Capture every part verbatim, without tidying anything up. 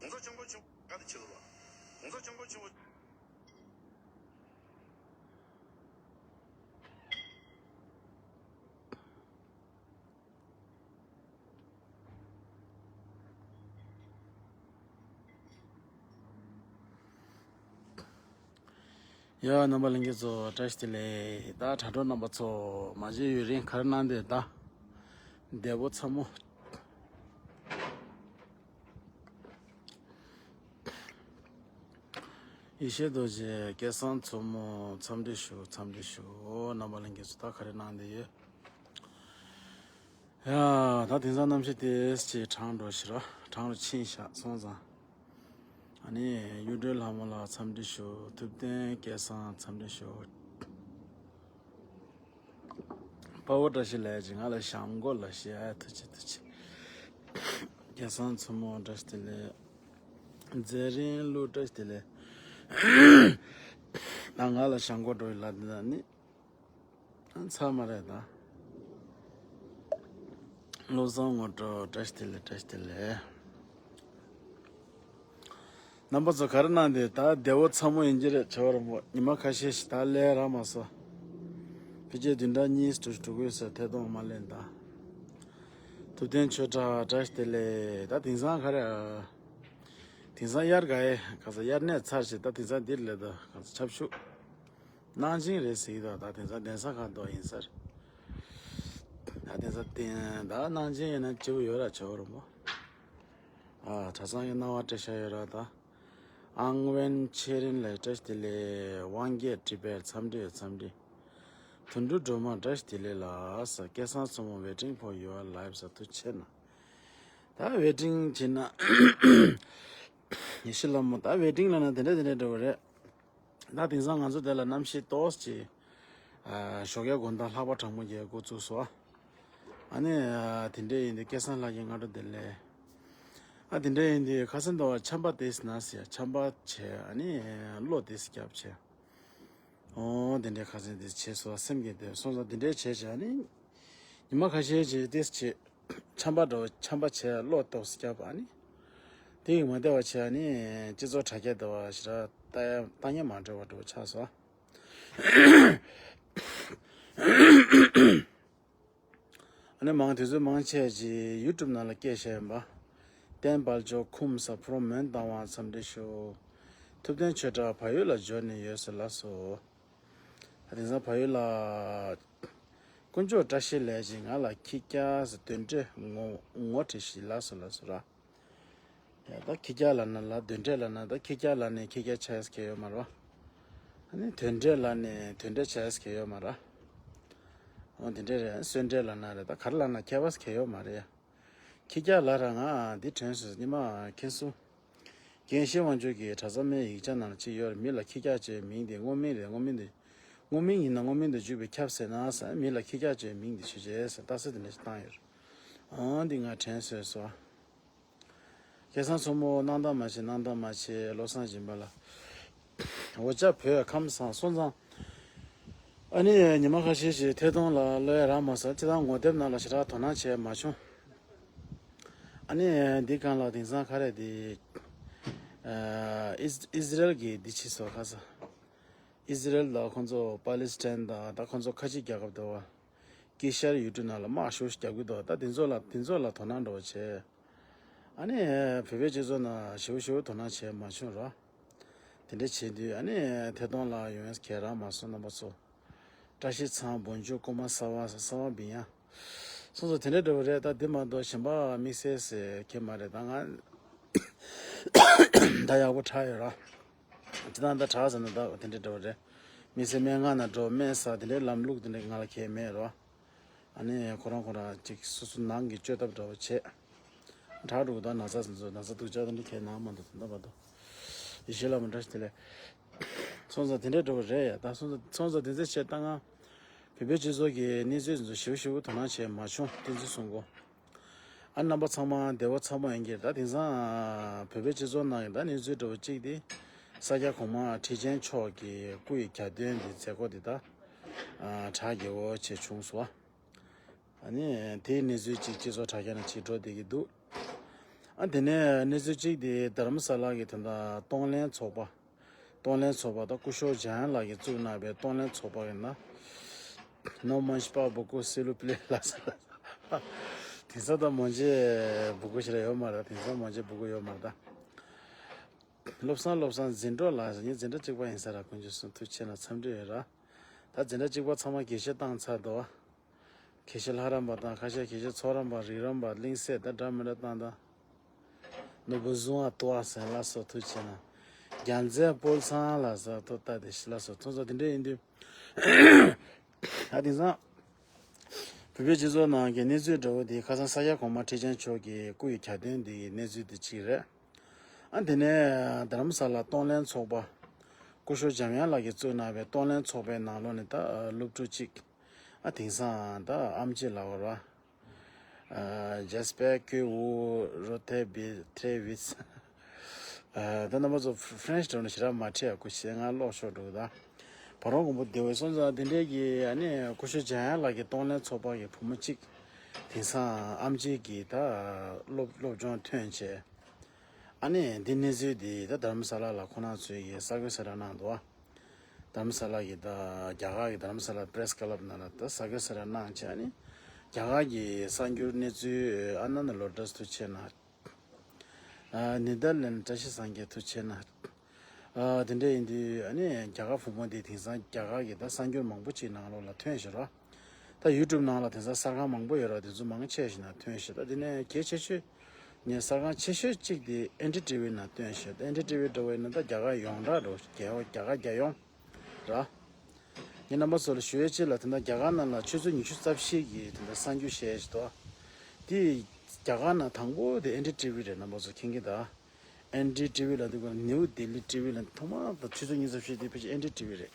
གོང་ས་སྐྱབས་མགོན་ཆེན་པོ་ག་དེ་བྱེད་དགོས་པ། གོང་ས་སྐྱབས་མགོན་ཆེན་པོ། ཡ། རྣམ་པ་ལྷན་རྒྱས་ཚོ་བཀྲ་ཤིས་བདེ་ལེགས། ད་དྲ་གྲོགས་རྣམ་པ་ཚོ་མ་བརྗེད་ཡུན་རིང་ག་རེ་གནང་བསྡད། ད་བདེ་པོ་ཚ་མོ། ཡེ་ཤེས་རྡོ་རྗེ་སྐལ་བཟང་མཚོ་མོ་འཚམས་འདྲི་ཞུ། འཚམས་འདྲི་ཞུ། རྣམ་པ་ལྷན་རྒྱས་ཚོ་ད་ག་རེ་གནང་བསྡད་ཡོད། ཡ། ད་དེང་སང་གནམ་གཤིས་ཏོག་ཙམ་གྲང་འགྲོ་ཤི་ར། གྲང་རུ་ཕྱིན་ཤག་སོང་ཙང་། ཨ་ནི་གཡུ་སྒྲོན་ལྷ་མོ་ལགས་འཚམས་འདྲི་ཞུ། ཐུབ་བསྟན་སྐལ་བཟང་འཚམས་འདྲི་ཞུ། དཔའ་བོ་བཀྲ་ཤིས་ལགས་ཀྱིས་ང་ལ་བྱམས་མགོ་ལ་བཤད། ཨ། ཐུགས་རྗེ་ཆེ། ཐུགས་རྗེ་ཆེ། སྐལ་བཟང་མཚོ་མོ་བཀྲ་ཤིས་བདེ་ལེགས། མཛད་རིང་ལུ་བཀྲ་ཤིས་བདེ་ལེགས། ད་ང་ལ་བྱམས་མགོ་འགྲོ་ཡི་ལ་འདི་ན་ནི། ཚར་མ་རེད་ད། བློ་བཟང་ངོ་སྤྲོད་བཀྲ་ཤིས་བདེ་ལེགས། བཀྲ་ཤིས་བདེ་ལེགས། རྣམ་པ་ཚོ་ག་རེ་གནང་བསྡད། ད་བདེ་པོ་ཚ་མོ་ཡིན་གྱི་རེད། བྱ་བ་རིང་པོ། ཉི་མ་ཁ་ཤས་ཤིག་ད་ལས་རག་མ་སོང་། ཕལ་ཆེར་བདུན་ཕྲག་གཉིས་དྲུག་དྲུག་ཡོད་ས་ཐད་གཏོང་མ་ལེན་ད། ཐུབ་བསྟན་ཆོས་གྲགས་བཀྲ་ཤིས་བདེ་ལེགས། ད་དེང་སང་ག་རེ། དེང་སང་དབྱར་ག་ཡེ་ག་ས་དབྱར་གནས་ཚར་ཞིག་ད་དེང་སང་འདིར་སླེབས། ད་ག་ས་ཆབ་ཆུ། གནང་སྦྱིན་རེད་ཟེར་གྱི་འདུག་ད་དེང་སང་གདན་ས་ཁག་འདུག་ཡིན་ས་རེད། ད་དེང་སང་དེ་ད་གནང་སྦྱིན་ཡིན་ན་སྐྱིད་པོ་ཡོད་ར། བྱ་བ་རིང་པོ། ཨ། གྲྭ་ཚང་གི་སྣང་བ་སྤྲད་ཤག་ཡོད་ར་ད། ཨང་ཝེན་ཆེ་རིན་ལགས་བཀྲ་ཤིས་བདེ་ལེགས། དབང་རྒྱལ་བཀྲིས་པའི་འཚམས་འདྲི་འཚམས་འདྲི། དོན་གྲུབ་སྒྲོལ་མ་བཀྲ་ཤིས་བདེ་ལེགས་ལགས། སྐལ་བཟང་མཚོ་མོ་waiting for your live ཟེར། ཐུགས་རྗེ་ཆེ་གནང་། ད་waiting བྱེད་ན། ཡེ་ཤེས་ལྷ་མོ། ད་waiting ལབ་ན་དེ་འདྲ་དེ་འདྲ་འདྲ་བོ་རེད། ད་དེང་སང་ང་ཚོ་དེ་ལ་གནམ་གཤིས་ཏོག་ཙམ། ཨ། ཞོགས་ཀའི་དགོང་དག་ལྷགས་པ་གྲང་མོ་རྒྱག་འགོ་བཙུགས་སོང་། ཨ་ནི། ཨ། དེ་འདྲ་ཡིན་དུས་སྐལ་བཟང་ལགས་ཀྱིས་སྔ་དྲོ་བདེ་ལེགས། ཨ། དེ་འདྲ་ཡིན་དུས་ཁ་སང་དུ་བ་ཆམ་པ་དེས་ན་ཟེར། ཆམ་པ་བྱས། ཨ་ནི་གློ་དེས་རྒྱབ་བྱས། ཨོ། དེ་འདྲའི་ཁ་སང་དེ་བྱས་སོང་། སེམས་ཀྱི་དེ་སོང་ཙང་དེ་འདྲའི་བྱས་བྱས། ཨ་ནི་ཉི་མ་ཁ་ཤས་ཅིག་དེས་བྱས། ཆམ་པ་འདྲ་བོ་ཆམ་པ་བྱས་གློ་ཏོག་ཙམ་རྒྱབ། ཨ་ནི་དེ་ཡིས་མ་བདེ་བ་བྱས། ཨ་ནི་སྤྱི་ཚོགས་དྲ་རྒྱ་དེ་བ་ཞེ་དྲག་ལྟ་ཡ་ལྟ་ཉན་མ་འགྲོ་བ་འདྲ་བོ་ཆགས་སོང་། ཨ་ནི་མང་དུས་ཚོད་མང་ཆེ་ཅིག་ཡུ་ཊུབ་ནང་ལ་སྐད་བཤད་ཡིན་པ། བསྟན་དཔལ་འབྱོར་ཁུམ་ས་ཕོ་རོ་མོན་རྟ་དབང་འཚམས་འདྲི་ཞུ། ཐུབ་བསྟན་ཆོས་གྲགས་བལ་ཡུལ་ལ་འབྱོར་ནས་ཡོད་ཟེར་ལགས་སོ། ད་དེང་སང་བལ་ཡུལ་ལ། དཀོན་མཆོག་བཀྲ་ཤིས་ལགས་ཀྱིས་ང་ལ་ཁྱི་སྐྱག་ཟེར་དོན་འགྲེལ་ངོ་ངོ་བྲིས་ཤིག་ལགས་སོ། ལགས་སོ་ར། ཡ། ད་ཁྱི་སྐྱག་ལབ་ན་ལ། དོན་འགྲེལ་ལབ་ན། ད་ཁྱི་སྐྱག་ལབ་ནས་ཁྱི་སྐྱག་ཆགས་ཡས་ཁྱད་ཡོད་མ་རེད་པ། ཨ་ནི་དོན་འགྲེལ་ལབ་ནས་དོན་འགྲེལ་ཆགས་ཡས་ཁྱད་ཡོད་མ་རེད། འོ་དེ་འདྲ་རེད། གསོལ་འདྲེ་ལབ་ན་རེད། ད་ག་རེ་ལབ་ན་ཁྱད་པར་ཁྱད་ཡོད་མ་རེད། ཁྱི་སྐྱག་ལབ་ར། ང་འདི་དྲན་སོང་། ཉི་མ་མཁན་ཟུར་རྒན་ཤེས་དབང་ཕྱུག་གི་གྲྭ་ཚང་མའི་ཡིག་ཆ་ནང་ལ་གཅིག་ཡོད་རེད། མི་ལ་ཁྱི་སྐྱག་ཅེས་མིང་དེ་དངོས་མིང་རེད། དངོས་མིང་དེ། དངོས་མིང་ཡིན་ན་དངོས་མིང་དུ་འཇུག་པའི་ཁྱབ་ཟེར་ན་ཟེར། མི་ལ་ཁྱི་སྐྱག་ཅེས་མིང་དེ་ཆོས་ཅེས་ཟེར། རྟགས་གསལ་དེ་འདྲ་ཞིག་བཏང་ཡོད་རེད། ཨང་། འདི་ང་དྲན་སོང་། སྐལ་བཟང་མཚོ་མོ་སྣང་དག་མ་བྱེད། སྣང་དག་མ་བྱེད། བློ་བཟང་སྦྱིན་པ་ལགས། འོ་ཅག་བོད་ཁམས་བཟང་སོང་ཙང་། ཨ་ནི་ཉི་མ་ཁ་ཤས་ཤིག་ཐད་གཏོང་ལ་བློ་ཡ་རག་མ་སོང་། སྤྱིར་བཏང་ངོ་དེབ་ནང་ལ་ཞེ་དྲག་དོ་སྣང་བྱས་མ་བྱུང་། ཨ་ནི་འདི་གང་ལ་དེང་སང་ག་རེ་འདི། ཨ། ཨིས་ཨིས་རལ་གྱི་འདི་ཕྱིས་སོ་ཁ་ས། ཨིས་རལ་དང་ཁོང་ཚོ་པ་ལི་སི་ཐན་དང་། ད་ཁོང་ཚོ་ཁ་ཆེ་རྒྱལ་ཁབ་དེ་བ། དཀྱིལ་ཤར་ཡུལ་གྲུ་ནང་ལ་དམག་ཤུགས་རྒྱག་གི་འདུག་ད་དེ་ཚོ་ལ་དེ་ཚོ་ལ་དོ་སྣང་འདྲ་བོ་བྱས། ཨ་ནི་བོད་པའི་སྤྱི་ཚོགས་ནང་ཞེ་པོ་ཞེ་པོ་དོ་སྣང་བྱས་མ་བྱུང་ར། དེ་འདྲ་བྱས་དུས་ཨ་ནི་ཐད་གཏོང་ལ་ཡོང་ཡས་ག་རག་མ་སོང་། རྣམ་པ་ཚོ། བཀྲ་ཤིས་ཚང་། བོན་ཆུ་ཀོ་མ་ས་བ་ས་བ་བི་ཡ། སོང་ཙང་དེ་འདྲ་འདྲ་བོ་རེད། ད་འདི་མ་གཏོགས་གཞན་པ་དམིགས་བསལ་ཟེར་གྱི་མ་རེད། ད་ང་ད་ཡག་པོ་དྲག་ཡོད་ར། ཅི་ད་ད་དྲག་ཟེར་ན་ད་དེ་འདྲ་འདྲ་བོ་རེད། དམིགས་བསལ་སྨན་ཁང་ནང་འགྲོ། སྨན་ཟ། དེ་འདྲའི་ལམ་ལུགས་དེ་འདྲ་ང་ལ་གང་ཡང་མེད་ར། ཨ་ནི་ཁོ་རང་ཁོ་རང་ཅིག་སོ་སོ་ནང་གི་བཅོས་ཐབས་འདྲ་བོ་བྱས། དྲག་འགྲོ་གི་འདུག་ན་ཚ་ཟིན་ཚོ་ན་ཚ་སྡུག་ཅག་དེ་འདྲ་གང་ཡང་གནང་མ་འདུག་ད་ལྟ་བར་དུ། ཡེ་ཤེས་ལྷ་མོ་བཀྲ་ཤིས་བདེ་ལེགས། སོང་ཙང་དེ་འདྲ་འདྲ་བོ་རེད་ཡ། ད་སོང་ཙང་སོང་ཙང་དེ་ཚོ་བྱས་ད་ང་བོད་པའི་སྤྱི་ཚོགས་ཀྱི་གནས་ཚུལ་ཚོ་ཞིབ་ཞིབ་དོ་སྣང་བྱས་མ་བྱུང་། བསྟན་འཛིན་གསུང་གོ། ཨ། རྣམ་པ་ཚང་མ་བདེ་པོ་ཚ་མོ་ཡིན་གྱི་རེད། ད་དེང་སང་བོད་པའི་སྤྱི་ཚོགས་ནང་གི་ད་གནས་ཚུལ་འདྲ་བོ་གཅིག་དེ། ས་སྐྱ་གོང་མ་ཁྲི་ཆེན་མཆོག་གི་སྐུ་ཡི་གྱ་སྟོན་གྱི་མཛད་སྒོ་དེ་ད་གྲ་རྒྱས་པོ་བྱས་བྱུང་སོང་། ཨ་ནི་དེའི་གནས་ཚུལ་ཅིག་སྤྱི་ཚོགས་དྲ་རྒྱ་ནང་ཅིག་འགྲོ་བསྡད་ཀྱི་འདུག་ཨ་དེ་ནས་གནས་ཚུལ་གཅིག་དེ་རྡ་རམ་ས་ལ་གི་ད་ལྟ་གཏོང་ལེན་ཚོགས་པ། གཏོང་ལེན་ཚོགས་པ་དང་སྐུ་ཞབས་འཇམ་དབྱངས་ལགས་ཀྱིས་བཙུགས་གནང་བའི་གཏོང་ལེན་ཚོགས་པ་ཡིན་ན། ནོ་མན་ཤ་པ་བུ་ཀུ་སི་ལུ་པི་ལེ་ལ་ས་ལ། དེང་སང་ད་མོན་ཇེ་བུ་ཀུ་ཞིག་ར་ཡོད་མ་རེད། དེང་སང་མོན་ཇེ་བུ་ཀུ་ཡོད་མ་རེད་ད། བློ་བཟང་བློ་བཟང་འཛིན་གྲོགས་ལགས་ཟེར། ངའི་འཛིན་གྲྭ་གཅིག་པ་ཡིན་ས་ར། དཀོན་མཆོག་གསུམ་ཐུགས་རྗེ་ཆེ་གནང་། འཚམས་འདྲི་ཡོད་ར། ད་འཛིན་གྲྭ་གཅིག་པ་ཚང་མ་དགེ་བཤེས་བཏང་ཚར་འདུག་དགེ་བཤེས་ལྷ་རམས་པ་དང་ཁ་ཤས་དགེ་བཤེས་ཚོགས་རམས་པ་རིགས་རམས་པ་གླིང་སྲས་ད་འདྲ་མི་འདྲ་བཏང་དང་། ནོར་བུ་བཟུང་བ་ཏུ་བ་ཟེར་ལ་སོགས་ཐུགས་ཆེ་ན། རྒྱལ་མཚན་དཔལ་ཚང་ལ་སོགས་ཐུགས་ལྟ་དེ་ཤི་ལ་སོགས་ཐུགས་སོགས་དེ་འདྲ་ཡིན་དུས། ད་དེང་སང་བོད་པའི་སྤྱི་ཚོགས་ནང་གི་གནས་ཚུལ་འདྲ་བོ་དེ་ཁ་སང་ས་སྐྱ་གོང་མ་ཁྲི་ཆེན་མཆོག་གི་སྐུ་ཡི་གྱ་སྟོན་དེ་གི་གནས་ཚུལ་དེ་གཅིག་རེད། ཨ་དེ་ནས་རྡ་རམ་ས་ལ་གཏོང་ལེན་ཚོགས་པ་སྐུ་ཞབས་འཇམ་དབྱངས་ལགས་ཀྱིས་བཙུགས་གནང་བའི་གཏོང་ལེན་ཚོགས་པའི་ནང་ལོགས་ནས་ད་སློབ་ཕྲུག་གཅིག་ཨ་དེང་སང་ད་ཨམ་ཆི་ལབ་པ་ར། J'espère que vous retrouvez très vite. ད་རྣམ་པ་ཚོ་French འགྲོ་ན་ཞེ་དྲག་མ་ཁྲིད་ཨ། ཁུ་ཤེས་ང་ཀློག་ཤོར་འགྲོ་གི་ད། བ་རོང་དགོན་པ་བདེ་བའི་སོང་ཙང་དེ་འདྲས་ཀྱི་ཨ་ནི་སྐུ་ཞབས་འཇམ་དབྱངས་ལགས་ཀྱི་གཏོང་ལེན་ཚོགས་པ་གི་བུ་མོ་གཅིག་དེང་སང་ཨམ་ཆི་གི་ད་སློབ་སློབ་སྦྱོང་ཐོན་བྱས། ཨ་ནི་འདི་གནས་ཚུལ་འདི་ད་རྡ་རམ་ས་ལ་ལ་ཁོ་རང་ཚོའི་གི་གསར་འགོད་གསལ་བསྒྲགས་གནང་འདུག་རྡ་རམ་ས་ལ་གི་ད་རྒྱ་གར་གི་རྡ་རམ་ས་ལ་Press Club ནང་ལ་ད་གསར་འགོད་གསལ་བསྒྲགས་གནང་བྱས། ཨ་ནི་རྒྱ་གར་གི་གསར་འགྱུར་གནས་ཚུལ་ཨ་ན་ན་ལོ་ཏྲས་ཐུགས་རྗེ་ཆེ་གནང་། ཨ་ནེ་དར་ལན་བཀྲ་ཤིས་སངས་རྒྱས་ཐུགས་རྗེ་ཆེ་གནང་། ཨ་དེ་འདྲ་ཡིན་དུས་ཨ་ནི་རྒྱ་གར་བུ་མོ་འདི་དེང་སང་རྒྱ་གར་གི་ད་གསར་འགྱུར་མང་པོ་ཅིག་ནང་ལོགས་ལ་ཐོན་བཞག་ར། ད་YouTube ནང་ལ་དེང་སང་གསར་ཁང་མང་པོ་ཡོད་ར། དེ་ཚོ་མང་ཆེ་ཞིག་ནང་ཐོན་བཞག་ད་དེ་ནས་གལ་ཆེ་ཤོས་ངས་གསར་ཁང་ཆེ་ཤོས་གཅིག་དེ་ཨེན་ཌི་ཊི་ཝི་ནང་ཐོན་བཞག་ད་ཨེན་ཌི་ཊི་ཝི་འདྲ་བོ་ཡིན་ན་ད་རྒྱ་གར་ཡོངས་གྲགས་འགྲོ་རྒྱ་རྒྱ་གར་རྒྱལ་ཡོངས་ར། ངས་རྣམ་པ་ཚོ་ལ་ཞུ་ཡས་ཅིག་ལ་དེ་འདྲ་རྒྱ་གར་ནང་ལ་ཆུ་ཚོད་ཉི་ཤུ་རྩ་བཞི་གི་དེ་འདྲ་གསར་འགྱུར་བཤད་ཞིག་འདུག་དེ་རྒྱ་གར་ནང་དང་པོ་དེ་ཨེན་ཌི་ཊི་ཝི་རེད། རྣམ་པ་ཚོ་མཁྱེན་གྱི་ད། ཨེན་ཌི་ཊི་ཝི་ལ་འདུག་ག་ནིའུ་ལྡི་ལི་ཊི་ཝི་ལ་ཐོག་མ་དང་ཆུ་ཚོད་ཉི་ཤུ་རྩ་བཞི་དེ་ཕལ་ཆེར་ཨེན་ཌི་ཊི་ཝི་རེད།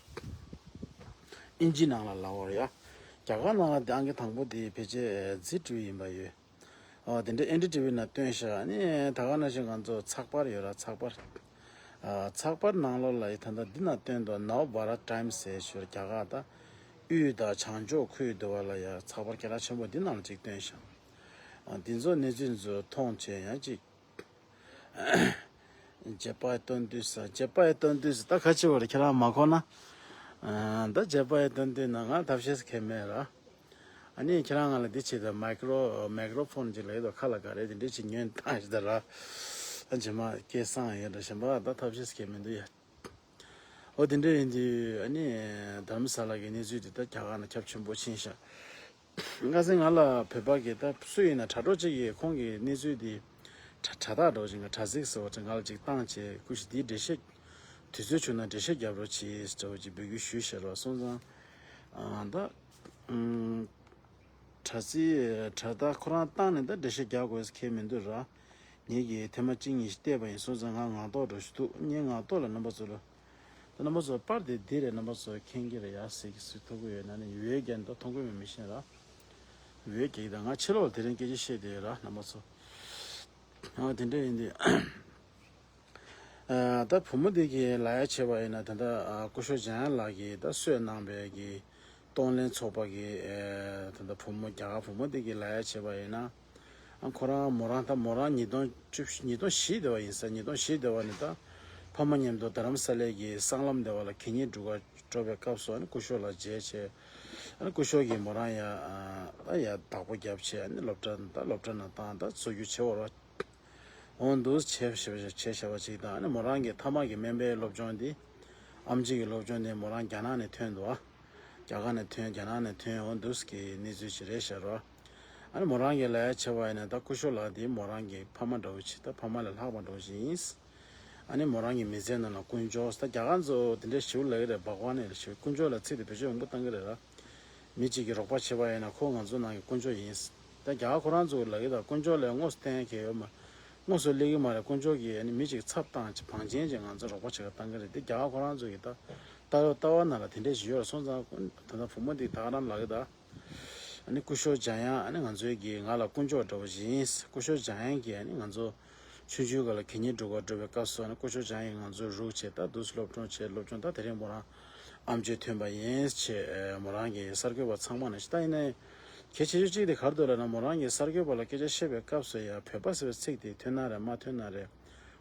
ཨིན་ཇི་ནང་ལ་ལབ་པ་རེད་ཡ། རྒྱ་གར་ནང་ལ་དེ་ཨང་ཀི་དང་པོ་དེ་ཕལ་ཆེར་ཛི་ཊི་ཝི་ཡིན་པ་ཡོད། ཨོ་དེ་འདྲ་ཨེན་ཌི་ཊི་ཝི་ནང་སྟོན་ཤག་ཨ་ནི་ད་ག་ནང་བཞིན་ང་ཚོ་ཚགས་པར་ཡོད་ར། ཚགས་པར། ཨ་ཚགས་པར་ནང་ལོགས་ལ་ཡི་ད་ལྟ་འདི་ནང་སྟོན་དུ་Nav Bharat Times ཟེར་ཞོར་རྒྱ་གར་ད་དབུས་དང་བྱང་ཕྱོགས་ཁུལ་དུ་བ་ལ་ཡ་ཚགས་པར་སྐད་གྲགས་ཆེན་པོ་འདི་ནང་ལ་ཅིག་སྟོན་ཤག་ཨ་འདི་ཚོ་གནས་ཚུལ་ཚོ་མཐོང་བྱས་ཡང་ཅིག་བྱེད་པ་སྟོན་དུས་ས་བྱེད་པ་སྟོན་དུས་ས་ད་ཁ་ཆེ་བ་རེད། ཁྱེད་རང་མ་གོ་ན། ཨ་ད་བྱེད་པ་སྟོན་དུས་ན་ང་ཐབས་ཤེས་ཁེ་མེད་ར། ཨ་ནི་ཁྱེད་རང་ང་ལ་འདི་བྱེད་དང་མའི་ཀྲོ་མའི་ཀྲོ་ཕོན་ཅིག་ལ་ཡོད་དོ། ཁ་ལ་ག་རེ་དེ་འདྲས་ཅིག་ཉོན་བཏང་ཞིག་ད་ར། ཨ་རྗེས་མ་སྐད་སང་ཡོད་འདྲ་ཞིམ་པ་ད་ཐབས་ཤེས་ཁེ་མི་འདུག་ཡ། ཨོ་དེ་འདྲ་ཡིན་དུས་ཨ་ནི་རྡ་རམ་ས་ལ་གི་གནས་ཚུལ་དེ་ད་རྒྱ་གར་ན་ཁྱབ་ཆེན་པོ་ཕྱིན་ཤག་ཁ་སང་ང་ལ་བོད་པ་གི་ད་སུ་ཡིན་ན་དྲ་གྲོགས་ཅིག་གིས་ཁོང་གི་གནས་ཚུལ་དེ་དྲ་དྲ་ཐག་འགྲོ་ཅིག་ང་དྲ་ཚིགས་ཟེར་བ་ཅིག་ང་ལ་ཅིག་བཏང་བྱས་སྐུ་ཞིག་དེའི་འགྲེལ་བཤད་དུས་ཚོད་བྱུང་ན་འགྲེལ་བཤད་རྒྱབ་རོགས་གྱིས་ཟེར་བ་ཅིག་འབོད་སྐུལ་ཞུས་ཤག་རོགས་སོང་ཙང་ཨ་ད་ཨུམ། དྲ་ཚིགས་དྲ་ཐག་ཁོ་རང་བཏང་ནས་ད་འགྲེལ་བཤད་རྒྱག་དགོས་ཁེལ་མི་འདུག་ར། ངེད་ཀྱིས་ཐེངས་མ་གཅིག་གཉིས་ཤིག་བལྟས་པ་ཡིན་སོང་ཙང་ང་ངག་ཐོག་འགྲོ་ཞུ་འདུག་ངའི་ངག་ཐོག་ལ་རྣམ་པ་ཚོ་ལ། ད་རྣམ་པ་ཚོ་པར་དེ་འདི་རེད། རྣམ་པ་ཚོ་མཁྱེན་གྱི་རེད་ཡ། ཟེར་གྱི་ཟེར་ཐུབ་ཀྱི་ཡོད་ན་ནི་འོད་རྒྱན་ད་མཐོང་གི་མེད་མི་ཤེས་ར། འོད་རྒྱན་ད་ང་ཕྱི་ལོགས་ལ་དེ་རིང་སྐད་ཆ་བཤད་བསྡད་ཡོད་ར་རྣམ་པ་ཚོ། ཨ་དེ་འདྲ་ཡིན་དུས། ཨ་ད་བུ་མོ་འདི་གི་ལབ་ཡ་བྱས་པ་ཡིན་ན་ད་ལྟ་ཨ་སྐུ་ཞབས་འཇམ་དབྱངས་ལགས་ཀྱིས་ད་གསོས་གནང་བའི་གི་གཏོང་ལེན་ཚོགས་པ་གི་ཨ་ད་ལྟ་བུ་མོ་རྒྱ་གར་བུ་མོ་འདི་གི་ལབ་ཡ་བྱས་པ་ཡིན་ན་ཨ་ཁོ་རང་མོ་རང་ད་མོ་རང་ཉིས་སྟོང་བཅུ་བཞི་ཉིས་སྟོང་བཞི་དེ་བ་ཡིན་ས། ཉིས་སྟོང་བཞི་དེ་བ་ནས་ད་ཕ་མ་མཉམ་དུ་རྡ་རམ་ས་ལའི་གི་སྲང་ལམ་དེ་བ་ལ་གད་སྙིགས་སྒྲུག་ག་འགྲོ་བའི་སྐབས་སུ་ཨ་ནི་སྐུ་ཞབས་ལ་མཇལ་བྱས་ཨ་ནི་སྐུ་ཞབས་ཀྱིས་མོ་རང་ཡ་ཨ་ད་ཡ་བདག་པོ་བརྒྱབ་བྱས་ཨ་ནི་སློབ་གྲྭ་ད་སློབ་གྲྭ་ནང་བཏང་ད་འཛུལ་རྒྱུ་བྱེད་འོར་བ། འོང་འདུག་བྱས་བྱས་བྱས་བྱས་བྱས་པ་ཅིག་དང་ཨ་ནི་མོ་རང་གི་མཐའ་མ་གི་སྨན་པའི་སློབ་སྦྱོང་འདི་ཨམ་ཆི་གི་སློབ་སྦྱོང་འདི་མོ་རང་རྒྱ་ནག་ནས་ཐོན་འདུག་ཨ། རྒྱ་གར་ནས་ཐོན་རྒྱ་ནག་ནས་ཐོན་འོང་འདུག་གི་གནས་ཚུལ་ཅིག་རེད་ཤག་རོ། ཨ་ནི་མོ་རང་གི་ལབ་ཡ་བྱས་པ་ཡིན་ན་ད་སྐུ་ཞབས་ལགས་འདི་མོ་རང་གི་ཕ་མ་འདྲ་བོ་ཅིག་ད་ཕ་མ་ལས་ལྷག་པ་འདྲ་བོ་ཅིག་ཡིན། ཨ་ནི་མོ་རང་གི་མི་ཚེ་ནང་ལ་དཀོན་མཆོག་ད་རྒྱ་གར་ཚོ་དེ་འདྲའི་ཞིབ་ལབ་ཀྱི་རེད། བྷག་ཝན་ནས་ཞིབ་དཀོན་མཆོག་ལ་ཚིག་དེ་བེད་སྤྱོད་མང་པོ་བཏང་གི་རེད་ལ། མི་གཅིག་གིས་རོགས་པ་བྱས་པ་ཡིན་ན་ཁོ་ང་ཚོ་ནང་གི་དཀོན་མཆོག་ཡིན། ད་རྒྱ་གར་ཁོ་རང་ཚོ་ལབ་ཀྱི་ད་དཀོན་མཆོག་ལ་དངོས་སུ་བསྟེན་མཁན་ཡོད་མ། དངོས་སུ་སླེབས་ཀྱི་མ་རེད། དཀོན་མཆོག་གིས་ཨ་ནི་མི་གཅིག་ཚབ་བཏང་བྱས་བང་ཆེན་བྱས་ང་ཚོ་རོགས་པ་བྱེད་ག་བཏང་གི་རེད། དེ་རྒྱ་གར་ཁོ་རང་ཚོ་གི་ད་ལྟ་ལྟ་བ་ནང་ལ་དེ་འདྲས་ཞིག་ཡོད་རེད། སོང་ཙང་ད་ལྟ་བུ་མོ་འདི་ད་ག་རང་ལབ་ཀྱི་ད། ཨ་ནི་སྐུ་ཞབས་འཇམ་དབྱངས་ཨ་ནི་ང་ཚོའི་གི་ང་ལ་དཀོན་མཆོག་འདྲ་བོ་ཞིག་ཡིན། སྐུ་ཞབས་འཇམ་དབྱངས་ཀྱིས་ཨ་ནི་ང་ཚོ་ཆུང་ཆུང་སྒང་ལ་གད་སྙིགས་སྒྲུག་ག་འགྲོ་བའི་སྐབས་སུ་ཨ་ནི་སྐུ་ཞབས་འཇམ་དབྱངས་ང་ཚོ་རུག་བྱས་ད་འདུག་སེ་སློབ་སྦྱོང་བྱས་སློབ་སྦྱོང་ད་དེ་རིང་མོ་རང་ཨམ་ཆི་ཐོན་པ་ཡིན་བྱས་མོ་རང་གི་གསར་འགོད་པ་ཚང་མ་ནས་ད་ཡིན་ནའི་ གལ་ཆེ་ཤོས་གཅིག་དེ་ག་རེ་འདུག་ལབ་ན། མོ་རང་གིས་གསར་འགོད་པ་ལ་སྐད་ཆ་བཤད་པའི་སྐབས་སུ་ཡང་བོད་པ་ཟེར་བའི་ཚིག་དེ་ཐོན་ན་རེད་མ་ཐོན་ན་རེད།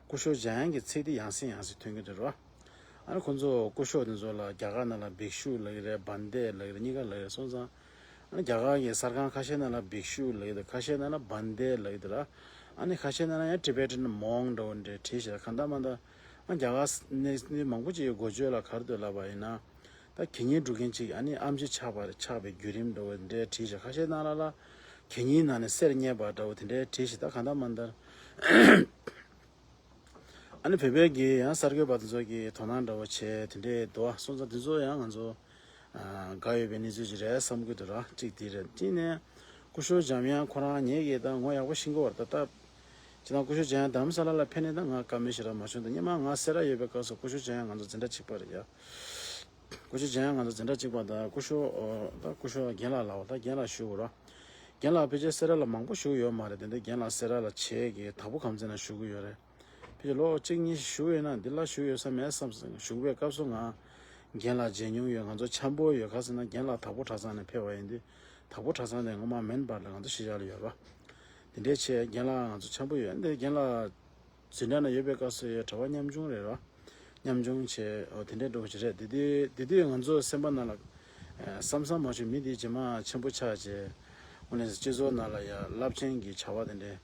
སྐུ་ཞབས་འཇམ་དབྱངས་ཀྱི་ཚིག་དེ་ཡང་སེ་ཡང་སེ་ཐོན་གྱི་འདུག་ར། ཨ་ནི་ཁོང་ཚོ་སྐུ་ཞབས་དེ་ཚོ་ལ་རྒྱ་གར་ནང་ལ་བིག་ཤུ་ལབ་ཀྱི་རེད། བན་དེ་ལབ་ཀྱི་རེད། གཉིས་ཀ་ལབ་ཀྱི་རེད། སོང་ཙང་ཨ་ནི་རྒྱ་གར་གྱི་གསར་ཁང་ཁ་ཤས་ནང་ལ་བིག་ཤུ་ལབ་ཀྱི་འདུག་ཁ་ཤས་ནང་ལ་བན་དེ་ལབ་ཀྱི་འདུག་ར། ཨ་ནི་ཁ་ཤས་ནང་ལ་ཡང་ཊི་བེ་ཊན་མོང་འདྲ་བོ་འདྲ་བྲིས་ཤག་གང་ལྟར་མ་ལྟར་ཨ་རྒྱ་གར་གནས་མང་པོ་ཅིག་གི་འགོ་བརྗོད་ལ་ག་རེ་འདུག་ལབ་པ་ཡིན་ན། ད་གད་སྙིགས་སྒྲུག་མཁན་ཅིག་ཨ་ནི་ཨེམ་ཆི་ཆགས་པ་རེད། ཆགས་པའི་བརྒྱུད་རིམ་འདྲ་བོ་འདྲ་བྲིས་ཤག་ཁ་ཤས་ནང་ལ་ལ་གད་སྙིགས་ནང་ནས་གསེར་རྙེད་པ་འདྲ་བོ་དེ་འདྲ་བྲིས་ཤག་ད་གང་ལྟར་མ་ལྟར་ཨ་ནི་བོད་པའི་གི་ཡང་གསར་འགོད་པ་དེ་ཚོ་གི་དོ་སྣང་འདྲ་བོ་བྱས་དེ་འདྲའི་འདུག་ཨ་སོང་ཙང་དེ་ཚོ་ཡང་ང་ཚོ་དགའ་ཡོད་པའི་གནས་ཚུལ་ཅིག་རེད་བསམ་གི་འདུག་ར། གཅིག་དེ་རེད། གཅིག་ནས་སྐུ་ཞབས་འཇམ་དབྱངས་ཁོ་རང་ངེད་ཀྱིས་ད་ངོ་ཡག་པོ་ཤེས་ཀྱི་ཡོད་རེད། ད་ད་ཅི་ད་སྐུ་ཞབས་འཇམ་དབྱངས་རྡ་རམ་ས་ལ་ལ་ཕེབས་ནས་ད་ང་བཀའ་མོལ་ཞེ་དྲག་མ་བྱུང་། ད་སྔོན་མ་ང་སེ་ར་ཡོད་པའི་སྐབས་སུ་སྐུ་ཞབས་འཇམ་དབྱངས་ང་ཚོ་འཛིན་གྲྭ་གཅིག་པ་རེད་ཡ། སྐུ་ཞབས་འཇམ་དབྱངས་ང་ཚོ་འཛིན་གྲྭ་གཅིག་པ་དང་སྐུ་ཞབས་ཨོ་ད་སྐུ་ཞབས་རྒན་ལགས་ལབ་པ། ད་རྒན་ལགས་ཞུ་དགོས་ར། རྒན་ལགས་ཕལ་ཆེར་སེ་ར་ལ་མང་པོ་བཞུགས་ཡོད་མ་རེད། དེ་འདྲ་རྒན་ལགས་སེ་ར་ལ་བྱས་ཀྱི་དྭགས་པོ་ཁམས་ཚན་ན་བཞུགས་ཀྱི་ཡོད་རེད། ཕལ་ཆེར་ལོ་གཅིག་གཉིས་ཤིག་བཞུགས་ཡོད་ན་འདི་ལ་བཞུགས་ཡོད་ས་མེད་བསམ་སོང་། བཞུགས་པའི་སྐབས་སུ་ང་རྒན་ལགས་མཇལ་མྱོང་ཡོད། ང་ཚོ་འཆམ་པོ་ཡོད། ག་ཟེར་ན་རྒན་ལགས་དྭགས་པོ་གྲྭ་ཚང་ནས་ཕེབས་པ་ཡིན་དུས་དྭགས་པོ་གྲྭ་ཚང་དེ་སྔོན་མ་མེན་པར་ལ་ང་ཚོ་གཞིས་ཆགས་ལ་ཡོད་རེད་པ། དེ་འདྲའི་ཆེད་རྒན་ལགས་ང་ཚོ་འཆམ་པོ་ཡོད། འདི་རྒན་ལགས་འཛིན་གྲྭ་ན་ཡོད་པའི་སྐབས་སུ་ཡང་གྲྭ་པ་ཉམ་ཆུང་རེད་ར། ཉམ་ཆུང་བྱས་ཨོ་དེ་འདྲའི་འགྲོ་བ་ཞིག་རེད། དེ་དུས་དེ་དུས་ང་ཚོ་སེམས་པ་ནང་ལ་ཨ་བསམ་བསམ་མ་བྱུང་། མི་དེ་རྗེས་མ་ཆེན་པོ་ཆགས་བྱས་དངོས་གནས་སྤྱི་ཚོགས་ནང་ལ་ཡང་རླབས་ཆེན་གྱི་བྱ་བ་དེ་འདྲའི་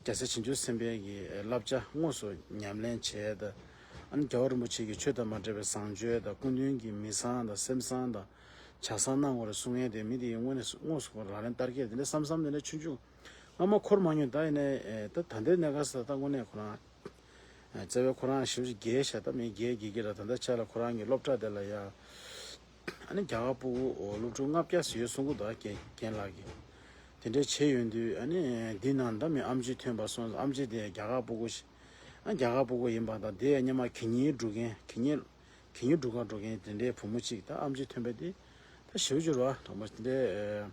རྒྱལ་སྲས་བྱང་ཆུབ་སེམས་དཔའི་གི་བསླབ་བྱ་དངོས་སུ་ཉམས་ལེན་བྱས། ད་ཨ་ནི་རྒྱལ་བ་རིན་པོ་ཆེ་གི་ཆོས་དང་མ་འདྲེས་པའི་བཟང་སྤྱོད་དང་སྐུ་མདུན་གྱི་མི་བཟང་དང་སེམས་བཟང་དང་བྱ་བཟང་གནང་དགོས་རེད་གསུང་མཁན་དེ་མི་དེ་ཡི་དངོས་གནས་དངོས་སུ་ལག་ལེན་བསྟར་མཁན་དེ་འདྲ་བསམ་བསམ་དེ་འདྲ་ཆུང་ཆུང་སྔ་མ་འཁོར་མ་མྱོང་། ད་ཡིན་ནའི་ཨེ་ད་ད་ལྟའི་གནས་སྐབས་སུ་ད་དངོས་གནས་ཁོ་རང་ཨེ་བརྩེ་བའི་ཁོ་རང་ཞེ་པོ་ཅིག་རྒས་ཤག་ད་མི་རྒས་རྒས་ཀྱི་ར། ད་ལྟ་ཆ་ལ་ཁོ་རང་གི་སློབ་གྲྭ་དེ་ལ་ཡ་ཨ་ནི་རྒྱ་གར་སྤུ་གུ་སློབ་ཕྲུག་ལྔ་བརྒྱ་ཙམ་ཡོད་གསུང་གི་འདུག་ཨ་རྒན་རྒན་ལགས་ཀྱིས་དེ་འདྲའི་བྱས་ཡོང་དུས་ཨ་ནི་འདི་ནང་ད་མི་ཨེམ་ཆི་ཐོན་པ་སོང་། ཨེམ་ཆི་དེ་རྒྱ་གར་སྤུ་གུ་ཞིག་ཨ་རྒྱ་གར་སྤུ་གུ་ཡིན་པ་དང་དེ་ཡང་སྔོན་མ་གད་སྙིགས་སྒྲུག་མཁན་གད་སྙིགས་གད་སྙིགས་སྒྲུག་ག་འགྲོ་མཁན་དེ་འདྲའི་བུ་མོ་གཅིག་ད་ཨེམ་ཆི་ཐོན་པ་དེ་ད་ཞེ་པོ་ཅིག་རེད་པ། དྲང་པོ་དེ་འདྲའི་ཨེ་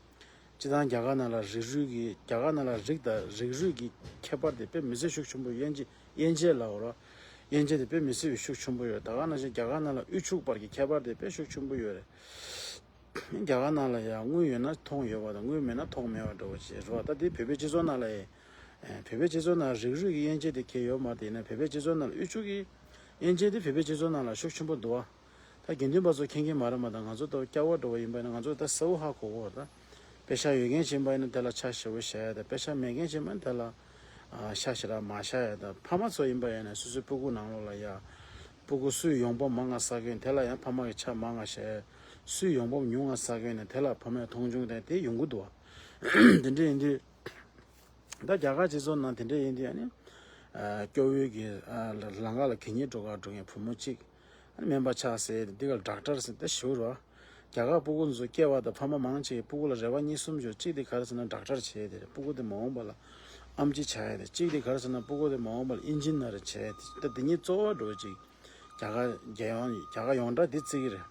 སྤྱི་བཏང་རྒྱ་གར་ནང་ལ་རིགས་རུས་ཀྱི་རྒྱ་གར་ནང་ལ་རིགས་དང་རིགས་རུས་ཀྱི་ཁྱད་པར་དེ་དཔེ་མི་སྲིད་ཤུགས་ཆེན་པོ། དབྱེ་འབྱེད་དབྱེ་འབྱེད་ལབ་དགོས་རེད་པ། དབྱེ་འབྱེད་དེ་དཔེ་མི་སྲིད་པའི་ཤུགས་ཆེན་པོ་ཡོད། ད་ག་ནང་བཞིན་རྒྱ་གར་ནང་ལ་དབུལ་ཕྱུག་བར་གྱི་ཁྱད་པར་དེ་དཔེ་ཤུགས་ཆེན་པོ་ཡོད་རེད། རྒྱ་གར་ནང་ལ་ཡང་དངུལ་ཡོད་ན་མཐོང་ཡོད་པ་དང་དངུལ་མེད་ན་མཐོང་མེད་པ་འདྲ་བོ་ཅིག་རེད་པ། ད་དེ་བོད་པའི་སྤྱི་ཚོགས་ནང་ལ་ཡང་ཨེ་བོད་པའི་སྤྱི་ཚོགས་ནང་རིགས་རུས་ཀྱི་དབྱེ་འབྱེད་དེ་གལ་ཡོད་མ་རེད། ཡིན་ན་བོད་པའི་སྤྱི་ཚོགས་ནང་ལ་དབུལ་ཕྱུག་གི་དབྱེ་འབྱེད་དེ་བོད་པའི་སྤྱི་ཚོགས་ནང་ལ་ཤུགས་ཆེན་པོ་འདུག་པ། ད་དགེ་འདུན་པ་ཚོ་མཁྱེན་གྱི་མ་རེད་མ། ད་ང་ཚོ་ལྟ་བུ་སྐྱ་བོ་འདྲ་བོ་ཡིན་པ་ཡིན་ན་ང་ཚོ་ད་གསལ་བོ་ཧ་གོ་གི་ཡོད་རེད། ད་པེ་ཤག་ཡོད་མཁན་ཅིག་ཡིན་པ་ཡིན་ན་དེ་ལ་ཆ་ཞེ་པོ་བཞག་ཡ། ད་པེ་ཤག་མེད་མཁན་ཅིག་ཡིན་པ་ཡིན་ན་དེ་ལ་ཨ་ཤ་ཞེ་དྲག་མ་བཞག་ཡ། ད་ཕ་མ་ཚོ་ཡིན་པ་ཡིན་ན་སོ་སོའི་སྤུ་གུ་ནང་ལོགས་ལ་ཡ་སྤུ་གུ་སུས་ཡོང་འབབ་མང་ང་བསགས་ཀྱི་ཡོད་ན་དེ་ལ་ཡང་ཕ་མ་གིས་ཆ་མང་ང་བཞག་ཡ། སུས་ཡོང་འབབ་ཉུང་ང་བསགས་ཀྱི་ཡོད་ན་དེ་ལ་ཕ་མས་མཐོང་ཆུང་བཏང་དེ་ཡོང་གི་འདུག་པ། དེ་འདྲ་ཡིན་དུས། ད་རྒྱ་གར་སྤྱི་ཚོགས་ནང་དེ་འདྲ་ཡིན་དུས་ཨ་ནི། ཨ་སྐྱོ་བོའི་གི་ཨ་ལམ་ཁ་ལ་གད་སྙིགས་སྒྲུག་ག་འགྲོ་མཁན་བུ་མོ་གཅིག་ཨ་ནི་སྨན་པ་ཆགས་ཟེར་ཏེ་འདི་ག་ཌོག་ཊར་ཟེར་ཏེ་ཞུ་རོགས། རྒྱ་གར་སྤུ་གུ་ཚོ་སྐྱེ་བ་དང་ཕ་མ་མང་ཆེ་གི་སྤུ་གུ་ལ་རེ་བ་གཉིས་གསུམ་ཡོད། གཅིག་དེ་ག་རེ་ཟེར་ན་ཌོག་ཊར་བྱས་ཏེ་རེད། སྤུ་གུ་དེ་མ་འོངས་པ་ལ་ཨེམ་ཆི་བྱ་ཡ་དེ། གཅིག་དེ་ག་རེ་ཟེར་ན་སྤུ་གུ་དེ་མ་འོངས་པ་ལ་ཨིན་ཇི་ནི་ཡར་བྱས་ཏེ། ད་དེ་གཉིས་གཙོ་བོ་འགྲོ་གཅིག་རྒྱ་གར་རྒྱལ་ཡོངས་རྒྱ་གར་ཡོངས་གྲགས་འདི་བརྩི་གི་རེད།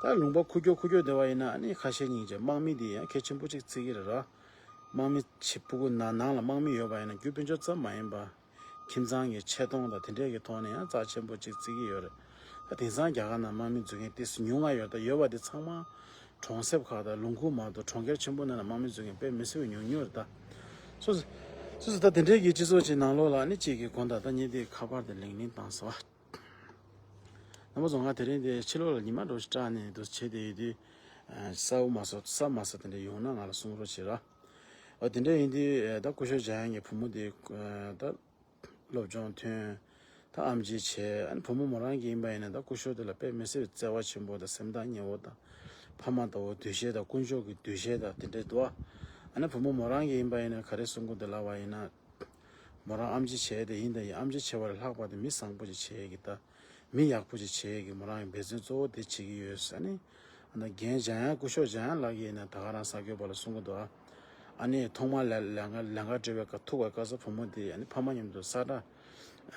ད་ལུང་པ་ཁུག་ཀྱོག་ཁུག་ཀྱོག་བསྡད་པ་ཡིན་ན་ཨ་ནི་ཁ་ཤས་ཉིན་བྱས་དམག་མི་དེ་ཡང་གལ་ཆེན་པོ་གཅིག་བརྩི་གི་རེད་ར། དམག་མི་ཆེ་སྤུ་གུ་ནང་ནང་ལ་དམག་མི་ཡོད་པ་ཡིན་ན་རྒྱུ་དཔལ་འབྱོར་ཙམ་མ་ཡིན་པ། ཁྱིམ་ཚང་གི་ཆེ་མཐོང་དང་དེ་འདྲས་ཀྱི་ཐོག་ནས་ཡང་རྩ་ཆེན་པོ་གཅིག་བརྩི་གི་ཡོད་རེད། ད་དེང་སང་རྒྱ་གར་ནང་དམག་མི་འཛུལ་མཁན་ཏོག་ཙམ་ཉུང་ང་ཡོད། ད་ཡོད་པ་དེ་ཚང་མ་གྲོང་གསེབ་ཁག་དང་ལུང་ཁུག་མ་གཏོགས་གྲོང་ཁྱེར་ཆེན་པོ་ནང་ལ་དམག་མི་འཛུལ་མཁན་དཔེ་མི་སྲིད་པའི་ཉུང་ཉུང་རེད་ད། སོ་སོ་སོ་སོ་ད་དེ་འདྲས་ཀྱི་སྤྱི་ཚོགས་ཅིག་ནང་ལོགས་ལ་ཨ་ནི་གཅིག་གི་དགོངས་དག་ད་ངས་དེ་ཁ་པར་དེ་ལིང་ལིང་བཏང་སོང་། རྣམ་པ་ཚོ་ང་དེ་རིང་དེ་ཕྱི་ལོགས་ལ་ཉི་མ་འདྲ་བོ་ཞིག་སྐྲག་ནས་འདུག་བྱས་དེ་ཡོད་དུས། ཨ་གསལ་པོ་མ་སོང་གསལ་མ་སོང་དེ་འདྲ་ཡོང་ན་ང་ལ་གསུང་རོགས་བྱེད་ར། འོ་དེ་འདྲ་ཡིན་དུས་ཨ་ད་སྐུ་ཞབས་འཇམ་དབྱངས་ཀྱི་བུ་མོ་དེ་ཨ་ད་སློབ་སྦྱོང་ཐོན། ད་ཨེམ་ཆི་བྱས། ཨ་ནི་བུ་མོ་མོ་རང་གི་ཡིན་པ་ཡིན་ན་ད་སྐུ་ཞབས་དེ་ལ་དཔེ་མི་སྲིད་པའི་བརྩེ་བ་ཆེན་པོ་དང་སེམས་ཐག་ཉེ་བོ་དང་། ཕ་མ་ལྟ་བུ་འདུ་ཤེས་དང་དཀོན་མཆོག་གི་འདུ་ཤེས་དང་དེ་འདྲ་འདུག་ཨ་ནི་བུ་མོ་མོ་རང་གི་ཡིན་པ་ཡིན་ན་ག་རེ་གསུང་གི་འདུག་ལབ་པ་ཡིན་ན། མོ་རང་ཨེམ་ཆི་བྱས་ཏེ་ཡིན་ད་ཡིན། ཨེམ་ཆི་བྱས་པ་ལས་ལྷག་པ་དེ་མི་བཟང་པོ་ཅིག་བྱེད་ཀྱི་ད། མི་ཡག་པོ་ཅིག་བྱེད་ཀྱི་མོ་རང་གི་འབད་བརྩོན་གཙོ་བོ་དེ་བྱེད་ཀྱི་ཡོད་ཟེར་ནས། ཨ་ནི་རྒན་འཇམ་དབྱངས་སྐུ་ཞབས་འཇམ་དབྱངས་ལགས་ཀྱིས་ནས་ད་ག་རང་གསར་འགོད་པ་ལ་གསུང་གི་འདུག་ཨ་ནི་ཐོག་མར་ལས་ལས་ཀ་ལས་ཀ་སྤྲད་པའི་སྐབས་ཐུག་པའི་སྐབས་སུ་བུ་མོ་དེ་ཨ་ནི་ཕ་མ་མཉམ་དུ་ས་ཁྲ་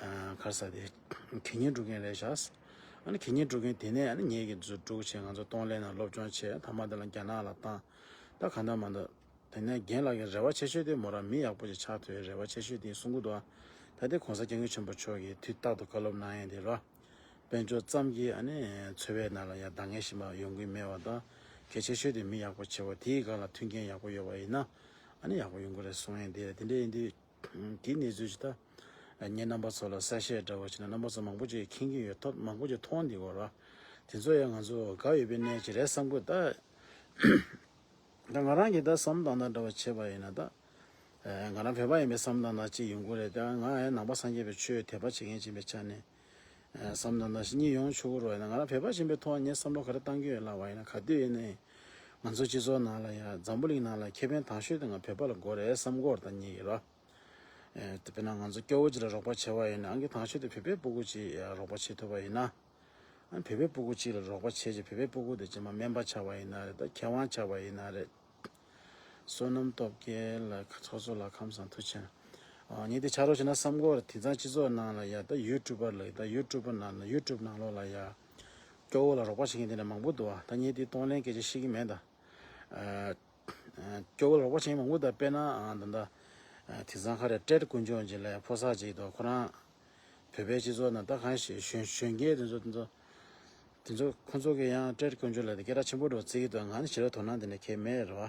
ཨ་ག་རེ་ཟ་དེ་གད་སྙིགས་སྒྲུག་མཁན་རེད་ཤག་ཨ་ནི་གད་སྙིགས་སྒྲུག་མཁན་དེ་ནས་ཨ་ནི་ངེད་ཀྱི་འཛུལ་སྒྲུག་བྱས། ང་ཚོ་གཏོང་ལེན་ནང་སློབ་སྦྱོང་བྱས། མཐའ་མ་དེ་ལ་རྒྱ་ནག་ལ་བཏང་། ད་གང་ལྟར་མ་ལྟར། དེ་ནས་རྒན་ལགས་ཀྱི་རེ་བ་ཆེ་ཤོས་དེ་མོ་རང་མི་ཡག་པོ་ཞིག་ཆགས་ཐུབ་པའི་རེ་བ་ཆེ་ཤོས་དེ་གསུང་གི་འདུག་ཨ། ད་ལྟའི་༸གོང་ས་༸སྐྱབས་མགོན་ཆེན་པོ་མཆོག་གིས་དུས་རྟག་ཏུ་བཀའ་སློབ་གནང་ཡས་དེ་རོ། དཔལ་འབྱོར་ཙམ་གྱིས་ཨ་ནི་འཚོ་བའི་ནང་ལ་ཡང་འདང་ངེས་ཤིག་མ་ཡོང་གི་མེད་པ་དང་། གལ་ཆེ་ཤོས་དེ་མི་ཡག་པོ་བྱེད་པ་དེའི་སྒང་ལ་མཐུན་རྐྱེན་ཡག་པོ་ཡོད་པ་ཡིན་ན་ཨ་ནི་ཡག་པོ་ཡོང་གི་རེད་གསུང་ཡས་དེ་རེད། དེ་འདྲ་ཡིན་དུས་དེའི་གནས་ཚུལ་ཅིག་ད་ངས་རྣམ་པ་ཚོ་ལ་གསལ་བཤད་འདྲ་བོ་བྱས་ན་རྣམ་པ་ཚོ་མང་པོ་ཅིག་མཁྱེན་གྱི་ཡོད། ཐོབ་མང་པོ་ཅིག་མཐོང་འདི་གོ་ར། དེ་ཚོ་ཡང་ང་ཚོ་དགའ་ཡོད་པའི་གནས་ཅིག་རེད་བསམ་གི་ད། ད་ང་རང་གིས་ད་བསམ་བློ་བཏང་སྟངས་འདྲ་བ་བྱས་པ་ཡིན་ན་ད། ཨེ། ང་རང་བོད་པ་ཡིན་པའི་བསམ་བློ་བཏང་སྟངས་གཅིག་ཡོང་གི་རེད། ད་ང་ཡང་ནང་པ་སངས་རྒྱས་པའི་ཆོས་དད་པ་བྱེད་མཁན་ཅིག་ཡིན་པའི་ཆ་ནས། ཨེ། བསམ་བློ་བཏང་སྟངས་ཤིག་གཉིས་ཡོང་ཆོག་གི་རེད། ཡིན་ན་ང་རང་བོད་པ་ཡིན་པའི་ཐོག་ངས་བསམ་བློ་ག་རེ་བཏང་གི་ཡོད་ལབ་པ་ཡིན་ན་ག་དུས་ཡིན་ནའི་ང་ཚོ་སྤྱི་ཚོགས་ནང་ལ་ཡང་འཛམ་བུ་གླིང་ནང་ལ་ཁེ་ཕན་དང་ཤོས་དེ་ང་བོད་པ་ལ་དགོས་རེད་བསམ་གི་ཡོད་རེད། ད་གཉིས་ཡོད་ར། ཨེ། དཔེར་ན་ང་ཚོ་སྐྱོ་བོ་ཅིག་ལ་རོགས་པ་བྱས་པ་ཡིན་ན་ཨང་ཀི་དང་ཤོས་དེ་བོད་པའི་སྤུ་གུ་ཅིག་རོགས་པ་བྱེད་ཐུབ་པ་ཡིན་ན། ཨ། བོད་པའི་སྤུ་གུ་གཅིག་ལ་རོགས་པ་བྱས་རྗེས་བོད་པའི་སྤུ་གུ་དེ་ཚང་མ་སྨན་པ་ཆགས་པ་ཡིན་ན་རེད། ད་མཁས་དབང་ཆགས་པ་ཡིན་ན་རེད། བསོད་ནམས་སྟོབས་རྒྱལ་ལགས་ཚོགས་གཙོ་ལགས་ཁམས་བཟང་ཐུགས་ཆེ། ཨ། ངས་དེ་ཆ་རོགས་བྱས་ན་བསམ་གི་ཡོད་རེད། དེང་སང་སྤྱི་ཚོགས་ནང་ལ་ཡ་ད་ཡུ་ཊུབ་པར་ལབ་ད་ཡུ་ཊུབ་པར་ནང་ན་ཡུ་ཊུབ་ནང་ལོགས་ལ་ཡ་སྐྱོ་བོ་ལ་རོགས་པ་བྱེད་མཁན་དེ་འདྲ་མང་པོ་འདུག་ཨ། ད་ངས་དེ་གཏོང་ལེན་སྐད་ཆ་བཤད་ཀྱི་མེད་ད། ཨ། སྐྱོ་བོ་རོགས་པ་བྱེད་མཁན་མང་པོ་དང་དཔེར་ན་ཨ་ད་ལྟ་དེང་སང་ཁ་རེ་ཏྲེད་དཀོན་མཆོག་ཅིག་ལ་ཕོ་གསར་ཅིག་དང་ཁོ་རང་བོད་པའི་སྤྱི་ཚོགས་ནང་ད་གང་ཞིག་གཞོན་གཞོན་སྐྱེས་དེ་ཚོ་དེ་ཚོ་དེ་ཚོ་ཁོ་ཚོ་གི་ཡང་ཏྲེད་དཀོན་མཆོག་ལ་དེ་སྐད་གྲགས་ཆེན་པོ་འགྲོ་བརྩི་གི་འདུག་ང་ནི་ཞེ་དྲག་དོ་སྣང་དེ་འདྲ་གང་ཡང་མེད་རེད་བ།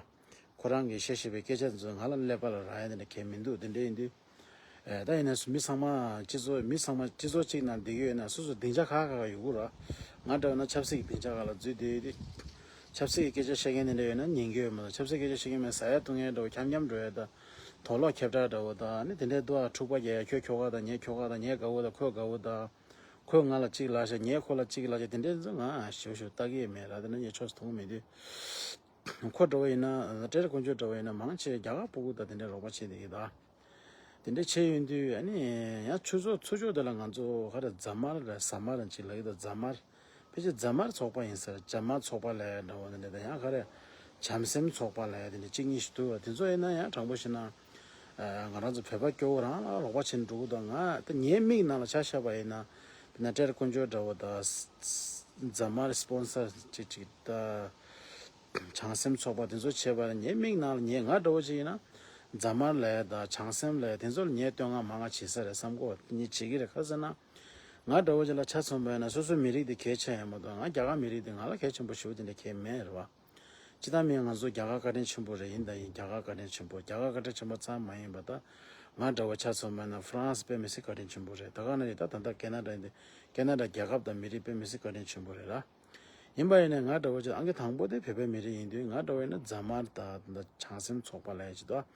ཁོ་རང་གིས་བཤད་བཤད་པའི་སྐད་ཆ་དེ་ཚོ་ང་ལ་ཀླད་པ་ལ་རག་ཡ་དེ་འདྲ་གང་ཡང་མི་འདུག་དེ་འདྲ་ཡིན་དུས། ཨེ། ད་ཡིན་ན་མི་ཚང་མ་སྤྱི་ཚོགས་མི་ཚང་མ་སྤྱི་ཚོགས་གཅིག་ནང་བསྡད་ཀྱི་ཡོད་ན་སོ་སོ་སྡིངས་ཆ་ཁག་ཁག་ཡོད་དགོས་ར། ང་འདྲ་བ་ན་ཆབ་སྲིད་ཀྱི་སྡིངས་ཆ་ཁག་ལ་འཛུལ་བསྡད་ཡོད་དུས། ཆབ་སྲིད་ཀྱི་སྐད་ཆ་བཤད་མཁན་དེ་འདྲ་ཡོད་ན་ཉན་གྱི་ཡོད་མ་གཏོགས་ཆབ་སྲིད་སྐད་ཆ་བཤད་མཁན་མེད་ཟ་ཡ་བཏུང་ཡ་འདྲ་བོ་འཁྱམ་འཁྱམ་འགྲོ་ཡ་ད། དོག་ལོག་ཁྱབ་བསྒྲགས་འདྲ་བོ་ད་ནི་དེ་འདྲའི་འདུག་ཨ། འཁྲུག་པ་རྒྱག་ཡ་ཁྱོད་ཁྱོ་ག་ད་ངས་ཁྱོ་ག་ད་ངས་དགའ་བོ་ད་ཁོས་དགའ་བོ་ད། ཁོས་ང་ལ་གཅིག་ལབ་ཤག་ངས་ཁོ་ལ་གཅིག་ལབ་ཤག་དེ་འདྲའི་ཚོ་ང་ཞེ་པོ་ཞེ་པོ་ལྟ་གི་ཡོད་མེད་ར། དེ་འདྲ་ངས་ཆོས་སུ་མཐོང་གི་མེད་དུས། ཁོ་འདྲ་བོ་ཡིན་ན་ཏྲེ་རེ་དཀོན་མཆོག་འདྲ་བོ་ཡིན་ན་མང་ཆེ་རྒྱ་གར་སྤུ་གུ་དང་དེ་འདྲའི་རོགས་པ་བྱེད་བསྡད་ཀྱི་ད། དེ་འདྲ་བྱས་ཡོང་དུས་ཨ་ནི་ཡང་ཆུ་ཚོད་ཚུར་ཕྱོགས་དེ་ལ་ང་ཚོ་ག་རེ་ཛ་དམར་རེད་ཟ་དམར་རེད་ཅིག་ལབ་ཀྱི་འདུག་ཛ་དམར། ཕལ་ཆེར་ཛ་དམར་ཚོགས་པ་ཡིན་ས་རེད། ཛ་དམར་ཚོགས་པ་ལབ་ཡ་འདྲ་བོ་དེ་འདྲ་དང་ཡང་ག་རེ་བྱམས་སེམས་ཚོགས་པ་ལབ་ཡ་དེ་འདྲ་གཅིག་གཉིས་ཤིག་འདུག་དེ་ཚོ་ཡིན་ན་ཡང་དྲང་པོ་བཤད་ན་ང་རང་ཚོ་བོད་པ་སྐྱོ་བོ་རང་ལ་རོགས་པ་བྱེད་འགྲོ་གི་འདུག་ང་ད་ངའི་མིག་ནང་ལ་ཆ་བཞག་པ་ཡིན་ན་དཔེར་ན་ཏྲེ་རེ་དཀོན་མཆོག་འདྲ་བོ་དང་ཛ་དམར་སི་པོན་སར་ཅིག་ཅིག་ད། བྱང་སེམས་ཚོགས་པ་དེ་ཚོ་བྱས་པ་ལ་ངའི་མིག་ནང་ལ་ངས་ང་འདྲ་བོ་ཅིག་ཡིན་ན་ཛ་དམར་ལབ་ཡ་དང་བྱང་སེམས་ལབ་ཡ་དེ་ཚོ་ལ་ངས་བསྟོད་བསྔགས་མང་བ་བྱེད་ས་རེད་བསམ་གོ་ངས་བྱེད་ཀྱི་རེད། ག་རེ་ཟེར་ན་ང་འདྲ་བོ་ཅིག་ལ་ཆ་མཚོན་པ་ཡིན་ན་སོ་སོའི་མི་རིགས་དེ་གལ་ཆེ་ཡིན་མ་གཏོགས་ང་རྒྱ་གར་མི་རིགས་དེ་ང་ལ་གལ་ཆེན་པོ་ཞེ་པོ་དེ་འདྲ་གལ་མེད་རེད་བ། སྤྱིར་བཏང་མིན་ང་ཚོ་རྒྱ་གར་བཀའ་དྲིན་ཆེན་པོ་རེད། ཡིན་དང་ཡིན་རྒྱ་གར་བཀའ་དྲིན་ཆེན་པོ་རྒྱ་གར་བཀའ་དྲིན་ཆེན་པོ་ཙམ་མ་ཡིན་པ་ད་ང་འདྲ་བོ་ཆ་མཚོན་པ་ཡིན་ན་ཧྥ་རན་སི་དཔེ་མི་སྲིད་བཀའ་དྲིན་ཆེན་པོ་རེད། ད་ག་ནང་བཞིན་ད་ད་ལྟ་ཁེ་ན་ཌ་ཡིན་དུས་ཁེ་ན་ཌ་རྒྱལ་ཁབ་དང་མི་རིགས་དཔེ་མི་སྲིད་བཀའ་དྲིན་ཆེན་པོ་རེད་ལ། ཡིན་པ་ཡིན་ནའི་ང་འདྲ་བོ་ཅིག་ཨང་ཀི་དང་པོ་དེ་བོད་པའི་མི་རིགས་ཡིན་དུས་ང་འདྲ་བོ་ཡིན་ན་རྫ་དམར་དང་བྱང་སེམས་ཚོགས་པ་ལབ་ཡ་ཅིག་འདུག་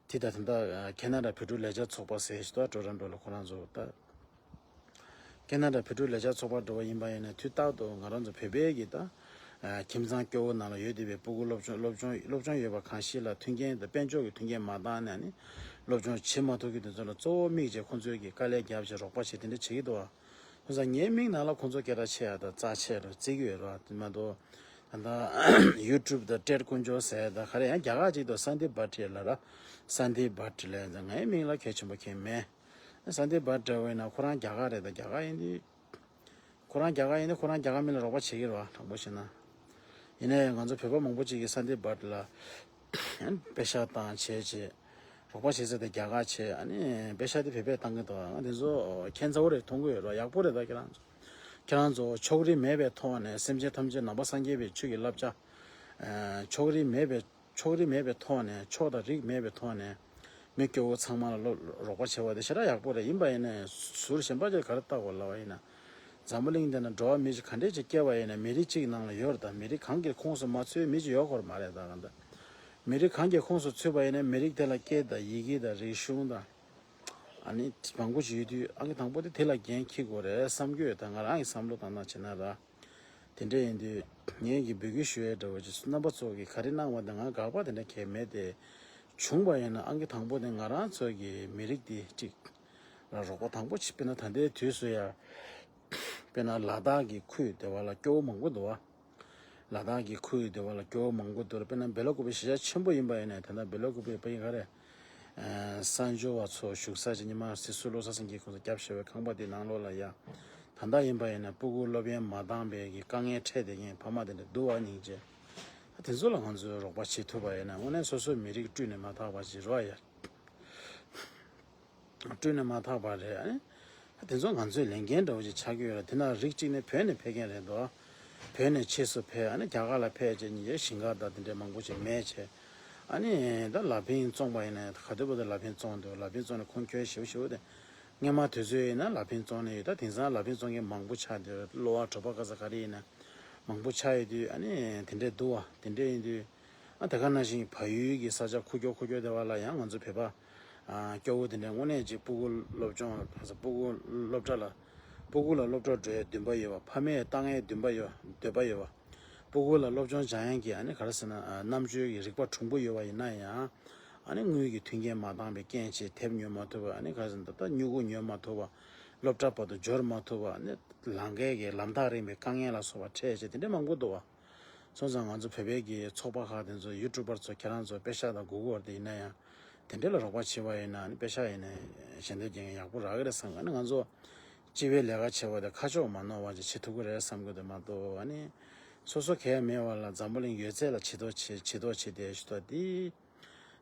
དེ་ད་ད་ལྟ་ཁེ་ན་ཌ་བོད་ཕྲུག་ལས་འཆར་ཚོགས་པ་ཟེར་ཡ་ཅིག་འདུག་ཊོ་རོན་ཊོ་ལ་ཁོ་རང་ཚོ་ད་ཁེ་ན་ཌ་བོད་ཕྲུག་ལས་འཆར་ཚོགས་པ་འདྲ་བོ་ཡིན་པ་ཡིན་ནའི་དུས་རྟག་ཏུ་ང་རང་ཚོ་བོད་པའི་གི་ད་ཁྱིམ་ཚང་སྐྱོ་བོ་ནང་ལ་ཡོད་བསྡད་པའི་སྤུ་གུ་སློབ་སྦྱོང་སློབ་སྦྱོང་སློབ་སྦྱོང་ཡོད་པ་གང་ཞིག་ལ་མཐུན་རྐྱེན་དང་དཔལ་འབྱོར་གྱི་མཐུན་རྐྱེན་མ་བཏང་ནས་ནི་སློབ་སྦྱོང་བྱེད་མ་ཐུབ་མཁན་དེ་ཚོ་ལ་གཙོ་བོ་དམིགས་བྱས་ཁོང་ཚོས་ཀྱི་དཀའ་ལས་བརྒྱབ་བྱས་རོགས་པ་བྱས་དེ་འདྲ་བྱེད་ཀྱི་འདུག་བ། ཁོ་ཚོ་ངའི་མིག་ནང་ལ་ཁོ་ཚོ་སྐད་གྲགས་ཆེ་ཡ་དང་རྩ་ཆེ་རུ་བརྩི་གི་ཡོད་རེད་བ། དེ་མ་གཏོགས་ད་ལྟ་ཡུ་ཊུབ་དང་ཏྲེད་དཀོན་མཆོག་ཟེར་ཡ་དང་ག་རེ་ཡང་རྒྱ་གར་ཅིག་ཏུ་སན་དི་བྷ་ཊི་ལབ་ར། སན་དི་བྷ་ཊི་ལབ་ཡ་དང་ངའི་མིག་ལ་གལ་ཆེན་པོ་མཁན་མེད། སན་དི་བྷ་ཊི་འདྲ་བོ་ཡིན་ན་ཁོ་རང་རྒྱ་གར་རེད། ད་རྒྱ་གར་ཡིན་དུས་ཁོ་རང་རྒྱ་གར་ཡིན་ན་ཁོ་རང་རྒྱ་གར་མི་ལ་རོགས་པ་བྱེད་ཀྱི་རེད་བ། དྲང་པོ་བཤད་ན། ཡིན་ནའི་ང་ཚོ་བོད་པ་མང་པོ་ཅིག་གིས་སན་དི་བྷ་ཊི་ལ་པེ་ཤ་བཏང་བྱས་བྱས་རོགས་པ་བྱེད་ས་དེ་རྒྱ་གར་བྱས། ཨ་ནི་པེ་ཤ་དེ་བོད་པས་བཏང་གི་འདུག་ང་དེ་ཚོ་ཁྱད་མཚར་པོ་རེད་མཐོང་གི་ཡོད་རེད། ཡག་པོ་རེད། ད་ཁྱེད་རང་ཚོ་ཁྱེད་རང་ཚོ་ཕྱོགས་རིས་མེད་པའི་ཐོག་ནས་སེམས་ཅན་ཐམས་ཅད་ནང་པ་སངས་རྒྱས་པའི་ཆོས་ཀྱི་བསླབ་བྱ་ཕྱོགས་རིས་མེད་པའི་ཕྱོགས་རིས་མེད་པའི་ཐོག་ནས་ཕྱོགས་དང་རིས་མེད་པའི་ཐོག་ནས་མི་སྐྱོ་བོ་ཚང་མ་ལ་སློབ་རོགས་པ་བྱེད་པ་དེ་ཞེ་དྲག་ཡག་པོ་རེད། ཡིན་པ་ཡིན་ནའི་ཟུར་གཞན་པ་ཅིག་ག་རེ་བལྟ་དགོས་ལབ་པ་ཡིན་ན། འཛམ་བུ་གླིང་འདི་ན་འགྲོ་བ་མི་ཞིག་ག་འདྲས་ཅིག་སྐྱེ་བ་ཡིན་ན་མི་རིགས་གཅིག་ནང་ལ་ཡོད་རེད། ད་མི་རིགས་གང་གི་ཁོངས་སུ་མ་ཚུད་མི་ཅིག་ཡོད་དགོས་མ་རེད། ད་གང་ལྟར་མི་རིགས་གང་གི་ཁོངས་སུ་ཚུད་པ་ཡིན་ན་མི་རིགས་དེ་ལ་སྐད་དང་ཡི་གེ་དང་རིག་གཞུང་དང་ཨ་ནི་མང་པོ་ཞིག་ཡོད་དུས་ཨང་ཀི་དང་པོ་དེ་དེ་ལ་འགན་འཁྱེར་དགོས་རེད་བསམ་གྱི་ཡོད། ད་ང་རང་གི་བསམ་བློ་བཏང་སྟངས་བྱས་ན་ར། དེ་འདྲ་ཡིན་དུས་ངས་ཀྱི་འབོད་སྐུལ་ཞུ་ཡས་འདྲ་བོ་ཅིག་རྣམ་པ་ཚོ་གིས་ག་རེ་གནང་བ་དེ་ང་དགག་པ་དེ་འདྲ་གང་ཡང་མེད་དེ། བྱུང་བ་ཡིན་ན་ཨང་ཀི་དང་པོ་དེ་ང་རང་ཚོ་གི་མི་རིགས་དེ་གཅིག་ལ་རོགས་པ་དང་པོ་ཅིག་དཔེར་ན་ད་ལྟའི་དུས་སུ་ཡ་དཔེར་ན་ལ་དྭགས་ཀྱི་ཁུལ་དེ་བ་ལ་སྐྱོ་བོ་མང་པོ་འདུག་བ། ལ་དྭགས་ཀྱི་ཁུལ་དེ་བ་ལ་སྐྱོ་བོ་མང་པོ་འདུག་དཔེར་ན་སྦེ་ལ་ཀུ་པེ་གཞིས་ཆགས་ཆེན་པོ་ཡིན་པ་ཡིན་ན་ད་ལྟ་སྦེ་ལ་ཀུ་པེ་པ་ཡིན་ག་རེ། གསར་འབྱོར་བ་ཚོ་བཞུགས་ས་ཅིག་ཉི་མ་སྲིད་ཟུར་བློ་བཟང་སེང་གེ་ཁོང་ཚོ་སྐྱབས་བཅོལ་བའི་ཁང་པ་དེའི་ནང་ལོགས་ལ་ཡ། ད་ལྟ་ཡིན་པ་ཡིན་ན་སྤུ་གུ་སློབ་ཡོན་མ་འདང་བའི་གི་དཀའ་ངལ་འཕྲད་བསྡད་མཁན་ཕ་མ་དེ་འདྲ་འདུག་བ། སྙིང་རྗེ། ད་དེ་ཚོ་ལ་ང་ཚོས་རོགས་པ་བྱེད་ཐུབ་པ་ཡིན་ན་དངོས་གནས་སོ་སོའི་མི་རིགས་བཀྲུས་ནས་མ་ཐག་པ་ཅིག་རོ་ཡ། བཀྲུས་ནས་མ་ཐག་པ་རེད། ཨ་ནི་ད་དེ་ཚོ་ང་ཚོའི་ལས་འགན་འདྲ་བོ་ཅིག་ཆགས་ཀྱི་ཡོད་རེད། དེ་ན་རིགས་གཅིག་ནས་བོད་ནས་ཕེབས་མཁན་རེད་འདུག་བོད་ནས་ཕྱིས་སུ་ཕེབས། ཨ་ནི་རྒྱ་གར་ལ་ཕེབས་བྱས་ཉིན་རེ་ཞིང་ཁ་དང་དེ་འདྲའི་མང་པོ་ཞིག་མེད་བྱས། ཨ་ནི་ད་ལ་ཕིང་བཙོངས་པ་ཡིན་ན་ག་དུས་བར་དུ་ལ་ཕིང་བཙོངས་འདུག་ལ་ཕིང་བཙོངས་ནས་ཁོང་ཁྱོན་ཞེ་པོ་ཞེ་པོ་དེ་སྔོན་མ་དུས་ཚོད་ཡིན་ན་ལ་ཕིང་བཙོངས་ནས་ཡོད། ད་དེང་སང་ལ་ཕིང་བཙོང་མཁན་མང་པོ་ཆགས་འདུག་གློ་བ་གྲོད་པ་ག་ས་ག་རེ་ཡིན་ན་མང་པོ་ཆགས་ཡོད་དུས། ཨ་ནི་དེ་འདྲས་འདུག་བ། དེ་འདྲས་ཡིན་དུས། ཨ་ད་ག་ནང་བཞིན་བལ་ཡུལ་གྱི་ས་ཆ་ཁུག་ཀྱོག་ཁུག་ཀྱོག་དེ་བ་ལ་ཡང་ང་ཚོ་བོད་པ་ཨ་སྐྱོ་བོ་དེ་འདྲས་དངོས་གནས་ཅིག་སྤུ་གུ་སློབ་སྦྱོང་ཕ་ས་སྤུ་གུ་སློབ་གྲྭ་ལ་སྤུ་གུ་ལ་སློབ་གྲྭ་འགྲོ་ཡའི་འདུན་པ་ཡོད་པ། ཕ་མས་ལྟ་མཁན་འདུན་པ་ཡོད་འདོད་པ་ཡོད་པ། སྤུ་གུ་ལ་སློབ་སྦྱོང་སྦྱང་ཡག་གི་ཨ་ནི་ག་རེ་ཟེར་ན་ཨ་རྣམ་དཔྱོད་ཀྱི་རིག་པ་གྲུང་པོ་ཡོད་པ་ཡིན་ན་ཡང་། ཨ་ནི་དངུལ་གྱི་མཐུན་རྐྱེན་མ་འདང་བའི་རྐྱེན་བྱས་དེབ་ཉོ་མ་ཐུབ་པ། ཨ་ནི་ག་རེ་ཟེར་ན་ད་ལྟ་སྨྱུ་གུ་ཉོ་མ་ཐུབ་པ། སློབ་གྲྭ་བར་དུ་འབྱོར་མ་ཐུབ་པ། ཨ་ནི་ལམ་ཁའི་གི་ལམ་ཐག་རིང་བའི་དཀའ་ངལ་ལ་སོགས་པ་འཕྲད་བྱས་དེ་འདྲ་མང་པོ་འདུག་བ། སོང་ཙང་ང་ཚོ་བོད་པའི་གི་ཚོགས་པ་ཁག་དེ་ཚོ་ཡུ་ཊུབ་པར་ཚོ་ཁྱེད་རང་ཚོ་པེ་ཤག་དང་གུ་གུལ་དེ་ཡིན་ན་ཡང་དེ་འདྲ་ལ་རོགས་པ་བྱེད་པ་ཡིན་ན་ཨ་ནི་པེ་ཤག་ཡིན་ན་ཞལ་འདེབས་རྒྱག་མཁན་ཡག་པོ་རག་གི་རེད་བསམ་གི། ཨ་ནི་ང་ཚོ་སྤྱི་པའི་ལས་ཀ་བྱེད་པ་དེ་ཁ་ཕྱོགས་མ་ནོར་བ་ཅིག་བྱེད་ཐུབ་ཀྱི་རེད་བསམ་གི་འདུག་མ་གཏོགས། ཨ་ནི་སོ་སོ་གལ་མེད་པ་ལ་འཛམ་བུ་གླིང་ཡོད་ཚད་ལ་བྱེད་དོ་བྱེད་བྱེད་དོ་བྱེད་དེ་ཞུ་དོ་དེ་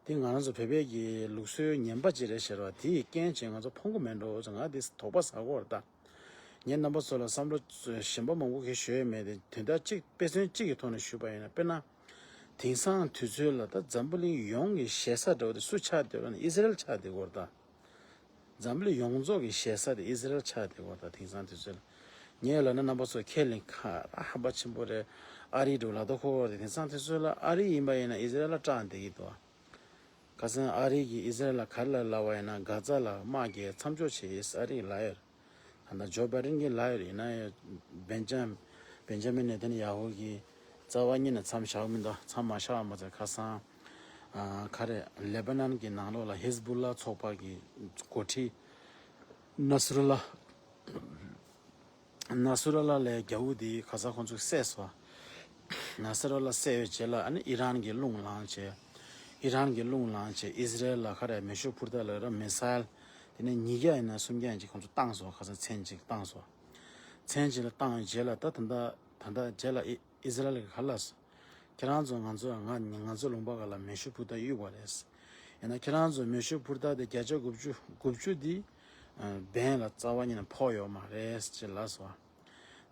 དེ་ང་རང་ཚོ་བོད་པའི་གི་ལུགས་སྲོལ་ངན་པ་ཅིག་རེད་ཟེར་བ་དེ་ཡི་རྐྱེན་བྱས་ང་ཚོ་ཕོངས་གི་མེད་འགྲོ་ཟེར་ང་དེ་དོགས་པ་ཟ་གི་ཡོད་རེད་ད། ངས་རྣམ་པ་ཚོ་ལ་བསམ་བློ་གཞན་པ་མང་པོ་གིས་ཞུ་ཡས་མེད་དེ་དོན་དག་གཅིག་དཔེ་མཚོན་གཅིག་གི་ཐོག་ནས་ཞུས་པ་ཡིན་ན། དཔེར་ན། དེང་སང་དུས་ཚོད་ལ་ད་འཛམ་བུ་གླིང་ཡོངས་ཀྱི་ཞེ་ས་འདྲ་བོ་དེ་སུ་ཆགས་བསྡད་ཡོད་ན་ཨི་ཟི་རེལ་ཆགས་བསྡད་ཡོད་རེད་ད། འཛམ་བུ་གླིང་ཡོངས་རྫོགས་ཀྱི་ཞེ་ས་དེ་ཨི་ཟི་རེལ་ཆགས་བསྡད་ཡོད་རེད་ད། དེང་སང་དུས་ཚོད་ལ། ངས་ལབ་ན་རྣམ་པ་ཚོ་ཁས་ལེན་ཁ་ར་ཧམ་པ་ཆེན་པོ་རེད། ཨ་རི་འདྲ་བོ་ལབ་ད་ཁོ་བོ་རེད། དེང་སང་དུས་ཚོད་ལ་ཨ་རི་ཡིན་པ་ཡིན་ན་ཨི་ཟི་རེལ་ལ་སྐྲག་བསྡད་ཀྱི་འདུག་ཁ་སང་ཨ་རི་གིས་ཨི་ཟི་རེལ་ལ་ག་རེ་ལབ་ལབ་པ་ཡིན་ན། གྷ་ཛ་ལ་དམག་རྒྱག་མཚམས་འཇོག་བྱེད་ཡིན་ཨ་རི་གིས་ལབ་ཡོད། ད་ལྟ་ཇོ་བྷའི་ཌེན་གྱིས་ལབ་ཡོད་རེད། ཡིན་ན་ཡང་བེན་ཇམ་བེན་ཇ་མིན་ནེ་ཐན་ཡ་ཧུ་གིས་རྩ་བ་ཉིད་ནས་མཚམས་བཞག་མི་འདུག་མཚམས་མ་བཞག་པ་མ་ཚད་ཁ་སང་ཨ་ག་རེ་ལེ་བྷ་ནན་གྱི་ནང་ལོགས་ལ་ཧིས་བུ་ལ་ཚོགས་པ་གི་འགོ་ཁྲིད་ནཱ་སུ་རུ་ལ། ནཱ་སུ་རུ་ལ་ལབ་རྒྱ་བོ་དེ་ཁ་སང་ཁོང་ཚོས་བསད་སོང་། ནཱ་སུ་རུ་ལ་བསད་པའི་རྗེས་ལ་ཨ་ནི་ཨི་རན་གྱིས་རླུང་ལངས་བྱས། ཨི་རན་གྱིས་རླུང་ལངས་བྱས་ཨི་ཟི་རེལ་ལ་ག་རེ་མེ་ཤུགས་འཕུར་མདའ་ལབ་ར་མི་སེལ། དེ་ནས་ཉིས་བརྒྱ་ཡིན་ན་སུམ་བརྒྱ་ཡིན་ཅིག་ཁོང་ཚོ་བཏང་སོང་། ཁ་སང་མཚན་གཅིག་བཏང་སོང་། མཚན་གཅིག་ལ་བཏང་རྗེས་ལ་ད་ད་ལྟ་ད་ལྟ་རྗེས་ལ་ཨི་ཨི་ཟི་རེལ་གྱིས་ག་རེ་ལབ་སོང་། ཁྱེད་རང་ཚོ་ང་ཚོ་ང་ང་ཚོ་ལུང་པ་ག་ལ་མེ་ཤུགས་འཕུར་མདའ་གཡུགས་པ་རེད། ཡིན་ན་ཁྱེད་རང་ཚོ་མེ་ཤུགས་འཕུར་མདའ་དེ་བརྒྱ་ཆ་དགུ་བཅུ་དགུ་བཅུ་དེ་བན་ལ་རྩ་བ་ཉིད་ནས་ཕོག་ཡོད་མ་རེད་ཅེས་ལབ་སོང་།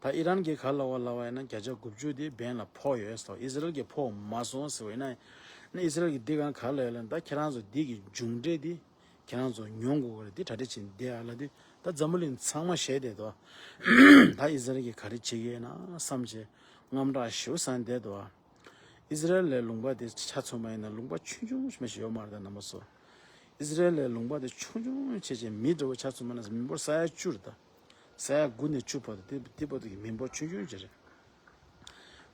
ད་ཨི་རན་གྱིས་ག་རེ་ལབ་པ་ལབ་པ་ཡིན་ན་བརྒྱ་ཆ་དགུ་བཅུ་དེ་བན་ལ་ཕོག་ཡོད་ཟེར། ཨི་ཟི་རེལ་གྱིས་ཕོག་མ་སོང་ཟེར་བ་ཡིན་ན། ཨི་ཟི་རེལ་གྱིས་འདི་ག་ག་རེ་ལབ་ཡོད་ལབ་ན། ད་ཁྱེད་རང་ཚོ་འདི་གི་མཇུག་འབྲས་དེ་ཁྱེད་རང་ཚོ་མྱོང་དགོས་ཀྱི་རེད། དེ་གྲ་སྒྲིག་བྱེད་བསྡད་ཨ་ལབ་དུས་ད་འཛམ་བུ་གླིང་ཚང་མ་ཞེད་བསྡད་འདུག་ད་ཨི་ཟི་རེལ་གྱིས་ག་རེ་བྱེད་ཀྱི་ཡོད་ན་བསམ་བྱས་དངངས་སྐྲག་ཞེ་པོ་ཟ་བསྡད་འདུག་ཨི་ཟི་རེལ་ལའི་ལུང་པ་དེ་ཆ་མཚོན་པ་ཡིན་ན་ལུང་པ་ཆུང་ཆུང་ཞིག་མ་ཞིག་ཡོད་མ་རེད་ད་རྣམ་པ་ཚོ། ཨི་ཟི་རེལ་ལའི་ལུང་པ་དེ་ཆུང་ཆུང་བྱས་བྱས་མི་འདྲ་བོ་ཆ་མཚོན་པ་ན་མི་འབོར་ས་ཡ་བཅུ་རེད་ད། ས་ཡ་དགུ་ནས་བཅུ་བར་དུ་དེ་དེ་བར་དུ་གི་མི་འབོར་ཆུང་ཆུང་ཅིག་རེད།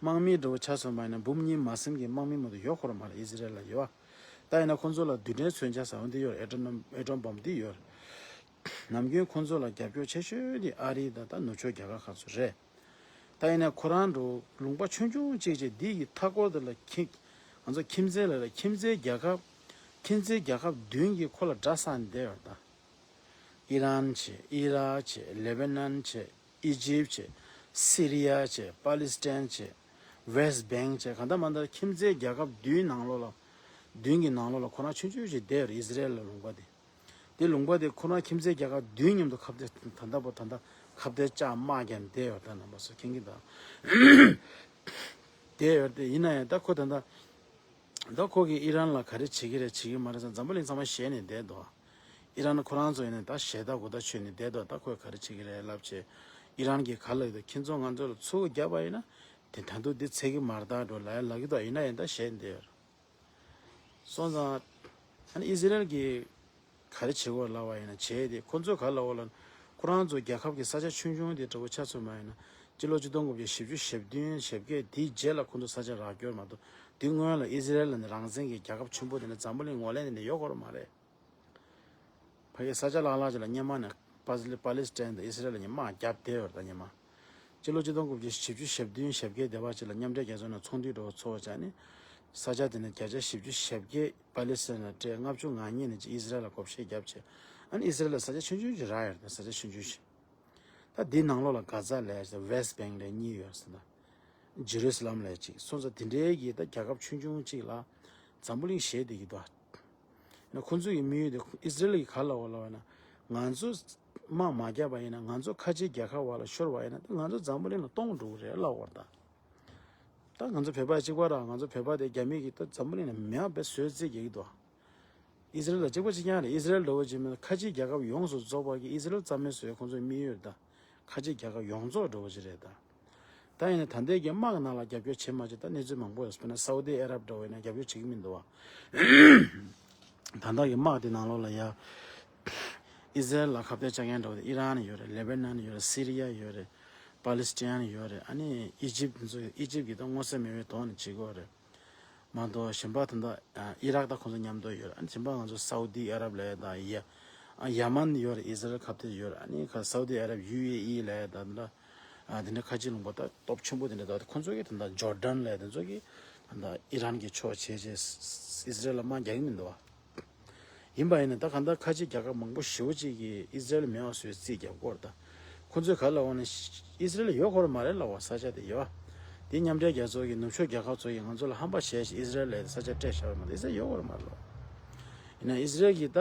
དམག་མི་འདྲ་བོ་ཆ་མཚོན་པ་ཡིན་ན་འབུམ་གཉིས་མ་ཟིན་གྱི་དམག་མི་མ་གཏོགས་ཡོད་ཁོ་ར་མ་རེད་ཨི་ཟི་རེལ་ལ་ཡོད། ད་ཡིན་ན་ཁོང་ཚོ་ལ་རྡུལ་ཕྲན་མཚོན་ཆ་ཟེར་བ་འདི་ཡོད་རེད། ཨེ་ཊོམ་ཨེ་ཊོམ་བོམ་འདི་ཡོད་རེད། ནམ་རྒྱུན་ཁོང་ཚོ་ལ་རྒྱབ་སྐྱོར་ཆེ་ཤོས་འདི་ཨ་རི་དང་ད་ནུབ་ཕྱོགས་རྒྱལ་ཁབ་ཁག་ཚོ་རེད། ད་ཡིན་ན་ཁོ་རང་འདྲ་བོ་ལུང་པ་ཆུང་ཆུང་གཅིག་བྱས་འདི་གི་མཐའ་སྐོར་དེ་ལ་ཁྱི་ང་ཚོ་ཁྱིམ་མཚེས་ལ་ལ་ཁྱིམ་མཚེས་རྒྱལ་ཁབ་ཁྱིམ་མཚེས་རྒྱལ་ཁབ་བདུན་གྱིས་ཁོ་ལ་དགྲ་བསགས་ནས་བསྡད་ཡོད་རེད་ད། ཨི་རན་བྱས། ཨི་རག་བྱས། ལེ་བྷ་ནན་བྱས། ཨི་ཇིབ་བྱས། སི་རི་ཡ་བྱས། པ་ལི་སི་ཐན་བྱས། ཝེ་སི་བེང་བྱས། གང་ལྟར་མ་ལྟར་ཁྱིམ་མཚེས་རྒྱལ་ཁབ་བདུན་ནང་ལོགས་ལ་བདུན་གྱི་ནང་ལོགས་ལ་ཁོ་རང་ཆུང་ཆུང་ཞིག་བསྡད་ཡོད་རེད་ཨི་ཟི་རེལ་ལ་ལུང་པ་དེ། དེ་ལུང་པ་དེ་ཁོ་རང་ཁྱིམ་མཚེས་རྒྱལ་ཁབ་བདུན་མཉམ་དུ་ཁ་གཏད་ད་ལྟ་བར་ད་ལྟ་ཁ་གཏད་བཅག་དམག་རྒྱབ་བསྡད་ཡོད་ད་རྣམ་པ་ཚོ་མཁྱེན་གྱི་འདུག་བསྡད་ཡོད་དེ་ཡིན་ན་ཡང་ད་ཁོ་ད་ལྟ་ད་ཁོ་གིས་ཨི་རན་ལ་ག་རེ་བྱེད་ཀྱི་རེད་བྱེད་ཀྱི་མ་རེད་ཟེར་འཛམ་བུ་གླིང་ཚང་མ་ཞེད་ནས་བསྡད་འདུག་ཨི་རན་ཁོ་རང་ཚོ་ཡིན་ན་ད་ཞེད་སྣང་གུ་དར་ཆོད་ནས་བསྡད་འདུག་ད་ཁོས་ག་རེ་བྱེད་ཀྱི་རེད་ལབ་བྱས་ཨི་རན་གྱིས་ག་ལབ་ཀྱི་འདུག་ཁྱེད་ཚོ་ང་ཚོ་ལ་ཚུར་རྒྱབ་པ་ཡིན་ན་དེ་ད་དུང་འདི་ཚད་ཀྱི་མ་རེད་ད་འགྲོ་ལབ་ལབ་ཀྱི་འདུག་ཡིན་ན་ཡང་ད་ཞེད་བསྡད་ཡོད་རེད། སོང་ཙང་ཨ་ནི་ཨི་ཟི་རེལ་གྱིས་ག་རེ་བྱེད་དགོས་ལབ་པ་ཡིན་ན་བྱས་ཏེ་ཁོ་ཚོས་ག་རེ་ལབ་དགོས་ལབ་ན་ཁོ་རང་ཚོ་རྒྱལ་ཁབ་ཀྱི་ས་ཆ་ཆུང་ཆུང་དེ་འདྲ་བོ་ཆ་མཚོན་པ་ཡིན་ན་སྤྱི་ལོ་ཆིག་སྟོང་དགུ་བརྒྱ་བཞི་བཅུ་ཞེ་བདུན་ཞེ་བརྒྱད་དེའི་རྗེས་ལ་ཁོ་ཚོ་ས་ཆ་རག་རྒྱུ་མ་གཏོགས་དེ་སྔོན་ལ་ཨི་ཟི་རེལ་ལ་ནི་རང་བཙན་གྱི་རྒྱལ་ཁབ་ཆེན་པོ་དེ་འདྲ་འཛམ་བུ་གླིང་ངོས་ལེན་དེ་འདྲ་ཡོད་དགོས་ར་མ་རེད། ཕ་གིའི་ས་ཆ་ལྷག་ལྷག་ཅིག་ལ་སྔོན་མ་ནས་པ་ལི་པ་ལི་སི་ཐན་དང་ཨི་སི་རེལ་གཉིས་དམག་བརྒྱབ་བསྡད་ཡོད་རེད་ད་སྔོན་མ། སྤྱི་ལོ་ཆིག་སྟོང་དགུ་བརྒྱ་བཞི་བཅུ་ཞེ་བདུན་ཞེ་བརྒྱད་དེ་བ་ཅིག་ལ་མཉམ་འབྲེལ་རྒྱལ་ཚོགས་ནང་ཚོགས་འདུ་འདྲ་བོ་ཚོགས་བྱས་ནས་ས་ཆ་དེ་ནས་བརྒྱ་ཆ་བཞི་བཅུ་ཞེ་བརྒྱད་པ་ལི་སི་ཐན་ལ་སྤྲད། ལྔ་བཅུ་ང་གཉིས་ནས་ཅིག་ཨི་སི་རེལ་ལ་བགོ་བཤའ་བརྒྱབ་བྱས། ཨ་ནི་ཨི་སི་རེལ་ལ་ས་ཆ་ཆུང་ཆུང་ཅིག་རག་ཡོད་རེད་ད་ས་ཆ་ཆུང་ཆུང་ཞིག་ད་འདིའི་ནང་ལོགས་ལ་གྷ་ཛ་ལབ་ཡག་ཅིག་ཝེ་སི་བེང་ལབ་གཉིས་ཡོད་ཟེར་ན། ཇེ་རུ་སི་ལམ་ལབ་ཅིག་སོང་ཙང་དེ་འདྲའི་གི་ད་རྒྱལ་ཁབ་ཆུང་ཆུང་ཅིག་ལ་འཛམ་བུ་གླིང་ཞེད་བསྡད་ཀྱི་འདུག་ཡིན་ན་ཁོ་ཚོ་གི་དམིགས་ཡུལ་དེ་ཨི་སི་རེལ་གྱིས་ག་ལབ་པ་ལབ་པ་ཡིན་ན་ང་ཚོ་དམག་མ་བརྒྱབ་པ་ཡིན་ན་ང་ཚོ་ཁ་ཆེའི་རྒྱལ་ཁབ་བར་ལ་ཤོར་བ་ཡིན་ན་ད་ང་ཚོ་འཛམ་བུ་གླིང་ལ་སྟོངས་འགྲོ་གི་རེད་ལབ་པ་རེད་ད། ད་ང་ཚོ་བོད་པ་གཅིག་པ་ར། ང་ཚོ་བོད་པ་དེ་རྒྱ་མི་གིས་ད་འཛམ་བུ་གླིང་ནས་མེད་པ་བཟོས་རྩིས་རྒྱག་གི་འདུག་ཨི་ཟི་རེལ་ལ་གཅིག་པ་གཅིག་རྐྱང་རེད། ཨི་ཟི་རེལ་འདྲ་བོ་ཅིག་མིན་ན་ཁ་ཆེའི་རྒྱལ་ཁབ་ཡོངས་སུ་རྫོགས་པ་གིས་ཨི་ཟི་རེལ་རྩ་མེད་བཟོས། ཁོང་ཚོའི་དམིགས་ཡུལ་ད་ཁ་ཆེའི་རྒྱལ་ཁབ་ཡོངས་རྫོགས་འདྲ་བོ་ཅིག་རེད་ད། ད་ཡིན་ན་ད་ལྟའི་གི་དམག་ནང་ལ་རྒྱབ་སྐྱོར་བྱེད་མ་བྱེད་ད་གནས་ཚུལ་མང་པོ་ཡོད། དཔེར་ན་སའུ་ཏི་ཨ་རབ་འདྲ་བོ་ཡིན་ན་རྒྱབ་སྐྱོར་བྱེད་ཀྱི་མི་འདུག་བ། ད་ལྟ་གི་དམག་དེ་ནང་ལོགས་ལ་ཡ་ཨི་ཟི་རེལ་ལ་ཁ་གཏད་བཅག་མཁན་འདྲ་བོ་དེ་ཨི་རན་ཡོད་རེད། ལེ་བྷ་ནན་ཡོད་རེད། སི་རི་ཡ་ཡོད་རེད། པ་ལི་སི་ཐན་ཡོད་རེད། ཨ་ནི་ཨི་ཇིབ་དེ་ཚོ། ཨི་ཇིབ་གིས་ད་མངོན་གསལ་མེད་པའི་ཐོག་ནས་བྱེད་ཀྱི་ཡོད་རེད། མ་གཏོགས་གཞན་པ་ད་ལྟ་ཨ་ཨི་རག་ད་ཁོང་ཚོ་མཉམ་དུ་ཡོད་རེད། ཨ་ནི་གཞན་པ་ང་ཚོ་སའུ་ཏི་ཨ་རབ་ལབ་ཡ་ད་ཡ་ཨ་ཡ་མན་ཡོད་རེད། ཨི་ཟི་རེལ་ཁ་གཏད་ཡོད་རེད། ཨ་ནི་ཁ་སའུ་ཏི་ཨ་རབ་ཡུ་ཨེ་ཨི་ལབ་ཡ་ད་ད་ལྟ་ཨ་དེ་འདྲ་ཁ་ཆེ་ལུང་པ་ད་སྟོབས་ཆེན་པོ་དེ་འདྲ་ད་ཁོང་ཚོ་གིས་ད་ལྟ་ཇོར་ཌན་ལབ་ཡ་དེ་ཚོ་གིས་ད་ལྟ་ཨི་རན་གྱི་ཕྱོགས་བྱས་བྱས་ཨི་ཟི་རེལ་ལ་དམག་རྒྱག་གི་མི་འདུག་བ། ཡིན་པ་ཡིན་ན་ད་གང་ལྟར་ཁ་ཆེ་རྒྱལ་ཁབ་མང་པོ་ཞེ་པོ་ཅིག་གིས་ཨི་ཟི་རེལ་མེད་པ་བཟོས་རྩིས་རྒྱབ་སྐོར་ད། ཁོ་ཚོས་ག་ལབ་པ་ན་ཨི་ཟི་རེལ་ཡོད་དགོས་རེད་མ་རེད་ལབ་པ། ས་ཆ་དེ་ཡོད། དེ་མཉམ་འབྲེལ་རྒྱལ་ཚོགས་ཀྱི་ནུབ་ཕྱོགས་རྒྱལ་ཁབ་ཚོ་ཡིས་ང་ཚོ་ལ་ཧམ་པ་བྱས་ཤིག་ཨི་ཟི་རེལ་ལ་ས་ཆ་སྤྲད་བཞག་པ་མ་གཏོགས་ཨི་ཟི་རེལ་ཡོད་དགོས་རེད་མ་རེད་ལབ་པ། ཡིན་ན་ཨི་ཟི་རེལ་གྱིས་ད་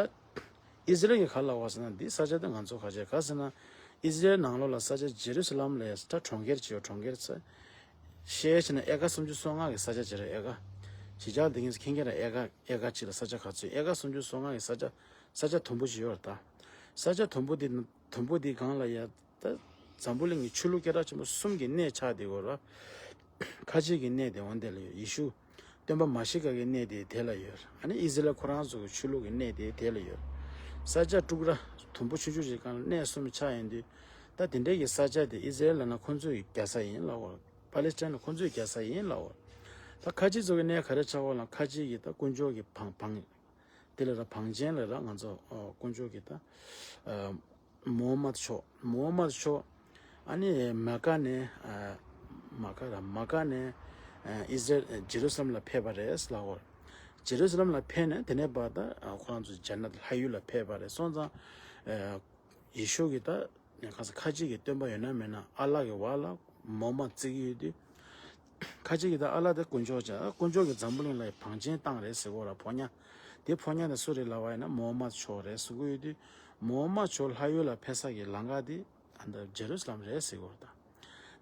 ཨི་ཟི་རེལ་གྱིས་ག་ལབ་པ་ཟེར་ན་འདི་ས་ཆ་དེ་ང་ཚོ་ག་ཆེ་ག་ཟེར་ན་ཨི་ཟི་རེལ་ནང་ལོགས་ལ་ས་ཆ་ཇེ་རུ་སི་ལམ་ལ་ད་གྲོང་ཁྱེར་ཅིག་ཡོད། གྲོང་ཁྱེར་ཚོ་བཤད་བྱས་ན་ཨེ་ཀ་སུམ་ཅུ་སོ་ལྔ་གི་ས་ཆ་ཅིག་རེད། ཨེ་ཀ་ཇི་ལྟར་འདི་ངས་མཁྱེན་མཁན་ར། ཨེ་ཀ་ཨེ་ཀ་གཅིག་ལ་ས་ཆ་ག་ཚོད། ཨེ་ཀ་སུམ་ཅུ་སོ་ལྔ་གི་ས་ཆ་ས་ཆ་དུམ་བུ་ཅིག་ཡོད་རེད་ད། ས་ཆ་དུམ་བུ་འདི་དུམ་བུ་འདི་སྒང་ལ་ཡ་ད་འཛམ་བུ་གླིང་གི་ཆོས་ལུགས་སྐད་གྲགས་ཆེན་པོ་གསུམ་གྱི་གནས་ཆགས་བསྡད་ཡོད་རེད། ཁ་ཆེ་གི་གནས་དེ་འོ་དེ་ལ་ཡོད། ཡེ་ཤུ་སྟོན་པ་མཱ་ཤི་ཀ་གི་གནས་དེ་དེ་ལ་ཡོད། ཨ་ནི་ཨི་ཟི་རེལ་ཁོ་རང་ཚོ་གི་ཆོས་ལུགས་ཀྱི་གནས་དེ་དེ་ལ་ཡོད། ས་ཆ་དྲུག་ར་དུམ་བུ་ཆུང་ཆུང་ཞིག་སྒང་ལ་གནས་གསུམ་ཆགས་ཡོང་དུས། ད་དེ་འདྲའི་གི་ས་ཆ་དེ་ཨི་ཟི་རེལ་ལབ་ན་ཁོ་ཚོའི་རྒྱལ་ས་ཡིན་ལབ་པ། པ་ལི་སི་ཐན་ཁོ་ཚོའི་རྒྱལ་ས་ཡིན་ལབ་པ། ད་ཁ་ཆེ་ཚོ་གི་གནས་ག་རེ་ཆགས་པ་ལབ་ན་ཁ་ཆེ་གི་ད་དཀོན་མཆོག་གི་བང་བང་དེ་ལ་ར་བང་ཆེན་ལ་ར་ང་ཚོ་ཨ་དཀོན་མཆོག་གི་ད་ཨ་མོ་ཧམ་མད་མཆོག་མོ་ཧམ་མད་མཆོག་ཨ་ནི་མ་ཀ་ནས་ཨ་མ་ཀ་ར་མ་ཀ་ནས་ཨ་ཨི་ཟི་རེལ་ཇེ་རུ་སི་ལམ་ལ་ཕེབས་པ་རེད་ལབ་པ། ཇེ་རུ་སི་ལམ་ལ་ཕེབས་ནས་དེ་ནས་ཕར་ད་ཨ་ཁོ་རང་ཚོ་ཇ་ནད་ལྷ་ཡུལ་ལ་ཕེབས་པ་རེད། སོང་ཙང་ཨ་ཡེ་ཤུ་གི་ད་ཁ་ས་ཁ་ཅིག་གི་སྟོན་པ་ཡོད་ན་མེད་ན་ཨ་ལ་གི་བར་ལ་མོ་མ་བརྩི་གི་ཡོད་དུས། ཁ་ཅིག་གི་ད་ཨ་ལ་དེ་དཀོན་མཆོག་ཅིག་ཨ་དཀོན་མཆོག་གི་འཛམ་བུ་གླིང་ལ་བང་ཆེན་བཏང་རེད་ཟེར་གོ་ར། ཕོ་ཉ་དེ་ཕོ་ཉ་དེ་སུ་རེད་ལབ་པ་ཡིན་ན་མོ་མ་མཆོག་རེད་ཟེར་གི་ཡོད་དུས། མོ་མ་མཆོག་ལྷ་ཡུལ་ལ་ཕེབས་ས་གི་ལམ་ཁ་དེ་ཨ་ད་ཇེ་རུ་སི་ལམ་རེད་ཟེར་གོ་ར། ད་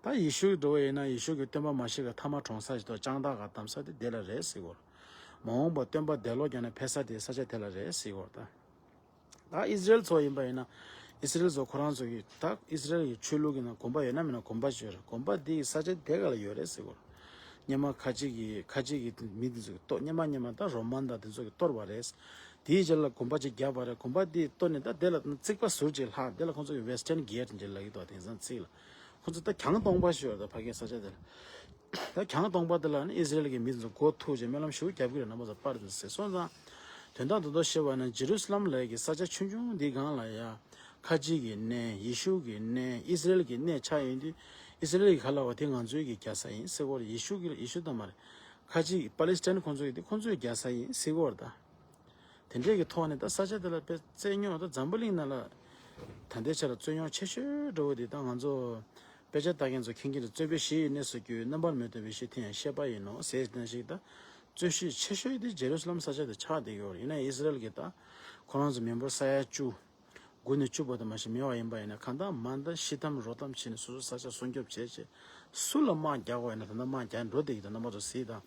ད་ཡེ་ཤུ་གི་འགྲོ་བ་ཡིན་ན་ཡེ་ཤུ་གི་སྟོན་པ་མཱ་ཤི་ཀ་ཐ་མ་གྲོངས་ས་ཞིག་ཏུ་དཔྱང་ཐག་ག་བསྡམས་ས་དེ་དེ་ལ་རེད་ཟེར་གོ་ར། མ་འོངས་པ་སྟོན་པ་འདས་ལོག་རྒྱག་ནས་ཕེབས་ས་དེ་ས་ཆ་དེ་ལ་རེད་ཟེར་གོ་ར་ད། ད་ཨི་སི་རེལ་ཚོ་ཡིན་པ་ཡིན་ན། ཨི་སི་རེལ་ཚོ་ཁོ་རང་ཚོ་གི་ད་ཨི་སི་རེལ་གྱི་ཆོས་ལུགས་ཀྱི་ནང་དགོན་པ་ཡོད་ན་མེད་ན་དགོན་པ་ཅིག་ཡོད་རེད། དགོན་པ་འདི་ས་ཆ་དེ་ག་ལ་ཡོད་རེད་ཟེར་གོ། སྔོན་མ་ཁ་ཅིག་གི་ཁ་ཅིག་གི་མི་འདི་ཚོ་གི་གཏོར། སྔོན་མ་སྔོན་མ་ད་རོ་མན་དང་དེ་ཚོ་གི་གཏོར་བ་རེད། དེའི་རྗེས་ལ་དགོན་པ་ཅིག་བརྒྱབ་པ་རེད། དགོན་པ་འདི་གཏོར་ནས་ད་དེ་ལ་རྩིག་པ་ཟུར་ཅིག་ལྷག་དེ་ལ་ཁོང་ཚོ་གི་Western Gate་འདྲ་ལབ་ཀྱི་འདུག་དེང་སང་ཚིག་ལ་ཁོང་ཚོ་ད་གྱང་སྟོང་པ་ཞིག་ཡོད་རེད། ད་ཕ་གིའི་ས་ཆ་དེ་ལ། ད་གྱང་སྟོང་པ་དེ་ལ་ནི་ཨི་སི་རེལ་གྱི་མི་ཚོ་མགོ་ཐུག་བྱས་སྨོན་ལམ་ཞེ་པོ་རྒྱབ་ཀྱི་རེད། རྣམ་པ་ཚོ་པར་དུ་གཟིགས་སོང་ཙང་། དོན་དག་རྡོག་རྡོག་བཤད་པ་ན་ཇེ་རུ་སི་ལམ་ལབ་ཀྱི་ས་ཆ་ཆུང་ཆུང་འདི་སྒང་ལ་ཡ། ཁ་ཅིག་གི་གནས། ཡེ་ཤུ་གི་གནས། ཨི་སི་རེལ་གྱི་གནས་ཆགས་ཡོང་དུས། ཨི་སི་རེལ་གྱི་ག་ལ་བ་དེ་ང་ཚོའི་གི་རྒྱལ་ས་ཡིན་ཟེར་གོ་རེད། ཡེ་ཤུ་གི་ཡེ་ཤུ་ད་མ་རེད། ཁ་ཅིག་པ་ལི་སི་ཐན་ཁོང་ཚོའི་དེ་ཁོང་ཚོའི་རྒྱལ་ས་ཡིན་ཟེར་གོ་རེད་ད། དེ་འདྲས་ཀྱི་ཐོག་ནས་ད་ས་ཆ་དེ་ལ་དཔེ་རྩོད་རྙོག་ད་འཛམ་བུ་གླིང་ནང་ལ་ད་ལྟའི་ཆ་ལ་རྩོད་རྙོག་ཆེ་ཤོས་འདྲ་བོ་དེ་ད་ང་ཚོ་དཔེ་ཆ་ལྟ་མཁན་ཚོ་མཁྱེན་གྱི་རེད། རྩོད་པའི་གཞི་ཡི་གནས་སུ་གྱུར། རྣམ་པར་མི་རྟོག་པའི་གཞི་དེ་ཡང་ཤེས་པ་ཡིན་ནོ་ཟེར་ནས་ཞིག་ད་རྩོད་གཞི་ཆེ་ཤོས་དེ་ཇེ་རུ་སི་ལམ་ས་ཆ་དེ་ཆགས་བསྡད་ཡོད་རེད། ཡིན་ན་ཨི་སི་རེལ་གྱི་ད་ཁོ་རང་ཚོ་མི་འབོར་ས་ཡ་བཅུ། དགུ་ནས་བཅུ་བར་དུ་མ་ཞིག་མེད་པ་ཡིན་པ་ཡིན་ན་གང་ལྟར་མ་ད་ཤི་གཏམ་རོ་གཏམ་བྱས་ནས་སོ་སོ་ས་ཆ་སྲུང་སྐྱོབ་བྱས་བྱས་སུ་ལ་དམག་རྒྱག་དགོས་ཡིན་ན་ད་ལྟ་དམག་རྒྱག་འགྲོ་བསྡད་ཀྱི་འདུག་རྣམ་པ་ཚོ་གཟིགས་དང་།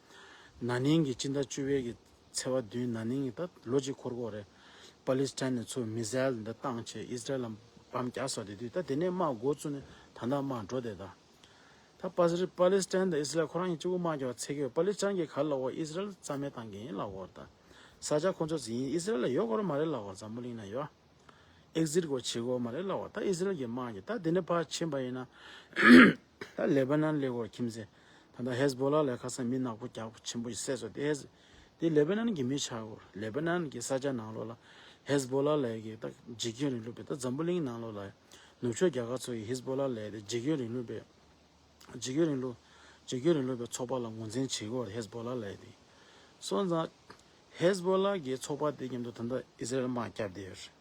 ན་ནིང་གི་སྤྱི་ཟླ་བཅུ་པའི་གི་ཚེས་པ་བདུན་ན་ནིང་གི་ད་ལོ་གཅིག་འཁོར་གྱི་ཡོད་རེད། པ་ལི་སི་ཐན་ནས་ཚུར་མི་སེལ་འདི་བཏང་བྱས་ཨི་སི་རེལ་ལ་བམ་རྒྱག་ས་དེ་དུས་ད་དེ་ནས་དམག་འགོ་བཙུགས་ནས་ད་ལྟ་དམག་འགྲོ་བསྡད་དང་། ད་པ་སི་པ་ལི་སི་ཐན་དང་ཨི་སི་རེལ་ཁོ་རང་གཉིས་གཅིག་པུ་དམག་རྒྱག་པ་ཚད་ཀྱི་ཡོད། པ་ལི་སི་ཐན་གྱིས་ག་རེ་ལབ་ཡོད། ཨི་སི་རེལ་རྩ་མེད་བཏང་གི་ཡིན་ལབ་ཡོད་རེད་ད། ས་ཆ་ཁོ་ཚོ་ཟིན་ཡིན། ཨི་སི་རེལ་ལ་ཡོད་དགོས་རེད་མ་རེད་ལབ་ཡོད་རེད། འཛམ་བུ་གླིང་ན་ཡོད། ཨེག་ཟིཊ་སྒོ་ཕྱེ་དགོས་མ་རེད་ལབ་པ། ད་ཨི་སི་རེལ་གྱི་དམག་གིས་ད་དེ་འདྲ་ཕར་ཕྱིན་པ་ཡིན་ན། ད་ལེ་བྷ་ནན་སླེབས་ཡོད་རེད་ཁྱིམ་མཚེས། ད་ལྟ་ཧེ་ཟི་བྷོ་ལ་ལ་ཁ་སང་མི་ནག་པོ་རྒྱགས་པོ་ཆེན་པོ་ཞིག་བསད་སོང་། དེ་ཧེ་ཟི་དེ་ལེ་བྷ་ནན་གྱི་མི་ཆགས་ཡོད་རེད། ལེ་བྷ་ནན་གྱི་ས་ཆ་ནང་ལོགས་ལ་ཧེ་ཟི་བྷོ་ལ་ལ་གི་ད་འཇིགས་སྐྱོབ་རིང་ལུགས་པའི། ད་འཛམ་བུ་གླིང་ནང་ལོགས་ལ་ནུབ་ཕྱོགས་རྒྱལ་ཁབ་ཚོ་ཡིས་ཧེ་ཟི་བྷོ་ལ་ལ་དེ་འཇིགས་སྐྱོབ་རིང་ལུགས་པའི། འཇིགས་སྐྱོབ་རིང་ལུགས། འཇིགས་སྐྱོབ་རིང་ལུགས་པའི་ཚོགས་པ་ལ་ངོས་འཛིན་བྱེད་ཀྱི་ཡོད་རེད། ཧེ་ཟི་བྷོ་ལ་ལབ་ཡ་དེ། སོང་ཙང་། ཧེ་ཟི་བྷོ་ལ་གི་ཚོགས་པ་དེ་མཉམ་དུ་ད་ལྟ་ཨི་སི་རེལ་དམག་བརྒྱབ་བསྡད་ཡོད་རེད།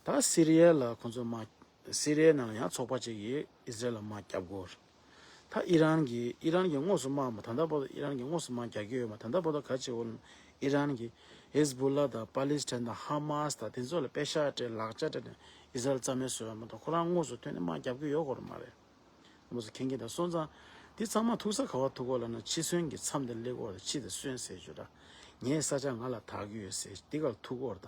ད་སི་རི་ཡ་ལ་ཁོང་ཚོ་དམག་སི་རི་ཡའི་ནང་ལ་ཡང་ཚོགས་པ་གཅིག་གིས་ཨི་སི་རེལ་ལ་དམག་བརྒྱབ་ཀྱི་ཡོད་རེད། ད་ཨི་རན་གྱིས་ཨི་རན་གྱིས་དངོས་སུ་དམག་མ་ད་ལྟ་བར་དུ་ཨི་རན་གྱིས་དངོས་སུ་དམག་རྒྱག་གི་ཡོད་མ། ད་ལྟ་བར་དུ་ག་བྱེད་ཀྱི་ཡོད་ལབ་ན་ཨི་རན་གྱིས་ཧེ་ཟི་བྷོ་ལ་དང་པ་ལི་སི་ཐན་དང་ཧ་མ་སི་དང་དེ་ཚོ་ལ་པེ་ཤག་སྤྲད། ལག་ཆ་སྤྲད་ནས་ཨི་སི་རེལ་རྩ་མེད་བཟོས་པ་མ་གཏོགས་ཁོ་རང་དངོས་སུ་ཐོན་ནས་དམག་རྒྱབ་ཀྱི་ཡོད་དགོས་རེད་མ་རེད། མོ་ཚོ་མཁྱེན་གྱི་འདུག་སོང་ཙང་ འདི་ཚང་མ་ཐུག་ས་ག་བ་ཐུག་གོ་ལབ་ན། འཆི་གསོན་གྱི་མཚམས་དེ་སླེབས་གོ་ལ། འཆི་དང་གསོན་ཟེར་རྒྱུ་ར། ངའི་ས་ཆ་ང་ལ་བདག་རྒྱུ་ཡོད་ཟེར་འདི་ག་ལ་ཐུག་གོ་ར། ད་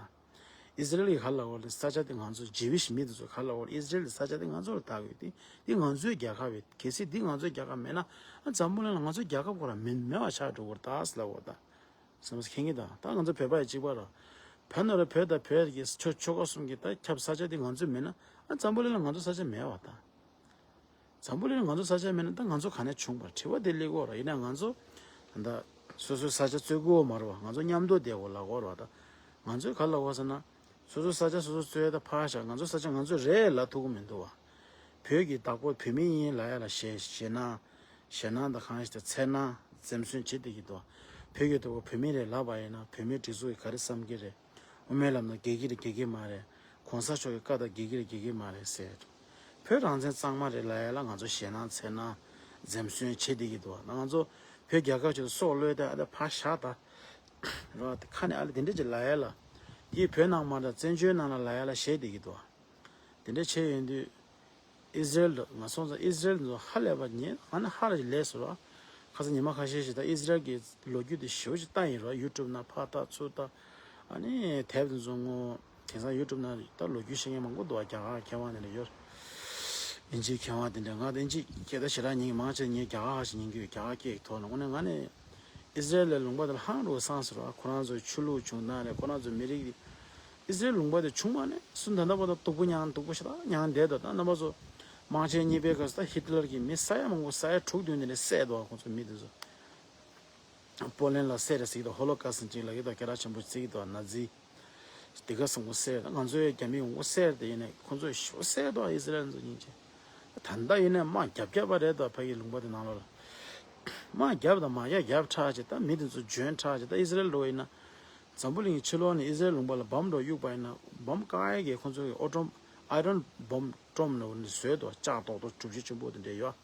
ཨི་ཟི་རེལ་གྱི་ག་ལ་གོ་ལ། ས་ཆ་དེ་ང་ཚོ་ཇི་ཝིཤ་མི་དེ་ཚོ་ག་ལ་གོ་ལ། ཨི་ཟི་རེལ་གྱི་ས་ཆ་དེ་ང་ཚོ་ལ་བདག་ཡོད་དེ། འདི་ང་ཚོའི་རྒྱལ་ཁབ་ཡོད། གལ་སྲིད་འདི་ང་ཚོའི་རྒྱལ་ཁབ་མེད་ན། ཨ་འཛམ་བུ་གླིང་ལ་ང་ཚོའི་རྒྱལ་ཁབ་ཁོ་ར་མེད་མེད་པ་ཆགས་འགྲོ་གི་རེད་ད་ཟེར་ལབ་གོ་ད། བསམ་ས་མཁྱེན་གྱི་ད། ད་ང་ཚོ་བོད་པ་ཡི་གཅིག་པ་ར། བོད་ནང་ར་བོད་དང་བོད་ཀྱི་ཆོལ་ཆོལ་ཁ་གསུམ་གྱི་ད་ཁྱབ་ས་ཆ་དེ་ང་ཚོའི་མེད་ན། ཨ་འཛམ་བུ་གླིང་ལ་ང་ཚོ་ས་ཆ་མེད་པ་ད། འཛམ་བུ་གླིང་ལ་ང་ཚོ་ས་ཆ་མེད་ན་ད་ང་ཚོ་ག་ནས་བྱུང་བ་དྲི་བ་དེ་སླེབས་ཀྱི་ཡོད་རེད། ཡིན་ན་ང་ཚོ་ད་ལྟ་སོ་སོའི་ས་ཆ་རྩོད་ཀྱི་ཡོད་མ་རེད་བ། ང་ཚོ་མཉམ་དུ་བསྡད་དགོས་ལབ་ཀྱི་ཡོད་རེད་བ། ད་ང་ཚོས་ག་ལབ་ཀྱི་ཡོད་ཟེར་ན། སོ་སོའི་ས་ཆ་སོ་སོ་རྩོད་ཡ་ད་ཕར་བཞག་ང་ཚོའི་ས་ཆ་ང་ཚོ་རེད་ལབ་ཐུབ་ཀྱི་མི་འདུག་བ། བོད་ཀྱི་བདག་པོ་བོད་མི་ཡིན་ལབ་ཡ་ལ་ཞེད་ཞེད་སྣང་། ཞེད་སྣང་དང་གང་ཞིག་དང་འཚེར་སྣང་འཛེམ་ཟོན་བྱེད་བསྡད་ཀྱི་འདུག། བོད་ཀྱི་བདག་པོ་བོད་མི་རེད་ལབ་པ་ཡིན་ན། བོད་མིའི་སྒྲིག་འཛུགས་ཀྱིས་ག་རེ་བསམ་གྱི་རེད། དབུ་མའི་ལམ་ནང་རྒྱལ་གྱི་རེད་རྒྱལ་གྱི་མ་རེད། གོང་ས་མཆོག་གི་བཀའ་ལྟར་རྒྱལ་གྱི་རེད་རྒྱལ་གྱི་མ་རེད་ཟེར། བོད་རང་བཙན་གཙང་མ་རེད་ལབ་ཡ་ལ་ང་ཚོ་ཞེད་སྣང་འཚེར་སྣང་འཛེམ་ཟོན་བྱེད་བསྡད་ཀྱི་འདུག། ང་ཚོ་བོད་རྒྱལ་ཁབ་ཅིག་ཏུ་སྲོག་བློས་ཏེ་ཨ་ད་ཕར་བཞག་ད། རོ་ཁ་ནས་ཨ་ལེ་དེ་འདྲ་ཅིག་ལབ་ཡ་ལ། འདི་བོད་ནང་མ་རེད། བཙན་བྱོལ་ནང་ལ་ལབ་ཡ་ལ་ཞེད་བསྡད་ཀྱི་འདུག། དེ་འདྲ་བྱས་ཡོང་དུས། ཨི་ཟི་རེལ་ང་སོང་ཙང་ཨི་ཟི་རེལ་ཚོ་ཧ་ལས་པ་ཉེ་ང་ནི་ཧ་ར་ཅིག་ལས་སོང་ར། ཁ་སང་ཉི་མ་ཁ་ཤས་ཤིག་ད་ཨི་ཟི་རེལ་གྱི་ལོ་རྒྱུས་དེ་ཞེ་པོ་ཅིག་བལྟས་ཡིན་ར། ཡུ་ཊུབ་ནང་ཕར་ལྟ་ཚུར་ལྟ། ཨ་ནི་དེབ་དེ་ཚོ་ངོ་། དེང་སང་ཡུ་ཊུབ་ནང་ད་ལོ་རྒྱུས་ཤེས་མཁན་མང་པོ་འདུག་བ། རྒྱ་གར་མཁས་དབང་དེ་འདྲ་ཡོད། དབྱིན་ཇིའི་མཁས་དབང་དེ་འདྲ། ང་དབྱིན་ཇི་སྐད་ད་ཞེ་དྲག་ཉན་གྱི་མང་ཆེ་ངས་རྒྱ་གར་ཧ་ཅིག་ཉན་གྱི་ཡོད། རྒྱ་གར་སྐད་ཀྱི་ཐོག་ནས། དངོས་གནས་ང་ནི་ཨི་ཟི་རེལ་ལའི་ལུང་པ་དེ་ལ་ཧང་རུ་སངས་སོང་ར། ཁོ་རང་ཚོའི་ཆོས་ལུགས་བྱུང་སྟངས་རེད། ཁོ་རང་ཚོའི་མི་རིགས་དེ། ཨི་ཟི་རེལ་ལུང་པ་དེ་བྱུང་མ་ནས་སུ་ད་ལྟ་བར་དུ་སྡུག་པོ་མྱངས་སྡུག་པོ་ཞེ་དྲག་མྱངས་བསྡད་འདུག། ད་རྣམ་པ་ཚོ་དམག་ཆེན་གཉིས་པའི་སྐབས་སུ་ད་ཧི་ཊི་ལར་གྱིས་མི་ས་ཡ་མང་པོ་ས་ཡ་དྲུག་བདུན་དེ་འདྲ་བསད་འདུག། ཁོང་ཚོ་མི་དེ་ཚོ། པོ་ལན་ལ་བསད་རེད་ཟེར་གྱི་འདུག། ཧོ་ལོ་ཀོ་སི་ཊི་ཅིག་ལབ་ཀྱི་འདུག། སྐད་གྲགས་ཆེན་པོ་བརྩི་གི་འདུག། ན་ཛི། དེ་ག་སོང་པོ་བསད་རེད། ང་ཚོའི་རྒྱ་མི་ཡོང་པོ་བསད་རེད། དེ་ཡིན་ནས་ཁོང་ཚོས་ཞོ་བསད་འདུག། ཨི་ཟི་རེལ་ཚོ་སྙིང་རྗེ། ད་ལྟ་ཡིན་ནས་དམག་རྒྱབ་རྒྱབ་པ་རེད་འདུག། ཕ་གི་ལུང་པ་དེ་ནང་ལོགས་ལ། དམག་རྒྱབ་དང་མ་རྒྱབ་རྒྱབ་ཁྲག་ཅིག། ད་མི་དེ་ཚོ་འཇོན་ཁྲག་ཅིག། ད་ཨི་ཟི་རེལ་འགྲོ་བ་ཡིན་ན། འཛམ་བུ་གླིང་གི་ཕྱི་ལོགས་ནས་ཨི་ཟི་རེལ་ལུང་པ་ལ་བོམ་འགྲོ་གཡུག་པ་ཡིན་ན། བོམ་བཀག་ཡས་ཀྱི་ཁོང་ཚོ་གི་ཨོ་ཊོམ་ཨའི་རོན་བོམ་ཊོམ་ནོ་ནི་བཟོས་འདུག། ལྕགས་ཏོག་ཏོག་གྲུ་བཞི་ཆེན་པོ་དེ་འདྲས་ཡོད།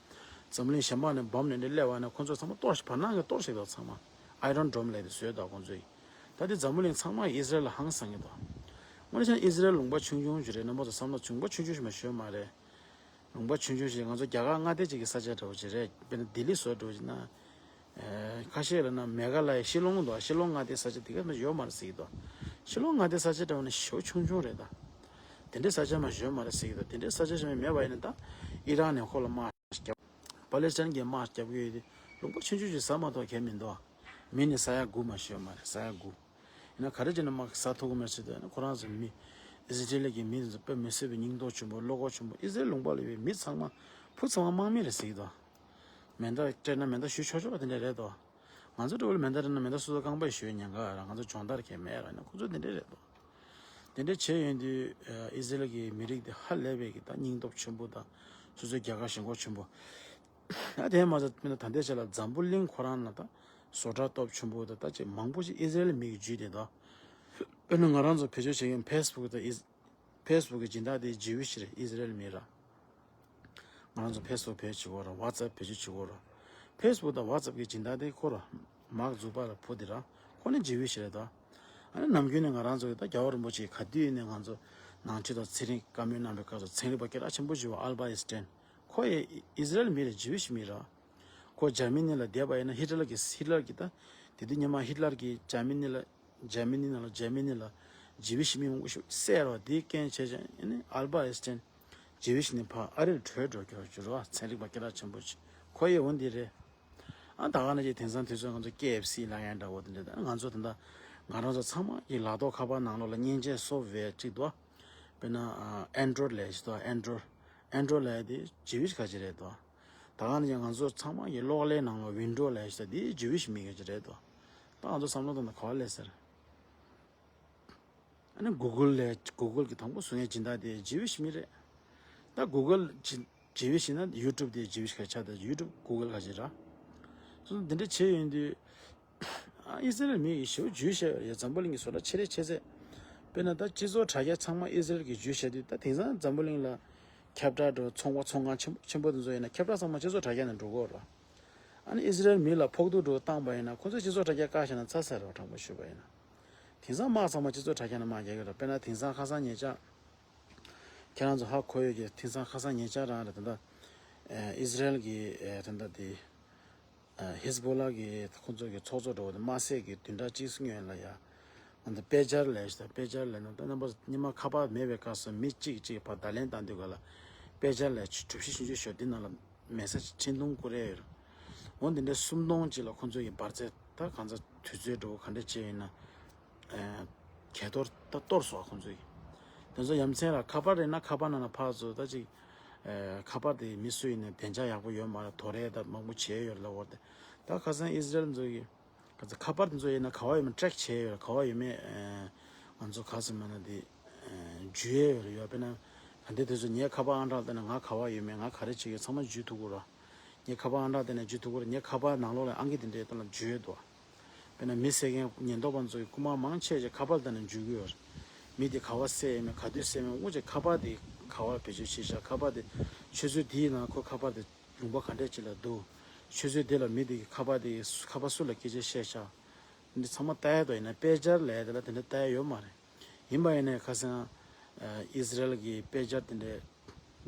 འཛམ་གླིང་གཞན་པ་ནས་བོམ་ནས་འདྲ་སླེབས་པ་ན་ཁོང་ཚོ་ཚང་མ་གཏོར་ཞིག་བར་སྣང་གི་གཏོར་ཞིག་འདུག། ཚང་མ་ཨའི་རོན་ཌོམ་ལབ་དེ་བཟོས་འདུག། ཁོང་ཚོ་ཡིས། ད་དེ་འཛམ་བུ་གླིང་ཚང་མ་ཨི་ཟི་རེལ་ལ་ཧང་སང་གི་འདུག། དངོས་གནས་བྱས་ན་ཨི་ཟི་རེལ་ལུང་པ་ཆུང་ཆུང་ཞིག་རེད། རྣམ་པ་ཚོ་བསམ་བློ་ཆུང་པ་ཆུང་ཆུང་ཞིག་མ་ཞོན་མ་རེད། ལུང་པ་ཆུང་ཆུང་ཞིག། ང་ཚོ་རྒྱ་གར་མངའ་སྡེ་གཅིག་གི་ས་ཆ་འདྲ་བོ་ཅིག་རེད། དཔེར་ན་ལྡི་ལི་བཟོ་འདྲ་བོ་ཅིག་ན། ཨེ། ཁ་ཤས་ལ་ན་མེ་ག་ལ་ཡའི་ཤི་ལོང་འདུག། ཤི་ལོང་མངའ་སྡེའི་ས་ཆ་དེ་ག་ནས་ཡོད་མ་རེད་ཟེར་གྱི་འདུག། ཤི་ལོང་མངའ་སྡེའི་ས་ཆ་འདྲ་བོ་ནི་ཞེ་པོ་ཆུང་ཆུང་རེད་ད། དེ་འདྲའི་ས་ཆ་མ་ཞོན་མ་རེད་ཟེར་གྱི་འདུག། དེ་འདྲའི་ས་ཆ་ཞིག་མེད་པ་ཡིན་ན་ད། ཨི་རན་ནས་ཁོ་ལ་དམག་རྒྱབ། པ་ལེ་སི་ཐན་གྱིས་དམག་རྒྱབ་ཀྱི་ཡོད་དེ། ལུང་པ་ཆུང་ཆུང་ཞིག་ཟ་མ་གཏོགས་གལ་མི་འདུག། མི་ནི་ས་ཡ་དགུ་མ་ཞོན་མ་རེད། ས་ཡ་དགུ། ཡིན་ན་ག་རེ་བྱས་ན་དམག་ཟ་ཐུབ་ཀྱི་མེད་ཟེར་དུས་ན། ཁོ་རང་ཚོ་མི། ཨི་སི་ཊི་ལི་གི་མི་དེ་ཚོ་དཔེ་མི་སྲིད་པའི་སྙིང་སྟོབས་ཆེན་པོ། བློ་ཁོག་ཆེན་པོ། ཨི་སི་རེལ་ལུང་པ་ལ་ཡོད་པའི་མི་ཚང་མ། ཕྲུ་གུ་ཚང་མ་དམག་མི་རེད་ཟེར་གྱི་འདུག། མེ་མདའ་སྤྲད་ན་མེ་མདའ་གཞུ་ཆོག་ཆོག་དེ་འདྲ་རེད་དོ། ང་ཚོ་འདྲ་བོ་ལ་མེ་མདའ་སྤྲད་ན་མེ་མདའ་སོ་སོ་རྐང་པས་གཞུ་ཉེན་ཁ་ར། ང་ཚོ་སྦྱོང་བརྡར་གང་ཡང་མེད་ར། ཡིན་ན་ཁོ་ཚོ་དེ་འདྲ་རེད་དོ། དེ་འདྲ་བྱས་ཡོང་དུས། ཨ། ཨི་སི་རེལ་གྱི་མི་རིགས་དེ་ཧ་ལས་པའི་གི་ད་སྙིང་སྟོབས་ཆེན་པོ་དང་། སོ་སོའི་རྒྱལ་ཁབ་ཞེན་ཁོག་ཆེན་པོ། ཨ། དེ་མ་ཟད་དཔེར་ན་ད་ལྟའི་ཆ་ལ་འཛམ་བུ་གླིང་ཁོ་རང་ན་ད་བཟོ་གྲྭ་སྟོབས་ཆེན་པོ་དང་ད་ཅིག་མང་པོ་ཞིག་ཨི་སི་རེལ་མི་གིས་འཇུས་བསྡད་དོ། དཔེར་ན་ང་རང་ཚོ་བེད་སྤྱོད་བྱེད་མཁན་ཕེ་སི་བུག་དང་ཨི། ཕེ་སི་བུག་གི་སྦྱིན་བདག་དེ་ཇི་ཝིཤ་རེད། ཨི་སི་རེལ་མི་ར། ང་རང་ཚོ་ཕེ་སི་བུག་བེད་སྤྱོད་བྱེད་ཀྱི་ཡོད་ར། ཝ་ཙེབ་བེད་སྤྱོད་བྱེད་ཀྱི་ཡོད་ར། ཕེ་སི་བུག་དང་ཝ་ཙེབ་གི་སྦྱིན་བདག་དེ་ཁོ་ར། མཱག་ཛུ་ཀར་བྷག་བུ་དེ་ར། ཁོ་ནི་ཇི་ཝིཤ་རེད་ད། ཨ་ནི་ནམ་རྒྱུན་ནས་ང་རང་ཚོ་གི་ད་རྒྱལ་བ་རིན་པོ་ཆེ་ག་དུས་ནས་ང་ཚོ་ནང་ཆོས་དང་ཚན་རིག་བཀའ་མོལ་གནང་བའི་སྐབས་སུ་ཚན་རིག་པ་སྐད་གྲགས་ཆེན་པོ་ཞིག་ཡོད་པ་ཨལ་བྷར་ཨེན་སི་ཊེན། ཁོ་ཡི་ཨི་སི་རེལ་མི་རེད། ཇི་ཝིཤ་མི་ར། ཁོ་འཇར་མ་ནི་ལ་བསྡད་པ་ཡིན་ན་ཧི་ཊི་ལར་གྱི། ཧི་ཊི་ལར་གྱི་ད། དེ་དུས་སྔོན་མ་ཧི་ཊི་ལར་གྱིས་འཇར་མ་ནི་ལ། འཇར་མ་ནི་ནང་ལ། འཇར་མ་ནི་ལ་ཇི་ཝིཤ་མི་མང་པོ་ཞིག་བསད་རོགས། དེའི་རྐྱེན་བྱས་ཙང་ཨ་ནི་ཨལ་བྷར་ཨེན་སི་ཊེན་ཇི་ཝིཤ་ནས་ཕར་ཨ་རིར་བྲོས་འགྲོ་རྒྱུ་ར། ཚན་རིག་པ་སྐད་གྲགས་ཆེན་པོ་ཞིག་ཁོ་ཡི་འོ་འདི་རེད། ཨ། ད་ག་ནང་བཞིན་དེང་སང་དུས་ཚོད་ང་ཚོ་ཀེ་ཨེཕ་སི་ལབ་ཡ་འདྲ་བོ་དེ་འདྲ། ད་ང་ཚོ་ད་ལྟ་ང་རང་ཚོ་ཚང་མ་གི་ལག་ཐོགས་ཁ་པར་ནང་ལོགས་ལ་མཉེན་ཆས་སོབ་ཝེར་གཅིག་འདུག། དཔེར་ན། ཨ། ཨན་ཌོ་རོཌ་ལབ་ཡ་ཞིག་འདུག། ཨན་ཌོ་རོཌ། ཨན་ཌོ་རོཌ་ལབ་ཡ་དེ་ཇི་ཝིཤ་ག་ཅིག་རེད་དོ། ད་ག་ནང་བཞིན་ང་ཚོ་ཚང་མ་གི་གློག་ཀླད་ནང་ལ་ཝིན་ཌོ་ལབ་ཡ་ཞིག་འདུག། དེ་ཇི་ཝིཤ་མི་ག་ཅིག་རེད་དོ། ད་ང་ཚོ་བསམ་བློ་གཏོང་ན་ག་བ་སླེབས་ཟེར། ཨ་ནི་གུ་གལ་ལབ་ཡ། གུ་གལ་གི་དང་པོ་བཟོ་མཁན་སྦྱིན་བདག་དེ་ཇི་ཝིཤ་མི་རེད། ད་གུ་གལ་ཇི་ཇི་ཝིཤ་ཡིན་ན་ཡུ་ཊུབ་དེ་ཇི་ཝིཤ་ག་ཆགས། ད་ཡུ་ཊུབ་གུ་གལ་ག་ཅིག་ར། སོ་སོ་འདི་འདྲ་བྱས་ཡོང་དུས། ཨ། ཨི་སི་རེལ་མི་ཡིས་ཞེ་པོ་འཇུས་བཞག་ཡོད་རེད། འཛམ་བུ་གླིང་གི་བཟོ་གྲྭ་ཆེ་རེ་ཆེ་ཚད། དཔེར་ན་ད་སྤྱི་ཚོགས་དྲ་རྒྱ་ཚང་མ་ཨི་སི་རེལ་གྱིས་འཇུས་བཞག་དུས། ད་དེང་སང་འཛམ་བུ་གླིང་ལ་ཁྱབ་བསྒྲགས་འགྲོ། ཚོང་པ་ཚོང་ཁང་ཆེན་པོ་ཆེན་པོ་དེ་ཚོ་ཡིན་ན་ཁྱབ་བསྒྲགས་ཚང་མ་སྤྱི་ཚོགས་དྲ་རྒྱ་ནས་འགྲོ་གི་ཡོད་རེད། ཨ་ནི་ཨི་སི་རེལ་མི་ལ་ཕོག་ཐུག་འགྲོ་བཏང་པ་ཡིན་ན་ཁོ་ཚོས་སྤྱི་ཚོགས་དྲ་རྒྱ་བཀག་བཞག་ན་ཚར་ཚར་རེད་བ། དྲང་པོ་ཞུས་པ་ཡིན་ན། དེང་སང་དམག་ཚང་མ་སྤྱི་ཚོགས་དྲ་རྒྱ་ནས་དམག་རྒྱག་གི་རེད། དཔེར་ན་དེང་སང་ཁ་སང་ཉེ་ཆར། ཁྱེད་རང་ཚོ་ཧ་གོ་ཡོད་ཀྱི། དེང་སང་ཁ་སང་ཉེ་ཆར་རང་རེད། ད་ལྟ་ཨི་སི་རེལ་གྱི་ད་ལྟ་དེ་ ཧེ་ཟི་བྷོ་ལ་གི་ཁོང་ཚོ་གི་ཚོགས་གཙོ་འདྲ་བོ་དེ་དམར་ཟས་ཀྱི་བདུན་ཕྲག་གཅིག་སྔོན་ལ་ཡ། ཨ་ནི་དཔེ་ཆ་ལས་ཤི་དང་དཔེ་ཆ་ལས་ནང་ད་རྣམ་པ་ཉི་མ་ཁ་པར་མེད་པའི་སྐབས་སུ་མི་གཅིག་གཅིག་བར་བརྡ་ལན་བཏང་དུས་ག་ལ་དཔེ་ཆ་ལས་གྲུ་བཞི་བཞི་བཅུ་ཞོ་འདི་ནང་ལ་མེ་སེ་ཇི་ཁྲི་སྟོང་བསྐུར་རེ་ཡོད། འོ་འདི་འདྲའི་སུམ་སྟོང་གཅིག་ལ་ཁོང་ཚོ་གི་འབར་རྫས་ད་གང་ཚ་དུས་ཚོད་འགྲོ་ག་འདྲ་བྱས་ཡིན་ན། གས་གཏོར་ད་གཏོར་སོགས་ཁོང་ཚོ་གི། དེ་ཚོ་ཡ་མཚན་ལ་ཁ་པར་རེད་ན་ཁ་པར་ནང་ལ་ཕར་ཚུར་ད་ཅིག་ཁ་པར་དེ་མི་སུ་ཡིན་ན་བདེ་འཇགས་ཡག་པོ་ཡོད་མ་རེད། དོ་རེད་ད་མང་པོ་བྱས་ཡོད་རེད་ལབ་ཡོད་རེད། ད་ཁ་སང་ཨི་ཟི་རལ་ཚོ་གི་ཁ་པར་དེ་ཚོ་ཡིན་ན་ག་བ་ཡོད་མེད་ཊེག་བྱས་ཡོད་རེད། ག་བ་ཡོད་མེད་ང་ཚོ་ག་ཚོད་མ་ན་དེ་འཇུ་ཡས་ཡོད་རེད། ཡོད་དཔེར་ན་ད་འདི་དེ་ཚོ་ངའི་ཁ་པར་ཨང་གྲངས་བལྟས་ན་ང་ག་བ་ཡོད་མེད་ང་ག་རེ་བྱེད་ཀྱི་ཚང་མ་འཇུ་ཐུབ་ཀྱི་རེད། ངའི་ཁ་པར་ཨང་གྲངས་དེ་ནས་འཇུ་ཐུབ་ཀྱི་རེད། ངའི་ཁ་པར་ནང་ལོགས་ལ་ཨང་ཀི་དེ་འདྲའི་སྟེང་ལ་འཇུ་ཡོད་དོ། དཔེར་ན་མི་བསད་མཁན་ཉེན་རྟོག་པ་ཚོ་གི་རྐུ་མ་མང་ཆེ་ཆེ་ཁ་པར་དེ་ནས་འཇུ་གི་ཡོད་རེད། མི་དེ་ག་བ་བསད་ཡོད་མེད་ག་དུས་བསད་མེད་དངོས་ཆེ་ཁ་པར་དེ་ག་བ་བེད་སྤྱོད་བྱེད་ཤག་ཁ་པར་དེ་ཆུ་ཚོད་དེའི་ནང་ཁོ་ཁ་པར་དེ་ལུང་པ་ག་འདྲས་ཅིག་ལ་འདུག་ཆུ་ཚོད་དེ་ལ་མི་དེ་གི་ཁ་པར་དེ་ཁ་པར་སུ་ལ་སྐད་ཆ་བཤད་ཤག་འདི་ཚང་མ་ལྟ་ཡ་དོ་ཡིན་ན་དཔེ་ཆར་ལས་དེ་ལ་དེ་འདྲ་ལྟ་ཡ་ཡོད་མ་རེད། ཡིན་པ་ཡིན་ནའི་ཁ་སང་ཨིས་རལ་གྱི་དཔེ་ཆ་དེ་འདྲའི་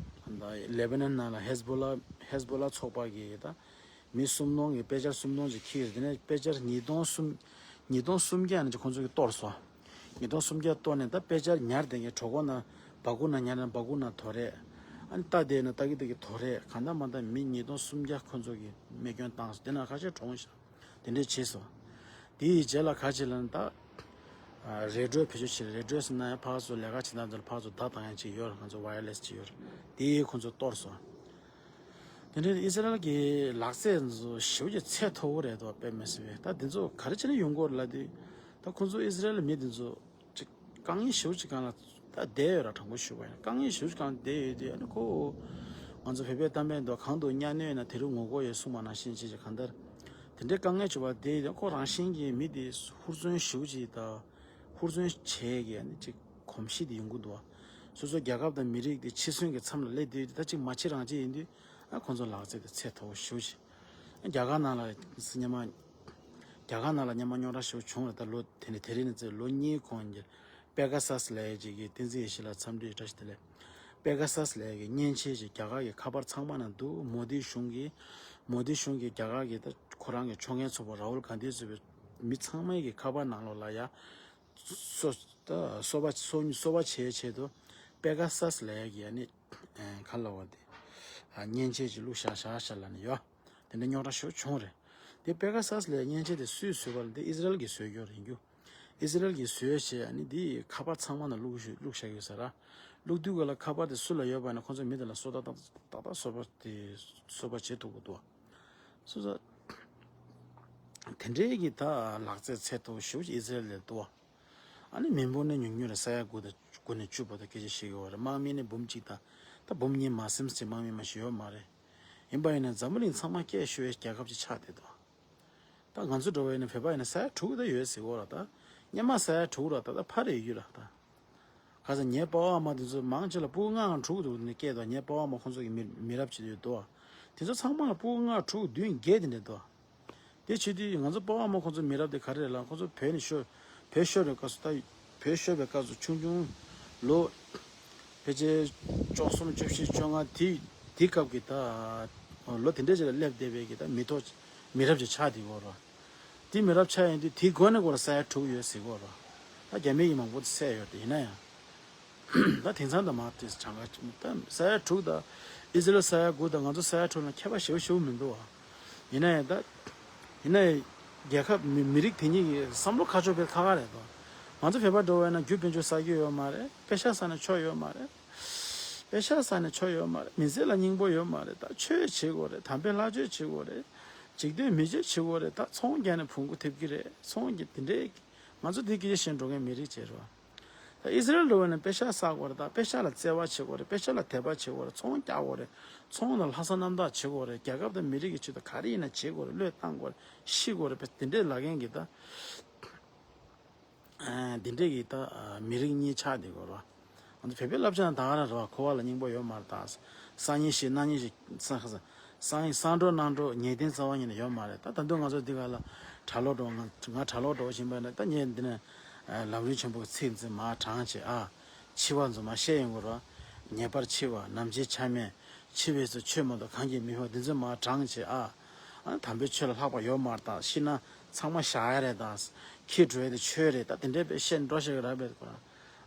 ལེ་བྷ་ནན་ནང་ལ་ཧེ་ཟི་བྷོ་ལ་ཧེ་ཟི་བྷོ་ལ་ཚོགས་པ་གི་ད་མི་སུམ་སྟོང་གི་དཔེ་ཆ་སུམ་སྟོང་ཅིག་ཁྱེར་དེ་ནས་དཔེ་ཆ་ཉིས་སྟོང་གསུམ་ཉིས་སྟོང་སུམ་བརྒྱ་ནས་ཅིག་ཁོང་ཚོ་གི་གཏོར་སོང་། ཉིས་སྟོང་སུམ་བརྒྱ་གཏོར་ནས་ད་དཔེ་ཆ་ཉར་དེ་གི་གྲོད་ཁོག་ན་སྦ་ཁུག་ན་ཉར་ན་སྦ་ཁུག་ན་དོ་རེད། ཨ་ནི་ལྟ་དེ་ན་ལྟ་གི་དེ་གི་དོ་རེད། གང་ལྟར་མ་ལྟར་མི་ཉིས་སྟོང་སུམ་བརྒྱ་ཁོང་ཚོ་གི་རྨས་སྐྱོན་བཏང་སོང་། དེ་ན་ཁ་ཤས་གྲོངས་ཤག་དེ་འདྲས་བྱས་སོང་། དེའི་རྗེས་ལ་ག་ཅི་ལབ་ན་ད། རེ་ཌི་ཡོ་བེད་སྤྱོད་བྱེད་རེ་ཌི་ཡོ་ཟེར་ན་ཡང་ཕར་ཚུར་ལས་ཀ་བྱེད་སྟངས་དེར་ཕར་ཚུར་བརྡ་བཏང་ཡ་ཅིག་ཡོད་རེད། ང་ཚོ་ཝ་ཡར་ལེ་སི་ཅིག་ཡོད་རེད། དེ་ཁོང་ཚོ་གཏོར་སོང་། དེ་འདྲའི་ཨི་སི་རལ་གྱི་ལག་རྩལ་ཚོ་ཞེ་པོ་ཅིག་ཚད་མཐོ་བོ་རེད་དོ་དཔེ་མི་སྲིད་པས། ད་དེ་ཚོ་ག་རེ་བྱས་ནས་ཡོང་གི་ཡོད་རེད་ལབ་དུས། ད་ཁོང་ཚོ་ཨི་སི་རལ་མི་དེ་ཚོ། ཅིག་དཀའ་ངལ་ཞེ་པོ་ཅིག་སྒང་ལ་ད་བསྡད་ཡོད་ར། དྲང་པོ་ཞུས་པ་ཡིན་ན་དཀའ་ངལ་ཞེ་པོ་ཅིག་སྒང་ལ་བསྡད་ཡོད་དུས་ཨ་ནི་ཁོ། ང་ཚོ་བོད་པའི་གཏམ་དཔེ་འདུག་གང་དུ་གཉའ་གནོན་ན་དེ་རུ་ངོ་རྒོལ་ཡོད་གསུངས་པ་ནང་བཞིན་བྱས་ཅིག་གང་ལྟར། དེ་འདྲའི་དཀའ་ངལ་བྱུང་བ་བསྡད་ཡོད་དུས་ཁོ་རང་བཞིན་གྱིས་མི་དེ་ཧུར་བརྩོན་ཞེ་པོ་ཅིག་དང་། ཧུར་བརྩོན་བྱས་ཀྱི་ཨ་ནི་ཅིག་གོམས་གཤིས་དེ་ཡོང་གི་འདུག་བ། སོ་སོ་རྒྱལ་ཁབ་དང་མི་རིགས་དེ་འཆི་གསོན་གྱི་མཚམས་ལ་སླེབས་བསྡད་ཡོད་དུས་ད་ཅིག་མ་འཆི་རང་འཆི་ཡིན་དུས་ཨ་ཁོ་ཚོ་ལག་རྩལ་དེ་ཚད་མཐོ་བོ་ཞེ་པོ་ཅིག་རྒྱ་གར་ནང་ལ་སྙན་མ། རྒྱ་གར་ནང་ལ་སྙན་མ་རྙོག་དྲ་ཞེ་པོ་བྱུང་རེད། ད་ལོ་དེ་ནས་དེ་རིང་ནས་བརྩིས་ལོ་གཉིས་གོང་གི་པེ་ག་སཱས་ལབ་ཡས་ཅིག་གིས་བསྟན་འཛིན་ཡེ་ཤེས་ལགས་འཚམས་འདྲི་བཀྲ་ཤིས་བདེ་ལེགས། པེ་ག་སཱས་ལབ་ཡས་ཀྱི་མཉེན་ཆས་ཅིག་རྒྱ་གར་གྱི་ཁ་པར་ཚང་མ་ནང་འདུག་མོ་དི་གཞུང་གིས་མོ་དི་གཞུང་གིས་རྒྱ་གར་གྱི་ད་ཁོ་རང་གི་ཕྱོགས་འགན་ཚོགས་པ་རཱ་ཧུལ་གྷན་དྷི་གཙོས་པའི་མི་ཚང་མའི་གི་ཁ་པར་ནང་ལོགས་ལ་ཡ། སོ་ད་སོ་པ་སོ་སོ་པ་བྱེད་ཆེད་དུ་པེ་ག་སཱས་ལབ་ཡས་ཀྱི་ཨ་ནི་ག་ལབ་པ་དེ་མཉེན་ཆས་ཅིག་བླུགས་བཞག་བཞག་བཞག་ལབ་ནས་ཡོད། དེ་འདྲ་རྙོག་དྲ་ཞེ་པོ་བྱུང་རེད། དེ་པེ་ག་སཱས་ལབ་མཉེན་ཆས་དེ་སུས་བཟོས་པ་ལབ་དེ་ཨི་སི་རལ་གྱིས་བཟོས་ཡོད་རེད་རྒྱུ། ཨི་སི་རལ་གྱིས་བཟོས་བྱས་ཨ་ནི་དེ་ཁ་པར་ཚང་མ་ནང་བླུགས་བཞག་བླུགས་བཞག་ཡོད་ས་ར། བླུགས་དུས་ག་ལ་ཁ་པར་དེ་སུ་ལ་ཡོད་པ་ནི་ཁོང་ཚོ་མི་དེ་ལ་སོ་ཏག་ཏག་ཏག་ཏག་སོ་པ་དེ་སོ་པ་བྱེད་ཐུབ་ཀྱི་འདུག་སོ་སོ། དེ་འདྲའི་གི་ད་ལག་རྩལ་ཚད་མཐོ་ཞེ་པོ་ཅིག་ཨི་སི་རལ་ལ་འདུག་ཨ་ནི་མི་འབོར་ནི་ཉུང་ཉུང་རེད། ས་ཡ་དགུ་དང་དགུ་ནས་བཅུ་བར་དུ་སྐད་ཆ་བཤད་ཀྱི་ཡོད་རེད། དམག་མི་ནི་འབུམ་གཅིག་དང་ད་འབུམ་གཉིས་མ་ཟིན་ཅིག་དམག་མི་མ་ཞིག་ཡོད་མ་རེད། ཡིན་པ་ཡིན་ན་འཛམ་བུ་གླིང་ཚང་མ་སྐད་ཤོད་ཡས་རྒྱལ་ཁབ་ཅིག་ཆགས་བསྡད་འདུག་ད་ང་ཚོ་འགྲོ་བ་ཡིན་ན་བོད་པ་ཡིན་ན་ས་ཡ་དྲུག་ད་ཡོད་ཟེར་གོ་ར། ད་སྔོན་མ་ས་ཡ་དྲུག་ར་ད་ད་ཕར་རེད་ཡོད་ར་ད། ཁ་སང་ངའི་པ་ཕ་ཨ་མ་དེ་ཚོ་མང་ཆེ་ལ་སྤུ་གུ་ལྔ་དྲུག་འདུག་ནས་སྐད་དོ། ངའི་པ་ཕ་ཨ་མ་ཁོང་ཚོ་གི་མི་མི་རབས་ཅིག་ཡོད་དོ། དེ་ཚོ་ཚང་མ་ལ་སྤུ་གུ་ལྔ་དྲུག་བདུན་བརྒྱད་དེ་འདྲ་འདུག་དེ་བྱེད་དུས་ང་ཚོ་པ་ཕ་ཨ་མ་ཁོང་ཚོ་མི་རབས་དེ་ག་རེ་རེད་ལ་ཁོང་ཚོ་བོད་ནས་ཤོར་བོད་ཤོར་བའི་སྐབས་སུ་ད་བོད་ཤོར་བའི་སྐབས་སུ་ཆུང་ཆུང་ལོ་ཕལ་ཆེར་བཅུ་གསུམ་བཅུ་བཞི་བཅོ་ལྔ་དེ་དེ་སྐབས་ཀྱི་ད་ལོ་དེ་འདྲ་ཅིག་ལ་སླེབས་བསྡད་པའི་གི་ད་མི་ཐོག་མི་རབས་ཅིག་ཆགས་བསྡད་ཡོད་རེད། དེ་མི་རབས་ཆགས་ཡོང་དུས་དེའི་མགོ་ནས་སྐོར་ས་ཡ་དྲུག་ཡོད་ཟེར་གོ་ར། ད་རྒྱ་མི་ཡིས་མང་པོ་བསད་ཡོད་དེ་ཡིན་ན་ཡང་། ད་དེང་སང་ད་མ་དེ་གྲངས་ཀ་ད་ས་ཡ་དྲུག་དང་ཨི་ཟི་རལ་ས་ཡ་དགུ་དང་ང་ཚོ་ས་ཡ་དྲུག་ལ་ཁྱད་པར་ཞེ་པོ་ཞེ་པོ་མི་འདུག་བ། ཡིན་ན་ཡང་ད་ཡིན་ན་ཡང་རྒྱལ་ཁབ་མི་མི་རིགས་དེ་གཉིས་ཀྱི་བསམ་བློ་ཁ་ཕྱོགས་དཔེ་ཁ་ཁ་རེད་དོ། ང་ཚོ་བོད་པ་འགྲོ་བས་ན་རྒྱུ་དཔལ་འབྱོར་ས་རྒྱུ་ཡོད་མ་རེད། པེ་ཤག་ས་ནས་ཆོ་ཡོད་མ་རེད། པེ་ཤག་ས་ནས་ཆོ་ཡོད་མ་རེད། མི་ཚེ་ལ་སྙིང་པོ་ཡོད་མ་རེད། ད་ཆོས་བྱེད་དགོས་རེད། དམ་པའི་ལྷ་ཆོས་བྱེད་དགོས་རེད། འཇིག་རྟེན་མི་ཆོས་བྱེད་དགོས་རེད། ད་ཚོང་རྒྱག་ནས་ཕུང་པོ་ཐེབས་ཀྱི་རེད། ཚོང་གི་དེ་འདྲའི་ང་ཚོ་དེ་སྐད་ཆ་བཤད་འགྲོ་མཁན་མི་རིགས་བྱེད་རོགས། ད་ཨི་སི་རེལ་འགྲོ་བ་ནས་པེ་ཤག་བསགས་དགོས་རེད། ད་པེ་ཤག་ལ་བརྩེ་བ་བྱེད་དགོས་རེད། པེ་ཤག་ལ་དད་པ་བྱེད་དགོས་རེད། ཚོང་རྒྱག་དགོས་རེད། ཚོང་ལ་ལྷག་བསམ་རྣམ་དག་བྱེད་དགོས་རེད། རྒྱལ་ཁབ་དང་མི་རིགས་ཀྱི་ཆེད་དུ་ག་རེ་ཡིན་ན་བྱེད་དགོས་རེད། བློས་བཏང་དགོས་རེད། ཤི་དགོས་རེད། དེ་འདྲའི་ལབ་མཁན་གྱི་ད། འདི་འདྲས་ཀྱི་ད་མི་རིགས་གཉིས་ཆགས་འདུག་གོ་ར། ང་ཚོ་བོད་པའི་བསླབ་བྱ་ནང་ད་ག་རང་རེད་བ། འཁོར་བ་ལ་སྙིང་པོ་ཡོད་མ་རེད། ད་སང་ཉིན་ཤི་གནངས་ཉིན་ཤི། སང་སང་སང་འགྲོ་གནངས་འགྲོ་ཉལ་ཐེངས་རྩ་བ་ཉིད་ནས་ཡོད་མ་རེད། ད་ད་དུང་ང་ཚོ་འདི་ག་ལ་གྲྭ་ལོག་འགྲོ། ང་ང་གྲྭ་ལོག་འགྲོ་བཞིན་པ་ནས་ད་ངས་འདི་ནས་ལམ་རིམ་ཆེན་པོ་གི་ཚིག་འཛིན་མ་དྲངས་བྱས་ཨ། འཆི་བ་ཚོ་མ་བཤད་ཡོང་གོ་ར། ངེས་པར་འཆི་བ་ནམ་འཆི་ཆ་མེད། འཆི་བས་སུ་ཆོས་མ་གཏོགས་གང་གིས་མི་ཕམ། འདི་ཚོ་མ་དྲངས་བྱས་ཨ། ཨ། དམ་པའི་ཆོས་ལ་ལྷག་པ་ཡོད་མ་རེད་ད། ཤི་ན་ཚང་མ་བཞག་ཡ་རེད་ད། ཁྱི་འགྲོ་ཡ་དེ་ཆོས་རེད་ད། དེ་འདྲའི་བཤད་འགྲོ་ཤེས་ཀྱི་ར་བས་ཁོ་རང་།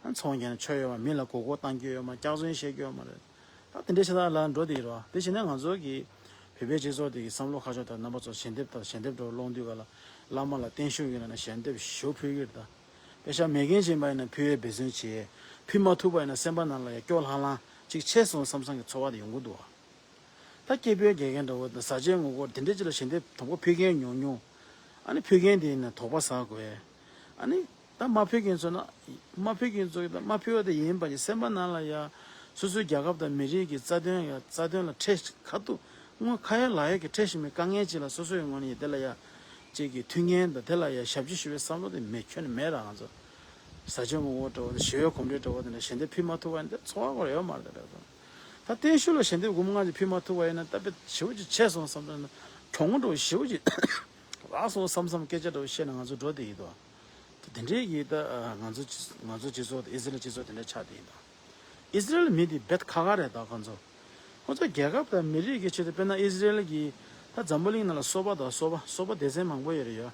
ཨ། ཚོང་རྒྱག་ན་ཆོས་ཡོད་མ། མི་ལ་མགོ་སྐོར་བཏང་རྒྱུ་ཡོད་མ། སྐྱག་རྫུན་བཤད་རྒྱུ་ཡོད་མ་རེད། ད་དེ་འདྲའི་ཤ་སྟག་ལ་འགྲོ་དེ་ཡིན་རོ། དེ་བྱས་ན་ང་ཚོ་གི་བོད་པའི་སྤྱི་ཚོགས་དེ་གི་བསམ་བློ་ཁ་ཕྱོགས་དང་རྣམ་པ་ཚོ་ཞལ་འདེབས་དང་ཞལ་འདེབས་འགྲོ་སློང་དུས་ག་ལ་བླ་མ་ལ་བརྟན་བཞུགས་ཡོད་ན་ཞལ་འདེབས་ཞུ་ཕུལ་གྱི་རེད་ད། པེ་ཤ་མེད་མཁན་ཅིག་ཡིན་པ་ཡིན་ན་ཕུལ་བའི་འབད་བརྩོན་བྱེད། ཕུལ་མ་ཐུབ་པ་ཡིན་ན་སེམས་པ་ནང་ལ་ཡ་སྐྱོ་ལྷང་ལྷང་ཅིག་ཆགས་སོང་བསམ་བསམ་གྱི་ཚོར་བ་དེ་ཡོང་གི་འདུག་བ། ད་སྐྱེས་བུ་དགེ་རྒན་འདྲ་བོ་དང་བཟའ་བཅའི་ངོ་སྐོར་དེ་འདྲ་ཅིག་ལ་ཞལ་འདེབས་དང་པོ་ཕུལ་མཁན་ཉུང་ཉུང་། ཨ་ནི་ཕུལ་མཁན་དེ་ཡིན་ན་དོགས་པ་ཟ་དགོས། ཨ་ནི་ད་མ་ཕུལ་མཁན་ཚོ་ན། མ་ཕུལ་མཁན་ཚོ་ད་མ་ཕུལ་བ་དེ་ཡིན་པ་ཡིན་སེམས་པ་ནང་ལ་ཡ། སོ་སོའི་རྒྱལ་ཁབ་དང་མི་རིགས་ཀྱི་རྩ་དོན་ཡ་རྩ་དོན་ལ་འཕྲད་ཁ་ཐུག་སྔོན་ཁ་ཡ་ལག་ཡ་གི་འཕྲད་བཞིན་པའི་དཀའ་ངལ་ཅིག་ལ་སོ་སོའི་ངོས་ནས་དེ་ལ་ཡ། ཅིག་གི་མཐུན་རྐྱེན་དང་དེ་ལ་ཡ་ཞབས་ཕྱི་ཞུ་བའི་བསམ་བློ་དེ་མེད་ཁྱོན་ནས་མེད་ར། ང་ཚོ་བཟའ་བཅའི་ངོ་སྐོར་འདྲ་བོ་དང་ཞི་བའི་གོམས་འདྲིས་འདྲ་བོ་དེ་འདྲ་ཞལ་འདེབས་ཕུལ་མ་ཐུབ་པ་ཡིན་ན་ཚོར་བ་སྐོར་ཡོད་མ་རེད་ད། ད་བརྟན་བཞུགས་ལ་ཞལ་འདེབས་སྒོར་མོ་ལྔ་ཅིག་ཕུལ་མ་ཐུབ་པ་ཡིན་ན་ད་དཔེ་ཞེ་པོ་ཅིག་ཆགས་སོང་བསམ་ཚར་ན། གྲོགས་མོ་འདྲ་བོ་ཞེ་པོ་ཅིག་རག་སོང་བསམ་བསམ་སྐད་ཆ་འདྲ་བོ་བཤད་ན་ང་ཚོ་འགྲོ་བསྡད་ཡོད་དོ། ད་དེ་འདྲའི་གི་ད་ང་ཚོ་ང་ཚོ་སྤྱི་ཚོགས་དང་ཨི་ཟི་རེལ་སྤྱི་ཚོགས་དེ་འདྲ་ཆགས་བསྡད་ཡིན་ད། ཨི་ཟི་རེལ་མི་དེ་རྦད་ཁག་ཁག་རེད་ད་ཁོ་ཚོ། ཁོ་ཚོ་རྒྱལ་ཁབ་དང་མི་རིགས་ཀྱི་ཆེད་དུ་དཔེར་ན་ཨི་ཟི་རེལ་གྱི་ད་འཛམ་བུ་གླིང་ནང་ལ་སོ་པ་དང་སོ་པ་སོ་པ་སྡེ་ཚན་མང་པོ་ཡོད་རེད་ཡ།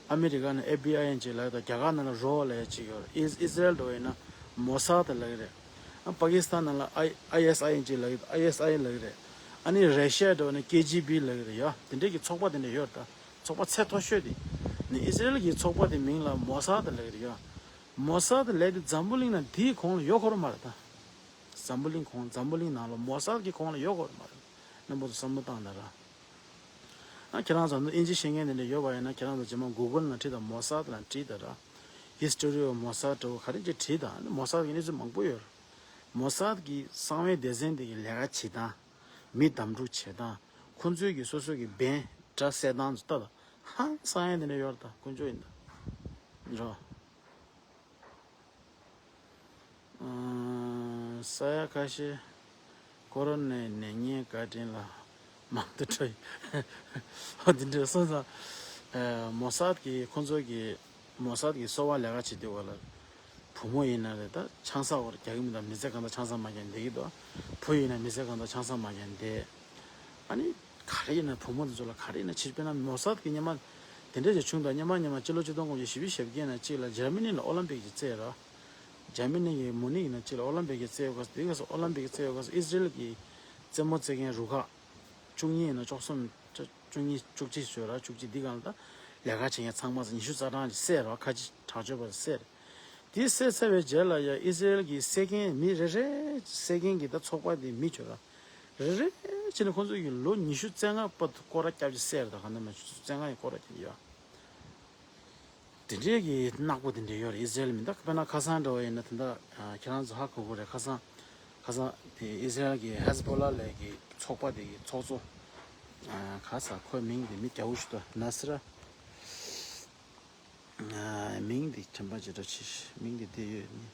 ཨ་མི་རི་ཀ་ནང་ཨེཕ་བི་ཨའི་ཡིན་གཅིག་ལབ་ཡོད་ད། རྒྱ་གར་ནང་ལ་རོ་ལབ་ཡ་གཅིག་ཡོད་རེད། ཨི་ཨི་ཟི་རེལ་འགྲོ་ཡིན་ན་མོ་སཱད་ལབ་ཀྱི་རེད། ཨ་པ་ཀི་སི་ཐན་ནང་ལ་ཨའི་ཨའི་ཨེས་ཨའི་ཡིན་གཅིག་ལབ་ཡོད་ད། ཨའི་ཨེས་ཨའི་ལབ་ཀྱི་རེད། ཨ་ནི་ར་ཤི་ཡ་འགྲོ་ན་ཀེ་ཇི་བི་ལབ་ཀྱི་རེད་ཡ། དེ་འདྲའི་གི་ཚོགས་པ་དེ་འདྲ་ཡོད་རེད་ད། ཚོགས་པ་ཚད་མཐོ་ཤོས་དེ། ནི་ཨི་ཟི་རེལ་གྱི་ཚོགས་པ་དེ་མིང་ལ་མོ་སཱད་ལབ་ཀྱི་རེད་ཡ། མོ་སཱད་ལབ་དེ་འཛམ་བུ་གླིང་ནང་དེའི་གོང་ལ་ཡོད་ཁོ་རང་མ་རེད་ད། འཛམ་བུ་གླིང་གོང་འཛམ་བུ་གླིང་ནང་ལ་མོ་སཱད་ཀྱི་གོང་ལ་ཡོད་དགོས་རེད་མ་རེད། རྣམ་པ་ཚོ་བསམ་བློ་བཏང་ད་ར། ཨ་ཁྱེད་རང་ཚོ་ཨིན་ཇི་ཤེས་མཁན་དེ་འདྲ་ཡོད་པ་ཡིན་ན་ཁྱེད་རང་ཚོ་རྗེས་མ་གུ་གལ་ནང་བྲིས་དང་མོ་སཱད་ལ་བྲིས་ད་ར། History of Mossad འདྲ་བོ་ག་རེ་ཅིག་བྲིས་དང་མོ་སཱད་ཀྱི་གནས་ཚུལ་མང་པོ་ཡོད་རེད། མོ་སཱད་ཀྱི་གསང་བའི་སྡེ་ཚན་དེ་གི་ལས་ཀ་བྱེད་སྟངས། མི་བདམས་སྒྲུག་བྱེད་སྟངས། ཁོ་ཚོའི་གི་སོ་སོ་གི་འབེན་སྒྲ་གསལ་སྟངས་ཚོ་ལྟ་དང་། ཧང་སང་ཡ་དེ་འདྲ་ཡོད་རེད་ད་དཀོན་མཆོག་ཡིན་ད། འགྲོ། ཨ། ས་ཡ་ཁ་ཤས་ཀོ་རོ་ནའི་ནད་ངན་བཀའ་དྲིན་ལ་མང་དུ་འཕྲོ་ཡི། ཨ་འདི་འདྲ་སོང་ཙང་། ཨ་མོ་སཱད་ཀྱི་ཁོང་ཚོ་གི་མོ་སཱད་ཀྱི་གསོ་བ་ལས་ཀ་བྱེད་དུས་བ་ལ། བུ་མོ་ཡིན་ན་རེད་ད་ཆང་ས་བར་རྒྱག་གི་མི་འདུག་མི་ཚེ་གང་ལྟར་ཆང་ས་མ་རྒྱག་བསྡད་ཀྱི་འདུག་བུ་ཡིན་ན་མི་ཚེ་གང་ལྟར་ཆང་ས་མ་རྒྱག་བསྡད། ཨ་ནི། ག་རེ་ཡིན་ན་བུ་མོ་དེ་ཚོ་ལ་ག་རེ་ཡིན་ན་ཕྱིར་དཔེར་ན་མོ་སཱད་ཀྱི་སྔོན་མ། དེ་འདྲ་ཞིག་བྱུང་དང་སྔོན་མ་སྔོན་མ་སྤྱི་ལོ་ཆིག་སྟོང་དགུ་བརྒྱ་བཞི་བཅུ་ཞེ་བརྒྱད་ནང་གཅིག་ལ་འཇར་མ་ནི་ལ་ཨོ་ལམ་པིག་ཅིག་རྩེས་ར། འཇར་མ་ནི་གི་མུ་ནིག་ནང་གཅིག་ལ་ཨོ་ལམ་པིག་ཅིག་རྩེས་ཡོད་སྐབས་དེ་སྐབས་སུ་ཨོ་ལམ་པིག་རྩེས་ཡོད་སྐབས་སུ་ཨི་ཟི་རེལ་གྱི་རྩེད་མོ་རྩེ་མཁན་རུ་ཁག་བཅུ་གཉིས་ཡིན་ན་བཅུ་གསུམ། བཅུ་གཉིས་བཅུ་གཅིག་བཟོས་ར་བཅུ་གཅིག་འདི་སྒང་ལ་ད་ལས་ཀ་བྱེད་མཁན་ཚང་མ་ཉི་ཤུ་རྩ་གྲངས་ཅིག་བསད་ར་ཁ་ཆེ་དྲག་སྤྱོད་པ་བསད། དེ་བསད་ཚར་བའི་རྗེས་ལ་ཡང་ཨི་སི་རེལ་གྱི་བསད་མཁན་མི་རེ་རེ་བསད་མཁན་གྱི་ད་ཚོགས་པ་དེ་མི་བྱོས་ར། རེ་རེ་བྱས་ནས་ཁོང་ཚོ་གི་ལོ་ཉི་ཤུ་རྩ་ལྔ་བར་དུ་སྐོར་ར་བརྒྱབ་ཅིག་བསད་ར། ད་ག་ནས་མ་ཉི་ཤུ་རྩ་ལྔ་ཡི་སྐོར་ར་བརྒྱབ་ཡོད། དེ་འདྲའི་གི་ནག་པོ་དེ་འདྲ་ཡོད་རེད། ཨི་སི་རེལ་མི་ད་དཔེར་ན་ཁ་སང་འདྲ་བ་ཡིན་ན་ད་ལྟ་ཁྱེད་རང་ཚོ་ཧ་གོ་གི་རེད། ཁ་སང་ཁ་སང་དེ་ཨི་སི་རེལ་གྱི་ཧེ་ཟ་བྷོ་ལ་ལབ་ཀྱི་ཚོགས་པ་དེ་གི་ཚོགས་གཙོ། ཨ་ག་ས་ཁོའི་མིང་དེ་མི་རྒྱ་བོ་ཞིག་འདུག་ན་སི་ར། ཨ་མིང་དེ་དྲན་པ་ཅིག་འདྲ་ཆེ་ཤི་མིང་དེ་དེ་ཡོད་ནི།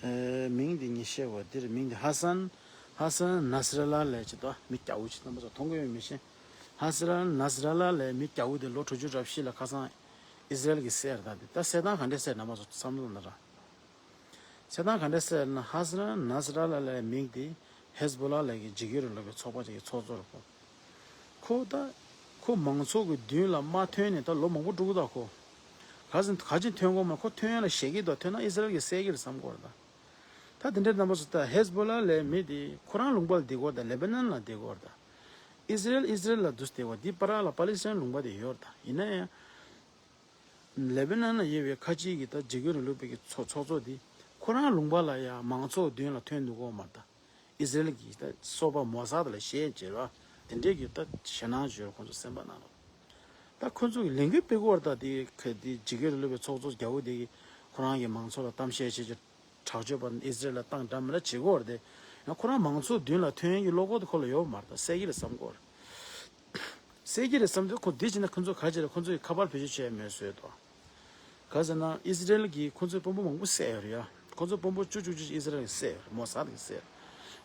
ཨེ་མིང་དེ་ཉི་ཤེ་བ་འདིར་མིང་དེ་ཧ་སན། ཧ་སན་ན་སི་ར་ལ་ལབ་ཅིག་འདུག་མི་རྒྱ་བོ་ཞིག་རྣམ་པ་ཚོ་མཐོང་གི་ཡོད་མི་ཤེས། ཧ་སི་ར་ན་སི་ར་ལ་ལབ་མི་རྒྱ་བོ་དེ་ལོ་དྲུག་ཅུ་རེ་བཞི་ལ་ཁ་སང་ཨི་སི་རེལ་གྱིས་བསད་རེད། ད་དེ་ད་བསད་སྟངས་ག་འདྲས་བསད་རྣམ་པ་ཚོ་བསམ་བློ་གཏོང་ད་ར། བྱས་ཙང་ག་འདྲ་ཟེར་ན་ཧ་སི་ར་ན་སི་ར་ལ་ལབ་མིང་དེ་ཧེ་ཟ་བྷོ་ལ་ལབ་མཁན་འཇིགས་སྐུལ་རིང་ལུགས་པའི་ཚོགས་པ་ཅིག་གི་ཚོགས་གཙོ་རེད་ཁོ། ཁོ་ད་ཁོ་མང་ཚོགས་ཀྱི་མདུན་ལ་མ་ཐོན་ནས་ད་ལོ་མང་པོ་འགྲོ་གི་འདུག་ཁོ། ག་ཟེར་ག་ཅིག་ཐོན་གོ་མ། ཁོ་ཐོན་ཡ་ལ་ཞེད་ཀྱི་འདུག་ཐོན་ན་ཨི་སི་རེལ་གྱིས་བསད་ཀྱི་རེད་བསམ་གོ་རེད་ད། ད་དེ་འདྲའི་རྣམ་པ་ཚོ་ད་ཧེ་ཟ་བྷོ་ལ་ལབ་མི་དེ་ཁོ་རང་ལུང་པ་ལ་བསྡད་གོ་རེད་ད། ལེ་བྷ་ནན་ལ་བསྡད་གོ་རེད་ད། ཨི་སི་རེལ་ཨི་སི་རེལ་ལ་འདུག་བསྡད་གོ། དེ་བར་ལ་པ་ལི་སི་ཐན་ལུང་པ་དེ་ཡོད་རེད་ད། ཡིན་ན་ཡང་། ལེ་བྷ་ནན་ལ་ཡོད་པའི་ཁ་ཆེའི་གི་ད་འཇིགས་སྐུལ་རིང་ལུགས་པའི་གི་ཚོགས་ཚོགས་གཙོ་དེ་ཁོ་རང་ལུང་པ་ལ་ཡང་མང་ཚོགས་མདུན་ལ་ཐོན་འདུག་གོ་མ་རེད་ད། ཨི་སི་རེལ་གྱི་ད་སོ་པ་མོ་སཱད་ལ་ཞེད་བྱེད་ར་དེ་འདྲའི་གི་ད་ཞེད་སྣང་བྱོས་ར་ཁོང་ཚོ་སེམས་པ་ནང་ལ། ད་ཁོང་ཚོ་གི་ལས་འགུལ་སྤེལ་གོ་ར་ད་དེ་ག་དེ་འཇིགས་སྐུལ་རིང་ལུགས་པའི་ཚོགས་གཙོ་རྒྱ་བོ་དེ་གི་ཁོ་རང་གི་མང་ཚོགས་ལ་གཏམ་བཤད་བྱེད་ཀྱི། དྲག་སྤྱོད་པ་ཨི་སི་རེལ་ལ་བཏང་འདྲ་མི་འདྲ་བྱེད་ཀྱི་ཡོད་རེད་དེ། ཡང་ཁོ་རང་མང་ཚོགས་མདུན་ལ་ཐོན་ཡག་གི་བློ་ཁོག་དེ་ཁོ་ལ་ཡོད་མ་རེད་ད། བསད་ཀྱི་རེད་བསམ་གྱི་ཡོད་རེད། བསད་ཀྱི་རེད་བསམ་དུས་ཁོ་འདི་བྱས་ན་ཁོ་ཚོ་ག་བྱེད་རེད། ཁོ་ཚོ་ཡི་ཁ་པར་བེད་སྤྱོད་བྱས་མེད་བཟོས་ཏོ། ག་ཟེར་ན་ཨི་སི་རེལ་གྱིས་ཁོ་ཚོའི་དཔོན་པོ་མང་པོ་བསད་ཡོད་རེད་ཡ། ཁོ་ཚོ་དཔོན་པོ་བཅུ་བཅུ་བཅུ་ཨི་སི་རེལ་གྱིས་བསད་ཡོད་རེད། མོ་སཱད་ཀྱིས་བསད་ཡོད་རེད།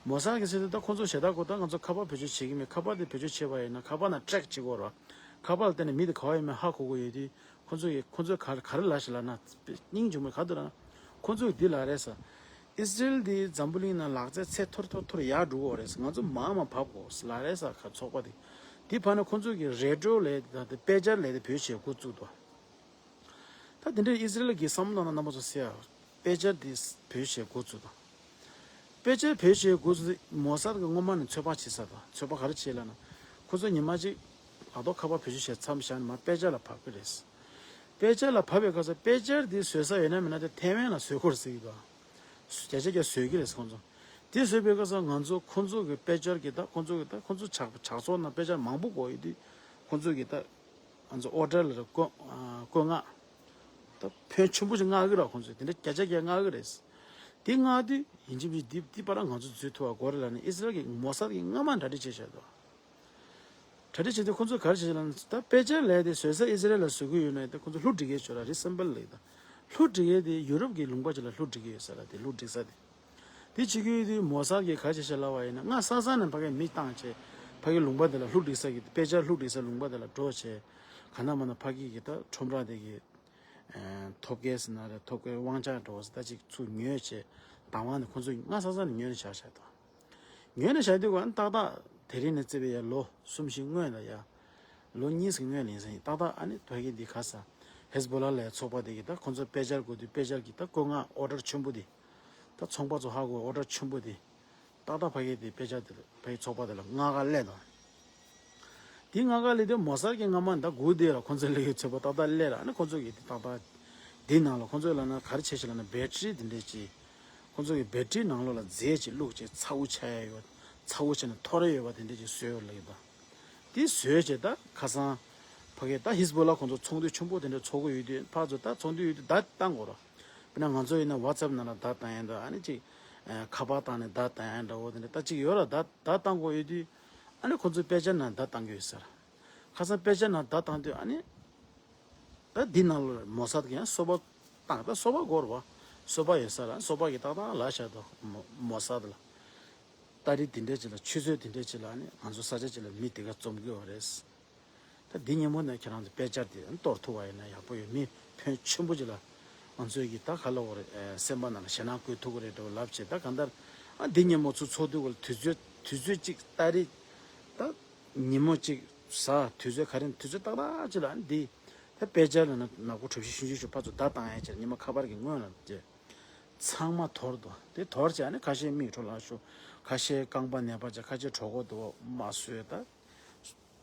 མོ་སཱད་ཀྱིས་བསད་དུས་ད་ཁོ་ཚོ་ཞེ་དྲག་གོ་ད་ང་ཚོ་ཁ་པར་བེད་སྤྱོད་བྱེད་ཀྱི་མེད། ཁ་པར་དེ་བེད་སྤྱོད་བྱས་པ་ཡིན་ན་ཁ་པར་ནང་ཊེག་བྱེད་ཀྱི་ཡོད་རེད། ཁ་པར་ལ་བལྟས་ནས་མི་དེ་ག་བ་ཡིན་མིན་ཧ་གོ་གི་ཡོད་དུས། ཁོ་ཚོ་ཡིས་ཁོ་ཚོས་ག་ག་རེ་ལབ་ཤག་ལབ་ན། སྙིང་རྗེ་མོ་ག་འདུག་ལབ་ན། ཁོ་ཚོས་འདི་ལབ་རེད་ས། ཨི་སི་རེལ་འདི་འཛམ་བུ་གླིང་ནང་ལག་རྩལ་ཚད་མཐོར་མཐོར་མཐོར་ཡར་འགྲོ་གི་ཡོད་རེད་ས། ང་ཚོ་མར་མར་བབས་དགོས་ལབ་རེད་ས། ཁ་ཚོགས་པ་དེ། དེ་བར་ན་ཁོང་ཚོ་གི་རེ་ཌི་ཡོ་ལས་ད་དཔེ་ཆ་ལས་དེ་བེད་སྤྱོད་འགོ་བཙུགས་འདུག་ད་དེ་འདྲའི་ཨི་སི་རེལ་གྱི་བསམ་བློ་ནང་ན་རྣམ་པ་ཚོ་ཟེར་ཡ། དཔེ་ཆ་དེ་བེད་སྤྱོད་འགོ་བཙུགས་དང་། དཔེ་ཆ་བེད་སྤྱོད་འགོ་བཙུགས། མོ་སཱད་ཀྱི་སྔོན་མ་ནས་ཚོད་དཔག་བྱེད་ས་དང་། ཚོད་དཔག་ག་རེ་བྱེད་ལབ་ན། ཁོ་ཚོ་ཉི་མ་གཅིག་ལག་ཐོག་ཁ་པར་བེད་སྤྱོད་བྱས་མཚམས་བཞག་ནས་མར་དཔེ་ཆ་ལ་བབས་ཀྱི་རེད། དཔེ་ཆ་ལ་བབས་པའི་སྐབས་སུ་དཔེ་ཆ་དེ་བཟོ་ས་ཡོད་ན་མེད་ན་དེ་ཐའེ་ཝན་ལ་བཟོ་དགོས་རེད་ཟེར་གྱི་འདུག་བརྒྱ་ཆ་བརྒྱ་བཟོ་གི་རེད་ཁོང་ཚོ། དེ་བཟོས་པའི་སྐབས་སུ་ང་ཚོ་ཁོང་ཚོ་གི་དཔེ་ཆ་གི་ད་ཁོང་ཚོ་གི་ད་ཁོང་ཚོ་ཕྱག་ཕྱག་ཚོགས་ནང་དཔེ་ཆ་མང་པོ་དགོས་ཡོད་དུས། ཁོང་ཚོ་གི་ད་ང་ཚོ་ཨོ་ཌར་ལ་བཀོད་བཀོད་མངགས། ད་ཕོན་ཆེན་པོ་ཞིག་མངགས་ཀྱི་རེད། ཁོང་ཚོས་དེ་འདྲ་བརྒྱ་ཆ་བརྒྱ་མངགས་ཀྱི་རེད། དེ་མངགས་དུས་ཡིན་གཅིག་མིན་གཅིག་འདི་འདི་པར་ང་ཚོ་འཛུལ་ཐུབ་པ་དགོས་རེད་ལབ་ནས་ཨི་སི་རེལ་གྱི་མོ་སཱད་ཀྱིས་སྔ་མ་གྲ་སྒྲིག་བྱས་བཞག་འདུག་གྲ་སྒྲིག་བྱས་དུས་ཁོང་ཚོས་ག་རེ་བྱས་ལབ་ན། ད་དཔེ་ཆ་ལས་དེ་བཟོ་ས་ཨི་སི་རེལ་ལ་བཟོ་གི་ཡོད་ན་ད་ཁོང་ཚོ་བསླུ་བྲིད་མཁན་ཅིག་ཡོད་ར། རི་སེམ་བལ་ལབ་ཀྱི་ད། བསླུ་བྲིད་མཁན་དེ་ཡུ་རོབ་ཀྱི་ལུང་པ་ཅིག་ལ་བསླུ་བྲིད་ཀྱི་ཡོད་ས་ར། དེ་བསླུ་བྲིད་ས་དེ། དེ་བྱེད་ཀྱི་ཡོད་དུས་མོ་སཱད་ཀྱིས་ག་རེ་བྱས་ལབ་པ་ཡིན་ན། ང་ས་ས་ནས་ཕ་གིར་མི་བཏང་བྱས་ཕ་གིའི་ལུང་པ་དེ་ལ་བསླུ་བྲིད་ས་གི་དཔེ་ཆ་བསླུ་བྲིད་ས་ལུང་པ་དེ་ལ་འགྲོ་བྱས། གང་ལྟར་མ་ན་ཕ་གི་གི་ད་ཁྲོམ་ར་དེ་གི་ཨེ་ཐོབ་སྐལ་ཟེར་ན་རེད། ཐོབ་སྐལ་དབང་ཆ་འགྲོ་ཟེར་ད་ཅིག་ཚུར་ཉོས་བྱས་བདག་དབང་ནས་ཁོང་ཚོས་ང་ས་ས་ནས་ཉོས་ནས་བཞག་བཞག་དང་། ཉོས་ནས་བཞག་དུས་ཀ་ཏག་ཏག་དེ་རིང་ནས་བརྩིས་པའི་ཡ་ལོ་གསུམ་བཞི་སྔོན་ལ་ཡ། ལོ་གཉིས་ཀྱི་སྔོན་ལ་ཡིན་ས་ཡིན། ཏག་ཏག་ཨ་ནི་ཕ་གི་འདི་ག་ས་ཧེ་ཟི་བོ་ལ་ལའི་ཚོགས་པ་དེ་གི་ད་ཁོང་ཚོ་དཔེ་ཆ་དགོས་དུས་དཔེ་ཆ་གི་ད་བཀོད་མངགས་ཨོ་ཌར་ཆེན་པོ་དེ། ད་ཚོང་པ་ཚོ་ཧ་གོ་ཨོ་ཌར་ཆེན་པོ་དེ། ཏག་ཏག་ཕ་གི་དེ་དཔེ་ཆ་དེ་ལ་ཕ་གི་ཚོགས་པ་དེ་ལ་མངགས་ག་སླེབས་དང་། དེ་མངགས་ག་སླེབས་དུས་མོ་སཱད་ཀྱིས་སྔ་མ་ད་སྒུག་བསྡད་ལ་ཁོང་ཚོ་ལས་ཀའི་ཚོད་དཔག་ཏག་ཏག་སླེབས་ལ། ཨ་ནི་ཁོང་ཚོ་གི་དེ་ཏག་ཏག་དེ་ནང་ལ་ཁོང་ཚོས་ལབ་ན་ག་རེ་བྱས་ཤིག་ལབ་ན། བེ་ཊི་རི་དེ་འདྲས་ཅིག་ཁོང་ཚོ་གི་བེ་ཊི་རི་ནང་ལོགས་ལ་རྫས་ཅིག་བླུགས་བྱས་ཚ་པོ་ཆགས་ཡ་ཡོད། ཚ་པོ་ཆགས་ནས་འཐོར་ཡ་ཡོད་པ་དེ་འདྲས་ཅིག་བཟོས་ཡོད་ལབ་ཀྱི་འདུག་དེ་བཟོས་བྱས་ད་ཁ་སང་ཕ་གི་ད་ཧི་ཟི་བོ་ལ་ཁོང་ཚོ་ཚོགས་འདུ་ཆེན་པོ་དེ་འདྲ་ཚོགས་ཀྱི་ཡོད་དུས་ཕར་ཚུར་ད་ཚོགས་འདུ་ཡོད་དུས་བརྡ་བཏང་དགོས་ར། དཔེར་ན་ང་ཚོ་ཡིན་ན་ཝ་ཊི་སེབ་ནང་ལ་བརྡ་བཏང་ཡ་འདྲ། ཨ་ནི་ཅིག་ཨ་ཁ་པར་བཏང་ནས་བརྡ་བཏང་ཡ་འདྲ་བོ་དེ་འདྲ་ད་ཅིག་ཡོད་ར། བརྡ་བརྡ་བཏང་དགོས་ཡོད་དུས་ཨ་ནི་ཁོང་ཚོའི་དཔེ་ཆ་ནང་བརྡ་བཏང་གི་ཡོད་ས་ར། ཁ་སང་དཔེ་ཆ་ནང་བརྡ་བཏང་དུས་ཨ་ནི། ད་འདི་ནང་ལ་མོ་སཱད་ཀྱིས་ཡང་སོ་པ་བཏང་། ད་སོ་པ་དགོས་རེད་བ། སོ་པ་ཡོད་ས་ར། སོ་པ་གིས་ཏག་ཏག་ལབ་བཞག་འདུག་མོ་མོ་སཱད་ལ། ཏ་རིག་དེ་འདྲས་ཅིག་ལ་ཆུ་ཚོད་དེ་འདྲས་ཅིག་ལ་ནི་ང་ཚོ་ས་ཆ་ཅིག་ལ་མི་དེ་ག་འཛོམས་ཀྱི་ཡོད་རེད། ད་འདི་ཉིན་མོ་ནས་ཁྱེད་རང་ཚོ་དཔེ་ཆ་དེ་གཏོར་ཐུབ་པ་ཡིན་ན་ཡག་པོ་ཡོད། མི་ཕོན་ཆེན་པོ་ཅིག་ལ་ང་ཚོས་ཀྱི་ད་ག་ལབ་དགོས་རེད། ཨེ་སེམས་པ་ནང་ལ་ཞེད་སྣང་བསྐུལ་ཐུབ་ཀྱི་རེད་འགྲོ་ལབ་བྱས། ད་གང་ལྟར་ཨ་འདི་ཉིན་མོ་ཚུར་ཚོགས་དུས་སྐབས་ལ་དུས་ཚོད་དུས་ཚོད་ཅིག་ཏ་རིག་ད་ཉིན་མོ་གཅིག་གཟའ་དུས་ཚོད་ག་རེ་དུས་ཚོད་ཏག་ཏག་ཅིག་ལ་ཨ་ནི་འདི་ད་དཔེ་ཆ་ལ་ནག་པོ་གྲུ་བཞི་ཤིང་ཆུ་ཞུ་ཕར་ཚུར་བརྡ་བཏང་ཡ་ཅིག་ཉི་མ་ཁ་པར་གྱི་སྔོན་ལ་བྱས། ཚང་མ་དོར་འདུག་དེ་དོར་བྱས་ཨ་ནི་ཁ་ཤས་མིག་འཕྲོ་བརླག་ཤོར། ཁ་ཤས་རྐང་པ་ནད་པ་བྱས། ཁ་ཤས་གྲོད་ཁོག་ལྡང་བ་མ་བཟོད། ད་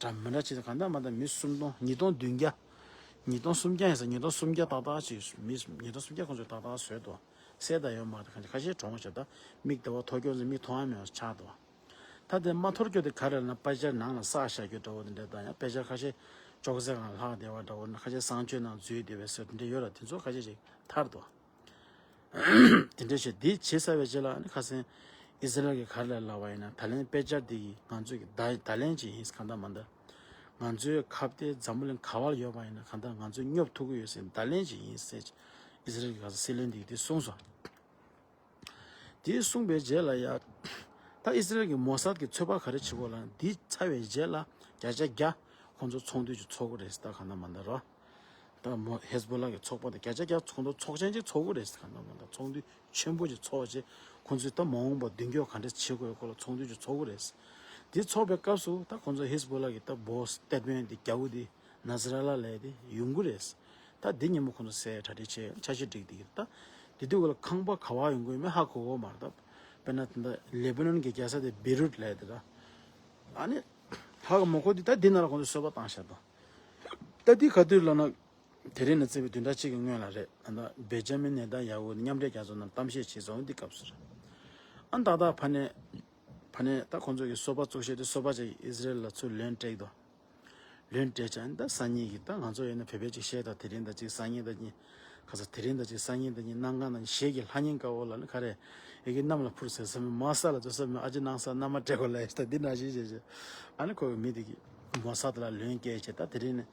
འདྲ་མི་འདྲ་བྱས་ཏེ་གང་ལྟར་མ་ལྟར་མི་སུམ་སྟོང་ཉིས་སྟོང་བདུན་བརྒྱ། ཉིས་སྟོང་སུམ་བརྒྱ་ཡིན་ས། ཉིས་སྟོང་སུམ་བརྒྱ་ཏག་ཏག་ཅིག་མི་ཉིས་སྟོང་སུམ་བརྒྱ་ཁོང་ཚོས་ཏག་ཏག་བཟོས་འདུག་གསལ་ད་ཡོད་མ་རེད། ཁ་ཤས་གྲོངས་བྱས། ད་མིག་ལྟ་བ་ཐོ་སྐྱོན་ཟེར་མིག་མཐོང་ཡ་མེད་པ་ཆགས་འདུག་ད་དེ་མ་འཐོར་རྒྱུ་དེ་ག་རེ་ལབ་ན་དཔེ་ཆ་ནང་ལ་བསགས་བཞག་རྒྱུ་འདྲ་བོ་དེ་འདྲ་དང་། ཡང་དཔེ་ཆ་ཁ་ཤས་ཅོག་ཙེ་སྒང་ལྷག་བསྡད་པ་འདྲ་བོ། ཁ་ཤས་གསང་སྤྱོད་ནང་འཛུལ་བསྡད་པའི་ཟེར་དེ་འདྲ་ཡོད་ར། དེ་ཚོ་ཁ་ཤས་ཤིག་ཐར་འདུག་དེ་འདྲ་བྱས་འདི་བྱེད་ཚར་བའི་རྗེས་ལ་ཨ་ནི་ཁ་སང་ཨི་སི་རལ་གྱིས་ག་རེ་ལབ་ལབ་པ་ཡིན་ན། ད་ལན་དཔེ་ཆ་འདི་ཡིས་ང་ཚོས་ཀྱི་བརྡ་བརྡ་ལན་ཅིག་ཡིན། གང་ལྟར་མ་ལྟར་ང་ཚོའི་ཁ་གཏད་འཛམ་བུ་གླིང་ག་པར་ཡོད་པ་ཡིན་ན་གང་ལྟར་ང་ཚོས་སྙོབ་ཐུབ་ཀྱི་ཡོད་ཟེར་བརྡ་ལན་ཅིག་ཡིན་ཟེར་ཨི་སི་རལ་གྱི་ག་ས་སྲིད་བློན་འདིས་འདི་གསུངས་སོང་། དེ་གསུངས་པའི་རྗེས་ལ་ཡ། ད་ཨི་སི་རལ་གྱི་མོ་སཱད་ཀྱི་ཚོད་དཔག་ག་རེ་བྱེད་དགོས་ལབ་ན། འདི་ཚར་བའི་རྗེས་ལ་བརྒྱ་ཆ་བརྒྱ་ཁོང་ཚོ་ཚོགས་འདུ་ཅིག་ཚོགས་ཀྱི་རེད་ཟེར། ད་གང་ལྟར་མ་ལྟར་རོ། ད་མོ་ཧེ་ཟི་བོ་ལ་གི་ཚོགས་པ་དེ་བརྒྱ་ཆ་བརྒྱ་ཚོགས་འདུ་ཚོགས་ཆེན་ཅིག་ཚོགས་ཀྱི་རེད་ཟེར། གང་ལྟར་མ་ལྟར་ཚོགས་འདུ་ཆེན་པོ་ཅིག་ཚོགས་བྱས་ཁོང་ཚོས་ད་མ་འོངས་པ་མདུན་སྐྱོད་ག་འདྲས་བྱེད་དགོས་སྐོར་ལ་ཚོགས་འདུ་ཅིག་ཚོགས་ཀྱི་རེད་ཟེར། འདི་ཚོགས་པའི་སྐབས་སུ་ད་ཁོང་ཚོ་ཧེ་ཟི་བོ་ལ་གི་ད་སྦོ་སི་སྟེ་ཏི་མེན་ཊི་དེ་རྒྱག་གི་དེ། ནཱ་སི་ར་ལ་ལབ་དེ་ཡོང་གི་རེད། ད་འདི་ཉིན་མོ་ཁོང་ཚོ་ཟས་གྲ་སྒྲིག་བྱས་འཆར་གཞི་སྒྲིག་བསྡད་ཀྱི་རེད། ད་དེ་དུས་ཀ་ལ་ཁང་པ་ག་པར་ཡོང་གི་ཡོད་མེད་ཧ་གོ་གི་མ་རེད། ད་དཔེར་ན་ད་ལེ་བྷ་ནོན་གྱི་རྒྱལ་ས་དེ་བེ་རུད་ལབ་དེ་ར། ཨ་ནི་ཧ་གོ་མ་གོ་དེ་ད་འདི་ནང་ལ་ཁོང་ཚོས་གསོལ་བ་བཏང་བཞག་འདུག་ད་འདི་ག་དུས་ལབ་ན། དེ་རིང་ནས་བརྩིས་པའི་བདུན་ཕྲག་གཅིག་གི་སྔོན་ལ་རེད། ད་ལྟ་བེ་ཇ་མིན་ནེ་ཐན་ཡ་ཧུ་མཉམ་འབྲེལ་རྒྱལ་ཚོགས་ནང་གཏམ་བཤད་བྱས་ཚར་བ་འདི་སྐབས་སུ་རེད། ཨ་ནི་ཏག་ཏག་ཕ་ནས་ཕ་ནས་ད་ཁོང་ཚོ་གི་སོ་པ་བཙུགས་བྱས་དུས་སོ་པ་ཅིག་ཨི་སི་རེལ་ལ་ཚུར་ལན་སྤྲད་འདུག་ལན་སྤྲད་ཙང་ད་སང་ཉིན་གྱི་ད་ང་ཚོ་ཡིན་ན་བོད་པས་ཅིག་བཤད། ད་དེ་རིང་ད་ཅིག་སང་ཉིན་ད་ཉིན་ཁ་ས་དེ་རིང་ད་ཅིག་སང་ཉིན་ད་ཉིན་གནམ་གང་ད་ཉིན་གཞས་ཀྱི་ལྷ་ཉིན་དཀར་པོ་ལ་ནི་ག་རེ་ཨེ་གི་གནམ་ལ་འཕུར་ཟེར་ས་མེད། མ་ས་ལ་འཛུལ་ས་མེད། ཨ་ཅེ་ནང་ས་གནམ་མ་སྤྲད་གོ་ལ་ཡིན་ད་འདི་ནང་བཞིན་བྱས་བྱས། ཨ་ནི་ཁོ་གི་མི་དེ་གི་མོ་ས་དེ་ལ་ལན་སྐྱེལ་བྱས། ད་དེ་རིང་ནི་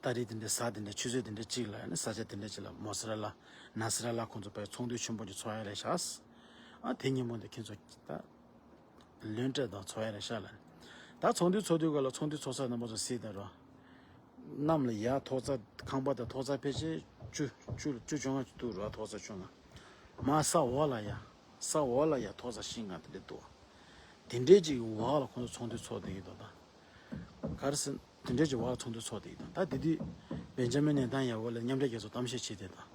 ཏ་རིག་དེ་འདྲའི་གཟའ་དེ་འདྲའི་ཆུ་ཚོད་དེ་འདྲའི་གཅིག་ལ་ཡང་ན་ས་ཆ་དེ་འདྲའི་གཅིག་ལ་མོ་ས་ར་ལ་ན་ས་ར་ལ་ཁོང་ཚོ་པའི་ཚོགས་འདུ་ཆེན་པོ་ཅིག་ཚོགས་ཡ་རེད་ཤག་ཨ་དེ་ཉིན་མོ་འདི་ཁྱེད་ཚོ་ད་ལོན་སྤྲད་དང་ཚོགས་ཡ་རེད་ཤག་ལ། ད་ཚོགས་འདུ་ཚོགས་དུས་ག་ལ་ཚོགས་འདུ་ཚོགས་ས་རྣམ་པ་ཚོ་གཟིགས་དང་རོ། གནམ་ལ་ཡར་ཐོག་རྩ་ཁང་པ་དང་ཐོག་རྩ་ཕལ་ཆེར་བཅུ་བཅུ་བཅུ་བཅོ་ལྔ་ཅིག་འདུག་རོ། ཐོག་རྩ་བཅོ་ལྔ། མར་ས་འོག་ལ་ཡ་ས་འོག་ལ་ཡ་ཐོག་རྩ་བཞི་ལྔ་དེ་འདྲ་འདུག་དེ་འདྲའི་ཅིག་འོག་ལ་ཁོང་ཚོ་ཚོགས་འདུ་ཚོགས་བསྡད་ཀྱི་འདུག་ད། ག་རེ་ཟེར་དེ་འདྲའི་ཅིག་བར་ཚོགས་འདུ་ཚོགས་བསྡད་ཡོད་དང་། ད་དེ་དུས་བེན་ཇ་མིན་ནེ་ཐན་ཡ་ཧུ་ལ་མཉམ་འབྲེལ་རྒྱལ་ཚོགས་གཏམ་བཤད་བྱས་ཏེ་དང་།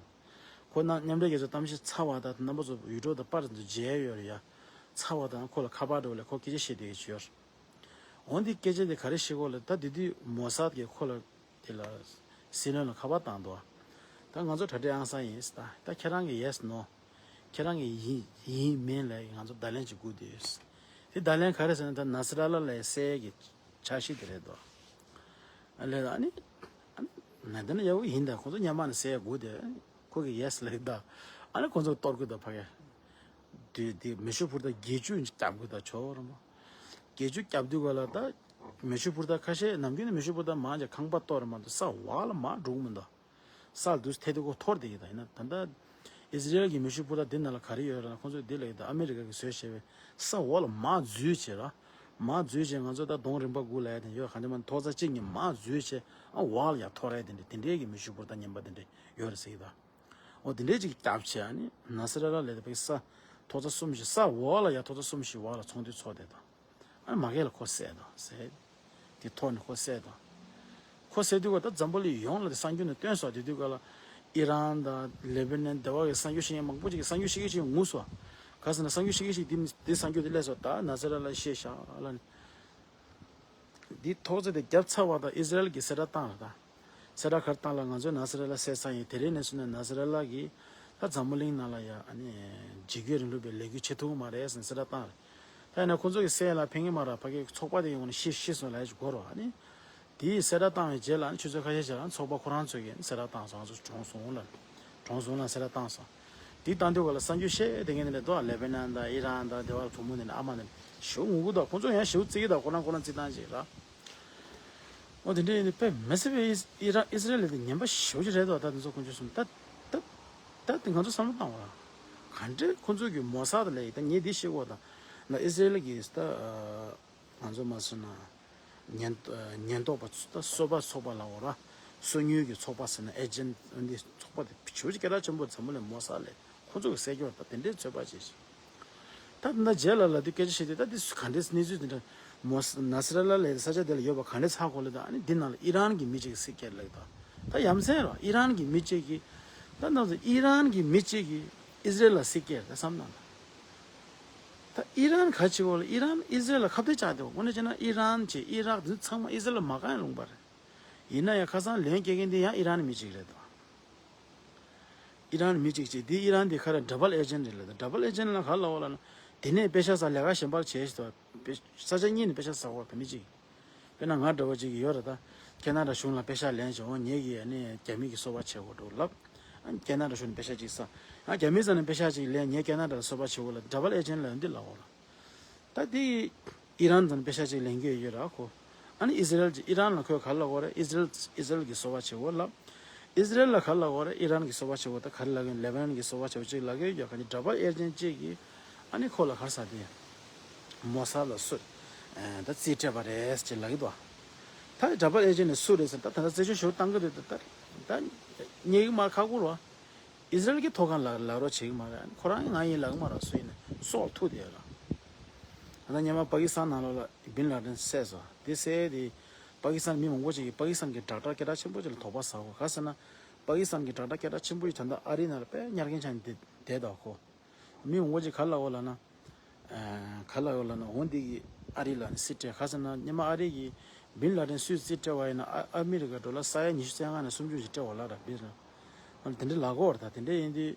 ཁོ་ན་མཉམ་འབྲེལ་རྒྱལ་ཚོགས་གཏམ་བཤད་ཚར་བ་དང་རྣམ་པ་ཚོ་ཡུལ་གྲོགས་དང་པར་དུ་མཇལ་ཡོད་རེད་ཡ། ཚར་བ་དང་ཁོ་ལ་ཁ་པར་འགྲོ་ལ་ཁོ་སྐད་ཆ་བཤད་བསྡད་ཀྱི་ཡོད། འོན་ཏེ་སྐད་ཆ་དེ་ག་རེ་བཤད་གོ་ལ། ད་དེ་དུས་མོ་སཱད་ཀྱིས་ཁོ་ལ་དེ་ལ་སྲིད་བློན་ལ་ཁ་པར་བཏང་འདུག། ད་ང་ཚོ་གྲ་སྒྲིག་ཨང་གསར་ཡིན་ཟེར། ད་ད་ཁྱེད་རང་གི་ཡེ་སི་ནོ། ཁྱེད་རང་གི་ཡིན་ཡིན་མིན་ལ་ང་ཚོ་བརྡ་ལན་ཅིག་སྒུག་བསྡད་ཡོད་ཟེར། དེ་བརྡ་ལན་ག་རེ་ཟེར་ན། ད་ནཱ་སི་ར་ལ་ལ་བསད་ཡས་ཀྱི་འཆར་གཞི་དེ་རེད་དོ། ཨ་ལས། ཨ་ནི་ཨ་ནི་ནཱ་ད་ནི་ཡག་པོ་ཡིན་ད། ཁོ་ཚོ་མཉམ་པ་ནས་བསད་ཡས་སྒུག་བསྡད། ཁོ་གི་ཡེ་སི་ལབ་ད། ཨ་ནི་ཁོ་ཚོ་གཏོར་དགོས་ད་ཕ་གི། དུས་དེ་མེ་ཤུགས་འཕུར་མདའ་བརྒྱད་ཅུ་རྒྱབ་དགོས་ད་ཆོག་རེད་མོ། བརྒྱད་ཅུ་རྒྱབ་དུས་ག་ལ་ད། མེ་ཤུགས་འཕུར་མདའ་ཁ་ཤས་ནམ་རྒྱུན་ནས་མེ་ཤུགས་འཕུར་མདའ་མང་ཆེ་ཁང་པ་གཏོར་མ་གཏོགས་ས་འོག་ལ་མར་འགྲོ་གི་མི་འདུག། ས་དུས་ཐད་དུ་ཁོ་འཐོར་བསྡད་ཀྱི་ད། ཡིན་ན་ད་ལྟ་ཨི་ཟི་རེལ་གྱི་མེ་ཤུགས་འཕུར་མདའ་འདི་ནང་ལ་ག་རེ་ཡོད་ར་ན། ཁོང་ཚོས་འདི་ལབ་ཀྱི་ད། ཨ་མི་རི་ཀ་གིས་བཟོས་བྱས་པའི་ས་འོག་ལ་མར་འཛུལ་བྱས་ར། མར་འཛུལ་བྱས་ང་ཚོ་ད་གདོང་རིམ་པ་དགུ་ལབ་ཡ་དེ་ཡོད། ག་འདྲ་མ་ཐོག་རྩེག་གཅིག་གཉིས་མར་འཛུལ་བྱས་ཨ་འོག་ལ་ཡར་འཐོར་ཡ་དེ་འདྲ། དེ་འདྲའི་གི་མེ་ཤུགས་འཕུར་མདའ་ངན་པ་དེ་འདྲ་ཡོད་རེད་ཟེར་གྱི་ད། འོ་དེ་འདྲའི་ཅིག་རྒྱབ་བྱས། ཨ་ནི་ནཱ་སི་ར་ལ་ལབ་ཡ་དེ་ཕ་གི་ས་ཐོག་རྩེག་གསུམ་བཞི། ས་འོག་ལ་ཡར་ཐོག་རྩེག་གསུམ་བཞི་འོག་ལ་ཚོགས་འདུ་ཚོགས་བསྡད་དང་། ཨ་ནི་མ་གི་ལ་ཁོ་བསད་དང་ཟེར། དེ་ཐོག་ནས་ཁོ་བསད་དང་། ཁོ་བསད་དུས་ག་ད་འཛམ་བུ་གླིང་ཡོངས་ལ་དེ་གསར་འགྱུར་ནང་བཏོན་སོང་། དེ་དུས་ག་ལ་ཨི་རན་དང་ལེ་བྷ་ནན་དེ་བ་གི་གསར་འགྱུར་བཤད་མཁན་མང་པོ་ཅིག་གིས་གསར་འགྱུར་བཤད་མཁན་ཅིག་ངུ་སོང་། ག་ཟེར་ན་གསར་འགྱུར་བཤད་མཁན་ཅིག་དེ་དེ་གསར་འགྱུར་དེ་སླེབས་སོང་། ད་ནཱ་སི་ར་ལ་བཤད་ཤག་ལབ་ནས། འདི་ཐོག་རྩེག་དེ་བརྒྱབ་ཚར་བ་དང་ཨི་ཟི་རལ་གྱིས་གསལ་བསྒྲགས་བཏང་རེད་ད། གསལ་བསྒྲགས་ག་རེ་བཏང་ལབ། ང་ཚོས་ནཱ་སི་ར་ལ་བསད་ཚར་ཡིན། དེ་རིང་ནས་བཟུང་ནས་ནཱ་སི་ར་ལ་གིས་ད་འཛམ་བུ་གླིང་ནང་ལ་ཡ་ཨ་ནི་འཇིགས་སྐུལ་རིང་ལུགས་པའི་ལས་འགུལ་བྱེད་ཐུབ་ཀྱི་མ་རེད་ཟེར་ནས་གསལ་བསྒྲགས་བཏང་རེད། ད་ཡིན་ན་ཁོ་ཚོ་གིས་བསད་ཡ་ལ་ཕན་གྱི་མ་རེད། ཕ་གི་ཚོགས་པ་དེ་ཡོང་ནས་ཤི་ཤི་སོང་ལབ་ཡ་ཅིག་གོ་རོགས། ཨ་ནི་དེའི་གསལ་བསྒྲགས་བཏང་བའི་རྗེས་ལ་ཨ་ནི་ཆུ་ཚོད་ཁ་ཤས་ཤིག་ལ་ཚོགས་པ་ཁོ་རང་ཚོ་གིས་གསལ་བསྒྲགས་བཏང་སོང་། ང་ཚོ་གྲོངས་སོང་ལབ། གྲོངས་སོང་ལབ་གསལ་བསྒྲགས་བཏང་སོང་། དེ་བཏང་དུས་ག་ལ་གསར་འགྱུར་བཤད་བསྡད་མཁན་དེ་འདྲ་འདུག། ལེ་བྷ་ནན་དང་ཨི་རན་དང་དེ་བ་གྲོགས་མོ་དེ་འདྲ་ཨ་མ་དེ་འདྲ་ཞེ་པོ་ངུ་གི་འདུག། ཁོང་ཚོ་ཡང་ཞེ་པོ་བརྩི་གི་འདུག། ཁོ་རང་ཁོ་རང་བརྩི་སྟངས་ཅིག་ར། འོ་དེ་འདྲ་ཡིན་དུས་དཔེ་མི་སྲིད་པའི་ཨི་ར་ཨི་སི་རེལ་དེ་ངན་པ་ཞེ་པོ་ཅིག་རེད་འདུག། ད་དེ་ཚོ་དཀོན་མཆོག་གསུམ། ད་ད་ད་དེ་ང་ཚོ་བསམ་བློ་བཏང་བ་ར། ག་འདྲས་ཁོང་ཚོ་གི་མོ་སཱད་ལབ་ཡ་ད་ངས་འདི་བཤད་གོ་ད། ན་ཨི་སི་རེལ་གྱི་ད། ང་ཚོ་མ་སོང་ན། ཉེན་ཉེན་རྟོག་པ་ཚོ་ད་སོ་པ་ཚོགས་པ་ལབ་དགོས་ར། སོ་ཉུལ་གྱི་ཚོགས་པ་ཟེར་ན་ཨེ་ཇེན་འདི་ཚོགས་པ་དེ་ཞེ་པོ་ཅིག་སྐད་གྲགས་ཆེན་པོ། འཛམ་བུ་གླིང་མོ་སཱད་ལབ་ཁོ་ཚོ་གི་གསལ་རྒྱུར་ད་དེ་འདྲའི་ཚོད་དཔག་བྱས་ཤིང་། ད་ད་རྗེས་ལ་ལབ་དུས་སྐད་ཆ་བཤད་དུས་ད་འདི་ག་འདྲའི་གནས་ཚུལ་དེ་འདྲ་མོ་ནཱ་སི་ར་ལ་ལབ་ས་ཆ་དེ་ལ་ཡོད་པ་ག་འདྲས་ཧ་གོ་ལབ་ད། ཨ་ནི་འདི་ནང་ལ་ཨི་རན་གྱི་མི་གཅིག་གིས་ཟེར་སྐད་ལབ་ད། ད་ཡ་མཚན་ར་ཨི་རན་གྱི་མི་གཅིག་གིས་ད་ནང་དུ་ཨི་རན་གྱི་མི་གཅིག་གིས་ཨི་སི་རེལ་ལ་ཟེར་སྐད་ད་བསམ་ན་ད། ད་ཨི་རན་ག་བྱེད་གོ་ལ། ཨི་རན་ཨི་སི་རེལ་ལ་ཁ་གཏད་བཅག་བསྡད་པ། དངོས་གནས་བྱས་ན་ཨི་རན་བྱས་ཨི་རག་དེ་ཚང་མ་ཨི་སི་རེལ་ལ་མ་དགའ་ཡང་ལུང་པ་རེད། ཡིན་ན་ཡང་ཁ་སང་ལན་སྐྱེལ་མཁན་དེ་ཡང་ཨི་རན་མི་གཅིག་རེད་དོ། ཨི་རན་མི་གཅིག་བྱས་དེ་ཨི་རན་དེ་ག་རེ་ཌབ་བལ་ཨེ་ཇེན་ཊི་རེད་ལབ། ཌབ་བལ་ཨེ་ཇེན་ཊི་ལབ་ག་རེ་ལབ་དགོས་ལབ་ན། དེ་ནས་པེ་ཤ་ཟ་ལས་ཀ་གཞན་པ་བྱས་ཤིག་དོ། པེ་ས་ཆ་གཉིས་ནས་པེ་ཤ་ཟ་དགོས་པའི་མི་གཅིག། དཔེར་ན་ང་འདྲ་བོ་ཅིག་ཡོད་རེད་ད། ཁེ་ན་ཌ་གཞུང་ལ་པེ་ཤ་ལེན་བྱས། འོ་ངེད་ཀྱིས་ཨ་ནི་རྒྱ་མི་གི་སོ་པ་བྱེད་དགོས་འདུག་ལབ། ཨ་ཁེ་ན་ཌ་གཞུང་ནས་པེ་ཤ་ཅིག་ཟ། ཨ་རྒྱ་མི་ས་ནས་པེ་ཤ་ཅིག་ལེན། ངས་ཁེ་ན་ཌ་ལ་སོ་པ་བྱེད་དགོས་ལབ། ཌབ་བལ་ཨེ་ཇེན་ཊི་ལབ་འདི་ལབ་དགོས་ལ། ད་དེ་ཨི་རན་ཚོ་ནས་པེ་ཤ་ཅིག་ལེན་གྱི་ཡོད་ར་ཁོ། ཨ་ནི་ཨི་སི་རེལ་གྱི་ཨི་རན་ལ་ཁོས་ག་རེ་ལབ་དགོས་རེད། ཨི་སི་རེལ་ཨི་སི་རེལ་གྱི་སོ་པ་བྱེད་དགོས་ལབ། ཨི་སི་རེལ་ལ་ག་རེ་ལབ་དགོས་རེད། ཨི་རན་གྱི་སོ་པ་བྱེད་དགོས། ད་ག་རེ་ལབ་ཀྱི་ཡོད། ལེ་བྷ་ནན་གྱི་སོ་པ་བྱེད་དགོས་ཅིག་ལབ་ཀྱི་ཡོད། ག་ནི་ཌབ་བལ་ཨེ་ཇེན་ཊི་གཅིག་གིས་ཨ་ནི་ཁོ་ལ་ག་རེ་ཟེར་དེ། མོ་སཱད་ལ་སུ་ད་རྩིས་སྤྲད་པ་རེད་ཅེས་ལབ་ཀྱི་འདུག། ད་ཌབ་བལ་ཨེ་ཇེན་ཊི་ནས་སུ་རེད་ཟེར་ད་ད་ལྟ་རྩད་གཅོད་ཞུ་བཏང་གི་རེད། ད་ད་ད་རྙེད་ཀྱི་མ་རེད། ཁག་པོ་རེད་བ། ཨི་སི་རེལ་གྱི་ཐོག་ཁང་ལ་ལབ་རོགས་བྱེད་ཀྱི་མ་རེད། ཁོ་རང་ང་ཡིན་ལབ་ཀྱི་མ་རེད། སུ་ཡིན་ན་སྲོག་ཐུག་བསྡད་ཡོད་ར། ད་ལྟ་སྔོན་མ་པ་ཀི་སི་ཐན་ནང་ལོགས་ལ་བིན་ལ་ཏན་བསད་སོང་། དེ་བསད་དེ་པ་ཀི་སི་ཐན་མི་མང་པོ་ཅིག་གིས་པ་ཀི་སི་ཐན་གྱི་དྲག་གྲགས་སྐད་གྲགས་ཆེན་པོ་ཅིག་ལ་དོགས་པ་ཟ་གོ། ག་ཟེར་ན་པ་ཀི་སི་ཐན་གྱི་དྲག་གྲགས་སྐད་གྲགས་ཆེན་པོ་ཅིག་ད་ལྟ་ཨ་རིའི་ནང་ལ་དཔེ་ཉར་མཁན་ཆགས་ནས་བསྡད་བསྡད་འདུག་གོ། མི་མང་པོ་ཅིག་ག་རེ་ལབ་ཡོད་ལབ་ན། ཨ་ག་རེ་ལབ་ཡོད་ལབ་ན། འོ་འདི་གིས་ཨ་རི་ལ་ནི་སྲིད་ཁྲལ། ག་ཟེར་ན་སྔོན་མ་ཨ་རི་གིས་བིན་ལ་ཏན་སུས་རྩིས་སྤྲད་པ་ཡིན་ན་ཨ་ཨ་མི་རི་ཀ་ཌོ་ལར་ས་ཡ་ཉི་ཤུ་རྩ་ལྔ་ནས་སུམ་ཅུ་ཞིག་སྤྲད་པ་ལབ་ར། བིན་ལ་ཏན་དེ་འདྲ་ལབ་ཀྱི་ཡོད་རེད། ད་དེ་འདྲ་ཡིན་དུས་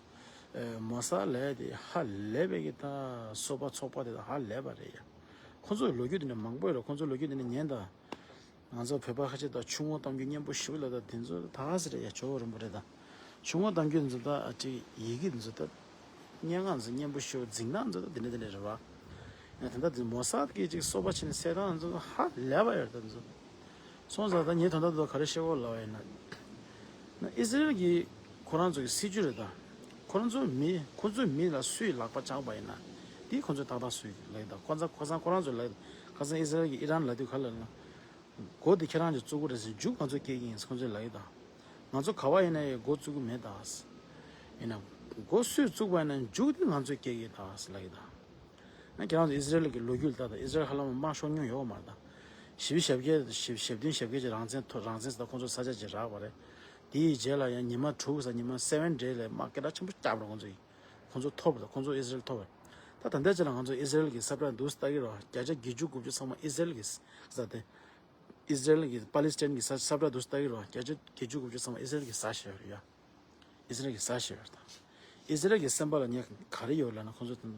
ཨ་མོ་སཱད་ལབ་ཡ་དེ་ཧ་ལས་པའི་གི་ད་སོ་པ་ཚོགས་པ་དེ་དང་ཧ་ལས་པ་རེད་ཡ། ཁོང་ཚོའི་ལོ་རྒྱུས་དེ་འདྲ་མང་པོ་ཡོད་རེད། ཁོང་ཚོའི་ལོ་རྒྱུས་དེ་འདྲ་ཉན་དང་། ང་ཚོ་བོད་པ་ཁ་ཤས་དང་ཆུ་ངོ་གཏམ་རྒྱུད་སྙན་པོ་ཞེ་པོ་ལབ་ད། དེ་ཚོ་ད་ག་ཟེར་རེད་ཡ། ཇོ་བོ་རིན་པོ་ཆེ་དང་། ཆུ་ངོ་གཏམ་རྒྱུད་ཚོ་ད་ཨ་ཅིག་ཡི་གེ་ཚོ་ད་སྙན་ངག་ཚོ་སྙན་པོ་ཞེ་པོ། འཛིན་སྟངས་ཚོ་ད་དེ་འདྲ་དེ་འདྲ་རེད་བ། ཡང་ད་ལྟ་དེ་མོ་སཱད་ཀྱིས་ཅིག་སོ་པ་བྱས་ནས་བསད་སྟངས་ཚོ་ཧ་ལས་པ་ཡོད་རེད་ད། དེ་ཚོ་སོང་ཙང་ད་ངས་ད་ལྟ་ད་ག་རེ་བཤད་དགོས་ལབ་པ་ཡིན་ན། ན་ཨི་སི་རེལ་གྱིས་ཁོ་རང་ཚོ་གི་སྲིད་ཇུས་རེད་ད། ཁོ་རང་ཚོ་མི་ཁོ་ཚོའི་མི་ལ་སུས་ལག་པ་བཅག་པ་ཡིན་ན་དེ་ཁོ་ཚོས་ཏག་ཏག་སུས་ལབ་ཡོད་ད། ཁོ་ཚང་ཁོ་ཚང་ཁོ་རང་ཚོས་ལབ་ཡོད་ད། ཁ་སང་ཨི་སི་རེལ་གྱིས་ཨི་རན་ལབ་དུས་ག་ལབ་ན། སྒོ་དེ་ཁྱེད་རང་ཚོས་བཙུགས་ཀྱི་རེད་ཟེར། མཇུག་ང་ཚོས་སྐྱེལ་གྱི་ཡིན་ཟེར་ཁོ་ཚོས་ལབ་ཡོད་ད། ང་ཚོ་ག་བ་ཡིན་ན་ཡང་སྒོ་བཙུགས་ཀྱི་མེད་ད་ཟེར། ཡིན་ན་སྒོ་སུས་བཙུགས་པ་ཡིན་ན་མཇུག་དེ་ང་ཚོས་སྐྱེལ་གྱི་ཡོད་ད་ཟེར་ལབ་ཡོད་ད། ང་ཁྱེད་རང་ཚོ་ཨི་སི་རེལ་གྱི་ལོ་རྒྱུས་ལ་ལྟ་དང་། ཨི་སི་རེལ་ཧ་ལམ་དམག་ཤོར་མྱོང་ཡོད་མ་རེད་ད། བཞི་བཅུ་ཞེ་བརྒྱད་ཞེ་བདུན་ཞེ་བརྒྱད་ཀྱི་རང་བཙན་ཐོབ། རང་བཙན་ཟེར་ད་ཁོང་ཚོ་ས་ཆ་ཅིག་རག་པ་རེད། དེའི་རྗེས་ལ་ཡང་ཉི་མ་དྲུག་ཙམ་ཉི་མ་སེ་བན་ཌེ་ལ་དམག་སྐད་གྲགས་ཆེན་པོ་བརྒྱབ་རེད། ཁོང་ཚོ་ཡིས་ཁོང་ཚོ་ཐོབ་རེད། ཁོང་ཚོ་ཨི་སི་རེལ་ཐོབ་རེད། ད་ད་ལྟའི་ཆ་ལ་ང་ཚོ་ཨི་སི་རེལ་གྱི་ས་བཀྲ་འདུག་སེ་ལྟ་གི་རེད་བ། བརྒྱ་ཆ་བརྒྱད་ཅུ་དགུ་བཅུ་ཚང་མ་ཨི་སི་རེལ་གྱི་ས་སྟེ། ཨི་སི་རེལ་གྱི་པ་ལི་སི་ཐན་གྱི་ས་ས་བཀྲ་འདུག་སེ་ལྟ་གི་རེད་བ། བརྒྱ་ཆ་བརྒྱད་ཅུ་དགུ་བཅུ་ཚང་མ་ཨི་སི་རེལ་གྱི་ས་ཞིག་རེད་ཡ། ཨི་སི་རེལ་གྱི་ས་ཞིག་རེད་ད། ཨི་སི་རེལ་གྱི་སེམས་པ་ལ་ངས་ག་རེ་ཡོད་ལབ་ན། ཁོང་ཚོ་དེ་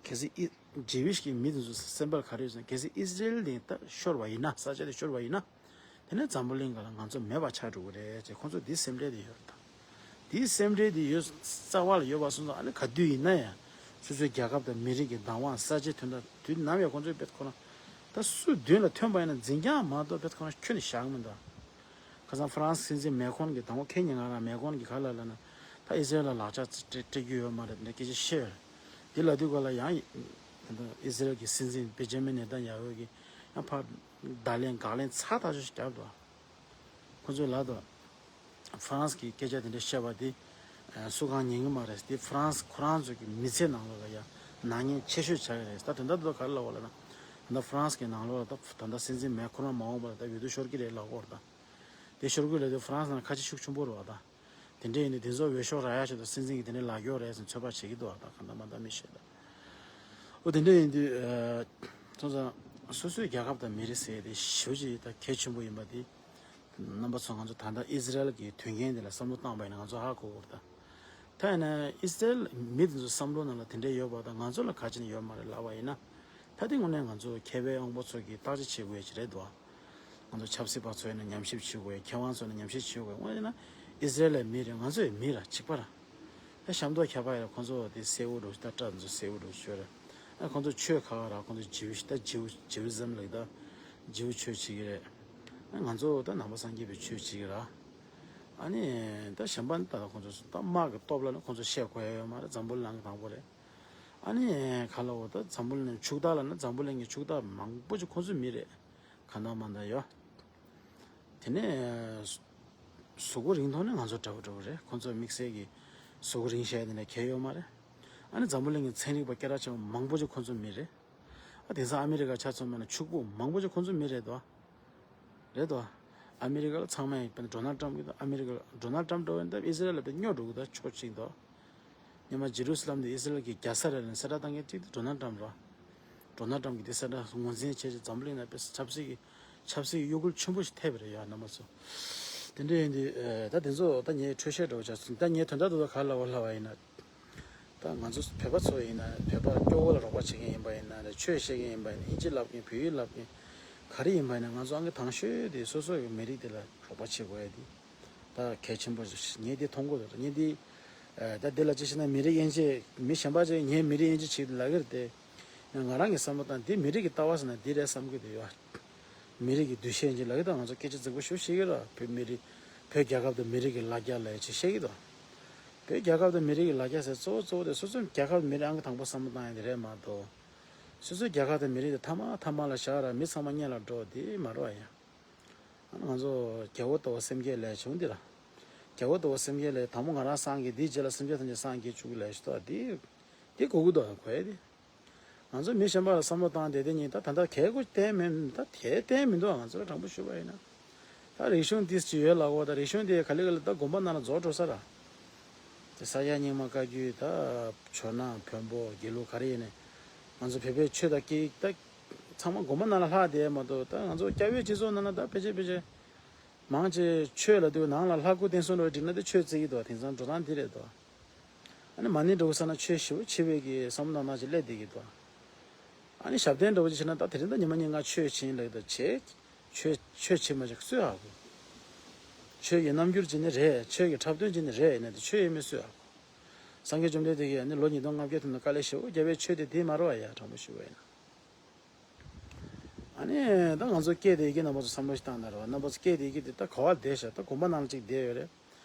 གལ་སྲིད་ཨི་ཇི་ཝིཤ་གི་མི་དེ་ཚོ་སེམས་པ་ལ་ག་རེ་ཡོད་ཟེར་ན། གལ་སྲིད་ཨི་སི་རེལ་དེ་ད་ཤོར་བ་ཡིན་ན། ས་ཆ་དེ་ཤོར་བ་ཡིན་ན། དེ་ནས་འཛམ་བུ་གླིང་སྒང་ལ་ང་ཚོ་མེད་པ་ཆགས་འགྲོ་གི་རེད་ཅེས་ཁོང་ཚོ་འདི་སེམས་ཁྲལ་དེ་ཡོད་རེད་ད། འདིའི་སེམས་ཁྲལ་དེ་ཡོད་རྩ་བ་ལ་ཡོད་པ་སོང་ཙང་། ཨ་ནི་ག་དུས་ཡིན་ན་ཡང་སོ་སོའི་རྒྱལ་ཁབ་དང་མི་རིགས་ཀྱི་བདག་དབང་ས་ཆའི་དོན་དག་དུས་ནམ་ཡང་ཁོང་ཚོའི་བེད་ཁོ་ན་ད་སུ་མདུན་ལ་ཐོན་པ་ཡིན་ན་འཛིན་རྐྱང་མ་གཏོགས་བེད་ཁོ་ན་ཁྱོན་ནས་བཞག་མི་འདུག་ཁ་སང་ཧྥ་རན་སི་སྲིད་འཛིན་མེ་ཁོན་གྱིས་ད་ངོ་ཁེ་ཉིན་ང་རང་མེ་ཁོན་གྱིས་ག་ལབ་ལབ་ན། ད་ཨི་སི་རེལ་ལ་ལག་ཆ་སྤྲད་སྤྲད་རྒྱུ་ཡོད་མ་རེད་འདྲ་སྐད་ཆ་བཤད་ཡོད་རེད། འདི་ལབ་དུས་སྐབས་ལ་ཡང་ཨི་སི་རེལ་གྱི་སྲིད་འཛིན་བེ་ཇེ་མིན་ནེ་ཐན་ཡ་ཧུ་གིས་ཡང་ཕར་བརྡ་ལན་དགག་ལན་ཚ་ཐག་ཆོད་ཞིག་བརྒྱབ་འདུག་ཁོ་ཚོས་ལབ་འདུག་ཧྥ་རན་སི་གིས་སྐད་ཆ་དེ་འདྲ་བཤད་པ་དེ་ཨ་སུ་གང་ཉན་གི་མ་རེད། དེ་ཧྥ་རན་སི་ཁོ་རང་ཚོ་གི་མི་ཚེ་ནང་ལོགས་ལ་ཡ་ནག་ཉེས་ཆེ་ཤོས་ཆགས་ཀྱི་རེད། ད་དེ་འདྲ་འདུག་ག་རེ་ལབ་པ་ལབ་ན། ད་ཧྥ་རན་སི་གི་ནང་ལོགས་ལ་ད་ད་ལྟ་སྲིད་འཛིན་མེ་ཁོ་རང་མ་འོངས་པ་ལ་ད་འོས་བསྡུ་ཤོར་གྱི་རེད་ལབ་ཀྱི་ཡོད་རེད་ད། དེ་ཤོར་གྱི་ལབ་དུས་ཧྥ་རན་སི་ནང་ཁ་ཆེ་ཤུགས་ཆེན་པོ་རེད་བ་ད། དེ་འདྲ་ཡིན་དུས་དེ་ཚོ་འོས་ཤོག་རག་ཡ་ཆེད་དུ་སྲིད་འཛིན་གྱིས་དེ་འདྲ་ལབ་ཀྱི་ཡོད་རེད་ཟེར་ཚོད་དཔག་བྱེད་ཀྱི་འདུག་བ་ད། གང་ལྟར་མ་ལྟར་མི་ཤེས་ད། འོ་དེ་འདྲ་ཡིན་དུས་ཨ་སོང་ཙང་སོ་སོའི་རྒྱལ་ཁབ་དང་མི་རིགས་ཟེར་དེ་ཞེ་པོ་ཅིག་ད་གལ་ཆེན་པོ་ཡིན་པ་དེ། རྣམ་པ་ཚོ་ང་ཚོ་ད་ལྟ་ཨི་སི་རེལ་གྱི་དོན་རྐྱེན་དེ་ལ་བསམ་བློ་བཏང་བ་ཡིན་ན་ང་ཚོ་ཧ་གོ་གི་རེད་ད། ད་ཡིན་ན་ཨི་སི་རེལ་མི་དེ་ཚོ་བསམ་བློ་ནང་ལ་དེ་འདྲ་ཡོད་པ་དང་ང་ཚོ་ལ་ག་ཅི་ནས་ཡོད་མ་རེད་ལབ་པ་ཡིན་ན། ད་དེ་དངོས་གནས་ང་ཚོ་མཁས་པའི་དབང་པོ་ཚོ་གིས་བརྟག་དཔྱད་བྱེད་དགོས་ཡ་ཅིག་རེད་འདུག་ང་ཚོ་ཆབ་སྲིད་པ་ཚོ་ཡིན་ན་ཉམས་ཞིབ་བྱེད་དགོས་ཡ། མཁས་དབང་ཚོ་ཡིན་ན་ཉམས་ཞིབ་བྱེད་དགོས་ཡ། དངོས་གནས་ན་ཨི་སི་རེལ་ལའི་མི་རེད། ང་ཚོ་ཡི་མི་ར་གཅིག་པ་ར། ད་ཤ་མདོག་ཁྱད་པར་ཡོད་ར། ཁོང་ཚོ་དེ་སེར་པོ་འདྲ་ཞིག་ད་སྐྲ་ཚོ་སེར་པོ་འདྲ་ཞིག་ཡོད་ར། ཨ་ཁོང་ཚོ་ཆོས་ཁ་ཁ་ར། ཁོང་ཚོ་ཇིའུ་ཤི་ད་ཇིའུ་ཇིའུ་ཨི་ཛམ་ལབ་ད་ཇིའུ་ཆོས་བྱེད་ཀྱི་རེད། ཨ་ང་ཚོ་ད་ནང་པ་སངས་རྒྱས་པའི་ཆོས་བྱེད་ཀྱི་ར། ཨ་ནི་ད་གཞན་པ་ནི་ད་ལྟ་ཁོང་ཚོ་ད་དམག་གི་སྟོབས་ལ་ནི་ཁོང་ཚོ་བཤད་དགོས་ཡ་ཡོད་མ་རེད། འཛམ་བུ་གླིང་ནང་གི་དང་པོ་རེད། ཨ་ནི་ག་ལ་འོ་ད་འཛམ་བུ་གླིང་ཕྱུག་བདག་ལ་ནི་འཛམ་བུ་གླིང་གི་ཕྱུག་བདག་མང་པོ་ཅིག་ཁོང་ཚོའི་མི་རེད། གང་ལྟར་མ་ལྟར་ཡོད། དེ་ནས་གཟུགས་པོ་རིང་ཐུང་ནི་ང་ཚོ་འདྲ་པོ་འདྲ་པོ་རེད། ཁོང་ཚོ་དམིགས་བསལ་གྱི་གཟུགས་པོ་རིང་ཤག་དེ་འདྲ་གང་ཡང་ཡོད་མ་རེད། ཨ་ནི་འཛམ་བུ་གླིང་གི་ཚན་རིག་པ་སྐད་གྲགས་ཆེ་བ་མང་པོ་ཅིག་ཁོང་ཚོའི་མི་རེད། ཨ་དེང་སང་ཨ་མི་རི་ཀ་ཆ་མཚོན་པ་ན་ཕྱུག་པོ་མང་པོ་ཅིག་ཁོང་ཚོའི་མི་རེད་དོ། རེད་དོ། ཨ་མི་རི་ཀ་ལ་ཚང་མ་ཡིན་པ་ན་ཌོ་ནལ་ཊམ་གྱི་དོ། ཨ་མི་རི་ཀ་ལ་ཌོ་ནལ་ཊམ་འགྲོ་བ་ཡིན་ད་ཨི་སི་རེལ་ལ་དཔེ་སྨྱོ་འགྲོ་གི་ད་ཕྱོགས་གཅིག་དོ། སྔོན་མ་ཇེ་རུ་སི་ལམ་དེ་ཨི་སི་རེལ་གྱི་རྒྱལ་ས་རེད་ལབ་ནས་གསལ་བསྒྲགས་བཏང་མཁན་གཅིག་དེ་ཌོ་ནལ་ཊམ་རེད། ཌོ་ནལ་ཊམ་གྱིས་དེ་གསལ་བསྒྲགས་ངོས་འཛིན་བྱས་ཏེ་འཛམ་བུ་གླིང་ནང་དཔེ་ཆབ་སྲིད་ཀྱི་ཆབ་སྲིད་ཀྱི་གཡོ་འགུལ་ཆེན་པོ་ཞིག་ཐེབས་པ་རེད་ཡ་རྣམ་པ་ཚོ། དེ་འདྲ་ཡིན་དུས་ཨ་ད་དེ་ཚོ་ད་ངས་འཕྲོས་བཤད་འདྲ་བོ་བྱས་སོང་། ད་ངས་དོན་དག་ཏུ་ད་ག་ལབ་པ་ལབ་པ་ཡིན་ན། ད་ང་ཚོ་བོད་པ་ཚོ་ཡིན་ན་བོད་པ་སྐྱོ་བོ་ལ་རོགས་པ་བྱེད་མཁན་ཡིན་པ་ཡིན་ན་རེད། ཆོས་བཤད་མཁན་ཡིན་པ་ཡིན་ན། ཨིན་ཇི་ལབ་མཁན་བོད་ཡིག་ལབ་མཁན་ག་རེ་ཡིན་པ་ཡིན་ན་ང་ཚོ་ཨང་ཀི་དང་ཤོས་དེ་སོ་སོ་ཡི་མི་རིགས་དེ་ལ་རོགས་པ་བྱེད་དགོས་ཡ་དེ། ད་གལ་ཆེན་པོ་ཞིག་ངས་འདི་མཐོང་གི་འདུག་ངས་འདི་ཨ་ད་འདི་ལ་ཅི་ཞེ་ན་མི་རིགས་དབྱེ་འབྱེད་མི་གཞན་པ་ཅིག་ངས་མི་རིགས་དབྱེ་འབྱེད་བྱེད་ཀྱི་ལབ་ཀྱི་རེད་དེ། ཡང་ང་རང་གི་བསམ་བློ་བཏང་འདི་མི་རིགས་ཀྱི་ལྟ་བ་ཟེར་ན་འདི་རེད་བསམ་གྱི་འདུག་ཡ། མི་རིགས་ཀྱི་འདུ་ཤེས་ཅིག་ལབ་ཀྱི་འདུག་ང་ཚོ་སྐད་ཆ་རྫིག་པོ་ཞེ་པོ་བཤད་ཀྱི་རེད། བོད་མི་རིགས་བོད་རྒྱལ་ཁབ་དང་མི་རིགས་ཀྱི་ལ་རྒྱ་ལབ་ཡ་ཅིག་བཤད་ཀྱི་འདུག་བོད་རྒྱལ་ཁབ་དང་མི་རིགས་ཀྱི་ལ་རྒྱ་ཟེར་གཙོ་བོ་གཙོ་བོ་དེ་སོ་སོའི་རྒྱལ་ཁབ་དང་མི་རིགས་ཨང་ཀི་དང་པོ་བསམ་བློ་བཏང་ཡ་དེ་རེད་མ་གཏོགས། སོ་སོའི་རྒྱལ་ཁབ་དང་མི་རིགས་དེ་ཐ་མག་ཐ་མག་ལ་བཞག་ར་མི་ཚང་མ་སྔོན་ལ་འགྲོ་དེ་མ་རེད་པ་ཡ། ང་ཚོ་རྒྱལ་པོ་ལྟ་བུ་སེམས་བསྐྱེད་ལས་བྱུང་འདི་ར། རྒྱལ་པོ་ལྟ་བུ་སེམས་བསྐྱེད་ལས་དང་པོ་ང་རང་སངས་རྒྱས་དེའི་རྗེས་ལ་སེམས་ཅན་ཐམས་ཅད་སངས་རྒྱས་བཅུག་ལས་ཞུ་ད་དེ། དེ་གོ་གི་འདུག་གོ་ཡ་དེ། ང་ཚོ་མི་གཞན་པ་ལ་བསམ་བློ་བཏང་བསྡད་དེ་ཉིན་ད་ད་ལྟ་གལ་དགོས་བསྟན་མེད་ད་དེ་བསྟན་མི་འདུག་ང་ཚོ་ལ་དྲང་པོ་ཞུ་བ་ཡིན་ན། ད་རིག་གཞུང་ཏིས་ཅི་ཡོད་ལ་གོ་ད་རིག་གཞུང་དེ་ག་ལེ་ག་ལེ་ད་དགོན་པ་ནང་ལ་རྫོགས་འགྲོ་ས་ར། དེ་ས་སྐྱ་རྙིང་མ་བཀའ་བརྒྱུད་ད་ཇོ་ནང་བོན་པོ་དགེ་ལུགས་ག་རེ་ཡིན་ནས་ང་ཚོ་བོད་པའི་ཆོས་དང་སྐད་ཡིག་ད་ཚང་མ་དགོན་པ་ནང་ལ་ལྷག་བསྡད་མ་གཏོགས་ད་ང་ཚོ་སྐྱ་བོའི་སྤྱི་ཚོགས་ནང་ལ་ད་ཕལ་ཆེར་ཕལ་ཆེར་མང་ཆེ་ཆོས་ལ་དུས་ནང་ལ་ལྷ་སྐུ་བསྟན་སྲུང་འགྲོ་བའི་འགྲིག་ན་དེ་ཆོས་བརྩི་གི་འདུག་དེང་སང་འགྲོ་སྟངས་འདི་རེད་འདུག་ཨ་ནི་མ་ཎི་འགྲོ་ས་ན་ཆོས་ཞེ་པོ་ཆེ་བའི་གི་བསམ་བློ་གནང་སྟངས་ཅིག་སླེབས་བསྡད་ཀྱི་འདུག་ཨ་ནི་ཞབས་བརྟན་འདྲ་བོ་ཅིག་བྱས་ན་ད་དེ་རིང་ད་ཉི་མ་ཉིན་ང་ཆོས་བྱེད་ཡིན་ལབ་ཀྱི་འདུག་བྱེད། ཆོས་ཆོས་བྱེད་མ་བྱེད་སུས་ཧ་གོ། ཆོས་ཀྱི་རྣམ་འགྱུར་ཅིག་ནི་རེད། ཆོས་ཀྱི་འཁྲབ་སྟོན་ཅིག་ནི་རེད། ཡིན་ན་དེ་ཆོས་ཡིན་མིན་སུས་ཧ་གོ། སངས་རྒྱས་བཅོམ་ལྡན་འདས་ཀྱིས་ཨ་ནི་ལོ་ཉིས་སྟོང་ལྔ་བརྒྱ་ཐམ་ནས་དཀའ་ལས་ཞེ་པོ་བརྒྱབ་པའི་ཆོས་དེ་དེ་མ་རེད་པ་ཡ། དྲང་པོ་ཞུ་བ་ཡིན་ན། ཨ་ནི་ད་ང་ཚོ་སྐད་དེ་ཡི་གེ་རྣམ་པ་ཚོ་བསམ་བློ་ཞིག་བཏང་ན་རེད་བ། རྣམ་པ་ཚོ་སྐད་དེ་ཡི་གེ་དེ་ད་ག་བ་བསྡད་ཤག་ད་དགོན་པ་ནང་ལ་གཅིག་བསྡད་ཡོད་རེད།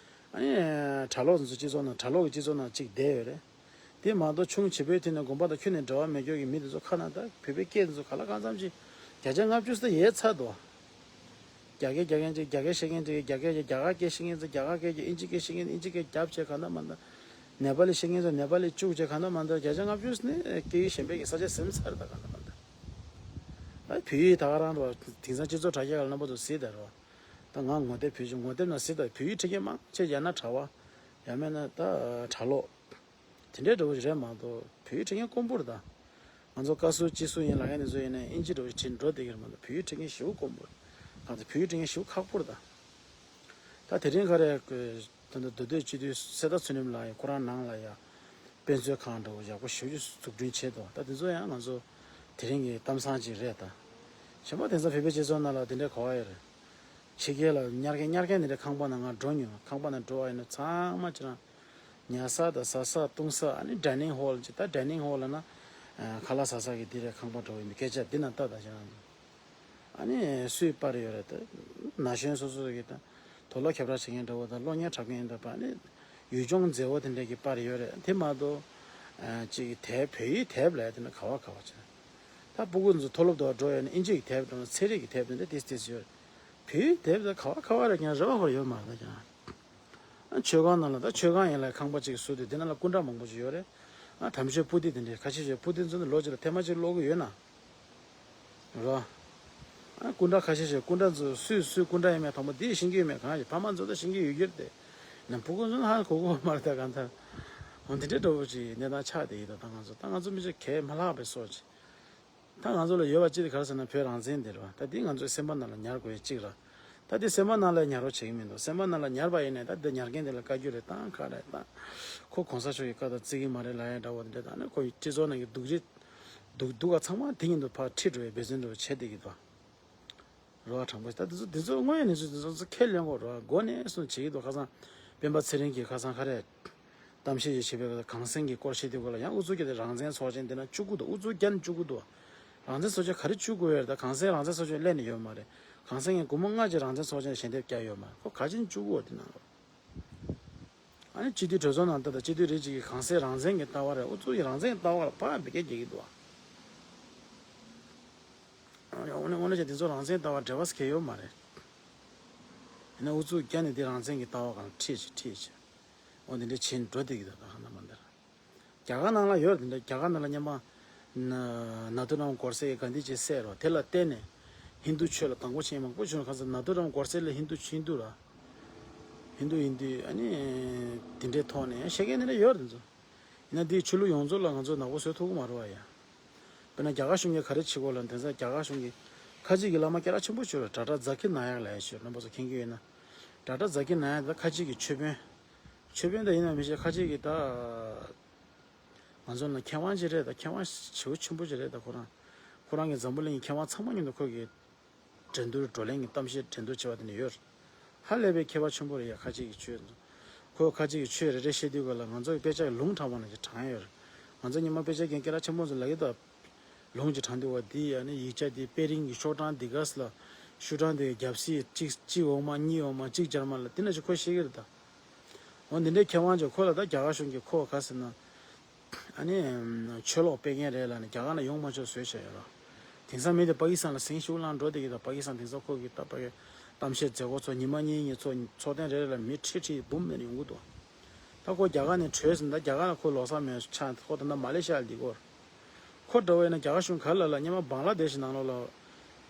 ཨ་ནི་གྲྭ་ལོག་ཚོ་སྤྱི་ཚོགས་ནང་གྲྭ་ལོག་གི་སྤྱི་ཚོགས་ནང་གཅིག་བསྡད་ཡོད་རེད། དེ་མ་གཏོགས་ཆུང་བྱིས་པོའི་དུས་ནས་དགོན་པ་དང་ཁྱོན་ནས་འབྲེལ་བ་མེད་མཁན་གྱི་མི་དེ་ཚོ་ཁ་ནང་ད་བོད་པའི་སྐད་དེ་ཚོ་ག་ལ་གང་འཚམ་ཅིག་བརྒྱ་ཆ་ལྔ་བཅུ་ཙམ་ཡལ་ཚར་འདུག་རྒྱ་སྐད་རྒྱ་སྐད་ཅིག་རྒྱ་སྐད་བཤད་མཁན་ཅིག་རྒྱ་སྐད་ཀྱི་རྒྱ་གར་སྐད་བཤད་མཁན་ཚོ་རྒྱ་གར་སྐད་ཀྱི་ཨིན་ཇི་སྐད་བཤད་མཁན་ཨིན་ཇི་སྐད་རྒྱབ་བྱས་གང་ལྟར་མ་ལྟར། ནེ་པ་ལི་བཤད་མཁན་ཚོ་ནེ་པ་ལི་བཅུག་བྱས་གང་ལྟར་མ་ལྟར་བརྒྱ་ཆ་ལྔ་བཅུ་ནི་སྐད་ཡིག་གཞན་པའི་གི་ས་ཆ་ཟིན་ཚར་ད་གང་ལྟར་མ་ལྟར། ད་བོད་ཡིག་ད་ག་རང་རེད་བ། དེང་སང་སྤྱི་ཚོགས་དྲ་རྒྱ་ག་ལ་རྣམ་པ་ཚོ་གཟིགས་དང་རེད་བ། ད་ང་ངོ་དེབ་བོད་ཀྱི་ངོ་དེབ་ནང་གཟིགས་དང་བོད་ཡིག་ཁྲིད་མཁན་མང་ཆེ་ཡང་ན་དྲ་བ། ཡང་མིན་ན་ད་དྲ་ལོག་དེ་འདྲའི་འདྲ་བོ་ཞིག་རེད་མ་གཏོགས་བོད་ཡིག་ཁྲིད་མཁན་དཀོན་པོ་རེད་ད། ང་ཚོ་བཀའ་ཟུར་སྤྱི་ཟུར་ཡིན་ལབ་མཁན་དེ་ཚོ་ཡིན་ན་ཨིན་ཇི་འདྲ་བོ་ཞིག་ཁྲིད་འགྲོ་བསྡད་ཀྱི་རེད་མ་གཏོགས་བོད་ཡིག་ཁྲིད་མཁན་ཞེ་པོ་དཀོན་པོ་རེད། གང་ལྟར་བོད་ཡིག་ཁྲིད་མཁན་ཞེ་པོ་ཁག་པོ་རེད་ད། ད་དེ་རིང་ག་རེ་ད་ལྟ་མདོ་སྟོད་སྤྱི་འཐུས་གསེར་རྟ་ཚུལ་ཁྲིམས་ལགས་ཡང་ཁོ་རང་ནང་ལ་ཡང་དཔེ་མཛོད་ཁང་འདྲ་བོ་ཡག་པོ་ཞེ་པོ་ཅིག་འཛུགས་སྐྲུན་བྱས་འདུག་ད་དེ་ཚོ་ཡང་ང་ཚོ་དེ་རིང་གི་གཏམ་བཟང་ཅིག་རེད་ད། ཞེ་མ་དེང་སང་བོད་པའི་སྤྱི་ཚོགས་ནང་ལ་དེ་འདྲའི་གོ་བ་ཡོད་རེད། ཕྱི་རྒྱལ་ལ་ཉར་མཁན་ཉར་མཁན་དེ་འདྲའི་ཁང་པ་ནང་ང་འགྲོ་མྱོང་། ཁང་པ་ནང་འགྲོ་བ་ཡིན་ན་ཚང་མ་ཁྱེད་རང་ཉལ་ས་དང་ཟ་ས་འཐུང་ས། ཨ་ནི་ཌའི་ནིང་ཧོལ་ཅིག་ད་ཌའི་ནིང་ཧོལ་ལ་ན་ཨ་ཁ་ལག་ཟ་ས་གི་དེ་འདྲའི་ཁང་པ་འདྲ་བོ་ཡིན་པའི་སྐད་ཆ་འདི་ནང་ལྟ་དང་ཁྱེད་རང་། ཨ་ནི་སུའི་པར་ཡོད་རེད་དེ། ན་གཞོན་སོ་སོ་གི་དང་། དུག་ལོག་ཁྱབ་བསྒྲགས་བྱེད་མཁན་འདྲ་བོ་དང་། གློག་བརྙན་འཁྲབ་མཁན་འདྲ་བ། ཨ་ནི་ཡུལ་ལྗོངས་མཛེས་པོ་དེ་འདྲ་གི་པར་ཡོད་རེད། དེ་མ་གཏོགས་ཨ་ཅིག་དེབ་བོད་ཡིག་དེབ་ལ་དེ་འདྲ་ག་བ་ག་བ་བྱེད། ད་སྤུ་གུ་ཚོ་མཐོ་སློབ་དུ་འགྲོ་ཡོད་ན་ཨིན་ཇི་གི་དེབ་དང་ཚན་རིག་གི་དེབ་དེ་འདྲ་ཏིས་ཏིས་ཡོད་རེད། བོད་ཡིག་དེབ་དེ་ག་བ་ག་བ་རེད། ཀྱང་རེ་བ་ཧོར་ཡོད་མ་རེད་ཀྱང་། ཨ་མཆོད་ཁང་ནང་ལ་ད་མཆོད་ཁང་ཡིན་ལ་ཁང་པ་གཅིག་བཟོས་ཏེ་དེ་ནང་ལ་སྐུ་འདྲ་མང་པོ་ཞིག་ཡོད་རེད། ཨ་དམ་ཆོས་པོ་ཏི་དེ་འདྲའི་ཁ་ཤས་ཤིག་པོ་ཏི་ཚོ་ནི་ལོ་གཅིག་ལ་ཐེངས་མ་གཅིག་ཀློག་གི་ཡོད་ན། རོ། ཨ་སྐུ་འདྲ་ཁ་ཤས་ཤིག་སྐུ་འདྲ་ཚོ་སུས་སུའི་སྐུ་འདྲ་ཡིན་མིན་དང་པོ་འདི་ཤེས་ཀྱི་ཡོད་མེད། གང་ཡིན་ཕ་མ་ཚོ་ད་ཤེས་ཀྱི་ཡོད་རྒྱུ་རེད་དེ། ནམ་ཕྲུ་གུ་ཚོ་ཧ་གོ་གོ་མ་རེད་ད་གང་ལྟར། འོ་འདི་འདྲའི་འདྲ་བོ་ཅིག་གནས་སྟངས་ཆགས་བསྡད་ཡོད་ད། ད་ང་ཚོ་ད་ང་ཚོ་མི་ཚེ་གས་མ་ལྷག་པའི་སོ་ཅིག་ད་ང་ཚོ་ལ་ཡོད་པ་ཅི་སྟེ་ག་རེ་ཟེར་ན་བོད་རང་བཙན་དེ་རེད་བ། ད་འདི་ང་ཚོའི་སེམས་པ་ནང་ལ་ཉར་དགོས་ཡ་གཅིག་ར། ད་འདི་སེམས་པ་ནང་ལ་ཉར་རོགས་བྱེད་ཀྱི་མི་འདུག་སེམས་པ་ནང་ལ་ཉར་པ་ཡིན་ནའི་ད་འདི་ཉར་མཁན་དེ་ལ་བཀའ་བཀྱོན་རེ་བཏང་། ག་རེ་བཏང་། ཁོ་གོང་ས་མཆོག་གི་བཀའ་ལྟར་བརྩི་གི་མ་རེད་ལབ་ཡ་འདྲ་བོ་དེ་འདྲ་དང་ནི། ཁོ་ཡི་སྤྱི་ཚོགས་ནང་གི་སྡུག་རིས་སྡུག་སྡུག་ག་ཚང་མ་དེ་ཉིད་དུ་ཕར་ཁྲིད་འགྲོ་བའི་འབད་བརྩོན་འགྲོ་བྱེད་བསྡད་ཀྱི་འདུག་རེ་བ་དྲང་པོ་ཞིག་ད་འདི་ཚོ་འདི་ཚོ་དངོས་ཡོད་གནས་ཚུལ་འདི་ཚོ་ཚོ་ཁས་ལེན་དགོས་རེད་བ། མགོ་ནས་བཟུང་བྱེད་ཀྱི་འདུག་ཁ་སང་སྤེན་པ་ཚེ་རིང་གིས་ཁ་སང་ག་རེ་གཏམ་བཤད་ཅིག་བྱས་པའི་སྐབས་སུ་གངས་སེང་གི་སྐོར་བཤད་དུས་སྐབས་ལ་ཡང་ཨུ་ཚུགས་བརྒྱབ་སྟེ་རང་བཙན་ཚོགས་ཆེན་འདི་ན་བཅུག་གི་འདུག་ཨུ་ཚུགས་བརྒྱབ་ནས་བཅུག་གི་འདུག་རང་བཙན་ཚོགས་ཆེན་ག་རེ་བཅུག་དགོས་ཡོད་རེད། ད་གངས་སེང་རང་བཙན་ཚོགས་ཆེན་སླེབས་ནས་ཡོད་མ་རེད། གངས་སེང་གིས་སྒོར་མོ་ལྔ་ཅིག་རང་བཙན་ཚོགས་ཆེན་ལ་ཞལ་འདེབས་བརྒྱབ་ཡོད་མ་རེད། ཁོ་ག་ཅིན་བཅུག་གི་འདུག་དེ་ནང་ལོགས། ཨ་ནི་སྤྱི་འཐུས་གྲོས་ཚོགས་ནང་ད་ལྟ་སྤྱི་འཐུས་རེ་གཅིག་གིས་གངས་སེང་རང་བཙན་གྱི་ལྟ་བ་རེད། ཨུ་ཚུགས་ཀྱིས་རང་བཙན་གྱི་ལྟ་བ་ལ་ཕར་འབུད་རྒྱག་རྒྱག་གི་འདུག་ཨ། དངོས་གནས་དངོས་གནས་བྱས་དེ་ཚོ་རང་བཙན་ལྟ་བ་འབྲེལ་བ་ཟེར་མཁན་ཡོད་མ་རེད། ཡིན་ན་ཨུ་ཚུགས་བརྒྱབ་ནས་དེ་རང་བཙན་གྱི་ལྟ་བ་སྒང་ཁྲིད་བྱས་ཁྲིད་བྱས། འོ་འདི་འདྲ་བྱས་ནས་འགྲོ་བསྡད་ཀྱི་འདུག་ད་ཧ་ན་མ་འདིར། རྒྱ་གར་ནང་ལ་ཡོད་རེད། འདི་འདྲ་རྒྱ་གར་ནང་ལ་སྔོན་མ་ན་ནཱ་ཐུ་རམ་གོར་སེ་གིས་གྷན་དྷི་ཇི་བསད་རོགས། དེ་ལ་བརྟེན་ནས་ཧིན་རྡུ་ཆོས་ལ་དང་པོ་ཕྱིན་མང་པོ་བྱུང་། ཁ་སང་ནཱ་ཐུ་རམ་གོར་སེ་ལ་ཧིན་རྡུ་ཧིན་རྡུ་ར། ཧིན་རྡུ་ཡིན་དུས་ཨ་ནི་དེ་འདྲའི་ཐོག་ནས་བཤད་མཁན་དེ་འདྲ་ཡོད་རེད་འདུག་ཡིན་ན་འདིའི་ཆོས་ལུགས་ཡོངས་རྫོགས་ལ་ང་ཚོས་ནག་པོ་བཟོ་ཐུབ་ཀྱི་མ་རེད་བ་ཡ། དཔེར་ན་རྒྱ་གར་གཞུང་གིས་ག་རེ་བྱེད་དགོས་ལབ་ན། དེང་སང་རྒྱ་གར་གཞུང་གིས་ཁ་ཆེ་གི་བླ་མ་སྐད་གྲགས་ཆེན་པོ་ཞིག་ཡོད་རེད། ཌོག་ཊར་ཛ་ཀིར་ནཱ་ཡག་ལབ་ཡ་ཞིག་ཡོད། རྣམ་པ་ཚོ་མཁྱེན་གྱི་ཡོད་ན། ཌོག་ཊར་ཛ་ཀིར་ནཱ་ཡག་ད་ཁ་ཆེ་གི་ཆོས་དཔོན། ཆོས་དཔོན་ད་ཡིན་ན་མི་ཤེས། ཁ་ཆེ་གི་ད་ང་ཚོ་ནང་མཁས་དབང་ཅིག་རེད། ད་མཁས་དབང་ཞེ་པོ་ཆེན་པོ་ཅིག་རེད། ད་ཁོ་རང་ཁོ་རང་གིས་འཛམ་བུ་གླིང་གི་མཁས་དབང་ཚང་མ་མཉམ་དུ་ཁོ་གིས་འགྲན་བསྡུར་བགྲོ་གླེང་གི་གཏམ་བཤད་འགྲན་བསྡུར་བྱས་པ་དེ་འདྲ་ཡོད་རེད། ཧ་ལས་པའི་མཁས་པ་ཆེན་པོ་རེད་ཡ། ཁ་ཆེ་གི་ཆོས་ཚོ། ཁོས་ཁ་ཆེ་གི་ཆོས་རེ་རེ་བཤད་དུས་སྐབས་ལ་ང་ཚོ་གི་དཔེ་ཆ་གི་ལུང་དྲངས་པ་ནང་བཞིན་དྲངས་ཡོད་རེད། ང་ཚོ་སྔོན་མ་དཔེ་ཆ་མཁན་སྐད་གྲགས་ཆེན་པོ་ཚོ་ལབ་ཀྱི་འདུག་ལུང་ཅིག་དྲངས་དུས་སྐབས་འདི་ཨ་ནི་ཡིག་ཆ་འདི་དཔེ་རིང་གི་ཤོག་གྲངས་འདི་ག་ས་ལ། ཤོག་གྲངས་འདི་རྒྱབ་གཟིགས་གཅིག་གཅིག་འོག་མ་གཉིས་འོག་མ་གཅིག་འཇར་མ་ལ་འདི་འདྲ་ཞིག་ཁོས་བཤད་ཀྱི་རེད་ད། འོ་འདི་འདྲའི་མཁས་དབང་ཅིག་ཁོ་ལ་ད་རྒྱ་གར་གཞུང་གིས་ཁོ་ག་ཟེར་ན། ཨ་ནི་ཆོས་ལོག་སྤེལ་མཁན་རེད་ལབ་ནས་རྒྱ་གར་ནང་ཡོང་མ་ཆོག་བཟོས་བཞག་ཡོད་ར། དེང་སང་མི་དེ་པ་ཀི་སི་ཐན་ལ་ཟིང་ཤུགས་ལངས་འགྲོ་བསྡད་ཀྱི་འདུག་པ་ཀི་སི་ཐན་དེང་སང་ཁོ་གི་ད་པ་གི་གཏམ་བཤད་མཛད་སྒོ་ཚོ་ཉི་མ་གཉིས་གཉིས་ཚོགས་ཚོགས་ཐེངས་རེ་རེ་ལ་མི་ཁྲི་ཁྲི་འབུམ་མེད་ནས་ཡོང་གི་འདུག་ད་ཁོ་རྒྱ་གར་ནས་བྲོས་ཟིན། ད་རྒྱ་གར་ལ་ཁོ་ལོག་ས་མེད་ཆ། ཁོ་ད་ལྟ་མ་ལེ་ཤི་ཡ་ལ་བསྡད་ཀྱི་ཡོད་རེད། ཁོ་འདྲ་བོ་ཡིན་ན་རྒྱ་གར་གཞུང་ག་རེ་ལབ་ལབ། སྔོན་མ་བང་ལ་དེ་ཤི་ནང་ལོགས་ལ་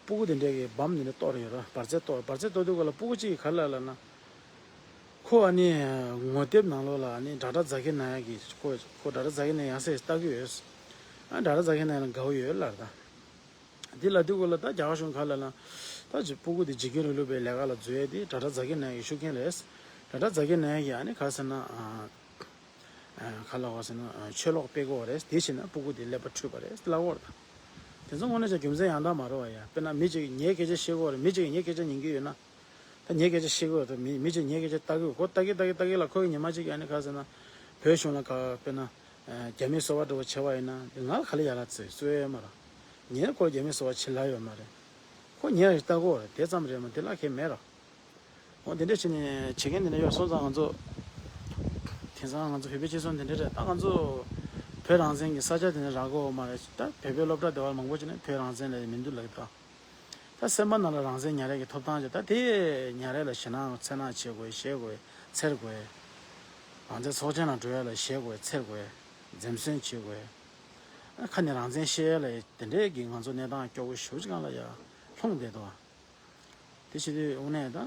སྤུ་གུ་དེ་འདྲས་ཀྱི་བམ་དེ་འདྲ་གཏོར་ཡོད་ར། འབར་རྫས་གཏོར། འབར་རྫས་གཏོར་དུས་སྐབས་ལ་སྤུ་གུ་གཅིག་གིས་ག་རེ་ལབ་ལབ་ན། ཁོ་ཨ་ནི་ངོ་དེབ་ནང་ལོགས་ལ་ཨ་ནི་ཌོག་ཊར་ཛ་ཀིར་ནཱ་ཡག་གིས་ཁོ་ཁོ་ཌོག་ཊར་ཛ་ཀིར་ནཱ་ཡག་ཡང་སེ་ལྟ་གི་ཡོད། ཨ་ཌོག་ཊར་ཛ་ཀིར་ནཱ་ཡག་ལ་དགའ་བོ་ཡོད་ལབ་ར། ད་འདི་ལབ་དུས་སྐབས་ལ་ད་རྒྱ་གར་གཞུང་ག་རེ་ལབ་ན། ད་ཅིག་སྤུ་གུ་དེ་འཇིགས་སྐྱོང་རིང་ལུགས་པའི་ལས་ཀ་ལ་འཛུལ་ཡས་དེ་ཌོག་ཊར་ཛ་ཀིར་ནཱ་ཡག་གི་ཤུགས་རྐྱེན་རེད། ཌོག་ཊར་ཛ་ཀིར་ནཱ་ཡག་གིས་ཨ་ནི་ག་རེ་ཟེར་ན། ཨ། ཨ། ག་ལབ་དགོས་ཟེར་ན། ཨ། ཆོས་ལོག་སྤེལ་དགོས་རེད། དེ་བྱས་ན་སྤུ་གུ་དེ་ཀླད་པ་འཁྲུད་པ་རེད་ལབ་ཀྱི་ཡོད་རེད་ད། དེ་ཚོ་དངོས་གནས་བྱས་རྒྱུ་མཚན་ཡང་དག་མ་རེད་བ་ཡ། དཔེར་ན་མི་གཅིག་གིས་ངའི་སྐད་ཆ་བཤད་ཀྱི་ཡོད་རེད། མི་གཅིག་གིས་ངའི་སྐད་ཆ་ཉན་གྱི་ཡོད་ན། ད་ངའི་སྐད་ཆ་བཤད་ཀྱི་ཡོད་རེད། མི་མི་གཅིག་ངའི་སྐད་ཆ་ལྟ་གི་ཡོད། ཁོ་ལྟ་གི་ལྟ་གི་ལྟ་གི་ལ་ཁོ་གིས་ཉི་མ་གཅིག་ཨ་ནི་ག་རེ་ཟེར་ན། བོད་གཞུང་ལ་ག་དཔེར་ན། ཨ། རྒྱ་མིས་སོ་པ་འདྲ་བོ་བྱས་པ་ཡིན་ན་ང་ལ་ག་ལ་ཡ་ལ་བརྩི་བཟོས་ཡོད་མ་རེད། ངས་ཁོ་ལ་རྒྱ་མིས་སོ་པ་བྱེད་ལབ་ཡོད་མ་རེད། ཁོ་ཉན་རེ་ལྟ་གི་ཡོད་རེད། དེ་ཙམ་རེད་མ་གཏོགས་ལབ་མཁན་མེད་ར། འོ་དེ་འདྲ་བྱས་ནས་བྱེད་མཁན་དེ་འདྲ་ཡོད་སོང་ཙང་ང་ཚོ། དེང་སང་ང་ཚོ་བོད་པའི་སྤྱི་ཚོགས་འདི་འདྲ་རེད། ད་ང་ཚོ་བོད་རང་བཙན་གྱི་ས་ཆ་དེ་འདྲ་རག་གི་ཡོད་མ་རེད། ད་བོད་པའི་སློབ་གྲྭ་སྡེ་བ་མང་པོ་ཅིག་ནས་བོད་རང་བཙན་ལབ་མི་འདུག་ལབ་ཀྱི་འདུག་ད་སེམས་པ་ནང་ལ་རང་བཙན་ཉར་ཡས་ཀྱི་ཐོབ་ཐང་ཅིག་ད་དེ་ཉར་ཡས་ལ་ཞེད་སྣང་འཚེར་སྣང་བྱེད་དགོས། ཞེད་དགོས། འཚེར་དགོས། རང་བཙན་ཚོགས་ཆེན་ལ་འགྲོ་ཡས་ལ་ཞེད་དགོས། འཚེར་དགོས། འཛེམ་ཟོན་བྱེད་དགོས། ཁ་ནས་རང་བཙན་བཤད་ཡ་ལ་དེ་འདྲའི་གི་ང་ཚོ་གནས་སྟངས་སྐྱོ་བོ་ཞེ་པོ་ཅིག་སྒང་ལ་ཡ་ལྷུང་བསྡད་འདུག་དེ་བྱེད་དུས་དངོས་གནས་ད་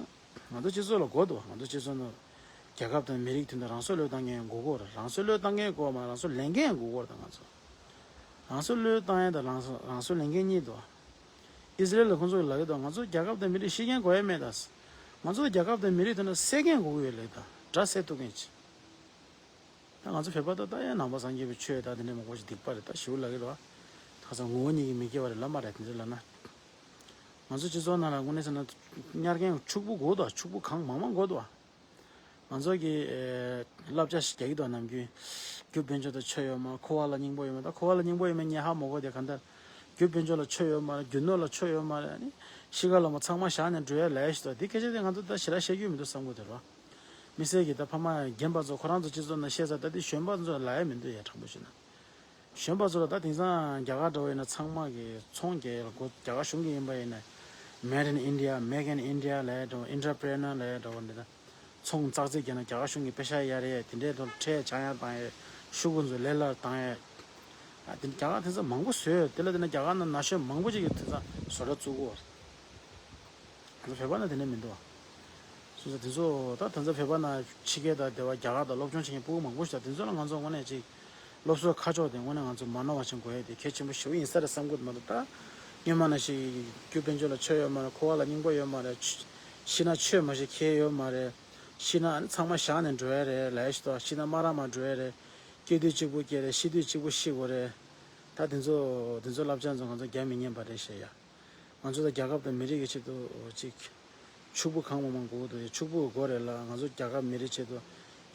ང་ཚོ་སྤྱི་ཚོགས་ལ་དགོས་འདུག་ང་ཚོ་སྤྱི་ཚོགས་ནང་རྒྱལ་ཁབ་དང་མི་རིགས་དོན་དུ་རང་སྲོག་བློས་བཏང་མཁན་དགོས་ཀྱི་ཡོད་རེད། རང་སྲོག་བློས་བཏང་མཁན་དགོས་མ་རེད། རང་སྲོག་ལེན་མཁན་དགོས་ཀྱི་ཡོད་རེད། ད་ང་ཚོ་རང་སྲོག་བློས་བཏང་ཡ་དང་རང་སྲོག་རང་སྲོག་ལེན་མཁན་གཉིས་འདུག་ཨི་ཟི་རེལ་ལ་ཁོང་ཚོ་གིས་ལབ་ཀྱི་འདུག་ང་ཚོ་རྒྱལ་ཁབ་དང་མི་རིགས་ཤི་མཁན་དགོས་ཡ་མེད་ད། ང་ཚོ་རྒྱལ་ཁབ་དང་མི་རིགས་དོན་དུ་བསད་མཁན་དགོས་ཀྱི་ཡོད་ལབ་ད། དགྲ་བསད་གཏུབ་མཁན་ཅིག་ད་ང་ཚོ་བོད་པ་ད་ལྟ་ཡང་ནང་པ་སངས་རྒྱས་པའི་ཆོས་ད་དེ་འདྲའི་མང་པོ་ཞིག་སྡིག་པ་རེད་ད་ཞེ་པོ་ལབ་ཀྱི་རེད་བ། ཁ་སང་ངོ་བོ་ཉིད་ཀྱིས་མི་སྐྱེ་བ་རེད་ལབ་མ་རེད། དེ་འདྲ་ལབ་ན། ང་ཚོ་སྤྱི་ཚོགས་ནང་ལ་དངོས་གནས་བྱས་ན་གཉེར་མཁན་ཕྱུག་པོ་དགོས་འདུག་ཕྱུག་པོ་གང་མང་མང་དགོས་འདུག་ང་ཚོ་གི་ཨེ་བསླབ་བྱ་ཞིག་རྒྱག་གི་འདུག་ནམ་རྒྱུན། རྒྱུ་དཔལ་འབྱོར་དང་ཆོས་ཡོད་མ་རེད། འཁོར་བ་ལ་སྙིང་པོ་ཡོད་མ་རེད། ད་འཁོར་བ་ལ་སྙིང་པོ་ཡོད་མེད་ངས་ཧ་མ་གོ། དེ་གང་ལྟར་རྒྱུ་དཔལ་འབྱོར་ལ་ཆོས་ཡོད་མ་རེད། རྒྱུ་ནོར་ལ་ཆོས་ཡོད་མ་རེད། ཨ་ནི་ཤི་ཁ་ལ་མ་ཚང་མ་བཞག་ནས་འགྲོ་ཡ་ལབ་ཡ་ཞིག་འདུག་དེ་སྐད་ཆ་དེ་ང་ཚོ་ད་ཞེ་དྲག་བཤད་རྒྱུ་མི་འདུག་བསམ་གྱི་འདུག་ར། མི་སེར་གྱི་ད་ཕ་མ་རྒན་པ་ཚོ་ཁོ་རང་ཚོ་སྤྱི་ཚོགས་ནང་བཤད་ས་ད་དེ་གཞོན་པ་ཚོ་ལབ་ཡ་མི་འདུག་ཡ། དྲང་པོ་བཤད་ན། གཞོན་པ་ཚོ་ལ་ད་དེང་སང་རྒྱ་གར་འདྲ་བོ་ཡིན་ན་ཚང་མ་གི་ཚོང་རྒྱག་ཡ་ལ་སྒོ་རྒྱ་གར་གཞུང་གི་ཡིན་པ་ཡིན་ན། Made in India, Make in India ལབ་ཡ་འདྲ་བོ། Entrepreneur ལབ་ཡ་འདྲ་བོ་འདི་ད། ཚོང་ཙག་ཙིག་རྒྱག་ན་རྒྱ་གར་གཞུང་གི་པེ་ཤ་གཡར་ཡས། དེ་འདྲའི་ཐོག་ཁྲལ་ཆག་ཡང་བཏང་ཡས། ཤོག་གུ་ཚོ་ལེ་ལག་བཏང་ཡས། ཨ་དེ་རྒྱ་གར་དེང་སང་མང་པོ་བཟོས་ཡོད། དེ་ལ་བལྟས་ན་རྒྱ་གར་ནང་ན་གཞོན་མང་པོ་ཅིག་གིས་དེང་སང་བཟོ་གྲྭ་བཙུགས་ཀྱི་ཡོད་རེད། ང་ཚོ་བོད་པ་ནང་དེ་འདྲ་མི་འདུག་བ། སོང་ཙང་དེ་ཚོ་ད་དེང་སང་བོད་པ་ནང་ཕྱི་རྒྱལ་དང་དེ་བ་རྒྱ་གར་དང་སློབ་སྦྱོང་བྱེད་མཁན་ཕྲུ་གུ་མང་པོ་ཞིག་དང་། དེ་ཚོ་ལ་ང་ཚོ་དངོས་གནས་ཅིག་སློབ་གསོའི་ཁ་ཕྱོགས་དེ་དངོས་གནས་ང་ཚོ་མ་ནོར་བ་ཅིག་དགོས་ཡ་དེ་གལ་ཆེན་པོ་ཞེ་པོ་ཡིན་ས་རེད་བསམ་གྱི་འདུག་མ་གཏོགས་ད་སྔོན་མ་ནང་བཞིན་རྒྱུ་དཔལ་འབྱོར་ལ་ཆོས་ཡོད་མ་རེད། འཁོར་བ་ལ་སྙིང་པོ་ཡོད་མ་རེད། ཤི་ན་ཆོས་མ་ཤེས་མཁན་ཡོད་མ་རེད། ཤི་ན་ཨ་ནི་ཚང་མ་བཞག་ནས་འགྲོ་ཡ་རེད་ལབ་ཡ་ཞིག་འདུག་ཤི་ན་སྨ་ར་མ་འགྲོ་ཡ་རེད། སྐྱེ་དུས་གཅིག་པུ་སྐྱེ་རེད། ཤི་དུས་གཅིག་པུ་ཤི་དགོས་རེད། ད་དེ་ཚོ་དེ་ཚོ་བསླབ་བྱ་ཚོ་ང་ཚོ་རྒྱག་མི་ཉན་པ་རེད་ཤག་ཡ། ང་ཚོ་ད་རྒྱལ་ཁབ་དང་མི་རིགས་ཀྱི་ཆེད་དུ་ཅིག་ཕྱུག་པོ་གང་མང་མང་དགོས་ཀྱི་འདུག་ཕྱུག་པོ་དགོས་རེད་ལ། ང་ཚོ་རྒྱལ་ཁབ་མི་རིགས་ཆེད་དུ་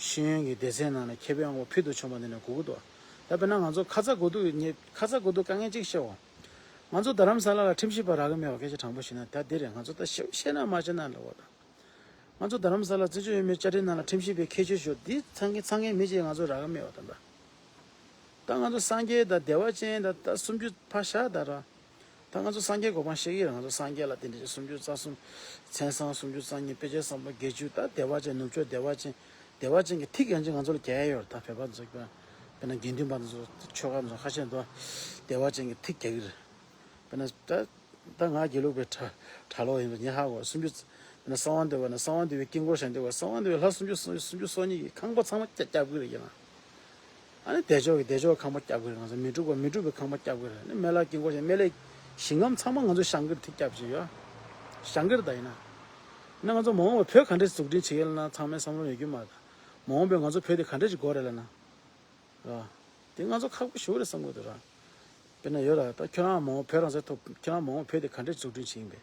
ཤེས་ཡོན་གྱི་སྡེ་ཚན་ནང་ནས་མཁས་པའི་དབང་པོ་ཕུལ་དུ་བྱུང་བ་འདི་ནས་དགོས་ཀྱི་འདུག་ད་དཔེར་ན་ང་ཚོ་ཁ་ཚ་དགོས་གཏུགས་ངས་ཁ་ཚ་དགོས་གཏུགས་དཀའ་ངལ་གཅིག་བཤད་འོང་། ང་ཚོ་རྡ་རམ་ས་ལ་ལ་ཁྲིམས་ཞིབ་པ་རག་གི་མེད་པ་སྐད་ཆ་དྲང་པོ་བཤད་ན་ད་འདི་རེད། ང་ཚོ་ད་ཞེ་པོ་བཤད་ན་མ་བཤད་ན་ལབ་འོ་ད། ང་ཚོ་རྡ་རམ་ས་ལ་བཙན་བྱོལ་བོད་མིའི་བཅའ་ཁྲིམས་ནང་ལ་ཁྲིམས་ཞིབ་པའི་ཁྱད་ཆོས་ཤོག་འདི་ཚང་གི་ཚང་གི་མི་གཅིག་ང་ཚོ་རག་གི་མེད་པ་ད་ད། ད་ང་ཚོ་སངས་རྒྱས་དང་བདེ་བ་ཅན་དང་ད་སུམ་ཅུ་ཕར་བཞག་ད་ར། ད་ང་ཚོ་སངས་རྒྱས་གོ་འཕང་བཤད་ཀྱི་རེད། ང་ཚོ་སངས་རྒྱས་ལ་དེ་འདྲ་སུམ་ཅུ་རྩ་གསུམ། མཚན་བཟང་སུམ་ཅུ་རྩ་གཉིས། དཔེ་ཆའི་བཟང་པོ་བརྒྱད་ཅུ། ད་བདེ་བ་ཅན་ནུབ་ཕྱོགས་བདེ་བ་ཅན། བདེ་བ་ཅན་གྱི་ཐིག་ཡང་ཅིག་ང་ཚོ་ལ་རྒྱག་ཡ་ཡོད་རེད། ད་བོད་པ་ཚོ་དཔེར་ན་དགེ་འདུན་པ་ཚོ་ཆོས་ཁ་ཚོ་ཁ་ཤས་འདུག་བདེ་བ་ཅན་གྱི་ཐིག་རྒྱག་གི་རེད། དཔེར་ན་ད། ད་ང་དགེ་ལུགས་པའི་གྲྭ་གྲྭ་ལོག་ཡིན་པ་ངས་ཧ་གོ། སུམ་ཅུ། གསང་བ་འདུས་པ་ན་གསང་བ་འདུས་པའི་དཀྱིལ་འཁོར་བཞེངས་འདུག་པ། གསང་བ་འདུས་པའི་ལྷ་སུམ་ཅུ་སུམ་ཅུ་སོ་གཉིས་ཀྱི་ཁང་པ་ཚང་མ་བརྒྱབ་ཀྱི་རེད་ཡིན་ན། ཨ་ནི་བདེ་མཆོག་གི་བདེ་མཆོག་ཁང་པ་བརྒྱབ་ཀྱི་རེད། ང་ཚོ་མི་འཁྲུགས་པ་མི་འཁྲུགས་པའི་ཁང་པ་བརྒྱབ་ཀྱི་རེད། ཨ་ནི་སྨན་བླ་དཀྱིལ་འཁོར་བཞེངས་སྨན་བླའི་ཞིང་ཁམས་ཚང་མ་ང་ཚོ་བཞེངས་ཀྱི་རེད། ཐིག་བརྒྱབ་བཞིན་ཡོད། བཞེངས་ཀྱི་རེད་ད་ཡིན་ན། ཨ་ནི་ང་ཚོ་མ་འོངས་པ་བོད་ག་འདྲས་འཛུགས་སྐྲུན་བྱེད་ཀྱི་ལ་ན་ཚང་མའི་བསམ་བློ་ཡོད་རྒྱུ་མ་རེད། མ་འོངས་པའི་ང་ཚོ་བོད་དེ་ག་འདྲས་ཅིག་དགོས་རེད་ལ་ན། ར། དེ་ང་ཚོ་ཁག་པོ་ཞེ་པོ་རེད་བསམ་གྱི་འདུག་ར། དཔེར་ན་ཡོད་ར། ད་ཁྱོད་རང་མ་འོངས་བོད་རང་བཙན་ཐོབ། ཁྱོད་རང་མ་འོངས་བོད་དེ་ག་འདྲས་འཛུགས་སྐྲུན་བྱེད་ཡིན་པས།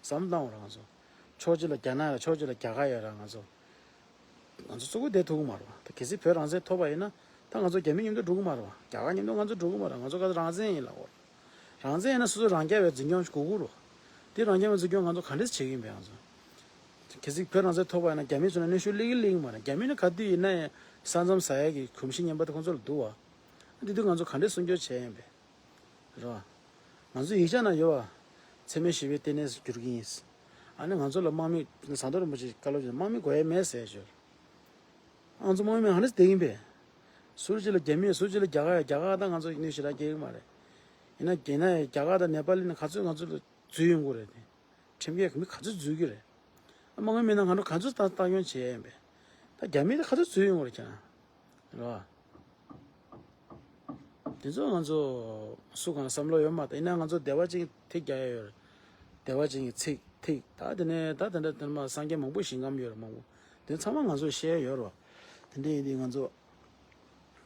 བསམ་བློ་བཏང་བ་ར་ང་ཚོ། ཕྱོགས་གཅིག་ལ་རྒྱ་ནག་ཡོད་ར། ཕྱོགས་གཅིག་ལ་རྒྱ་གར་ཡོད་ར། ང་ཚོ། ང་ཚོ་གཙོ་བོ་བསྡད་ཐུབ་ཀྱི་མ་རེད་བ། ད་གལ་སྲིད་བོད་རང་བཙན་ཐོབ་པ་ཡིན་ན་ད་ང་ཚོ་རྒྱ་མི་མཉམ་དུ་འགྲོ་གི་མ་རེད་བ། རྒྱ་གར་མཉམ་དུ་ང་ཚོ་འགྲོ་གི་མ་རེད། ང་ཚོ་ག་ཚོད་རང་བཙན་ཡིན་ལབ་དགོས་ར། རང་བཙན་ཡིན་ན་སོ་སོ་རང་རྐྱ་བའི་འཛིན་སྐྱོང་དགོས་ཀྱི་རེད། དེ་རང་རྐྱ་བའི་འཛིན་སྐྱོང་ང་ཚོ་ག་འདྲས་བྱེད་ཀྱི་ཡིན་པས་ང་ཚོ། གལ་སྲིད་བོད་རང་བཙན་ཐོབ་པ་ཡིན་ན་རྒྱ་མིའི་ཕྱོགས་ནས་གནོན་ཤུགས་སླེབས་ཀྱི་སླེབས་ཀྱི་མ་རེད། རྒྱ་མི་ནི་ག་དུས་ཡིན་ན་ཡང་ས་མཚམས་ཟ་ཡ་གི་གོམས་གཤིས་ངན་པ་དེ་ཁོང་ཚོ་ལ་འདུག་བ། དེ་དུས་ང་ཚོ་ག་འདྲས་སྲུང་སྐྱོབ་བྱས་ཡིན་པས། རེད་བ། ང་ཚོ་ཡིག་ཆ་ནང་ཡོད་བ། འཚེ་མེད་ཞི་བའི་ལྟེ་གནས་སུ་འགྱུར་གྱི་ཡིན། ཨ་ནི་ང་ཚོ་ལ་དམག་མི་ཟམ་གདོང་རིན་པོ་ཆེས་བཀའ་སློབ་བྱས། དམག་མི་དགོས་ཡ་མེད་ཟེར་ཞོར། ང་ཚོ་དམག་མི་མེད་ང་འདྲས་བསྡད་ཀྱིན་པས། ཟུར་གཅིག་ལ་རྒྱ་མི། ཟུར་གཅིག་ལ་རྒྱ་གར། རྒྱ་གར་ད་ང་ཚོ་གནོད་ཞེ་དྲག་སྐྱེལ་གྱི་མ་རེད། ཡིན་ན་ཡིན་ན་རྒྱ་གར་དང་ནེ་པ་ལི་ནི་ག་ཚོད་ང་ཚོ་ལ་འཛུལ་ཡོང་གི་རེད་དེ། ཁྲིམས་འགལ་མི་ག་ཚོད་འཛུལ་གྱི་རེད། དམག་མི་མེད་ན་ང་ཚོ་ག་ཚོད་ལྟ་སྟངས་སྐྱོང་བྱེད་ཡ་ཡིན་པས། ད་རྒྱ་མི་དེ་ག་ཚོད་འཛུལ་ཡོང་གི་རེད་ཁྱེད་རང་། རེད་བ། དེ་ཚོ་ང་ཚོ་སུ་གང་བསམ་བློ་ཡོད་མ་རེད། ཡིན་ན་ང་ཚོ་བདེ་བ་ཅན་ཐིག་རྒྱག་ཡ་ཡོད་རེད། བདེ་བ་ཅན་གྱི་ཚིག་ཐིག་ད་དེ་ནས་ད་དེ་འདྲ་དེ་མ་སངས་རྒྱས་མང་པོ་ཞིང་ཁམས་ཡོད་རེད་མང་པོ། དེ་ཚང་མ་ང་ཚོ་བཤད་ཡ་ཡོད་རེད་བ། དེ་འདྲ་ཡིན་དུས་ང་ཚོ་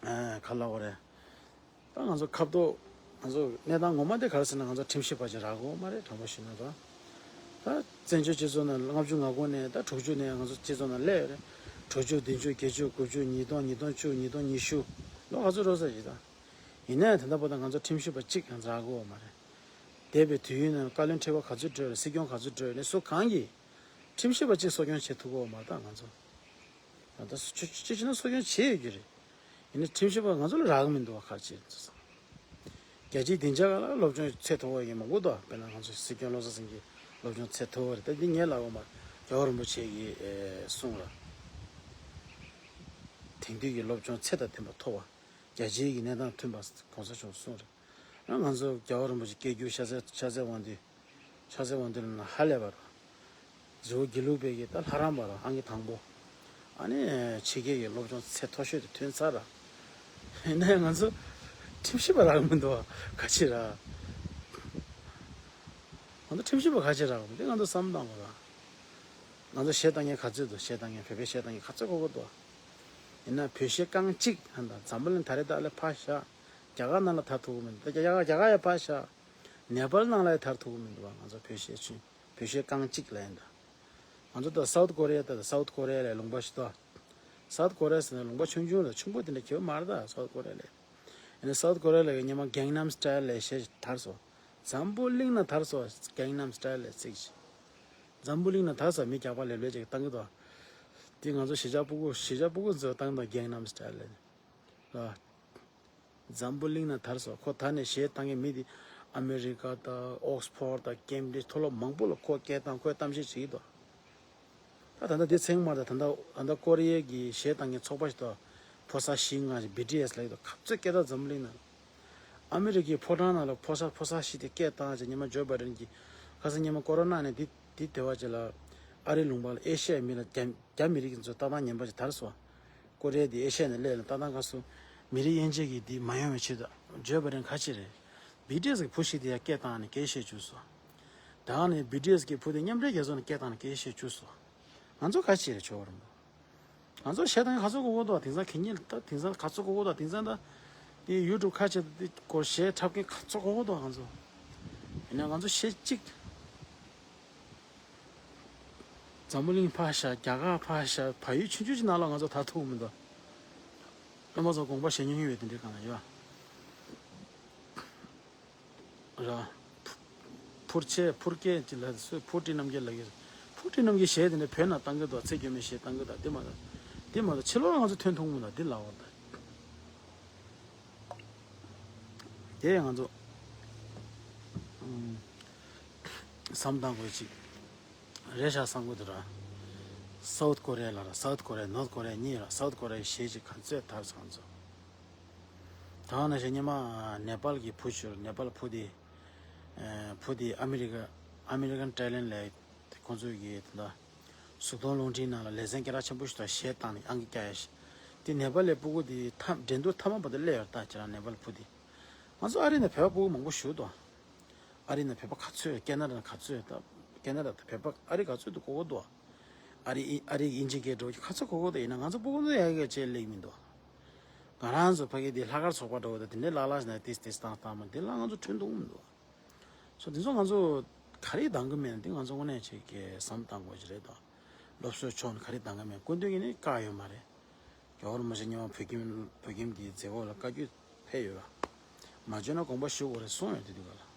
ཨ་ག་ལབ་དགོས་རེད། ད་ང་ཚོ་ཁ་བརྡ། ང་ཚོ་གནས་སྟངས་ངོ་མ་དེ་ག་རེ་ཟེར་ན་ང་ཚོ་ཁྲིམས་ཞིབ་པ་ཅིག་རག་གི་ཡོད་མ་རེད། དྲང་པོ་བཤད་ན་ར། ད་བཙན་བྱོལ་སྤྱི་ཚོགས་ནང་ལྔ་བཅུ་ང་དགུ་ནས་ད་དྲུག་ཅུ་ནས་ང་ཚོ་སྤྱི་ཚོགས་ནང་སླེབས་ཡོད་རེད། དྲུག་ཅུ། བདུན་ཅུ། བརྒྱད་ཅུ། དགུ་བཅུ། ཉིས་སྟོང་། ཉིས་སྟོང་བཅུ། ཉིས་སྟོང་ཉི་ཤུ། ལོ་ག་ཚོད་འགྲོ་ས་ཞིག་ད། ཡིན་ནའི་ད་ལྟ་བར་དུ་ང་ཚོ་ཁྲིམས་ཞིབ་པ་གཅིག་ཀྱང་རག་གི་ཡོད་མ་རེད། འདས་པའི་དུས་ཡུན་ནང་བཀའ་བློན་ཁྲི་པ་ག་ཚོད་བགྲོས་རེད། སྲིད་སྐྱོང་ག་ཚོད་བགྲོས་རེད། སུ་གང་གིས་ཁྲིམས་ཞིབ་པ་གཅིག་གསོ་སྐྱོང་བྱེད་ཐུབ་ཀྱི་ཡོད་མ་རེད། ད་ང་ཚོ། ད་ལྟ་སུ་ཆོས་ཆོས་ཆོས་ན་གསོ་སྐྱོང་བྱེད་ཡོད་རྒྱུ་རེད། ཡིན་ན་ཁྲིམས་ཞིབ་པ་ང་ཚོ་ལ་རག་གི་མི་འདུག་བ། ག་རེ་བྱེད་ཚོ་ཚང་། རྒྱལ་སྤྱིའི་སྡིངས་ཆ་སྒང་ལ་སློབ་སྦྱོང་ཚད་མཐོ་བོ་ཡིན་མང་པོ་འདུག་དཔེར་ན་ང་ཚོ་སྲིད་སྐྱོང་བློ་བཟང་སེང་གེ་སློབ་སྦྱོང་ཚད་མཐོ་བོ་རེད། ད་འདི་ངས་ལབ་ཡོད་མ་རེད། རྒྱལ་བ་རིན་པོ་ཆེ་གིས་ཨེ་གསུངས་ར། དེང་དུས་ཀྱི་སློབ་སྦྱོང་ཚད་དང་ལྡན་པ་མཐོ་བ། རྒྱལ་སྤྱིའི་གི་གནས་སྟངས་མཐུན་པ་གོང་ས་མཆོག་གསུངས་རེད། ང་ཚོ་རྒྱལ་བ་རིན་པོ་ཆེ་སྐད་སྒྱུར་ཤ་ཚའི་ཤ་ཚའི་དབང་འདུས། ཤ་ཚའི་དབང་འདུས་ལ་ཧ་ལས་པ་རེད། རི་བོ་དགེ་ལུགས་པའི་གི་ད་ལྷ་རམས་པ་རེད། ཨང་ཀི་དང་པོ། ཨ་ནི་ཕྱི་རྒྱལ་གྱི་སློབ་སྦྱོང་ཚད་མཐོ་ཤོས་དེ་ཐོན་ཚར་ར། ཡིན་ན་ཡང་ང་ཚོ་ཁྲིམས་ཞིབ་པ་རག་གི་མི་འདུག་བ། ག་ཅི་ར། ང་ཚོ་ཁྲིམས་ཞིབ་པ་ག་ཅི་རག་གི་མི་འདུག་ང་ཚོ་བསམ་བཏང་དགོས་ར། ང་ཚོ་གཞས་བཏང་མཁན་ག་ཚོད་འདུག་གཞས་བཏང་མཁན་བོད་པའི་གཞས་བཏང་མཁན་ག་ཚོད་གོ་གི་འདུག་ཡིན་ན་བོད་གཞས་རྐང་གཅིག་ཧན་ད་འཛམ་བུ་གླིང་ད་རེས་ད་ལས་ཕར་བཞག་རྒྱ་གར་ནང་ལ་དར་ཐུབ་ཀྱི་མི་འདུག་རྒྱ་གར་རྒྱ་གར་ཡ་ཕར་བཞག་ནེ་པཱལ་ནང་ལ་ཡ་དར་ཐུབ་ཀྱི་མི་འདུག་བ། ང་ཚོ་བོད་གཞས་ཆུན་བོད་གཞས་རྐང་གཅིག་ལ་ཡིན་ད། ང་ཚོ་ད་སའུ་ཐི་ཀོ་རི་ཡ་ད་སའུ་ཐི་ཀོ་རི་ཡ་ལ་ལུང་པ་ཞིག་ད། སའུ་ཐི་ཀོ་རི་ཡ་ཟེར་ན་ལུང་པ་ཆུང་ཆུང་རེད། ཆུང་པོ་དེ་འདྲ་གྱི་མ་རེད་ད་སའུ་ཐི་ཀོ་རི་ཡ་ལ། ཡིན་ན་སའུ་ཐི་ཀོ་རི་ཡ་ལ་གི་སྔོན་མ་གེང་ནམ་སི་ཊལ་ལ་གཞས་ཞིག་དར་སོང་། འཛམ་བུ་གླིང་ན་དར་སོང་གེང་ནམ་སི་ཊལ་ལ་ཚིག་ཞིག་འཛམ་བུ་གླིང་ན་དར་སོང་མི་རྒྱག་པ་ལེབ་ལེབ་ཅིག་བཏང་གི་འདུག་དེ་ང་ཚོ་གཞིས་ཆགས་སྤུ་གུ་གཞིས་ཆགས་སྤུ་གུ་ཚོས་བཏང་གི་འདུག་གེང་ནམ་སི་ཊལ་ལ། ལ། འཛམ་བུ་གླིང་ན་དར་སོང་། ཁོ་ད་ནས་གཞས་བཏང་མཁན་མི་དེ་ཨ་མེ་རི་ཀ་དང་ཨོག་སི་ཕོར་དང་ཀེམ་བྷི་རིཇ་མཐོ་སློབ་མང་པོ་ལ་ཁོ་སྐད་བཏང་ཁོས་གཏམ་བཤད་བྱེད་ཀྱི་འདུག་ད་ད་ལྟ་འདི་ཚེང་མ་ད་ད་ལྟ་ད་ལྟ་ཀོ་རི་ཡའི་གི་གཞས་བཏང་མཁན་ཚོགས་པ་ཞིག་འདུག་ཕོ་གསར་བཞི་ལྔ་ཞིག་བི་ཊི་ཨེ་སི་ལབ་ཀྱི་འདུག་ག་ཚོད་སྐད་བཏང་འཛམ་བུ་གླིང་ནང་། ཨ་མེ་རི་ཀའི་ཕོ་བྲང་ནང་ལ་ཕོ་གསར་ཕོ་གསར་བཞི་དེ་སྐད་བཏང་བྱས་སྔོན་མ་ཇོ་བྷའི་ཌེན་གྱི་ཁ་སང་སྔོན་མ་ཀོ་རོ་ན་ནས་འདི་འདི་དེ་བ་ཅིག་ལ་ཨ་རིའི་ལུང་པ་ལ་ཨེ་ཤ་ཡའི་མི་ལ་རྒྱ་རྒྱ་མི་རིགས་ཚོ་ལྟ་སྟངས་ངན་པ་ཅིག་དར་སོང་། ཀོ་རི་ཡ་དེ་ཨེ་ཤ་ཡ་ནས་སླེབས་ལ་ལྟ་སྟངས་ཁ་སོ། མི་རིགས་དབྱེ་འབྱེད་ཀྱི་དེ་མ་ཡོང་བའི་ཆེད་དུ་ཇོ་བྷའི་ཌེན་ག་ཅི་རེད། བི་ཊི་ཨེ་སི་གི་བུ་ཞིག་དེ་ཡ་སྐད་བཏང་ནས་སྐད་བཤད་བཅུག་སོང་། ད་ནས་བི་ཊི་ཨེ་སི་གི་བུ་དེ་མཉམ་འབྲེལ་རྒྱལ་ཚོགས་ནས་སྐད་བཏང་ནས་སྐད་བཤད་བཅུག་སོང་། ང་ཚོ་ག་ཅི་རེད་ཆོག་རུང་། ང་ཚོ་གཞས་བཏང་མཁན་ག་ཚོད་གོ་གོ་འདུག་དེང་སང་གད་སྙིགས་ད་དེང་སང་ག་ཚོད་གོ་གོ་འདུག་དེང་སང་ད་དེ་ཡུ་ཊུབ་ཁ་ཕྱེ་དེ་སྐོར་གཞས་འཁྲབ་མཁན་ག་ཚོད་གོ་གོ་འདུག་ང་ཚོ། ཡིན་ན་ང་ཚོ་གཞས་གཅིག་འཛམ་བུ་གླིང་ཕར་བཞག་རྒྱ་གར་ཕར་བཞག་བལ་ཡུལ་ཆུང་ཆུང་ཅིག་ནང་ལ་ང་ཚོ་ད་ཐུག་མི་འདུག་སློབ་མ་ཚོ་དགོངས་པ་བཞེས་མྱོང་ཡོད་པའི་དེ་འདྲའི་གང་ཡོད། ར། ཕུར་ཆེ་ཕུར་སྐད་ཅིག་ལ་སུས་ཕུར་ཏི་རྣམ་རྒྱལ་ལ་གི། ཕུར་ཏི་རྣམ་རྒྱལ་གཞས་དེ་འདྲ་བོད་ནང་བཏང་གི་འདུག་ཚེ་མགོན་མའི་གཞས་བཏང་གི་འདུག་དེ་མ་དང་། དེ་མ་དང་ཕྱི་ལོགས་ལ་ང་ཚོ་ཐོན་ཐུབ་མི་འདུག་འདི་ལ་འོ་ད། དེ་ང་ཚོ་ཨུམ། བསམ་བཏང་དགོས་ཅིག་རེད་ཤག་བསམ་གི་འདུག་ར། སའུ་ཐི་ཀོ་རི་ཡ་ལ་ར་སའུ་ཐི་ཀོ་རི་ཡ་ནོར་ཐི་ཀོ་རི་ཡ་གཉིས་ར། སའུ་ཐི་ཀོ་རི་ཡའི་གཞས་ཅིག་ག་ཚོད་དར་སོང་ཚོ། ད་ནང་བཞིན་སྔོན་མ་ནེ་པཱལ་གྱི་བུ་ཞིག་ནེ་པཱལ་བུ་དེ་བུ་དེ་ཨ་མི་རི་ཀ་ཨ་མི་རི་ཀན་ཊེ་ལེན་ཊི་ལབ་ཁོང་ཚོས་ཀྱི་དེ་འདྲ་གཟུགས་མཐོང་རླུང་འཕྲིན་ནང་ལ་ལེ་ཚན་སྐད་གྲགས་ཆེན་པོ་ཞིག་དང་གཞས་བཏང་ནས་ཨང་ཀི་བཀྱག་ཡ་ཞིག་དེ་ནེ་པཱལ་ལའི་སྤུ་གུ་དེ་ཐ་འགྲན་བསྡུར་མཐའ་མ་བར་དུ་སླེབས་ཡོད་ད་ཁྱེད་རང་ནེ་པཱལ་བུ་དེ། ང་ཚོ་ཨ་རི་ནས་བོད་པ་སྤུ་གུ་མང་པོ་ཞིག་འདུག་ཨ་རི་ནས་བོད་པ་ག་ཚོད། ཀེ་ན་ཌ་ནས་ག་ཚོད་ད། ཀེ་ན་ཌ་དང་བོད་པ་ཨ་རི་ག་ཚོད་འདུག་གོ་གོ་འདུག་ཨ་རི་ཨི་ཨ་རི་གི་ཨིན་ཇི་སྐད་འགྲོ་གི་ག་ཚོད་གོ་གོ་འདུག་ཡིན་ན་ང་ཚོ་སྤུ་གུ་ཚོ་ཡ་གི་ཅེས་ལེགས་མི་འདུག་ང་རང་ཚོ་ཕ་གི་དེ་ལྷག་དཀར་ཚོགས་པ་འགྲོ་གི་འདུག་དེ་འདྲའི་ལྷག་ལྷག་ཞིག་ན་ཏིས་ཏིས་བཏང་བཏང་མ་དེ་ལ་ང་ཚོ་ཁྲོན་འདུག་མི་འདུག་སོ་དེ་ཚོ་ང་ཚོ་ག་རེ་འདང་གི་མེད་ན་དེ་ང་ཚོ་དངོས་གནས་ཅིག་གི་བསམ་བཏང་དགོས་ཀྱི་རེད་དོ། སློབ་གསོའི་ཕྱོགས་ནས་ག་རེ་འདང་གི་མེད། སྐུ་མདུན་གྱིས་ནི་བཀག་ཡོད་མ་རེད། རྒྱལ་བ་རིན་པོ་ཆེ་སྔོན་མ་བོད་ཁྱིམ་བོད་ཁྱིམ་གྱི་མཛད་སྒོ་ལ་བཀའ་བཀྱོན་ཕེབས་ཡོད་པ། མ་བྱོན་ན་དགོངས་པ་ཞུ་དགོས་རེད་གསུངས་ཡོད་དེ་དུས་ག་ལ།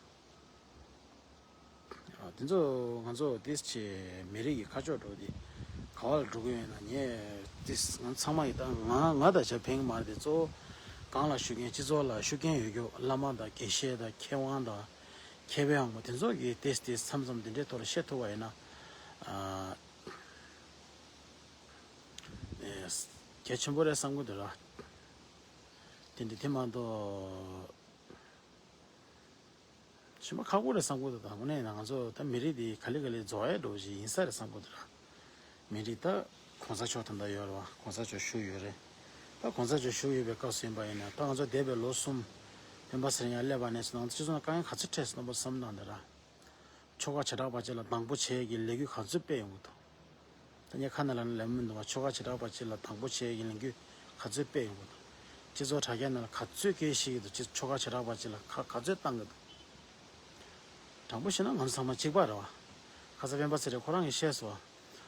ཨ་དེ་ཚོ་ང་ཚོ་ཏིས་ཆེ་མི་རིགས་ཀྱི་ཁ་ཕྱོགས་འགྲོ་དེ་ག་བ་ལ་འགྲོ་གི་ཡོད་ན་ངས་ཏིས་ང་ཚང་མ་ཡི་ད་ང་ང་ད་ཆ་ཕན་གི་མ་རེད་དེ། གཙོ་བོ་གང་ལ་ཤུགས་རྐྱེན་སྤྱི་ཚོགས་ལ་ཤུགས་རྐྱེན་ཡོད་རྒྱུ་བླ་མ་དང་དགེ་བཤེས་དང་མཁས་དབང་དང་མཁས་པའི་དབང་པོ་དེ་ཚོ་གིས་ཏིས་ཏིས་མཚམས་མཚམས་དེ་འདྲའི་ཐོག་ལ་བཤད་ཐུབ་པ་ཡིན་ན་ཨ། གལ་ཆེན་པོ་རེད་བསམ་གི་འདུག་ར། དེ་འདྲ་དེ་མ་གཏོགས་ཞེ་པོ་ཁག་པོ་རེད་བསམ་གི་འདུག་ད་དངོས་གནས་ཡིན་ན་ང་ཚོ་ད་མི་རིགས་འདི་ག་ལེ་ག་ལེ་རྫོགས་ཡས་འགྲོ་བཞིན་ཡིན་ས་རེད་བསམ་གི་འདུག་ར། མི་རིགས་ད་གོང་ས་མཆོག་ད་ལྟ་ཡོད་རེད་བ། གོང་ས་མཆོག་བཞུགས་ཡོད་རེད། ད་གོང་ས་མཆོག་བཞུགས་ཡོད་པའི་སྐབས་སུ་ཡིན་པ་ཡིན་ན་ད་ང་ཚོ་འདས་པའི་ལོ་གསུམ་སྤེན་པ་ཚེ་རིང་ཡར་སླེབས་པ་ནས་བཟུང་ང་ཚོ་སྤྱི་ཚོགས་ནང་དཀའ་ངལ་ག་ཚོད་འཕྲད་སོང་བསམ་བཏང་དེ་ར། ཆོལ་ཁ་བྱེ་བྲག་པ་ཅིག་ལ་སྡང་པོ་བྱེད་ཀྱི་ལས་འགུལ་ག་ཚོད་སྤེལ་ཡོང་གི་འདུག་ད་ངས་ཁ་ནང་ལ་ནི་ལབ་མི་འདུག་བ། ཆོལ་ཁ་བྱེ་བྲག་པ་ཅིག་ལ་སྡང་པོ་བྱེད་ཀྱི་ལས་འགུལ་ག་ཚོད་སྤེལ་ཡོང་གི་འདུག་སྤྱི་ཚོགས་དྲ་རྒྱ་ནང་ལ་ག་ཚོད་སྐད་བཤད་ཀྱི་འདུག་སྤྱི་ཆོལ་ཁ་བྱེ་བྲག་པ་ཅིག་ལ་ཁ་ག་ཚོད་བཏང་གི་འདུག་དྲང་པོ་བཤད་ན་ང་ཚོ་ཚང་མ་གཅིག་པ་རེད་བ། ཁ་ས་སྤེན་པ་ཚེ་རིང་ཁོ་རང་གིས་བཤད་སོང་བ།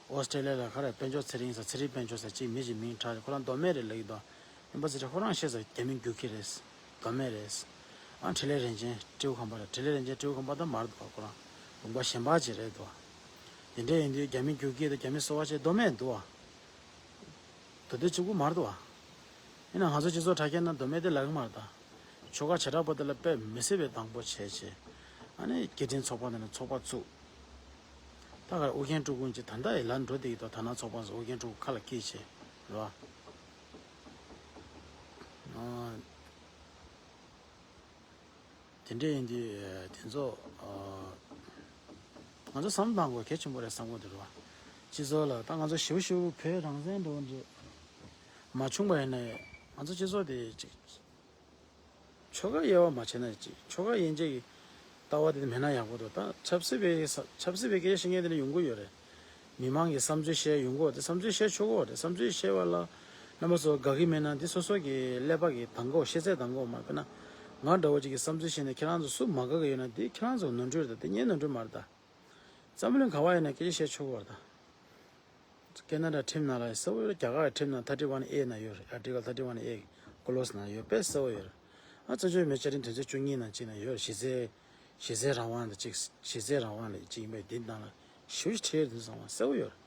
ཨོ་སི་ཀྲེ་ལི་ཡ་ལ་ག་རེ་དཔལ་འབྱོར་ཚེ་རིང་ཟེར། ཚེ་རིང་དཔལ་འབྱོར་ཟེར་གཅིག་མི་གཅིག་མིང་གྲགས་རེད། ཁོ་རང་མདོ་སྨད་རེད་ལབ་ཀྱི་འདུག་སྤེན་པ་ཚེ་རིང་ཁོ་རང་བཤད་སོང་། རྒྱ་མི་རྒྱུག་ཁྱི་རེད། མདོ་སྨད་རེད། ཨ་འཕྲིན་ལས་རིན་ཆེན་སྤྲེའུ་ཁང་པ་རེད། འཕྲིན་ལས་རིན་ཆེན་སྤྲེའུ་ཁང་པ་ད་མར་འདུག་བ། ཁོ་རང་ལུང་པ་གཞན་པ་ཅིག་རེད་འདུག་བ། དེ་འདྲ་ཡིན་དུས་རྒྱ་མི་རྒྱུག་ཁྱི་དང་རྒྱ་མི་སོ་པ་ཅིག་མདོ་སྨད་འདུག་བ། མདོ་སྟོད་གཅིག་པུ་མར་འདུག་བ། ཡིན་ན་ང་ཚོ་སྤྱི་ཚོགས་དྲ་རྒྱ་ནང་མདོ་སྨད་དེ་ལབ་ཀྱི་མ་རེད་ད། ཆོལ་ཁ་བྱེ་བྲག་པ་དེ་ལ་དཔེ་མི་སྲིད་པའི་སྡང་པོ་བྱས་བྱས། ཨ་ནི་སྐད་འཕྲིན་ཚོགས་པ་འདི་ནས་ཚོགས་པ་བཙུགས། ད་ག་ཨུ་རྒྱན་སྤྲུལ་སྐུ་ཅིག་ད་ལྟ་ཡི་ལ་འགྲོ་བསྡད་ཀྱི་འདུག་ད་ནང་ཚོགས་པ་ཚོ་ཨུ་རྒྱན་སྤྲུལ་སྐུ་ཁ་ལ་སྐྱེས་བྱས་རེད་བ། ཨ། དེ་འདྲ་ཡིན་དུས་དེ་ཚོ་ང་ཚོ་བསམ་བློ་བཏང་དགོས་གལ་ཆེན་པོ་རེད་བསམ་གྱི་འདུག་ར། སྤྱི་ཚོགས་ལ་ད་ང་ཚོ་ཞིབ་ཞིབ་བོད་རང་བཙན་འགྲོ་འདྲེ་མ་བྱུང་པ་ཡིན་ན་ང་ཚོ་སྤྱི་ཚོགས་དེ་ཅིག་ཆོལ་ཁ་དབྱེ་བ་མ་བྱས་ན་ཅིག་ཆོལ་ཁ་དབྱེ་འབྱེད་ཀྱི་ལྟ་བ་དེ་མེད་ན་ཡག་པོ་འདུག་ད་ཆབ་སྲིད་པའི་ས་ཆབ་སྲིད་པའི་སྐད་ཆ་བཤད་མཁན་དེ་འདྲ་ཡོང་གི་ཡོད་རེད། མི་མང་གི་བསམ་ཚུལ་བཤད་ཡོང་གི་ཡོད་རེད། བསམ་ཚུལ་བཤད་ཆོག་གི་ཡོད་རེད། བསམ་ཚུལ་བཤད་པ་ལ་རྣམ་པ་ཚོ་དགའ་གི་མེད་ན་འདི་སོ་སོ་གི་ཀླད་པ་གི་དང་པོ་ཤེས་ཚད་དང་པོ་མ་དཔེར་ན་ང་འདྲ་བོ་ཅིག་གི་བསམ་ཚུལ་བཤད་ནས་ཁྱེད་རང་ཚོ་སུ་མ་དགའ་གི་ཡོད་ན་འདི་ཁྱེད་རང་ཚོ་ནོར་འཁྲུལ་རེད། ད་འདི་ངའི་ནོར་འཁྲུལ་མ་རེད། ད་འཛམ་བུ་གླིང་ག་བ་ཡིན་ན་སྐད་ཆ་བཤད་ཆོག་གི་ཡོད་རེད། ད། ཀེ་ན་ཌ་ཁྲིམས་ནང་ལ་གསལ་པོ་ཡོད། རྒྱ་གར་ཁྲིམས་ནང་ཐར་ཊི་ཝན་ཨེ་ནང་ཡོད་རེད། ཨར་ཊི་ཀལ་ཐར་ཊི་ཝན་ཨེ་ཀོ་ལོ་སི་ནང་ཡོད་པས་གསལ་པོ་ཡོད་རེད། ཨ་བཙན་བྱོལ་བོད་མིའི་བཅའ་ཁྲིམས་དོན་ཚན་བཅུ་གཉིས་ནང་གཅིག་ནང་ཡོད་རེད། གཞི་རྩའི་གཞི་རྩའི་རང་དབང་དང་གཅིག་གཞི་རྩའི་རང་དབང་ལ་གཅིག་ཡིན་པས་འདི་ནང་ལ་ཞིབ་ཕྲ་དེ་ཚོ་ཚང་མ་གསལ་པོ་ཡོད་རེད།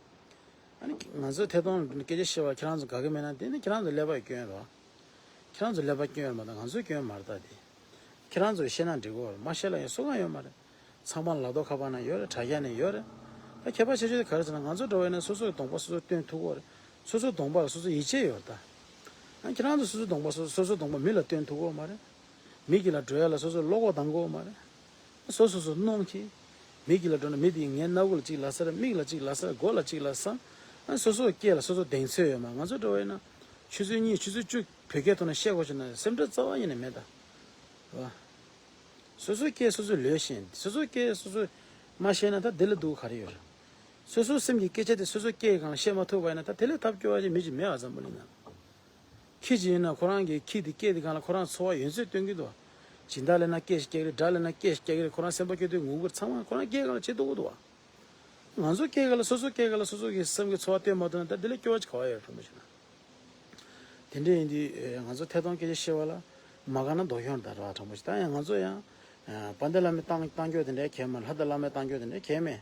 ཨ་ནི་ང་ཚོས་ཐད་གཏོང་སྐད་ཆ་བཤད་པ་ཁྱེད་རང་ཚོ་དགའ་གི་མེད་ན་དེ་ནི་ཁྱེད་རང་ཚོ་ཀླད་པའི་སྐྱོན་རེད། ཁྱེད་རང་ཚོ་ཀླད་པ་སྐྱོན་ཡོད་མ་གཏོགས་ང་ཚོའི་སྐྱོན་མ་རེད། ད་དེ་ཁྱེད་རང་ཚོས་ཤེས་ན་འགྲིག་གི་རེད། མ་ཤེས་ལ་ཡང་སུ་གང་ཡོད་མ་རེད། ཚང་མ་ལག་ཐོག་ཁ་པར་ནང་ཡོད་རེད། དྲ་རྒྱ་ནས་ཡོད་རེད། ད་ཁྱད་པར་ཆེ་ཤོས་དེ་ག་རེ་ཟེར་ན་ང་ཚོ་འདྲ་བོ་ཡིན་ན་སོ་སོའི་གདོང་པ་སོ་སོས་སྟོན་ཐུབ་ཀྱི་རེད། སོ་སོའི་གདོང་པ་ལ་སོ་སོ་ཡིད་ཆེས་ཡོད་རེད། ད་ཁྱེད་རང་ཚོ་སོ་སོའི་གདོང་པ་སོ་སོ་སོ་སོའི་གདོང་པ་མི་ལ་སྟོན་ཐུབ་ཀྱི་མ་རེད། མི་དཀྱིལ་ལ་འགྲོ་ཡ་ལ་སོ་སོ་བློ་ཁོག་འདང་གི་མ་རེད། སོ་སོ་སོ་གནོང་གི་མི་དཀྱིལ་ལ་འགྲོ་ན་མི་དེ་ངའི་སྣ་ཁུག་ལ་གཅིག་ལབ་ས་རེད། མིག་ལ་གཅིག་ལབ་ས་རེད། མགོ་ལ་གཅིག་ལབ་ས། ཨ་སོ་སོའི་སྐད་ལ་སོ་སོ་གདེང་ཚོད་ཡོད་མ། ང་ཚོ་འདྲ་བོ་ཡིན་ན་ཆུ་ཚོད་གཉིས་ཆུ་ཚོད་བཅུ་བོད་སྐད་ཐོག་ནས་བཤད་དགོས་བྱུང་ན་སེམས་ཁྲལ་རྩ་བ་ཉིད་ནས་མེད་ད། རེད་བ། སོ་སོའི་སྐད་སོ་སོས་ལོས་ཤེས། སོ་སོའི་སྐད་སོ་སོས་མ་ཤེས་ན་ད་དེ་ལས་སྡུག་ག་རེ་ཡོད་རེད། སོ་སོའི་སེམས་ཀྱི་སྐད་ཆ་དེ་སོ་སོའི་སྐད་ཀྱི་སྒང་ལ་བཤད་མ་ཐུབ་པ་ཡིན་ན་ད་དེ་ལས་ཐབས་སྐྱོ་བ་ཅིག་མི་ཅིག་མེད་པ་འཛམ་བུ་གླིང་ན། ཁྱི་ཅིག་ཡིན་ན་ཁོ་རང་གི་ཁྱི་དེ་སྐད་དེ་སྒང་ལ་ཁོ་རང་ཚོར་བ་ཡོད་ཚད་སྟོན་གྱི་འདུག་སྦྱིན་བདག་སླེབས་ན་སྐད་ཞིག་རྒྱག་གི་རེད། དགྲ་སླེབས་ན་སྐད་ཞིག་རྒྱག་གི་རེད། ཁོ་རང་སེམས་པ་སྐྱོ་དུས་ངུ་གི་རེད། ཚང་མ་ཁོ་རང་སྐད་སྒང་ལ་བྱེད་སྡུག་གི་འདུག་བ། ང་ཚོ་སྐད་སྒང་ལ་སོ་སོ་སྐད་སྒང་ལ་སོ་སོ་གི་སེམས་ཀྱི་ཚོར་བ་སྟོན་མ་ཐུབ་ན་ད་དེ་ལས་སྐྱོ་བ་ཅིག་ག་བ་ཡོད་དྲང་པོ་བཤད་ན། དེ་འདྲ་ཡིན་དུས་ང་ཚོ་ཐད་གཏོང་སྐད་ཆ་བཤད་པ་ལ་མ་དགའ་ན་སྡུག་གྱོང་རེད་ད་ར་དྲང་པོ་བཤད། ད་ཡང་ང་ཚོ་ཡང་དཔལ་ལྡན་བླ་མའི་བཏང་བཏང་སྐྱོ་དེ་འདྲའི་གལ་མ་ལྷ་དང་བླ་མའི་བཏང་སྐྱོ་དེ་འདྲའི་གལ་མེད།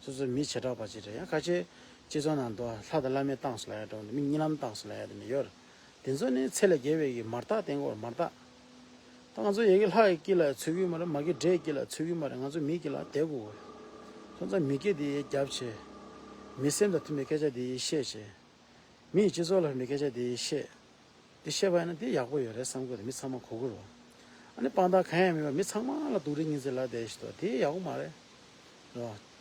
སོ་སོ་མི་བྱེ་བྲག་པ་ཅིག་རེད། ཡང་ཁ་ཆེ་སྤྱི་ཚོགས་ནང་དུ་ལྷ་དང་བླ་མའི་བཏང་སོང་ལབ་ཡ་དེ་འདྲ་མི་གཉིད་ལམ་བཏང་སོང་ལབ་ཡ་དེ་འདྲ་ཡོད་རེད། དེ་ཚོ་ནི་ཚད་ལས་བརྒལ་བའི་གི་མར་ཐག་བསྟན་དགོས་རེད། མར་ཐག་ད་ང་ཚོ་ཡ་གི་ལྷ་ཡི་དཀྱིལ་ལ་ཚུད་ཀྱི་མ་རེད། མ་གི་འདྲེ་ཡི་དཀྱིལ་ལ་ཚུད་ཀྱི་མ་རེད། ང་ཚོ་མི་དཀྱིལ་ལ་བསྡད་དགོས་རེད། སོང་ཙང་མི་སྐད་དེ་རྒྱབ་བྱས། མི་སེམས་དང་མཐུན་པའི་སྐད་ཆ་དེ་བཤད་བྱས། མི་ཡི་སྤྱི་ཚོགས་ལ་ཕན་པའི་སྐད་ཆ་དེ་བཤད། དེ་བཤད་པ་ཡིན་ན་དེ་ཡག་པོ་ཡོད་རེད་བསམ་གྱི་འདུག་མི་ཚང་མ་གོ་གི་རེད་བ། ཨ་ནི་དཔང་རྟགས་གང་ཡང་མེད་པར་མི་ཚང་མ་ལ་སྡུག་རུས་ཉིན་མཚན་ལབ་བསྡད་ཤི་འདུག་དེ་ཡག་པོ་མ་རེད། རེད་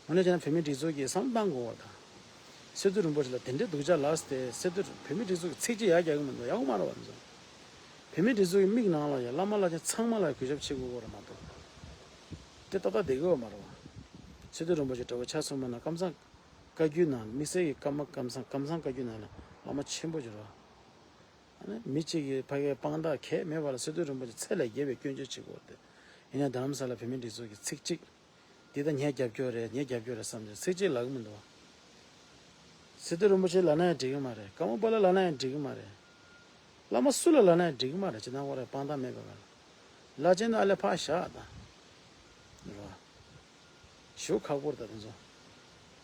བ། དངོས་གནས་བྱས་ན་བོད་མིའི་སྒྲིག་འཛུགས་ཀྱིས་བསམ་བློ་བཏང་དགོས་པ་དང་། སི་ཏུ་རིན་པོ་ཆེ་ལ་དེ་འདྲའི་སྡུག་ཅག་ལབ་སྟེ་སི་ཏུ་བོད་མིའི་སྒྲིག་འཛུགས་ཀྱི་ཚིག་གཅིག་ཡར་རྒྱག་གི་མི་འདུག་ཡག་པོ་མ་རེད་བ་འདི་ཚོ། བོད་མིའི་སྒྲིག་འཛུགས་ཀྱི་མིག་ནང་ལ་ཡང་བླ་མ་བླ་ཆེན་ཚང་མ་ལ་གུས་ཞབས་བྱེད་དགོས་པ་རེད་མ་གཏོགས། དེ་ཏག་ཏག་བསྡད་དགོས་པ་མ་རེད་བ། སི་ཏུ་རིན་པོ་ཆེ་འདྲ་བོ་ཆ་མཚོན་པ་ན་ཀམ་ཚང་བཀའ་བརྒྱུད་ནང་དམིགས་བསལ་གྱི་ཀརྨ་ཀམ་ཚང་ཀམ་ཚང་བཀའ་བརྒྱུད་ནང་ལ་བླ་མ་ཆེན་པོ་ཅིག་རེད་བ། ཨ་ནི་མི་གཅིག་གིས་ཕ་གིའི་དཔང་རྟགས་གས་མེད་པ་ལ་སི་ཏུ་རིན་པོ་ཆེ་ཚད་ལས་བརྒལ་བའི་སྐྱོན་བརྗོད་བྱེད་དགོས་ཏེ། ཡིན་ན་རྡ་རམ་ས་ལ་བོད་མིའི་སྒྲིག་འཛུགས་ཀྱི་ཚིག་གཅིག་འདི་ད་ངའི་རྒྱབ་སྐྱོར་རེད། ངའི་རྒྱབ་སྐྱོར་རེད་བསམ་ཚེ་ཚིག་གཅིག་ལབ་གི་མི་འདུག་བ། སི་ཏུ་རིན་པོ་ཆེ་ལབ་ན་ཡང་འགྲིག་གི་མ་རེད། ཀརྨ་པ་ལགས་ལབ་ན་ཡང་འགྲིག་གི་མ་རེད། བླ་མ་སུ་ལ་ལབ་ན་ཡང་འགྲིག་གི་མ་རེད། ཅི་ན་ཁོ་རེ་དཔང་རྟགས་མེད་པ་ག་ལ། བླ་ཆེན་ནི་ཨ་ལས་ཕར་བཞག་ད། རེད་བ། ཞུ་ཁག་པོ་རེད་ད་དེ་ཚོ།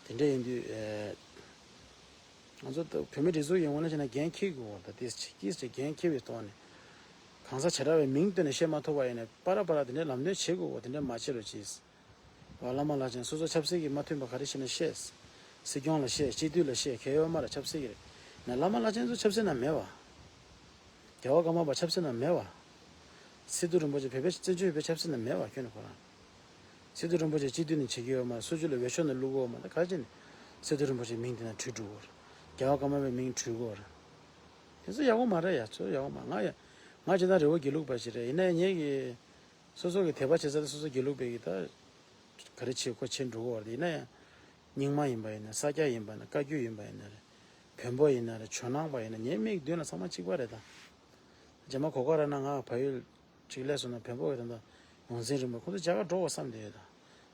དེ་འདྲ་ཡིན་དུས་ཨེ། ང་ཚོ་ད་བོད་མི་སྒྲིག་འཛུགས་ཡོང་བ་ན་བྱས་ན་འགན་འཁྱེར་དགོས་པ་ད་དེ་ཅིག་གིས་ཅིག་འགན་འཁྱེར་བའི་ཐོག་ནས། གང་ཟག་བྱེ་བྲག་པའི་མིང་བཏོན་ནས་བཤད་མ་ཐུབ་པ་ཡིན་ན་པ་ར་པ་ར་དེ་འདྲའི་ལམ་སྟོན་བྱེད་དགོས་པ་དེ་འདྲ་མ་བྱེད་རོགས་གྱིས། བླ་མ་བླ་ཆེན་སོ་སོ་ཆབ་སྲིད་ཀྱི་མ་མཐུན་པ་ག་རེ་བྱས་ན་བཤད། སྲིད་སྐྱོང་ལ་བཤད། སྤྱི་འཐུས་ལ་བཤད། གལ་ཡོད་མ་རེད། ཆབ་སྲིད་ཀྱི་རེད། ན་བླ་མ་བླ་ཆེན་ཚོ་ཆབ་སྲིད་ནང་མེད་བ། རྒྱལ་བ་ཀརྨ་པ་ཆབ་སྲིད་ནང་མེད་བ། སི་ཏུ་རིན་པོ་ཆེ་བོད་པའི་བཙན་བྱོལ་བོད་པའི་ཆབ་སྲིད་ནང་མེད་བ་ཁྱོད་ནི་ཁོ་རང་། སི་ཏུ་རིན་པོ་ཆེ་སྤྱི་འཐུས་ནང་བྱེད་ཀྱི་ཡོད་མ་རེད། སྲོལ་རྒྱུན་ལ་འོས་ཤོག་ནང་བླུག་གི་ཡོད་མ་རེད། ག་རེ་བྱས་ནས་སི་ཏུ་རིན་པོ་ཆེའི་མིང་དེ་ནང་བྲིས་འགྲོ་གི་རེད། རྒྱལ་བ་ཀརྨ་པའི་མིང་བྲིས་གི་རེད། དེ་ཚོ་ཡག་པོ་མ་རེད་ཡ། ཚོ་ཡག་པོ་མ་ང་ཡ། ང་ཇི་ལྟར་རི་བོ་དགེ་ལུགས་པ་ཞིག་རེད། ཡིན་ན་ཡང་ངེད་ཀྱི། སོ་སོ་གི་དད་པ་བྱེད་ས་དེ་སོ་སོ་དགེ་ལུགས་པའི་གི་ད། ག་རེ་བྱེད་ཁོ་བྱེད་འགྲོ་གི་རེད། ཡིན་ན་ཡང་། རྙིང་མ་ཡིན་པ་ཡིན་ན་ས་སྐྱ་ཡིན་པ་ཡིན་ན་བཀའ་བརྒྱུད་ཡིན་པ་ཡིན་ན་རེད། བོན་པོ་ཡིན་ན་རེད། ཇོ་ནང་པ་ཡིན་ན་ངའི་མིག་མདུན་ལ་ཚང་མ་གཅིག་པ་རེད་ད། རྗེས་མ་གོ་སྐབས་རག་ན་ང་བལ་ཡུལ་གཅིག་སླེབས་སོང་ན་བོན་པོ་གི་ད་ལྟ་ཡོངས་འཛིན་རིན་པོ་ཁོང་ཚོ་རྒྱ་གར་འགྲོ་དགོས་བསམ་བསྡད་ཡོད་ད།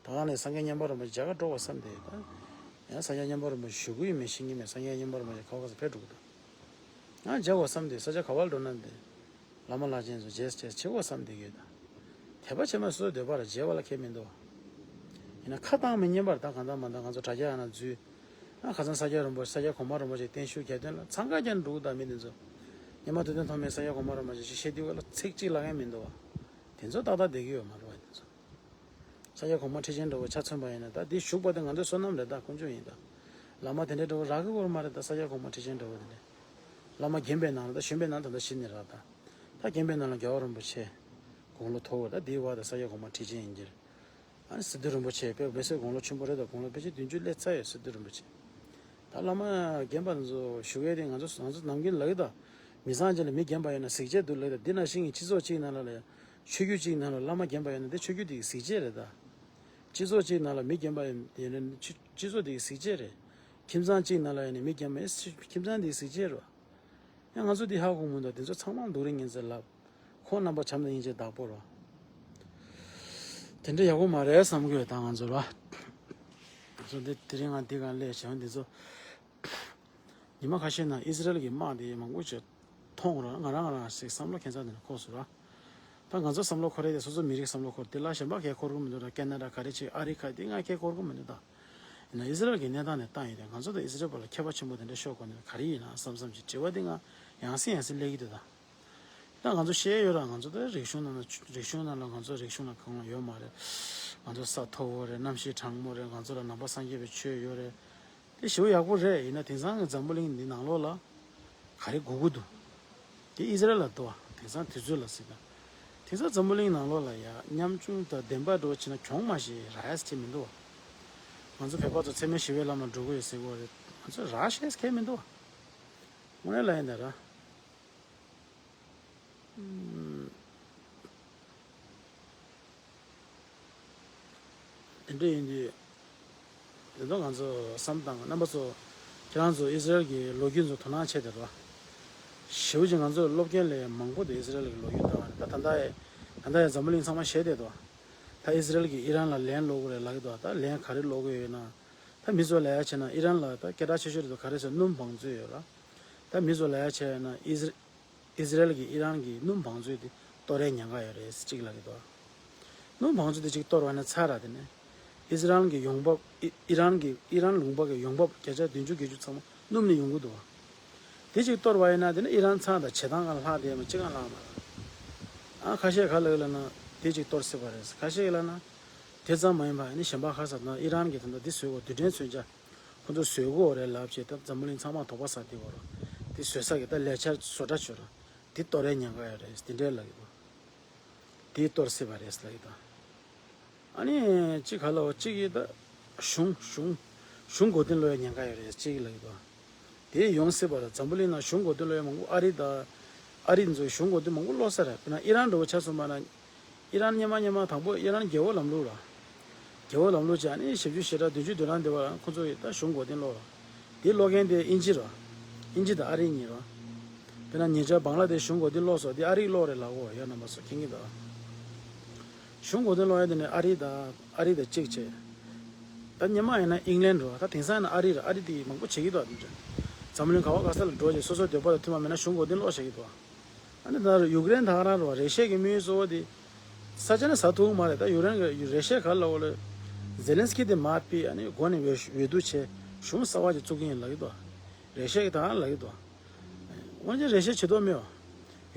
ད་ག་ནས་སངས་རྒྱས་མཉན་པ་རིན་པོ་ཆེ་རྒྱ་གར་འགྲོ་དགོས་བསམ་བསྡད་ཡོད་ད། ཡང་སངས་རྒྱས་མཉན་པ་རིན་པོ་ཆེ་བཞུགས་ཀྱི་ཡོད་མེད་ཤེས་ཀྱི་མེད། སངས་རྒྱས་མཉན་པ་རིན་པོ་ཆེ་ག་བ་ག་ས་ཕེབས་འགྲོ་གི་འདུག་ང་མཇལ་དགོས་བསམ་སྟེ་ས་ཆ་ག་བར་འགྲོ་ན་འདི། བླ་མ་བླ་ཆེན་ཚོ་རྗེས་རྗེས་ཆེ་བོ་བསམ་སྟེ་ཡོད་ད། དད་པ་བྱེད་མ་སོ་སོའི་འདོད་པ་ར་བྱེད་པ་ལ་ཁེལ་མི་འདུག་ཡིན་ན་ཁ་བཏང་མི་ཉན་པར་ད་གང་ལྟར་མ་ལྟར་ང་ཚོ་དྲ་རྒྱ་ཡང་ན་འཛུལ། ཨ་ཁ་སང་ས་སྐྱ་རིན་པོ་ཆེ་ས་སྐྱ་གོང་མ་རིན་པོ་ཆེ་བརྟན་བཞུགས་རྒྱ་སྟོན་ལ་འཚང་ཁ་རྒྱག་འགྲོ་གི་ད་མི་འདི་ཚོ། ཉི་མ་དུས་སྟོན་ཐོག་མའི་ས་སྐྱ་གོང་མ་རིན་པོ་ཆེ་ཞིག་བཤད་དུས་ག་ལ་ཚིག་གཅིག་ལབ་མཁན་མི་འདུག་བ། དེ་ཚོ་ཏག་ཏག་བསྡད་ཀྱི་ཡོད་མ་རེད་བ་དེ་ཚོ། ས་སྐྱ་གོང་མ་ཁྲི་ཆེན་འདྲ་བོ་ཆ་མཚོན་པ་ཡིན་ན་ད་འདི་བཞུགས་པ་དེ་ང་ཚོའི་བསོད་ནམས་རེད་ད། དཀོན་མཆོག་ཡིན་ད། བླ་མ་དེ་འདྲའི་འདྲ་བོ་རག་གི་ཡོད་མ་རེད་ད། ས་སྐྱ་གོང་མ་ཁྲི་ཆེན་འདྲ་བོ་དེ་འདྲ། བླ་མ་རྒན་པའི་ནང་ལ་ད་གཞོན་པའི་ནང་ད་ལྟ་གཞི་ནས་རག་ད། ད་རྒན་པའི་ནང་ལ་རྒྱལ་བ་རིན་པོ་ཆེ། དགུང་ལོ་མཐོ་བོ་ད་དེའི་བར་དུ་ས་སྐྱ་གོང་མ་ཁྲི་ཆེན་ཡིན་གྱི་རེད། ཨ་ནི་སི་ཏུ་རིན་པོ་ཆེ་དཔེ་བོད་སའི་དགུང་ལོ་ཆེན་པོ་རེད་ད། དགུང་ལོ་ཕལ་ཆེར་བདུན་ཅུ་སླེབས་ཚར་ཡོད། སི་ཏུ་རིན་པོ་ཆེ། ད་བླ་མ་རྒན་པ་ཚོ་ཞུ་ཡས་དེ་ང་ཚོ་ང་ཚོ་ནམ་རྒྱུན་ལབ་ཀྱི་ད། མི་ཚང་ཅིག་ལ་མི་རྒན་པ་ཡོད་ན་གཟི་བརྗིད་འདུག་ལབ་ཀྱི་ད། འདི་ནང་བཞིན་གྱི་སྤྱི་ཚོགས་གཅིག་ནང་ལ་ལ་ཡ་ཆོས་བརྒྱུད་གཅིག་ནང་ལ་བླ་མ་རྒན་པ་ཡོད་ན་དེ་ཆོས་བརྒྱུད་དེ་གི་གཟི་བརྗིད་རེད་ད། སྤྱི་ཚོགས་གཅིག་ནང་ལ་མི་རྒན་པ་ཡོད་ན་ཆོས་སྤྱི་ཚོགས་དེ་གི་གཟི་བརྗིད་རེད། ཁྱིམ་ཚང་གཅིག་ནང་ལ་ཡོད་ན་མི་རྒན་པ་ཡོད་ན་ཁྱིམ་ཚང་དེ་གི་གཟི་བརྗིད་རེད། ཡང་ང་ཚོ་འདི་ཧ་གོ་མི་འདུག་དེ་ཚོ་ཚང་མ་རྡོ་རིང་ཡིན་ཟེར་ལབ། ཁོང་རྣམ་པ་བྱམས་དང་སྙིང་རྗེ་བདག་པོ་རེད། དེ་འདྲ་ཡག་པོ་མ་རེད་བསམ་གི་ཡོད་ད་ང་ཚོ་ར། ང་ཚོ་འདི་དེ་རིང་ང་འདི་གང་སླེབས་བྱུང་འདི་ཚོ། ཉི་མ་ཁ་ཤས་ནང་ཨི་ཟི་རལ་གྱི་དམག་འདི་མང་པོ་ཅིག་མཐོང་ར། ང་རང་ང་རང་ཞིག་བསམ་བློ་ཁྱད་མཚར་འདི་ནས་འཁོར་སོང་ར། ད་ང་ཚོ་བསམ་བློ་འཁོར་རེད་དེ་སོ་སོ་མི་རིགས་བསམ་བློ་འཁོར་དེ་ལ་གཞན་པ་གས་འཁོར་གི་མི་འདུག་ར། ཀེ་ན་ཌ་ག་རེ་ཅིག་ཨ་རི་ཁ་དེ་ང་གས་འཁོར་གི་མི་འདུག་ད། ཡིན་ན་ཨི་ཟི་རལ་གྱི་གནས་སྟངས་ནས་བལྟ་ཡིན་དེ་ང་ཚོ་དང་ཨི་ཟི་རལ་བར་ལ་ཁྱད་པར་ཆེན་པོ་དེ་འདྲ་ཤོར་དགོས་ནས་ག་རེ་ཡིན་ན་བསམ་བསམ་ཅིག་དྲི་བ་འདི་ང་ཡང་སེ་ཡང་སེ་སླེབས་ཀྱི་འདུག་ད། ད་ང་ཚོ་བཤད་ཡོད་ར། ང་ཚོ་ད་རིག་གཞུང་ནང་ལ་རིག་གཞུང་ནང་ལ་ང་ཚོ་རིག་གཞུང་ལ་གང་ཡང་ཡོད་མ་རེད། ང་ཚོ་ས་མཐོ་བོ་རེད། གནམ་གཤིས་གྲང་མོ་རེད། ང་ཚོ་ལ་ནང་པ་སངས་རྒྱས་པའི་ཆོས་ཡོད་རེད། དེ་ཞེ་པོ་ཡག་པོ་རེད། ཡིན་ན་དེང་སང་གི་འཛམ་བུ་གླིང་འདི་ནང་ལོགས་ལ་ག་རེ་དགོས་ཀྱི་འདུག་དེ་ཨི་ཟི་རལ་ལ་འདུག་བ། དེང་སང་དུས་ཚོད་ལ་ཟེར་ན། དེང་སང་འཛམ་བུ་གླིང་ནང་ལོགས་ལ་ཡ་ཉམ་ཆུང་དང་བདེན་པ་འགྲོ་བྱེད་ན་གྱོང་མ་ཞིག་རག་ཡ་ཅིག་མི་འདུག་བ། ང་ཚོ་བོད་པ་ཚོ་འཚེ་མེད་ཞི་བའི་ལམ་ལ་འགྲོ་གི་ཡོད་ཟེར་གི་ཡོད་རེད། ང་ཚོ་རག་ཤེས་མཁན་མི་འདུག་བ། དངོས་གནས་ལ་ཡིན་ད་ར། དེ་འདྲ་ཡིན་དུས། དེ་ཚོ་ང་ཚོ་བསམ་བཏང་། རྣམ་པ་ཚོ། ཁྱེད་རང་ཚོ་ཨི་ཟི་རལ་གྱི་ལོ་རྒྱུས་ཚོ་དོ་སྣང་བྱེད་དེ་རོ། ཞེ་པོ་ཅིག་ང་ཚོ་སློབ་སྐྱོན་ལས་མང་པོ་དེ་ཨི་ཟི་རལ་གྱི་ལོ་རྒྱུས་ལྟ་བ་རེད། ད་ད་ལྟ་ཡ། ད་ལྟ་ཡ་འཛམ་བུ་གླིང་ཚང་མ་ཤེས་བསྡད་དོ། ད་ཨི་ཟི་རལ་གྱིས་ཨི་རན་ལ་ལན་སློག་གི་རེད་ལབ་ཀྱི་འདུག་ད་ལན་ག་རེ་སློག་གི་ཡོད་ན། ད་མི་ཚོ་ལ་ཡ་བྱས་ན་ཨི་རན་ལ་ད་སྐད་གྲགས་ཆེ་ཤོས་རེད་འདུག་ག་རེ་ཟེར་སྣུམ་བང་མཛོད་ཡོད་ར། ད་མི་ཚོ་ལ་ཡ་བྱས་ན་ཨི་ཟི་ཨི་ཟི་རལ་གྱིས་ཨི་རན་གྱི་སྣུམ་བང་མཛོད་དེ་གཏོར་ཡའི་ཉེན་ཁ་ཡོད་རེད་གཅིག་ལབ་ཀྱི་འདུག་སྣུམ་བང་མཛོད་དེ་གཅིག་གཏོར་བ་ན་ཚར་ར། དེ་ནས་ཨི་ཟི་རལ་གྱི་ཡོང་འབབ་ཨི་ཨི་རན་གྱི་ཨི་རན་ལུང་པ་གི་ཡོང་འབབ་བརྒྱ་ཆ་བདུན་ཅུ་བརྒྱད་ཅུ་ཚང་མ་སྣུམ་ནས་ཡོང་གི་འདུག་དེ་གཅིག་གཏོར་བ་ཡིན་ན་དེ་ནས་ཨི་རན་ཚང་དང་བྱེ་ཐང་གང་ལྷག་དེ་མ་གཅིག་གང་ལྷག་མ་རེད། ཨ་ཁ་ཤས་ག་ལབ་ལབ་ན་དེ་གཅིག་གཏོར་སྲིད་པ་རེད། ཁ་ཤས་ལབ་ན་དེ་ཙམ་མ་ཡིན་པ་ནི་གཞན་པ་ཁ་ས་ན་ཨི་རན་གྱི་ད་ལྟ་འདི་བཟོས་གོ་རྡུལ་ཕྲན་མཚོན་ཆ། ཁོ་ཚོ་བཟོས་གོ་རེད་ལབ་བྱས་ད་འཛམ་བུ་གླིང་ཚང་མ་དོགས་པ་ཟ་དེ་གོ་ར། དེ་བཟོས་ས་གི་ད་ལས་འཆར་བཟོ་གྲྭ་བྱོས་ར། དེ་གཏོར་ཡའི་ཉེན་ཁ་ཡོད་རེད་དེ་འདྲས་ལབ་ཀྱི་འདུག་དེ་གཏོར་སྲིད་པ་རེད་ལབ་ཀྱི་འདུག་ཨ་ནི་གཅིག་ག་ལ་བ་གཅིག་གིས་ད་གཞུང་གཞུང་གཞུང་མགོ་རྟིང་སློག་ཡའི་ཉེན་ཁ་ཡོད་རེད་གཅིག་གིས་ལབ་ཀྱི་འདུག་དེ་ཡོང་སྲིད་པ་རེད། འཛམ་བུ་གླིང་ནང་གཞུང་མགོ་རྟིང་སློག་ཡ་མང་པོ་ཨ་རི་དང་། ཨ་རི་ཚོས་གཞུང་མགོ་རྟིང་མང་པོ་སློག་ས་རེད། དཔེར་ན་ཨི་རན་འདྲ་བོ་ཆ་མཚོན་པ་ན། ཨི་རན་སྔོན་མ་སྔོན་མ་དང་པོ་ཨི་རན་རྒྱལ་པོ་ལམ་ལུགས་ར། རྒྱལ་པོ་ལམ་ལུགས་བྱས་ནས་ཞེ་བཅུ་ཞེ་དྲུག་བདུན་ཅུ་དོན་གྲངས་འདི་བ་ཁོ་ཚོ་ཡིས་ད་གཞུང་མགོ་རྟིང་སློག་ར། དེ་སློག་མཁན་དེ་དབྱིན་ཇི་ར། དབྱིན་ཇི་དང་ཨ་རི་གཉིས་ར། དཔེར་ན་ཉེ་ཆར་བང་ལ་དེ་གཞུང་མགོ་རྟིང་སློག་སོང་དེ་ཨ་རིས་སློག་རེད་ལབ་གོ་ཡ་རྣམ་པ་ཚོ་མཁྱེན་གྱི་འདུག་གཞུང་མགོ་རྟིང་སློག་ཡ་དེ་ནི་ཨ་རི་དང་ཨ་རི་དང་གཅིག་བྱས། ད་སྔོན་མ་ཡིན་ན་ཨིང་ལན་ར། ད་དེང་སང་ཡིན་ན་ཨ་རི་ར། ཨ་རི་དེ་མང་པོ་བྱེད་ཀྱི་འདུག་དེ་འདྲ། འཛམ་གླིང་ག་བ་ག་ས་ལ་འགྲོ་རྗེས་སོ་སོའི་འདོད་པ་དང་མཐུན་པ་མེད་ན་གཞུང་མགོ་རྟིང་སློག་བྱེད་ཀྱི་འདུག་ཨ་ནི་ད་ཡུཀ་རེན་ད་ག་རང་རེད་བ། རེ་ཤ་གི་དམིགས་ཡུལ་གཙོ་བོ་དེ་ས་ཆ་ནས་ཟ་ཐུབ་ཀྱི་མ་རེད། ད་ཡུཀ་རེན་གི་རེ་ཤ་ག་ལ་འོ་ལེ། ཛེ་ལན་སི་ཀི་དེ་མར་ཕུད། ཨ་ནི་སྒོ་ནས་འོས་འོས་བསྡུ་བྱས་གཞུང་གསར་པ་ཅིག་བཙུགས་ཀྱི་ཡིན་ལབ་ཀྱི་འདུག་རེ་ཤ་གི་ད་ག་རང་ལབ་ཀྱི་འདུག་འོན་ཀྱང་རེ་ཤ་བྱེད་མདོག་མེད་བ།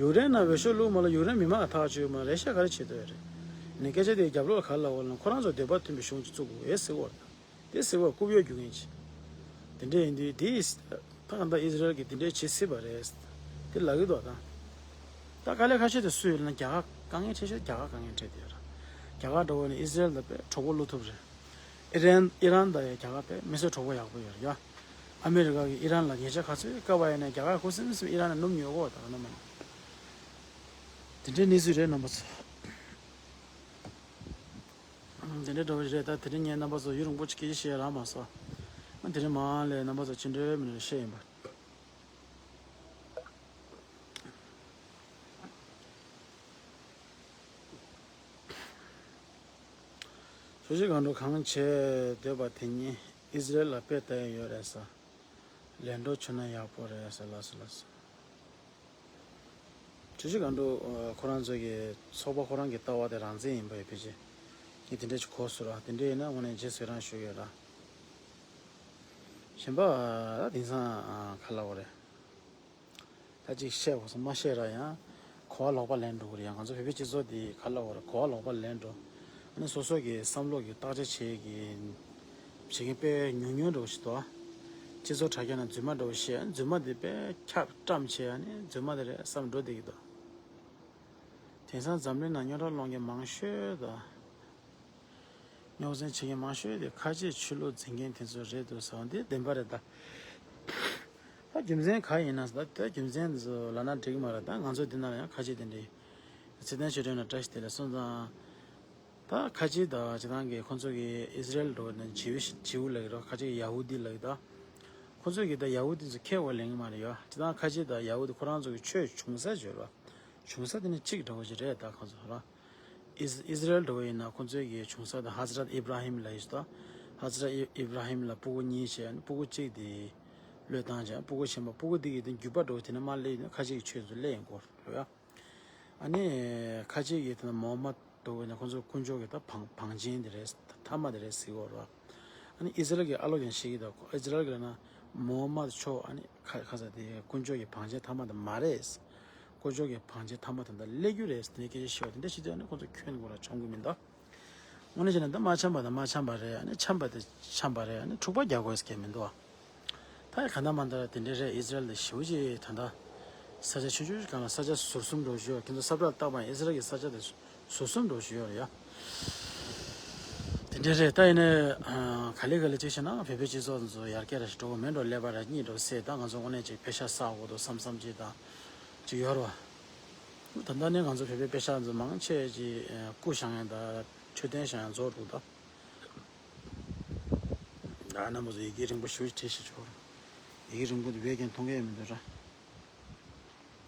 ཡུཀ་རེན་ནང་འོས་ཤོག་བླུགས་མ་ལ་ཡུཀ་རེན་མི་མང་ཐག་ཆོད་མ། རེ་ཤ་ག་རེ་བྱེད་འདོད་རེད། ནས་སྐད་ཆ་དེ་རྒྱབ་ལོགས་ག་ལ་འོ་ལེ། ཁོ་རང་ཚོ་འདོད་པ་མཐུན་པའི་གཞུང་ཅིག་བཙུགས་དགོས་ཨེ་ཟེར་བ་རེད། དེ་ཟེར་བ་རྐུབ་གཡོག་རྒྱུག་མཁན་ཅིག་དེ་འདྲ་ཡིན་དུས་དེ་ད་ག་ད་ཨི་ཟི་རལ་གྱིས་དེ་འདྲ་བྱེད་སྲིད་པ་རེད། དེ་ལབ་ཀྱི་འདུག་ད་ད་དཀའ་ལས་ཁག་ཤོས་དེ་སུ་ཡོད་ལབ་ན་རྒྱ་གར་དཀའ་ངལ་འཕྲད་ཤོས་རྒྱ་གར་དཀའ་ངལ་འཕྲད་དེ་ཡོད་ར། རྒྱ་གར་འདྲ་བོ་ནི་ཨི་ཟི་རལ་དང་དཔེ་གྲོགས་པོ་བླུག་ཐུབ་རེད། ཨི་རན་ཨི་རན་དང་ཡང་རྒྱ་གར་དཔེ་མི་སེར་གྲོགས་པོ་ཡག་པོ་ཡོད་རེད་ཡ། ཨ་མི་རི་ཀ་གིས་ཨི་རན་ལ་ཉེས་ཆད་ག་ཚོད་བཀལ་བ་ཡིན་ན་རྒྱ་གར་ཁུ་སིམ་སིམ་ཨི་རན་ནས་སྣུམ་ཉོ་གོ་ད་ག་ནམ་མིན་ན། དེ་འདྲའི་གནས་ཚུལ་རེད་རྣམ་པ་ཚོ། དེ་འདྲའི་འདྲ་བོ་རེད། ད་དེ་རིང་ངས་རྣམ་པ་ཚོ་ཡུན་རིང་པོ་ཅིག་སྐད་ཆ་བཤད་རག་མ་སོང་། དེ་རིང་མ་ལས་རྣམ་པ་ཚོ་ཅི་འདྲའི་མི་འདྲ་བཤད་ཡིན་པ། ཇོ་བོ་རྗེ་སྒང་དྲུག་གང་བྱེད་འདོད་པ་དེ་ཉིད་ཨི་ཟི་རལ་ལ་དཔེ་ལྟ་ཡ་ཡོད་རེད་ས། ལན་འགྲོ་བྱུང་ན་ཡག་པོ་རེད་ས། ལགས་སོ་ལགས་སོ། ཇོ་བོ་རྗེ་སྒང་དྲུག་ཁོ་རང་ཚོ་གི་ཚོགས་པ་ཁོ་རང་གི་ལྟ་བ་དེ་རང་བཙན་ཡིན་པ་ཡོད་ཕལ་ཆེར། ངས་དེ་འདྲ་ཅིག་གོ་སོང་ར། དེ་འདྲ་ཡིན་ན་དངོས་གནས་རྗེས་སུ་ཡི་རང་ཞུ་གི་ཡོད་ར། གཞན་པ་ད་དེང་སང་ག་ལབ་དགོས་རེད། ད་ཅིག་བཤད་དགོས་སོང་མ་བཤད་ར་ཡང་གོ་བ་ལོག་པ་ལེན་འགྲོ་གི་རེད། ཡང་ང་ཚོ་བོད་པའི་སྤྱི་ཚོགས་འདི་ག་ལབ་དགོས་རེད། གོ་བ་ལོག་པ་ལེན་འགྲོ། ཨ་ནི་སོ་སོ་གི་བསམ་བློ་གི་བརྟག་དཔྱད་བྱེད་ཀྱི་བྱེད་མཁན་དཔེ་ཉུང་ཉུང་འདྲ་བོ་ཞིག་འདུག་སྤྱི་ཚོགས་དྲ་རྒྱ་ནང་རྫུན་མ་འདྲ་བོ་བཤད། རྫུན་མ་འདི་དཔེ་ཁྱབ་བཀྲམ་བྱས། ཨ་ནི་རྫུན་མ་འདི་རེད་བསམ་འགྲོ་བསྡད་ཀྱི་འདུག་དེང་སང་འཛམ་གླིང་ནང་རྙོག་དྲ་སློང་མཁན་མང་ཤོས་དང་། རྙོག་འཛིང་བྱེད་མཁན་མང་ཤོས་དེ་ཁ་ཆེ་ཆོས་ལུགས་འཛིན་མཁན་དེ་ཚོ་རེད་འདུག་ཟེར་བ་འདི་བདེན་པ་རེད་ད། ད་རྒྱུ་མཚན་ག་ཡིན་ན་ད་ད་རྒྱུ་མཚན་ཚོ་ལབ་ན་འགྲིག་གི་མ་རེད། ད་ང་ཚོ་འདི་ན་ལ་ཡང་ཁ་ཆེ་དེ་འདྲའི་ཚེ་བརྟན་ཆོས་སྒྲོན་ལ་བཀྲ་ཤིས་བདེ་ལེགས་སོང་ཙང་། ད་ཁ་ཆེ་ད་སྤྱིར་བཏང་གི་ཁོང་ཚོ་གི་ཨི་སི་རེལ་འགྲོ་བ་ན་ཇིའུ་ཇིའུ་ལབ་ཀྱི་རེད། ཁ་ཆེ་གི་ཡ་ཧུ་དི་ལབ་ཀྱི་ད། ཁོང་ཚོ་གི་ད་ཡ་ཧུ་དི་ཚོ་ཁས་འོ་ལེན་གི་མ་རེད་ཡ། སྤྱིར་བཏང་ཁ་ཆེ་ད་ཡ་ཧུ་དི་ཁོ་རང་ཚོ་གི་ཆོས་བྱུང་ས་བརྗོད་ར། བྱུང་ས་དེ་ནི་གཅིག་འདྲ་བོ་ཞིག་རེད་ད་ཁོང་ཚོ་ར། ཨིས་ཨིས་ར་ཨེལ་འདྲ་བོ་ཡིན་ན་ཁོང་ཚོའི་གི་བྱུང་ས་དེ་ཧ་ཛ་རད་ཨིབ་ར་ཧིམ་ལབ་ཡོད་ད། ཧ་ཛ་རད་ཨིབ་ར་ཧིམ་ལ་སྤུ་གུ་གཉིས་བྱས་ཨ་ནི་སྤུ་གུ་གཅིག་དེ་བློས་བཏང་བྱས་སྤུ་གུ་ཆེན་པོ་སྤུ་གུ་འདི་གི་དེ་རྒྱུད་པ་འདྲ་བོ་དེ་ནས་མར་སླེབས་ཡོད་ན་ཁ་ཆེ་གི་ཆོས་ཚོ་སླེབས་ཡོང་གི་རེད་ཡ། ཨ་ནི་ཁ་ཆེ་གི་དེ་ན་མོ་ཧ་མད་འདྲ་བོ་ཡིན་ན་ཁོང་ཚོ་དཀོན་མཆོག་གི་ད་བང་བང་ཆེན་དེ་རེད། ཐ་མ་དེ་རེད་ཟེར་གི་ཡོད་རེད། ཨ་ནི་ཨི་སི་ར་ཨེལ་གྱི་ཨ་ལོ་ཀྱང་བཤད་ཀྱི་འདུག་ཨི་སི་ར་ཨེལ་གྱི་ལབ་ན་མོ་ཧ་མད་མཆོག་ཨ་ནི་ཁ་ཁ་ས་དེ་དཀོན་མཆོག་གི་བང་ཆེན་ཐ་མ་དེ་མ་རེད། དཀོན་མཆོག་གི་བང་ཆེན་ཐ་མ་དེ་འདྲ་སླེབས་རྒྱུ་རེད་ཟེར་ནས་སྐད་ཆ་བཤད་པ་དེ་འདྲ་བཤད་དུས་ཨ་ནི་ཁོང་ཚོ་ཁྱོན་ནས་ཁོ་རང་འཆམ་གི་མི་འདུག་དངོས་གནས་བྱས་ན་འདི་མ་འཆམ་པ་དང་མ་འཆམ་པ་རེད། ཨ་ནི་འཆམ་པ་དེ་འཆམ་པ་རེད། ཨ་ནི་འཁྲུག་པ་རྒྱག་དགོས་ཟེར་མཁན་མི་འདུག་ད་ཡ་ག་འདྲ་མ་འདྲ་དེ་འདྲ་རེད། ཨི་སི་ར་ཨེལ་དེ་ཞེ་པོ་ཅིག་ད་ལྟ་ས་ཆ་ཆུང་ཆུང་ཞིག་སྒང་ལ་ས་ཆ་ཟུར་གསུམ་འདྲ་བོ་ཞིག་ཡོད། ཁྱེད་ཚོ་ས་བཀྲ་བཏགས་པ་ཨི་སི་ར་ཨེལ་གྱི་ས་ཆ་དེ་ཟུར་གསུམ་འདྲ་བོ་ཞིག་ཡོད་རེད་ཡ། དེ་འདྲ་རེད། ད་ཡིན་ནའི་ག་ལེ་ག་ལེ་ཅིག་བྱས་ན་བོད་པའི་སྤྱི་ཚོགས་ཚོ་ཡར་རྒྱས་ར་ཞིག་འགྲོ་གི་མེད་འགྲོ། ཀླད་པ་ར་གཉིད་འགྲོ་སྲིད། ད་ང་ཚོ་དངོས་གནས་ཅིག་པེ་ཤག་བསགས་དགོས་འདུག་བསམ་བསམ་ཅིག་དང་ཅིག་ཡོད་རེད་བ། ད་ལྟ་ནས་ང་ཚོ་བོད་པའི་པེ་ཤག་ཚོ་མང་ཆེ་ཅིག་སྐུ་བཞེངས་ཡ་དང་མཆོད་རྟེན་བཞེངས་ཡ་རྫོགས་འདུག་ད། ད་རྣམ་པ་ཚོ་ཡི་གེ་རིང་པོ་ཞེ་པོ་ཅིག་བྲིས་ཤིག་ཆོག་ཡི་གེ་རིང་པོ་དེ་བས་ཀྱང་མཐོང་གི་ཡོད་མི་འདུག་ར།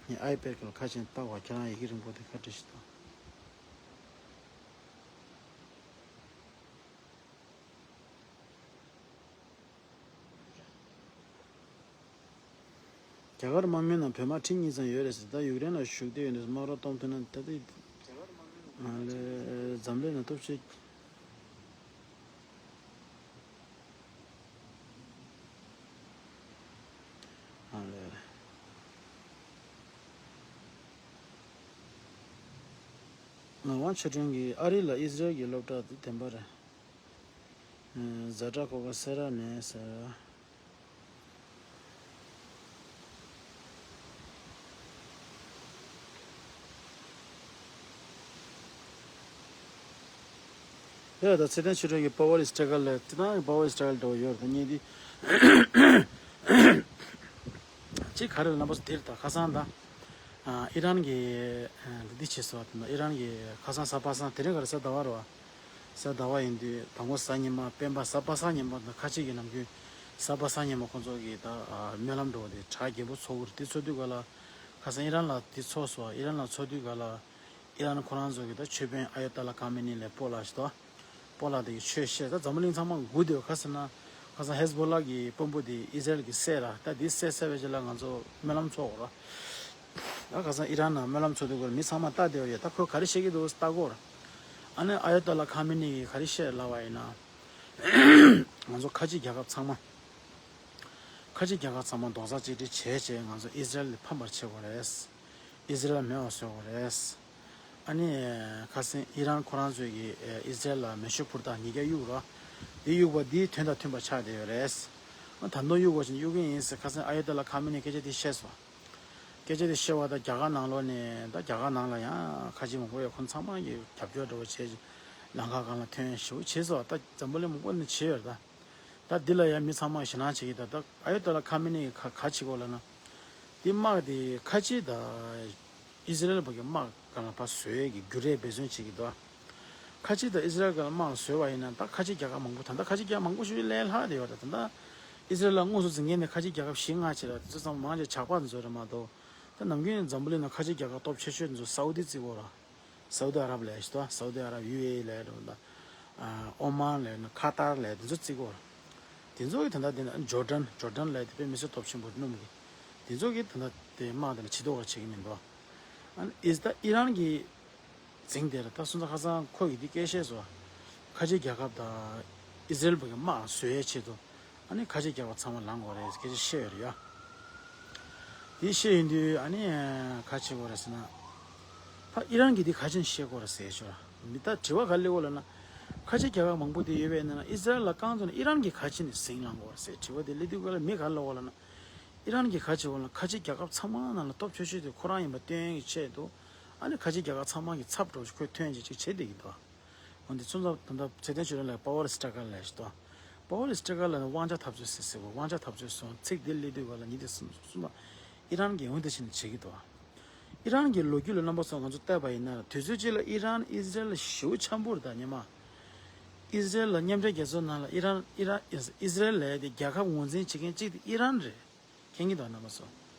ངས་ཨའི་པེ་ཌི་སྒང་ལ་ཁ་ཕྱེ་བཏགས་པ། ཁྱེད་རང་ཡི་གེ་རིང་པོ་དེ་ཁ་བྲིས་ཤིག་དང་། རྒྱ་གར་དམག་མིའི་ནང་བོད་དམག་ཁྲི་གཉིས་ཙམ་ཡོད་རེད་ཟེར། ད་ཡུཀ་རེན་ལ་ཞུགས་བསྡད་ཡོད་འདུག་དམག་རོགས་གཏོང་ཐུབ་ན་ད་ལྟ་ང་ལ་འཛམ་གླིང་ལ་སྟོབས་ཆེ། ང་ལ་ངག་དབང་ཆོས་སྒྲོན་གྱིས་ཨ་རི་ལ་ཨི་ཟི་རལ་གྱི་སློབ་གྲྭ་དེ་བདེན་པ་རེད། ཛ་དྲག་གོ་ག་སེ་ར་ནས་ཟེར། ཡ་ད་ཚེ་བརྟན་ཆོས་སྒྲོན་གྱི་པ་ཝར་སི་ཊྲག་གལ་ལ་དེ་དང་པ་ཝར་སི་ཊྲག་གལ་འདྲ་བོ་ཡོད་རེད། ད་ངས་འདི་གཅིག་ག་རེ་ལབ་ན་པ་སུ་དེར་ད་ཁ་སང་ད་ཨི་རན་གྱི་འདི་བྱས་སོ། ད་ཨི་རན་གྱི་ཁ་སང་གཟའ་པ་སངས་དེ་རིང་ག་རེ་གཟའ་ཟླ་བ་རེད་བ། གཟའ་ཟླ་བ་ཡིན་དུས་དང་པོ་གཟའ་ཉི་མ་སྤེན་པ་གཟའ་པ་སངས་ཉིན་མོ་དང་ཁ་ཅིག་གི་ནམ་རྒྱུན་གཟའ་པ་སངས་ཉིན་མོ་ཁོང་ཚོ་གི་ད་སྨོན་ལམ་འགྲོ་བ་དེ་གྲ་རྒྱས་པོ་ཚོགས་ཀྱི་རེད། དེ་ཚོགས་དུས་ག་ལ་ཁ་སང་ཨི་རན་ལ་དེ་ཚོགས་སོ། ཨི་རན་ལ་ཚོགས་དུས་ག་ལ་ཨི་རན་ཁོ་རང་ཚོ་གི་ད་ཆོས་དཔོན་ཨ་ཡ་ཏཱ་ལ་ཁ་མེ་ནི་ལས་སྤོ་ལགས་ཤིག་ཏོ། སྤོ་ལགས་དེ་གི་ཆོས་བཤད། ད་འཛམ་བུ་གླིང་ཚང་མ་སྒུག་བསྡད་ཡོད། ག་ཟེར་ན་ཁ་སང་ཧེ་ཟ་བོ་ལ་གི་དཔོན་པོ་དེ་ཨི་ཟི་རལ་གི་བསད་ར། ད་དེ་བསད་བསད་པའི་རྗེས་ལ་ང་ཚོ་སྨོན་ལམ་ཚོགས་ར། ད་ཁ་སང་ཨི་རན་ནང་སྨོན་ལམ་ཚོགས་དུས་སྐོར་མི་ཚང་མ་ལྟ་བསྡད་ཡོད། ད་ཁོས་ག་རེ་བཤད་ཀྱི་འདུག་ལྟ་དགོས་ར། ཨ་ནི་ཨ་ཡ་ཏཱ་ལ་ཁ་མེ་ནི་གིས་ག་རེ་བཤད་ལབ་པ་ཡིན་ན། ང་ཚོ་ཁ་ཆེ་རྒྱལ་ཁབ་ཚང་མ། ཁ་ཆེ་རྒྱལ་ཁབ་ཚང་མ་རྡོག་རྩ་གཅིག་སྒྲིལ་བྱས་བྱས་ང་ཚོ་ཨི་ཟི་རལ་ལ་ཕམ་པར་བྱེད་དགོས་རེད། ཨི་ཟི་རལ་མེད་པ་བཟོ་དགོས་རེད། ཨ་ནི་ཁ་སང་ཨི་རན་ཁོ་རང་ཚོས་ཀྱིས་ཨི་ཟི་རལ་ལ་མེ་ཤུགས་འཕུར་མདའ་ཉིས་བརྒྱ་གཡུགས་ར། འདི་གཡུགས་པ་འདིའི་དོན་དང་མཐུན་པ་ཆགས་བསྡད་ཡོད་རེད། ཨ་ད་དུང་གཡུག་དགོས་བྱས་ནས་གཡུག་གི་ཡིན་ཟེར་ཁ་སང་ཨ་ཡ་ཏཱ་ལ་ཁ་མེ་ནི་སྐད་ཆ་འདི་བཤད་སོང་། སྐད་ཆ་དེ་བཤད་པ་དང་རྒྱ་གར་ནང་ལོགས་ནས་ད་རྒྱ་གར་ནང་ལ་ཡང་ཁ་ཆེ་མང་པོ་ཡོད། ཁོང་ཚང་མ་གིས་རྒྱབ་སྐྱོར་འདྲ་བོ་བྱས། ལམ་ཁ་སྒང་ལ་ཐོན་ཞེ་པོ་བྱས་སོང་། ད་འཛམ་བུ་གླིང་མང་པོ་ནས་བྱས་ཡོད་རེད་ད། ད་འདི་ལ་ཡང་མི་ཚང་མ་ཞེད་སྣང་བྱེད་ཀྱི་ད། ད་ཨ་ཡ་ཏཱ་ལ་ཁ་མེ་ནི་གིས་ག་ག་བྱེད་ཀྱི་ཡོད་ལབ་ན། འདི་དམག་དེ་ཁ་ཆེ་ད་ཨི་ཟི་རལ་བ་གི་དམག་སྒང་ལ་ཕར་བཟོ་ཡས་ཀྱི་རྒྱུ་རས་འབད་བརྩོན་བྱེད་ཀྱི་འདུག་ཁ་ཆེ་དང་ཨི་ཟི་རལ་སྒང་ལ་དམག་བཟོས་པ་ཡིན་ན་ད་ཁ་ཆེ་རྒྱལ་ཁབ་མང་པོ། ད་ལྟ་ཁ་ཆེ་རྒྱལ་ཁབ་མང་པོ་ཞིག་ལས་ལྷག་བསྡད་ཡོད་རེད། ད་ལྟ་ཨི་ཟི་རལ་ལ་དངོས་སུ་འཛིང་མཁན་ནི་ཁ་ཆེ་རྒྱལ་ཁབ་བཞི་ལྔ་ཅིག་རེད། དེ་ཚོ་ཚང་མ་མང་ཆེ་ཇག་པ་ཚོ་རེད་མ་གཏོགས། ད་ནམ་རྒྱུན་འཛམ་བུ་གླིང་ནང་ཁ་ཆེ་རྒྱལ་ཁབ་སྟོབས་ཆེ་ཤོས་ཚོ་སའུ་དི་བརྩི་གོ་ར། སའུ་དི་ཨ་རབ་ལབ་ཤི་ཏོ། སའུ་དི་ཨ་རབ་ཡུ་ཨེ་ཨི་ལབ་རེད་ད། ཨོ་མཱན་ལབ་ན་ཁ་ཏར་ལབ་དེ་ཚོ་བརྩི་གོ་ར། དེ་ཚོ་གི་ད་ལྟ་དེ་ན་ཇོར་ཌན། ཇོར་ཌན་ལབ་དེ་དཔེ་མི་སྲིད་སྟོབས་ཆེན་པོ་སྣུམ་གི། དེ་ཚོ་གི་ད་ལྟ་དེ་དམག་དེ་ལ་ཕྱི་ཐོག་ག་བྱེད་ཀྱི་མི་འདུག་ཨ་ནི་ཨི་ཟི་ད་ཨི་རན་གི་འཛིང་དེ་ར། ད་སོང་ཙང་ཁ་སང་ཁོ་ཡིས་འདི་སྐད་བཤད་སོང་། ཁ་ཆེ་རྒྱལ་ཁབ་དང་ཨི་ཟི་རལ་བ་གི་དམག་བཟོ་ཡས་ཆེད་དུ་ཨ་ནི་ཁ་ཆེ་རྒྱལ་ཁབ་ཚང་མ་ལངས་དགོས་རེད་སྐད་ཆ་བཤད་ཡོད་རེད་ཡ། དེ་བཤད་ཡོང་དུས་ཨ་ནི་ག་བྱེད་དགོས་རེད་ཟེར་ན། ད་ཨི་རན་གྱིས་འདི་ག་བྱས་ནས་བཤད་དགོས་རེད་ཟེར་ཞོར་མི་ད་དྲི་བ་ག་རེ་སླེབས་ཡོད་ལབ་ན། ཁ་ཆེ་རྒྱལ་ཁབ་མང་པོ་དེ་ཡོད་པའི་ནང་ན་ཨི་ཟི་རལ་ལ་རྐང་བཙུགས་ནས་ཨི་རན་གྱིས་ག་བྱས་ནས་འཛིང་ལངས་དགོས་རེད་ཟེར་དྲི་བ་དེ་སླེབས་དུས་ག་ལ་མི་ག་རེ་ལབ་ཡོད་ལབ་ན། ཨི་རན་གྱིས་ག་བྱེད་དགོས་ལབ་ན། ཁ་ཆེ་རྒྱལ་ཁབ་ཚང་མ་ནང་ལ་སྟོབས་ཆེ་ཤོས་དེ་ཁོ་རང་ཡིན་པ་སྟོན་ཡས་ཀྱི་ཆེད་དུ། ཨ་ནི་ཁ་ཆེ་རྒྱལ་ཁབ་ཚང་མ་གི་ཚབ་འགྲོ་ཁོས་ཐོན་ཅིག་ཅིག་བྱེད་བསྡད་ཀྱི་འདུག་འོན་ཏེ་ཚུན་ཚོད་ད་ལྟ་ཚེ་བརྟན་ཆོས་སྒྲོན་ལགས་པ་ཝར་སི་ཊ་ཀར་ལབ་ཞིག་འདུག་པ་ཝར་སི་ཊ་ཀར་ལབ་ན་དབང་ཆ་འཐབ་རྩོད་ཟེར་ཟེར་བ། དབང་ཆ་འཐབ་རྩོད་སོང་། ཚིག་འདི་སླེབས་དུས་ག་ལ་ཉིན་དེ་གསུམ་གསུམ་ལ་ཨི་རན་གྱིས་འོན་ཏེ་བྱས་ནས་བྱེད་ཀྱི་འདུག་ཨི་རན་གྱི་ལོ་རྒྱུས་ལ་རྣམ་པ་ཚོ་ང་ཚོ་བལྟས་པ་ཡིན་ན་དུས་ཚོད་གཅིག་ལ་ཨི་རན་ཨི་ཟི་རལ་ཞེ་པོ་འཆམ་པོ་རེད། ད་སྔོན་མ་ཨི་ཟི་རལ་ལ་མཉམ་འབྲེལ་རྒྱལ་ཚོགས་ནང་ལ་ཨི་རན་ཨི་རན་ཨི་ཟི་རལ་ལབ་ཡ་དེ་རྒྱལ་ཁབ་ངོས་འཛིན་བྱེད་མཁན་གཅིག་དེ་ཨི་རན་རེད། མཁྱེན་གྱི་འདུག་རྣམ་པ་ཚོ།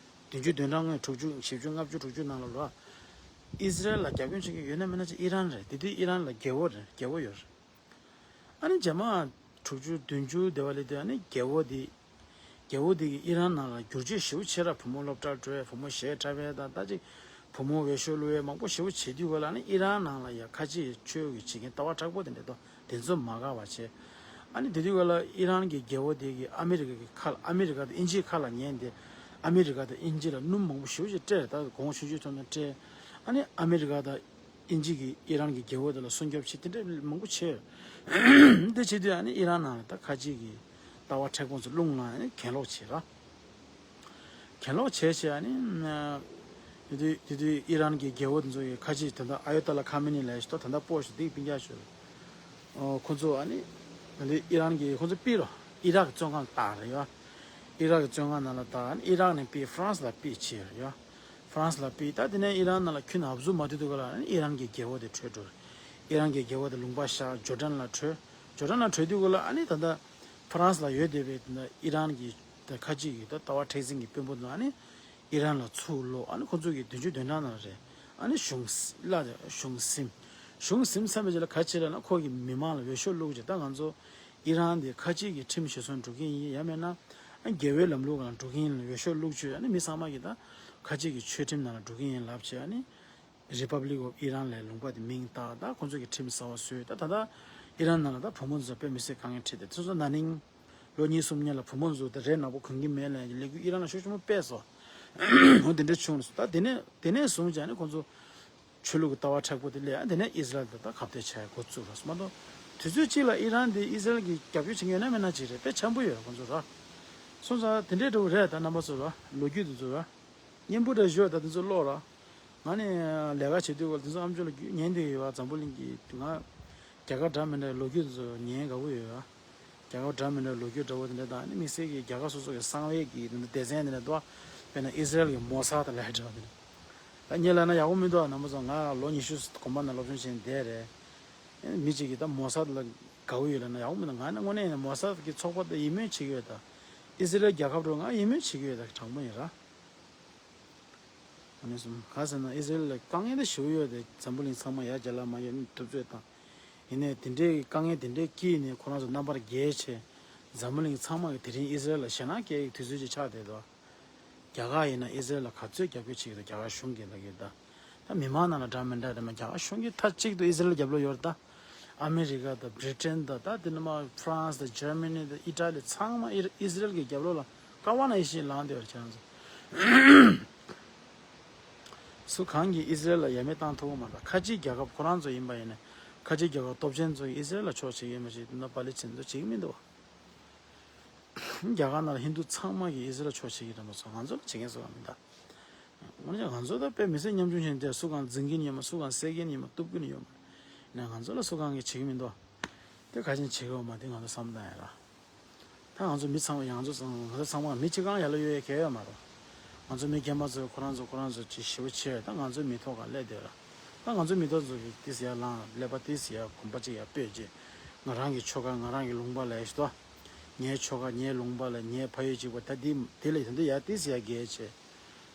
བདུན་ཅུ་དོན་གྲངས་སྔོན་དྲུག་ཅུ་བཞི་བཅུ་ལྔ་བཅུ་དྲུག་ཅུ་ནང་ལ་ལོ། ཨི་ཟི་རལ་ལ་རྒྱབ་སྐྱོར་བྱེད་མཁན་ཡོད་ན་མེད་ན་ཅིག་ཨི་རན་རེད། དེ་དུས་ཨི་རན་ལ་རྒྱལ་པོ་རེད། རྒྱལ་པོ་ཡོད་རེད། ཨ་ནི་རྗེས་མ་དྲུག་ཅུ་བདུན་ཅུ་དེ་བ་ལས་དུས་ཨ་ནི་རྒྱལ་པོ་དེ། རྒྱལ་པོ་དེ་གིས་ཨི་རན་ནང་ལ་བསྒྱུར་བཅོས་ཞེ་པོ་བྱས་ར། བུ་མོ་སློབ་གྲྭར་འགྲོ་ཡ། བུ་མོ་གཞས་འཁྲབ་ཡ་དང་ད་ཅིག་བུ་མོ་འོས་ཤོག་བླུག་ཡ་མང་པོ་ཞེ་པོ་བྱེད་དུས་ག་ལ་ཨ་ནི་ཨི་རན་ནང་ལ་ཡ་ཁ་ཆེ་ཆོས་ཀྱི་བྱེད་མཁན་ལྟ་བ་མཁྲེགས་པོ་དེ་འདྲ་འདུག་དེ་ཚོ་མ་དགའ་བ་བྱས། ཨ་ནི་དེ་དུས་ག་ལ་ཨི་རན་གྱི་རྒྱལ་པོ་དེ་གིས་ཨ་མི་རི་ཀ་གི་ཁ་ལ་ཨ་མི་རི་ཀ་དང་དབྱིན་ཇིའི་ཁ་ལ་ཉན་ཏེ། ཨ་མི་རི་ཀ་དང་དབྱིན་ཇི་ལ་སྣུམ་མང་པོ་ཞེ་པོ་ཅིག་སྤྲད། ད་གོང་ཆུང་ཆུང་ཐོན་ཐོན་སྤྲད། ཨ་ནི་ཨ་མི་རི་ཀ་དང་དབྱིན་ཇི་གིས་ཨི་རན་གྱི་རྒྱལ་པོ་དེ་ལ་སྲུང་སྐྱོབ་བྱེད། དེ་འདྲ་མང་པོ་བྱས། དེ་བྱེད་དུས་ཨ་ནི་ཨི་རན་ནང་ལ་ད་ཁ་ཆེ་གི་ལྟ་བ་མཁྲེགས་པོ་ཚོ་རླུང་ལངས་ནས་གྱེན་ལོག་བྱས་ར། གྱེན་ལོག་བྱས་བྱས་ཨ་ནི། དེ་དུས་དེ་དུས་ཨི་རན་གྱི་རྒྱལ་པོ་དེ་ཚོ་གི་ཁ་ཆེ་ད་ལྟ་ཨ་ཡོ་ཏ་ལ་ཁ་མེ་ནི་ལབ་ཞིག་འདུག་ད་ལྟ་སྤོ་ཞིག་འདི་སྤུན་ཀྱག་ཞིག་རེད། ཁོ་ཚོ་ཨ་ནི། ད་ལྟ་ཨི་རན་གྱི་ཁོ་ཚོ་ཕུད་རོ། ཨི་རག་གི་བཙོན་ཁང་ལ་བཏང་རེད་ཡ། ཨི་རག་གི་བཙོན་ཁང་ནང་ལ་བཏང་། ཨི་རག་ནས་ཕུད་ཧྥ་རན་སི་ལ་ཕུད་བྱས་རེད་ཡ། ཧྥ་རན་སི་ལ་ཕུད། ད་དེ་ནས་ཨི་རན་ནང་ལ་ཁྱོན་ནས་ཧབ་ཟུག་མ་ཐུབ་དུས་ག་ལ་ཨི་རན་གྱི་རྒྱལ་པོ་དེ་བྲོས་འགྲོ་རེད། ཨི་རན་གྱི་རྒྱལ་པོ་དེ་ལུང་པ་བཞག་ཇོར་ཌན་ལ་བྲོས། ཇོར་ཌན་ལ་བྲོས་དུས་ག་ལ་ཨ་ནི་ད་ལྟ་ཧྥ་རན་སི་ལ་ཡོད་བསྡད་པའི་ད་ལྟ་ཨི་རན་གྱི་ད་ཁ་ཆེ་གི་ད་ལྟ་བ་མཁྲེགས་འཛིན་གྱི་དཔོན་པོ་ཚོ་ཨ་ནི་ཨི་རན་ལ་ཚུར་ལོག་ཨ་ནི་ཁོ་ཚོ་གི་བདུན་ཅུ་དོན་གྲངས་ནང་རེད། ཨ་ནི་གཞུང་ལ་གཞུང་ཟིན། གཞུང་ཟིན་ཚར་བའི་རྗེས་ལ་ག་བྱེད་ལབ་ན་ཁོ་གི་མི་མང་ལ་འོས་ཤོག་བླུགས་བྱས། ད་ང་ཚོ་ཨི་རན་དེ་ཁ་ཆེ་གི་ཁྲིམས་གཞིར་བཟུང་འགྲོ་གི་ཡིན། ཡང་མིན་ན་རྒྱལ་པོའི་ལམ་ལུགས་ནང་འགྲོ་གི་ཡིན་ལ་འོས་ཤོག་བླུགས་བྱས། ཨ་ནི་མི་ཚང་མ་གི་ད་ཁ་ཆེ་གི་ཆོས་ཁྲིམས་ནང་ལ་འགྲོ་གི་ཡིན་ལབ་བྱས། ཨ་ནི་Republic of Iran ལབ་ལུང་པ་དེ་མིང་བཏགས། ད་ཁོ་ཚོ་གི་ཁྲིམས་གསར་པ་བཟོས། ད་ད་ལྟ་ཨི་རན་ནང་ལ་ད་བུ་མོ་ཚོ་དཔེ་མི་སྲིད་དཀའ་ངལ་འཕྲད་དེ། སོ་སོ་ན་ནིང་ལོ་གཉིས་གསུམ་སྔོན་ལ་བུ་མོ་ཚོ་ད་རས་ནག་པོ་གོན་གྱི་མེད་ལབ་ལས་འགུལ་ཨི་རན་ལ་ཤུགས་ཆེན་པོ་སྤེལ་སོང་། འོ་དེ་འདྲ་བྱུང་སོང་། ད་དེ་ནས་དེ་ནས་བཟུང་བྱས་ནས་ཁོ་ཚོ་ཆོས་ལུགས་ཀྱི་ལྟ་བ་མཁྲེགས་པོ་དེ་སླེབས། ཨ་དེ་ནས་ཨི་ཟི་རལ་དང་ད་ཁ་གཏད་བྱས་འགོ་བཙུགས་ར་སོང་མ་གཏོགས། དུས་ཚོད་གཅིག་ལ་ཨི་རན་དེ་ཨི་ཟི་རལ་གྱི་རྒྱབ་སྐྱོར་བྱེད་མཁན་ཡོད་ན་མེད་ན་ཅིག་རེད། དཔེ་འཆམ་པོ་ཡོད་ར་ཁོ་ཚོ་ར། སོང་ཙང་དེ་འདྲའི་འདྲ་བོ་རེད། ད་རྣམ་པ་ཚོ་ར་ལོ་རྒྱུས་དེ་ཚོ་ར། སྙན་པོ་འདྲ་ཞུ་བ་ད་དེ་ཚོ་ཀློག་ར། ང་ནི་ལས་ཀ་བྱེད་དུས་སྐབས་དེ་ཚོ་ཨ་མཆོག་ལ་རྒྱུས་ཉན་བསྡད་ཡོད་པ། འཛམ་བུ་གླིང་གི་ང་རྒྱ་གར་འདྲ་མི་འདྲ་ལོ་རྒྱུས་དེ་ཚོ་ཉན་དགའ་པོ་ཡོད་པ། རྒྱ་གར་འདྲ་མི་འདྲ་ལོ་རྒྱུས་འདྲ་བོ་དེ་འདྲ་དང་ནི་དམིགས་བསལ་གྱི་རྒྱ་གར་སོ་སོ་གི་གསང་བའི་གི་དེ་འདྲ་སྡེ་ཚན་དེ་འདྲ་འདུག་དཔེར་ན་ཨི་ཟི་རལ་གྱི་མོ་སཱད་ལབ་འདྲ་བ་དེ་འདྲ། ད་ངས་ལབ་ན་ཡག་པོ་མི་འདུག་རྣམ་པ་ཚོ། ང་ལོ་ཉི་ཤུ་གོམ་པ་ནང་སློབ་སྦྱོང་བྱས་ནས་བསྡད་རེད། མི་གཅིག་གིས་ད་མོ་སཱད་ལ་དགའ་པོ་ཡོད་ལབ་ན་ཡག་པོ་མི་འདུག་ང་ནི་དངོས་གནས་ཡིན་ན་མོ་སཱད་ཀྱི་ཚོགས་པ་དེ་ཡིད་སྨོན་བྱེད་ཀྱི་ཡོད། ད་ཨི་ཟི་རལ་རྒྱལ་ཁབ་འགྲོ་ང་ཡིད་སྨོན་བྱེད་ཀྱི་ཡོད། ད་དྲང་པོ་ཡིན་ར། ཨ་ནི་གསུམ་ག་ཟེར་ན་ཨི་ཟི་རལ་ལ་དཀའ་ངལ་དེ་ཞེ་པོ་ཡོད་དེ། འཛམ་བུ་གླིང་ཚང་མ་ཡར་རྒྱ་ལ་མ་ཡོད་ཐུབ་ཚོད་དང་། ཡིན་ནའི་དེ་འདྲའི་དཀའ་ངལ་དེ་འདྲའི་དཀྱིལ་ནས་ཁོ་རང་ཚོ་རྣམ་པར་རྒྱལ་བྱས། འཛམ་བུ་གླིང་ཚང་མ་གི་དེ་རིང་ཨི་ཟི་རལ་ལ་ཞེད་སྣང་སྐྱེ་ཡི་དུས་ཚོད་ཅིག་ཆགས་བསྡད་འདུག་རྒྱ་གར་ཡིན་ན་ཨི་ཟི་རལ་ལ་ག་ཚོད་རྒྱབ་སྐྱོར་བྱེད་ཀྱི་འདུག་རྒྱ་གར་གཞུང་གིས་ལབ་ཀྱི་ད། ད་མི་མང་ནང་ལ་འདྲ་མི་འདྲ་རེད་མ། རྒྱ་གར་གཞུང་གིས་མཐའ་གཅིག་ཏུ་ཨི་ཟི་རལ་རྒྱབ་ལོག་ཡོད་རེད་ད། ཨ་མི་རི་ཀ་དང་བྷི་རི་ཏན་དང་ད་དེ་ནས་མར་ཧྥ་རན་སི་དང་འཇར་མ་ནི་དང་ཨི་ཊ་ལི་ཚང་མ་ཨི་ཨི་ཟི་རལ་གྱི་རྒྱབ་ལོགས་ལ་ཀ་བ་ན་ཡེ་ཤེས་ལངས་བསྡད་ཡོད་རེད་ཁྱེད་རང་ཚོ། སུ་གང་གིས་ཨི་ཟི་རལ་ལ་ཡ་མེད་བཏང་ཐུབ་ཀྱི་མ་རེད། ཁ་ཆེའི་རྒྱལ་ཁབ་ཁོ་རང་ཚོ་ཡིན་པ་ཡིན་ན། ཁ་ཆེའི་རྒྱལ་ཁབ་སྟོབས་ཆེན་ཚོ་ཡིས་ཨི་ཟི་རལ་ལ་ཕྱོགས་བྱེད་ཀྱི་ཡོད་མ་གཞི་དེ་ན་པ་ལི་སི་ཐན་ཚོ་བྱེད་ཀྱི་མི་འདུག་རྒྱ་གར་ནང་ལ་ཧིན་དུ་ཚང་མ་གིས་ཨི་ཟི་རལ་ཕྱོགས་བྱེད་ཀྱི་རེད་མ་གཏོགས་ང་ཚོ་ལ་བྱེད་མཁན་སུ་གང་མི་འདུག་འོན་ཀྱང་ང་ཚོ་ད་དཔེ་མི་སྲིད་ཉམ་ཆུང་ཆེན་དེ་སུ་གང་འཛིང་གིན་ཡོད་མ། སུ་གང་བསད་ཀྱིན་ཡོད་མ། གཏུབ་ཀྱིན་ཡོད་མ། ནས་ང་ཚོ་ལ་སུ་གང་གིས་བྱེད་ཀྱི་མི་འདུག་དེ་ག་ཅན་བྱེད་ཀྱི་ཡོད་མ་དེ་ང་ཚོ་བསམ་བཏང་ཡ་ར། ད་ང་ཚོ་མི་ཚང་མ་ཡང་ང་ཚོ་ཚང་ང་ཚོ་ཚང་མ་མི་གཅིག་གང་ཡར་ལ་གཡོལ་ཡ་གལ་ཡོད་མ་རེད། ང་ཚོ་མི་རྒན་པ་ཚོས་ཁོ་རང་ཚོ་ཁོ་རང་ཚོ་ཅིག་ཞེ་པོ་བྱས། ད་ང་ཚོའི་མི་ཐོག་ག་སླེབས་བསྡད་ར། ད་ང་ཚོའི་མི་ཐོག་ཚོ་གིས་ཏིས་ཡར་ལངས། ཀླད་པ་ཏིས་ཡར་གོམ་པ་གཅིག་ཡར་སྤོས་བྱས། ང་རང་གི་ཆོལ་ཁ་ང་རང་གི་ལུང་པ་ལ་ཡ་ཞིག་ཏོ། ངའི་ཆོལ་ཁ་ངའི་ལུང་པ་ལ་ངའི་ཕ་ཡུལ་གཅིག་པ་ད་འདི་འདི་ལ་ཡ་དེ་འདྲ་ཡ་ཏིས་ཡར་རྒྱས་བྱས།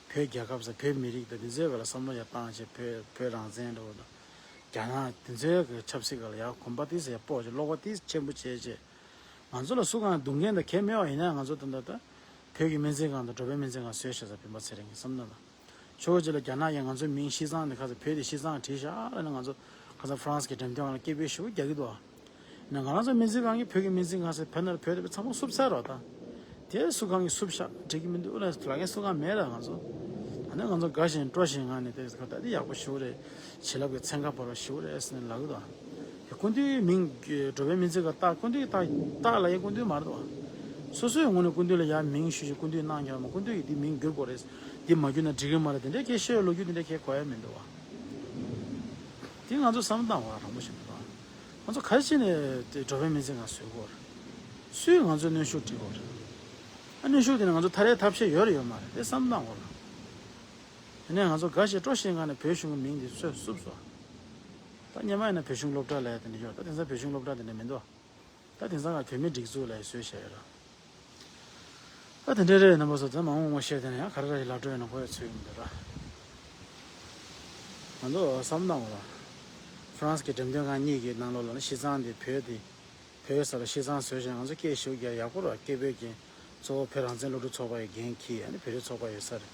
བོད་རྒྱལ་ཁབ་ས་བོད་མི་རིགས་དང་དེ་ཚོའི་སྒང་ལ་བསམ་བློ་ཡར་བཏང་བྱས། བོད་བོད་རང་བཙན་འདྲ་བོ་དང་། རྒྱ་ནག་དེ་ཚོའི་གི་ཆབ་སྲིད་སྒང་ལ་ཡར་གོམ་པ་ཏིས་ཡར་སྤོ་བྱས། བསླབ་པ་ཏིས་ཆེན་པོ་བྱས་བྱས། ང་ཚོ་ལ་སུ་གང་རྡུང་མཁན་དང་གལ་མེད་པ་ཡིན་ན་ང་ཚོ་ད་ལྟ་ད་བོད་ཀྱི་སྨན་རྩིས་ཁང་དང་འགྲོ་ཕན་སྨན་རྩིས་ཁང་བཟོས་བཞག་ས་སྤེན་པ་ཚེ་རིང་གི་བསམ་ན་ད། ཆོས་རྗེ་ལ་རྒྱ་ནག་གིས་ང་ཚོའི་མིང་ཤི་ཙང་ནས་ཁ་ཚ་བོད་དེ་ཤི་ཙང་བྲིས་བཞག་ལབ་ན། ང་ཚོ་ཁ་ཚ་ཧྥ་རན་སི་གི་འགྲེམས་སྟོན་ཁང་ལ་སྐད་འབོད་ཞེ་པོ་རྒྱག་གི་འདུག་ཨ། ན་ང་རང་ཚོ་སྨན་རྩིས་ཁང་གིས་བོད་ཀྱི་སྨན་རྩིས་ཁང་ཟེར་བོད་ནང་ལ་བོད་དེ་ཚང་མ་བསུབ་ཚར་རོ་ད། དེ་སུ་གང་གིས་བསུབ་བཞག་འགྲིག་གི་མི་འདུག་ལབ་ལབ་མཁན་སུ་གང་མེད་ར། ང་ཚོ་ད་ནི་ང་ཚོ་དགའ་ཞིང་སྤྲོ་ཞིང་ངང་ནས་དེ་ད་དེ་ཡག་པོ་ཞེ་པོ་རེད། བྱིན་རླབས་ཀྱི་ཚན་ཁ་བོར་བ་ཞེ་པོ་རེད་ཟེར་ནས་ལབ་གི་འདུག་ཨ། དེ་སྐུ་མདུན་མིང་འགྲོ་བའི་སྨན་རྩིས་ཁང་བཏགས། སྐུ་མདུན་བཏགས་བཏགས་ལབ་ཡ་སྐུ་མདུན་མ་རེད་འདུག་ཨ། སོ་སོའི་ངོས་ནས་སྐུ་མདུན་ལ་ཡར་མིང་ཞུ་ཞུ་སྐུ་མདུན་གནང་རྒྱུ་མ། སྐུ་མདུན་གྱིས་འདི་མིང་བསྒྱུར་དགོས་རེད། འདི་མ་བསྒྱུར་ན་འགྲིག་གི་མ་རེད། དེ་འདྲའི་སྐད་བཤད་ཡ་ལོ་རྒྱུས་དེ་འདྲ་ཁྱེད་གོ་ཡ་མི་འདུག་ཨ། དེ་ང་ཚོ་བསམ་བློ་བཏང་དགོས་རང་པོ་ཞིག་མི་འདུག་ང་ཚོ་ག་རེ་བྱས་ནས་དེ་འགྲོ་བའི་མི་ཚེ་ང་བཟོ་དགོས་རེད། སུས་ང་ཚོའི་གནོན་ཤུགས་སྒྲིག་དགོས་རེད། ཨ་གནོན་ཤུགས་དེ་ནི་ང་ཚོ་ཐར་ཡའི་ཐབས་ཤེས་ཡོད་རེད་ཡོད་མ་རེད་དེ་བསམ་བློ་བཏང་དགོས་རེད། དེ་ནས་ང་ཚོ་འགའ་ཞིག་སྤྲོ་ཞིང་ངང་ནས་བོད་གཞུང་གི་མིང་དེ་ཚོས་བསུབས་སོང་། ད་སྔོན་མ་ཡིན་ན་བོད་གཞུང་སློབ་གྲྭ་ལབ་ཡ་དེ་འདྲ་ཡོད་ད་དེང་སང་བོད་གཞུང་སློབ་གྲྭ་དེ་འདྲ་མི་འདུག་ད་དེང་སང་ང་བོད་མིའི་སྒྲིག་འཛུགས་ལབ་ཡ་བཟོས་བཞག་ཡོད་ར། ད་དེ་འདྲ་རེད་རྣམ་པ་ཚོ་ད་མ་འོངས་པ་བཤད་དེ་ན་ཡང་ག་རེ་ར་ཞིག་ལབ་འགྲོ་ཡོད་ན་གོ་ཡ་ཚོད་ཡོད་མི་འདུག་ར། ང་ཚོ་བསམ་བློ་བཏང་བ་ར། ཧྥ་རན་སི་གི་འགྲེམས་སྟོན་ཁང་གཉིས་ཀྱི་ནང་ལོགས་ལ་ནི་བྱས་ཙང་དེ་བོད་དེ། བོད་ས་ལ་བྱས་ཙང་བཟོས་ཤིང་ང་ཚོ་སྐད་ཤུགས་རྒྱག་ཡག་པོ་ར་སྐད་འབོད་ཀྱིན་གཙོ་བོ་བོད་རང་བཙན་སློབ་ཕྲུག་ཚོགས་པ་ཡི་འགན་འཁྱེར་ཨ་ནི་བོད་རིགས་ཚོགས་པ་ཡོད་ས་རེད།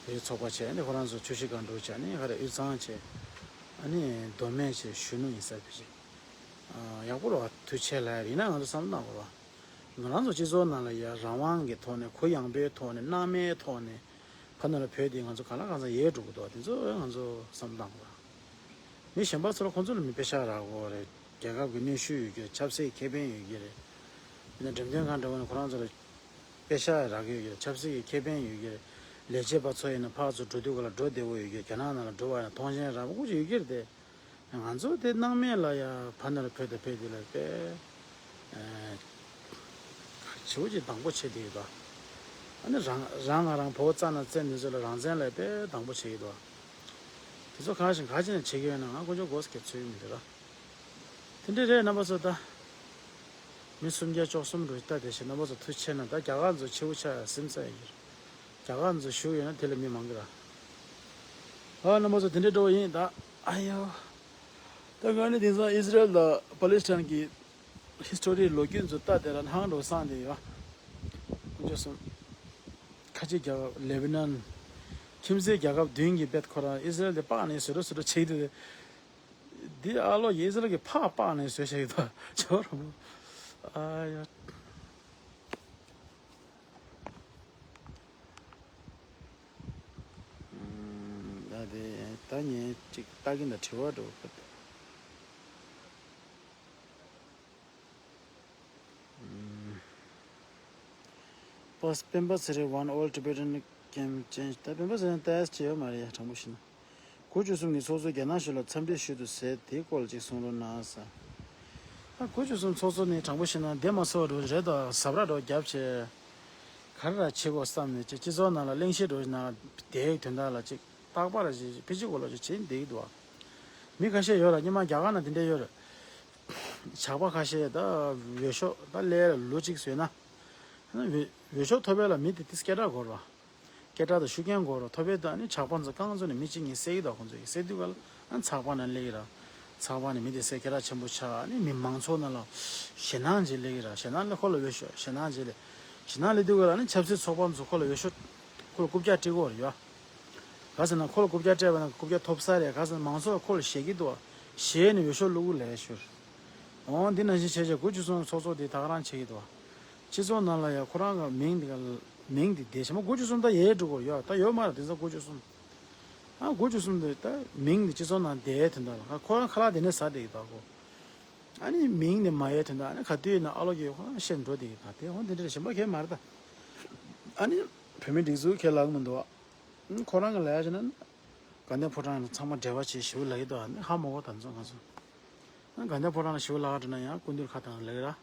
བོད་རིགས་ཚོགས་པ་བྱས་ཨ་ནི་ཁོ་རང་ཚོ་ཆུ་བཞི་སྒང་དྲུག་བྱས་ཨ་ནི་ཧ་ར་དབུས་གཙང་བྱས་ཨ་ནི་མདོ་སྨད་བྱས་གཞོན་ནུ་ཡིན་ས་བྱས། ཡག་པོ་ར་བ་དུས་ཆེ་ལ་ཡིན་ན་ང་ཚོ་བསམ་བློ་བཏང་དགོས་ར། ང་རང་ཚོ་སྤྱི་ཚོགས་ནང་ལ་ཡ་རང་དབང་གི་ཐོག་ནས་གུ་ཡངས་པོའི་ཐོག་ནས་སྣང་མེད་ཐོག་ནས་ཕ་ནོར་བོད་དེ་ང་ཚོ་གང་ལ་གང་འཚམ་ཡལ་འགྲོ་གི་འདུག་དེ་ཚོ་ང་ཚོ་བསམ་བློ་བཏང་དགོས་ར། མི་གཞན་པ་ཚོ་ལ་ཁོང་ཚོ་ལ་མི་པེ་ཤག་རག་གི་རེད། རྒྱལ་ཁབ་ཀྱི་གནོན་ཤུགས་ཡོད་ཀྱི་རེད། ཆབ་སྲིད་ཀྱི་ཁེ་ཕན་ཡོད་ཀྱི་རེད། ཡིན་ན་འགྲེམས་སྟོན་ཁང་འདྲ་བོ་ནས་ཁོ་རང་ཚོ་ལ་པེ་ཤག་རག་གི་ཡོད་ཀྱི་རེད། ཆབ་སྲིད་ཀྱི་ཁེ་ཕན་ཡོད་ཀྱི་རེད། ལས་བྱེད་པ་ཚོ་ཡིན་ན་ཕར་ཚུར་འགྲོ་དུས་ག་ལ་འགྲོ་བདེ་བོ་ཡོད་ཀྱི་རེད། རྒྱ་ནག་ནང་ལ་འགྲོ་བ་ཡིན་ན་ཐོངས་མཆན་རག་པ་ཀུ་ཅི་ཡོད་ཀྱི་རེད་དེ། ང་ཚོ་དེ་སྣང་མེད་ལ་ཡ་ཕ་ནོར་བོད་དང་བོད་དེ་ལ་དཔེ། ཆེ་བོ་ཅིག་དང་པོ་བྱེད་དེ་ཡོད་དོ། ཨ་ནི་རང་རང་ང་རང་བོད་རྩ་ན་བཙན་འདི་ཚོ་ལ་རང་བཙན་ལ་དཔེ་དང་པོ་བྱེད་ཀྱི་འདུག་དེ་ཚོ་གང་ཞིག་ག་ཅི་ནས་བྱེད་ཀྱི་ཡོད་ན་ང་དཀོན་མཆོག་སྒོ་ཟེར་གྱི་ཚོད་ཡོད་མི་འདུག་ར། དེ་འདྲ་རེད་རྣམ་པ་ཚོ་ད། མི་སུམ་བརྒྱ་བཅུ་གསུམ་རུ་ལྟ་དེ་བཞིན་རྣམ་པ་ཚོ་ཐུགས་ཆེ་ན་ད་རྒྱ་གར་ཚོ་ཆེ་བོ་ཆགས་ཡ་སེམས་ས་ཡ་གྱིར། རྒྱ་གར་ཚོ་བཞུགས་ཡོད་ན་དེ་ལ་མི་མང་གི་ར། ཨ་རྣམ་པ་ཚོ་དེ་འདྲ་འགྲོ་བ་ཡིན་ད། ཨ་ཡོ། ད་ང་ནི་དེང་སང་ཨི་ཟི་རལ་དང་པ་ལི་སི་ཐན་གྱི་ཧི་སི་ཊོ་རི་ལོ་རྒྱུས་ཚོ་ལྟ་དེ་ལ་ཧང་འགྲོ་སང་དེ་ཡོད། ཁོང་ཚོ་གསུམ། ཁ་ཆེ་རྒྱལ་ཁབ་ལེ་བྷི་ནན། ཁྱིམ་མཚེས་རྒྱལ་ཁབ་བདུན་གྱི་བེད་ཁོ་རང་ཨི་ཟི་རལ་དེ་སྤག་ནས་བཟོད་རོ་བཟོད་རོ་བྱེད་དེ། འདི་ཨ་ལོ་ཨི་ཟི་རལ་གྱི་ཕག་སྤག་ནས་བཟོད་བྱེད་ཀྱི་འདུག་ཇོ་རོ། ཨ་ཡ། ད་དེ་ད་ངས་ཅིག་ལྟ་གིན་ད་དྲི་བ་འགྲོ་གི་འདུག་པ་སྤེན་པ་ཚེ་རིང་want all Tibetan camp change ད་སྤེན་པ་ཚེ་རིང་ལྟ་ཡ་ཅི་ཡོད་མ་རེད་ཡ་དྲང་པོ་བཤད་ན། དགུ་བཅུ་གསུམ་གྱི་ཚོགས་གཙོ་རྒྱ་ནག་གཞུང་ལ་འཚམས་འདྲི་ཞུ་འདུག་ཟེར་དེའི་སྐོར་ལ་ཅིག་གསུང་རོགས་གནང་ས། ད་དགུ་བཅུ་གསུམ་ཚོགས་གཙོ་ནི་དྲང་པོ་བཤད་ན་བདེ་མ་སོང་བ་འགྲོ་རེད་དོ་ཟབ་ར་འགྲོ་རྒྱབ་བྱས། ག་རེ་ར་བྱེད་དགོས་བསམ་ནས་ཅིག་སྤྱི་ཚོགས་ནང་ལ་གླེང་གཞི་འགྲོ་ན་དེའི་དོན་དག་ལ་ཅིག་རྟག་པར་ཅིག་ཕི་ཅི་གོ་ལ་ཅིག་བྱེད་བསྡད་ཀྱི་འདུག་བ། མི་ཁ་ཤས་ཡོད་ར་སྔོན་མ་རྒྱ་གར་ན་དེ་འདྲ་ཡོད་རེད། ཇག་པ་ཁ་ཤས་ད་འོས་ཤོག་ད་སླེབས་ལོ་གཅིག་བཟོས་ན། འོས་འོས་ཤོག་ཐོབ་པ་ལ་མི་དེ་དེ་སྐད་གྲགས་དགོས་ར། སྐད་གྲགས་དང་ཤུགས་རྐྱེན་དགོས་ར་ཐོབ་པའི་ད་ནི་ཇག་པ་ཚོ་རྐང་བཙུགས་ནས་མི་གཅིག་གཉིས་བསད་ཀྱི་འདུག་ཁོང་ཚོ་ཡིས་བསད་དུས་ག་ལ་ཨ་ཚགས་པ་ན་སླེབས་ཀྱི་ར། ཚགས་པ་ནས་མི་དེ་བསད་སྐད་གྲགས་ཆེན་པོ་ཆགས་ནི་མི་མང་ཚོགས་ནང་ལ་ཞེད་སྣང་ཅིག་སླེབས་ཀྱི་ར་ཞེད་སྣང་ལས་ཁོ་ལ་འོས་ཤོག་ཞེད་སྣང་ཅིག་སླེབས། ཞེད་སྣང་སླེབས་དུས་ག་ལ་ནི་ཆབ་སྲིད་ཚོགས་པ་ཚོ་ཁོ་ལ་འོས་ཤོག་ཁོ་ལ་རྐུབ་བཀྱག་སྤྲད་ཀྱི་ཡོད་རེད་ཡ། ག་ཟེར་ན་ཁོ་ལ་རྐུབ་བཀྱག་སྤྲད་པ་ན་རྐུབ་བཀྱག་ཐོབ་ས་རེད་ག་ཟེར་ན་མང་ཚོགས་ཁོ་ལ་ཞེད་ཀྱི་འདུག་བ། ཞེད་ནས་འོས་ཤོག་བླུག་གི་ལས་ཤོར། འོང་འདི་ནང་བཞིན་བྱས་བྱས་དགུ་བཅུ་གསུམ་ཚོགས་གཙོ་དེ་ད་ག་རང་བྱེད་ཀྱི་འདུག་བ། སྤྱི་ཚོགས་ནང་ལ་ཡ་ཁོ་རང་གི་མིང་འདི་ག་མིང་འདི་བསྡད་བྱས་མ་དགུ་བཅུ་གསུམ་ད་ཡལ་འགྲོ་གི་ཡོད་ད་ཡོད་མ་རེད་དེང་སང་དགུ་བཅུ་གསུམ། ཨ་དགུ་བཅུ་གསུམ་དེ་ད་མིང་འདི་སྤྱི་ཚོགས་ནང་བསྡད་དོན་དག་ལ་ཁོ་རང་ཁ་ལག་དེ་ནས་ཟ་བསྡད་ཀྱི་འདུག་གོ། ཨ་ནི་མིང་ནི་མ་ཡལ་དོན་དག་ཨ་ནི་ག་དུས་ཡིན་ན་ཨ་ལོ་གིས་ཁོ་རང་བཤད་འགྲོ་བསྡད་ཀྱི་འདུག་དེ་འོང་དེ་འདྲ་གཞན་པ་གས་མ་རེད་ད། ཨ་ནི་བོད་མི་སྒྲིག་འཛུགས་ཁས་ལེན་གྱི་མི་འདུག་བ། ཁོ་རང་གི་ལབ་ཡ་བྱས་ན། དགའ་ལྡན་ཕོ་བྲང་ལ་ཚང་མ་འབྲེལ་བ་བྱེད་ཞུ་ལབ་ཀྱི་འདུག་ཨ་ནི་ཧ་མ་གོ་ད་ཚོ་ང་ཚོ། དགའ་ལྡན་ཕོ་བྲང་ལ་ཞུ་ལབ་འགྲོ་ན་ཡང་སྐུ་མདུན་ཁ་བཏང་ལབ་ཀྱི་ར།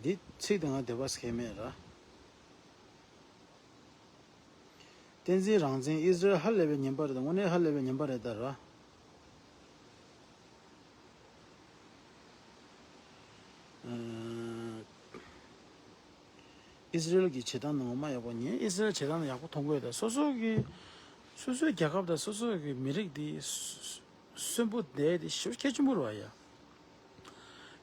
འདི་ཚིག་དེ་ང་འདོད་པ་སྐྱེ་མེད་ར། བསྟན་འཛིན་རང་བཙན་ཨི་ཟི་རལ་ཧ་ལས་པའི་ངན་པ་རེད་ད་དངོས་གནས་ཧ་ལས་པའི་ངན་པ་རེད་ད་ར། ཨི་ཟི་རལ་གྱི་བྱེད་སྟངས་ནང་མ་ཡག་པོ་ཉན་ཨི་ཟི་རལ་བྱེད་སྟངས་ནང་ཡག་པོ་མཐོང་གི་ཡོད་ད་སོ་སོ་གི་སོ་སོའི་རྒྱལ་ཁབ་དང་སོ་སོ་གི་མི་རིགས་དེ་གསོན་པོ་བསྡད་དེ་ཞེ་པོ་གལ་ཆེན་པོ་རེད་བ་ཡ།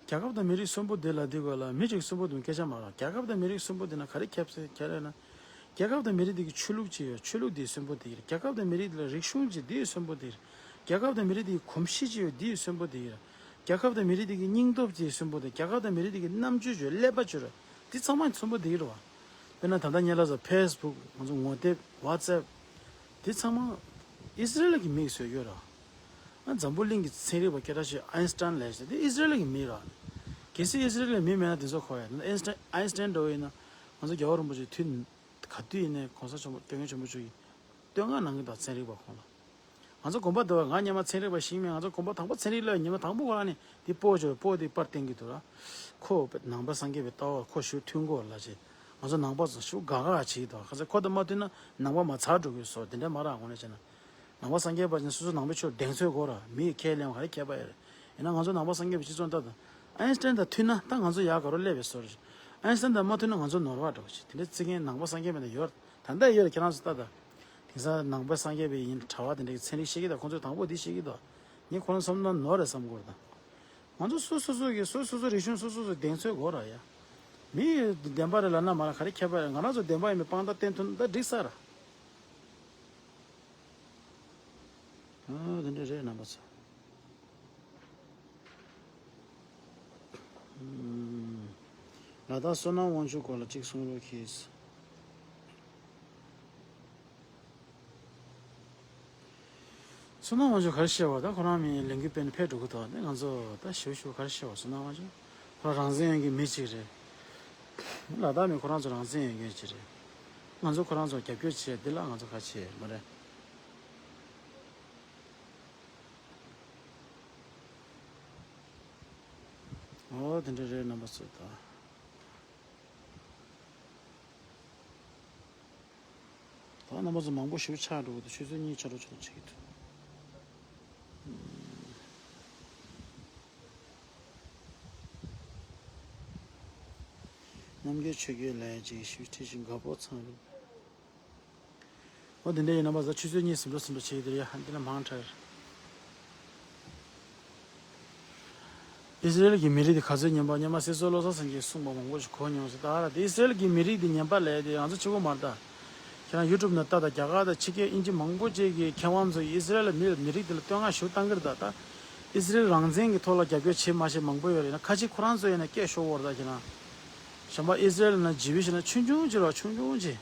རྒྱལ་ཁབ་དང་མི་རིགས་གསོན་པོ་བསྡད་ལབ་དུས་ག་ལ་མི་གཅིག་གསོན་པོ་བསྡད་སྐད་ཆ་མ་རེད། རྒྱལ་ཁབ་དང་མི་རིགས་གསོན་པོ་བསྡད་ན་ག་རེ་ཁྱབ་སྲིད་ཁྱབ་རེད་ན། རྒྱལ་ཁབ་དང་མི་རིགས་དེ་གི་ཆོས་ལུགས་ཅིག་ཡོད་ཆོས་ལུགས་དེ་གསོན་པོ་བསྡད་ཀྱི་རེད། རྒྱལ་ཁབ་དང་མི་རིགས་དེ་ལ་རིག་གཞུང་ཅིག་དེ་གསོན་པོ་བསྡད་ཀྱི་རེད། རྒྱལ་ཁབ་དང་མི་རིགས་དེ་གི་གོམས་གཤིས་ཅིག་ཡོད་དེ་གསོན་པོ་བསྡད་ཀྱི་རེད། རྒྱལ་ཁབ་དང་མི་རིགས་དེ་གི་སྙིང་སྟོབས་ཅིག་གསོན་པོ་བསྡད་རྒྱལ་ཁབ་དང་མི་རིགས་དེ་གི་རྣམ་དཔྱོད་ཅིག་ཀླད་པ་ཅིག་ཡོད་རེད། དེ་ཚང་མ་གསོན་པོ་བསྡད་ཀྱི་རེད་བ། དཔེར་ན་ད་ལྟ་ཉེ་ལམ་ས་ཕེ་སི་བུག་ང་ཚོ་ངོ་དེབ་ཝ་ཙེབ། དེ་ཚང་མ་ཨི་སི་རེལ་གྱི་མིས་བཟོས་ཡོད་ར། ཨ་འཛམ་བུ་གླིང་གི་ཚན་རིག་པ་སྐད་གྲགས་ཆེ་ཨའིན་སི་ཊན་ལབ་ཞེས་དེ་ཨི་སི་རེལ་གྱི་མི་ར། གལ་སྲིད་ཨི་སི་རེལ་གྱི་མི་མེད་ན་དེ་ཚོ་གོ་ཡ་ཨའིན་སི་ཊན་ཨའིན་སི་ཊན་འདྲ་བོ་ཡིན་ན་ང་ཚོ་རྒྱལ་བ་རིན་པོ་ཆེ་དུས་ག་དུས་ཡིན་ནའི་གོང་ས་ཆེན་པོ་སྐྱབས་མགོན་ཆེན་པོ་མཆོག་གིས་བསྟོད་བསྔགས་གནང་གི་འདུག་ཚན་རིག་པ་ཁོང་ལ། ང་ཚོ་དགོན་པ་འདུག་ང་སྔོན་མ་ཚན་རིག་པ་ཞིག་མིན། ང་ཚོ་དགོན་པ་དང་པོ་ཚན་རིག་སློབ་ཉི་མ་དང་པོ་ཁོ་རང་ནས་འདི་སྤོ་བྱོས་སྤོ་འདི་པར་བསྟན་གྱི་འདུག་ར། ཁོ་ནང་པ་སངས་རྒྱས་པའི་ལྟ་བ་ཁོ་ཞུ་མཐུན་གོ་ལ་ཅེ། ང་ཚོ་ནང་པ་ཚོ་ཞུ་དགའ་དགའ་བྱེད་ཀྱི་འདུག་ཁ་ཚ་ཁོ་དང་མ་མཐུན་ན་ནང་པ་མ་ཚར་འགྲོ་གི་སོ་དེ་འདྲ་མ་རག་དངོས་གནས་བྱས་ན། ནང་པ་སངས་རྒྱས་པ་ཅན་སོ་སོ་ནང་པའི་ཆོས་གདེང་ཚོད་དགོས་ར། མི་ཡི་ཁས་ལེན་བ་ག་རེ་ཁྱད་པར་ཡོད་རེད། ཡིན་ན་ང་ཚོ་ནང་པ་སངས་རྒྱས་པའི་སྤྱི་ཚོགས་ལྟ་དང་། ཨའིན་སི་ཊན་དང་མཐུན་ན་ད་ང་ཚོ་ཡག་ག་རོ་སླེབས་པའི་བཟོ་རེད། ཨའིན་སི་ཊན་དང་མ་མཐུན་ན་ང་ཚོ་ནོར་བ་འགྲོ་གི་ཅིག་དེ་འདྲའི་རྩི་མཁན་ནང་པ་སངས་རྒྱས་པའི་ནང་ཡོད་ད་ལྟ་ཡོད་རེད། ཁྱེད་རང་ཚོ་ལྟ་དང་། དེང་སང་ནང་པ་སངས་རྒྱས་པའི་ཡིན་གྲྭ་བ་དེ་འདྲའི་ཚན་རིག་ཤེས་ཀྱི་དང་ཁོང་ཚོས་དང་པོ་འདི་ཤེས་ཀྱི་དང་། ངས་ཁོ་རང་བསམ་ན་ནོར་རེད་བསམ་གྱི་ཡོད་ད། ང་ཚོ་སོ་སོ་སོ་གི་སོ་སོ་སོ་རིག་གཞུང་སོ་སོ་སོ་གདེང་ཚོད་དགོས་ར་ཡ། མི་ཡི་བདེན་པ་རེད་ལབ་ན་མ་ལ་ག་རེ་ཁྱད་པར་རེད། ང་རང་ཚོ་བདེན་པ་ཡིན་པའི་དཔང་རྟགས་བསྟན་ཐུབ་ན་ད་འགྲིག་ས་ར། ཨ་དེ་འདྲ་རེད་རྣམ་པ་ཚོ། ཨུམ། ལ་དྭགས་བསོད་ནམས་དབང་ཕྱུག་སྐོར་ལ་གཅིག་གསུང་རོགས་གྱིས། བསོད་ནམས་དབང་ཕྱུག་ག་རེ་བཤད་པ་ད་ཁོ་རང་མི་ལས་འགུལ་སྤེལ་ནས་ཕེབས་འགྲོ་གི་འདུག་དེ་ང་ཚོ་ད་ཞུ་ཞུ་ག་རེ་བཤད་པ་བསོད་ནམས་དབང་ཕྱུག་ཁོ་རང་རང་བཙན་ཡོད་མཁན་མི་གཅིག་རེད། ལ་དྭགས་མི་ཁོ་རང་ཚོ་རང་བཙན་ཡོད་མཁན་ཅིག་རེད། ང་ཚོ་ཁོ་རང་ཚོ་རྒྱབ་སྐྱོར་བྱས་འདི་ལ་ང་ཚོ་ག་བྱེད་མ་རེད། ཨོ་དེ་འདྲ་རེད་རྣམ་པ་ཚོ་ད། ད་རྣམ་པ་ཚོ་མང་པོ་ཞིག་ཆགས་འགྲོ་གི་འདུག་ཆུ་ཚོད་གཉིས་ཆགས་འགྲོ་ཆོག་ཆེ་གི་འདུག་རྣམ་རྒྱལ་ཆོས་རྒྱལ་ལས་ཀྱི་ཞུ་ཁྲིད་ཞིང་དགའ་པོ་ཚང་རུ། ཨོ་དེ་འདྲ་ཡིན་ན་མ་ཟ་ཆུ་ཚོད་གཉིས་ཟིན་འགྲོ་ཟིན་འགྲོ་བྱེད་ཀྱི་འདུག་ཡ་འདི་ན་མང་དྲགས། ཨི་ཟི་རེལ་གྱི་མི་རིགས་དེ་ག་ཚོད་ངན་པ། སྔོན་མ་སྲིད་ཟུར་བློ་བཟང་སེང་གེས་གསུངས་པ་མང་པོ་ཞིག་གོ་མྱོང་ཟེར། ད་ར་དེ་ཨི་ཟི་རེལ་གྱི་མི་རིགས་དེ་ངན་པ་ལས་དེ་ང་ཚོ་གཅིག་པོ་མ་རེད་ད། ཁྱེད་རང་ཡུ་ཊུབ་ནང་ལྟ་དང་། རྒྱ་གར་དང་ཕྱི་རྒྱལ་དབྱིན་ཇི་མང་པོ་ཅིག་གི་མཁས་དབང་ཚོ་ཨི་ཟི་རེལ་མི་མི་རིགས་དེ་ལ་བསྟོད་བསྔགས་ཞུ་བཏང་གི་རེད་ད། ད་ཨི་ཟི་རེལ་རང་བཙན་གྱི་ཐོག་ལ་རྒྱབ་སྐྱོར་བྱེད་མ་བྱེད་མང་པོ་ཡོད་རེད་ན། ཁ་ཅིག་ཁོ་རང་ཚོ་ཡིན་ན་སྐད་ཤོར་བོར་ད་ཁྱེད་རང་། གཞན་པ་ཨི་ཟི་རེལ་ན་ཇི་བི་ཤི་ན་ཆུང་ཆུང་ཅིག་རོགས་ཆུང་ཆུང་ཅིག་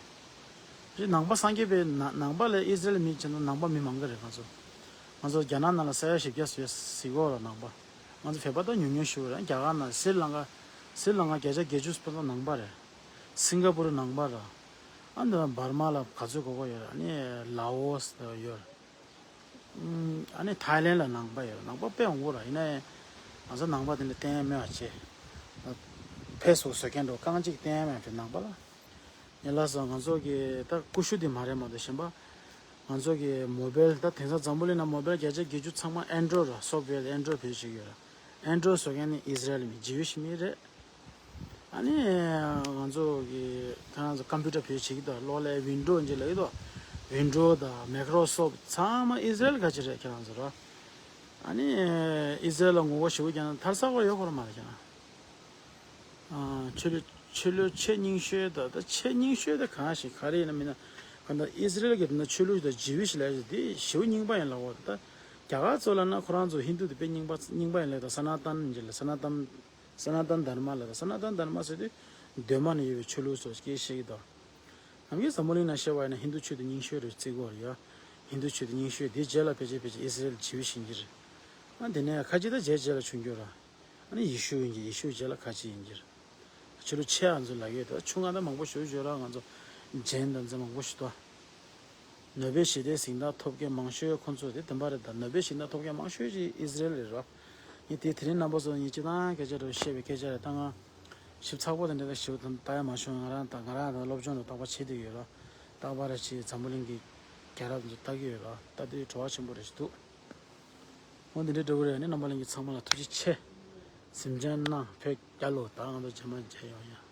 རེད། ནང་པ་སངས་རྒྱས་པའི་ནང་ནང་པ་ལས་ཨི་ཟི་རེལ་མི་བྱས་ན་ནང་པ་མི་མང་གི་རེད་ང་ཚོ། ང་ཚོ་རྒྱ་ནག་ནང་ལ་ས་ཡ་བཞི་བརྒྱ་ཟེར་ཟེར་གོ་ར་ནང་པ། ང་ཚོ་བོད་པ་ད་ཉུང་ཉུང་ཞིག་རེད། རྒྱ་གར་ནང་སི་རི་ལང་ཀ་སི་རི་ལང་ཀ་བརྒྱ་ཆ་བརྒྱད་ཅུ་སྤུན་ཟླ་ནང་པ་རེད། སིང་ག་པུར་ནང་པ་ར། ཨ་འདི་བར་མ་ལ་ག་ཚོད་གོ་གོ་ཡོད་ར། ཨ་ནི་ལའོ་སི་ཡོད། ཨ་ནི་ཐའི་ལེན་ལ་ནང་པ་ཡོད། ནང་པ་དཔེ་འོང་གོ་ར། ཡིན་ན་ཡང་ང་ཚོ་ནང་པ་དེ་འདྲ་བསྟེན་མེད་པ་བྱས། ཕེ་སོ་བཟོ་མཁན་འགྲོ་རྐང་གཅིག་བསྟེན་མེད་པའི་ནང་པ་ལ། ཡིན་ལགས་སོ། ང་ཚོ་གི་ད་ཀུ་ཤུ་དེ་མ་རེད་མ་གཏོགས་གཞན་པ། ང་ཚོ་གི་མོ་བེལ་ད་དེང་སང་འཛམ་བུ་གླིང་ན་མོ་བེལ་བརྒྱ་ཆ་བརྒྱད་ཅུ་ཚང་མ་ཨན་ཌོ་རོཌ་ར། སོབ་ཝེར་ཨན་ཌོ་རོཌ་བེད་སྤྱོད་ཡོད་ར། ཨན་ཌོ་རོཌ་བཟོ་མཁན་ནི་ཨི་ཟི་རེལ་མི་ཇི་ཝི་ཤི་མི་རེད། ཨ་ནི་ང་ཚོ་གི་ཁྱེད་རང་ཚོ་ཀམ་པུ་ཊར་བེད་སྤྱོད་བྱེད་ཀྱི་འདུག་གློག་ཀླད་ཝིན་ཌོ་འཇི་ལ་ཡོད་དོ། ཝིན་ཌོ་དང་མའི་ཀྲོ་སོབ་ཚང་མ་ཨི་ཟི་རེལ་ག་ཅི་རེད་ཁྱེད་རང་ཚོ་ར། ཨ་ནི་ཨི་ཟི་རེལ་ལ་ངོ་རྒོལ་ཞེ་པོ་རྒྱག་ན་ཐར་ས་གོ་ཡོད་ཁོ་ར་མ་རེད་ཁྱེད་རང་། ཆོས་ལུགས་ཆོས་ལུགས་ཆེས་རྙིང་ཤོས་དང་ད་ཆེས་རྙིང་ཤོས་དེ་གང་ཞིག་ག་རེ་ཡིན་ན་མིན་ན། གང་ལྟར་ཨི་ཟི་རེལ་གྱི་དེ་ན་ཆོས་ལུགས་དང་ཇི་ཝི་ཤི་ལབ་ཡ་དེ་ཞེ་པོ་རྙིང་པ་ཡིན་ལབ་འོ། ད་རྒྱ་གར་ཚོ་ལ་ན་ཁོ་རང་ཚོ་ཧིན་དུ་དེ་དཔེ་རྙིང་པ་རྙིང་པ་ཡིན་ལབ། ད་སཱ་ན་ཏན་ཡིན་ལབ། སཱ་ན་ཏན་སཱ་ན་ཏན་དྷརྨ་ལབ། ད་སཱ་ན་ཏན་དྷརྨ་ཟེར་དུས་གདོད་མ་ནས་ཡོད་པའི་ཆོས་ལུགས་ཚོ་སྐད་བཤད་ཀྱི་འདུག་ནམ་རྒྱུན་འཛམ་བུ་གླིང་ན་བཤད་པ་ཡིན་ན་ཧིན་དུ་ཆོས་དེ་རྙིང་ཤོས་རེད་བརྩི་གི་ཡོད་རེད་ཡ། ཧིན་དུ་ཆོས་དེ་རྙིང་ཤོས་དེ་རྗེས་ལ་ཕལ་ཆེར་ཕལ་ཆེར་ཨི་ཟི་རེལ་ཇི་ཝི་ཤི་ཡིན་གྱི་རེད། ཨ་དེ་ནས་ཁ་ཅིག་ད་རྗེས་རྗེས་ལ་བྱུང་རྒྱུ་ར། ཨ་ནི་ཡེ་ཤུ་ཡིན་གྱི་ཡེ་ཤུ་རྗེས་ལ་ཁ་ཅིག་ཡིན་གྱི་རེད། ཆོས་ལུགས་ཆེ་ཨ་ཚོ་ལབ་ཡོད་དོ། ཆུང་ང་ད་མང་པོ་ཞུ་ཞུ་ར་ང་ཚོ་ཇེན་དང་ཚོ་མང་པོ་ཞུ་དོ། ནོ་བེལ་ཞི་བདེའི་གཟེངས་རྟགས་ཐོབ་མཁན་མང་ཤོས་ཁོང་ཚོ་དེ་བདེན་པ་རེད། ད་ནོ་བེལ་གཟེངས་རྟགས་ཐོབ་མཁན་མང་ཤོས་ཅིག་ཨི་ཟི་རེལ་རེད་རོ། ངས་དེ་དེ་རིང་རྣམ་པ་ཚོ་ངས་སྤྱི་བཏང་སྐད་ཆ་རེ་བཤད་པའི་སྐད་ཆ་རེད། ད་ང་ཞིབ་ཚགས་པོ་དེ་འདྲ་ཞིབ་ད་ལྟ་ཡ་མ་བྱུང་། ང་རང་ད་ང་རང་ད་སློབ་སྦྱོང་དང་རྟག་པར་བྱེད་བསྡད་ཡོད་རོ། རྟག་པར་ཅིག་འཛམ་བུ་གླིང་གི་རྒྱལ་རབས་ཚོ་ལྟ་གི་ཡོད་རོ། ལྟ་དུས་བྲོ་བ་ཆེན་པོ་རེ་ཞིག་འདུག་འོ་འདི་འདྲའི་འདྲ་བོ་རེད། ཨ་ནི་རྣམ་པ་ལྷན་རྒྱས་ཚང་མ་ལ་ཐུགས་རྗེ་ཆེ། གཟིམ་འཇག་གནང་། བོད་རྒྱལ་ལོ། ད་ང་ཚོ་རྗེས་མ་མཇལ་ཡོང་ཡ།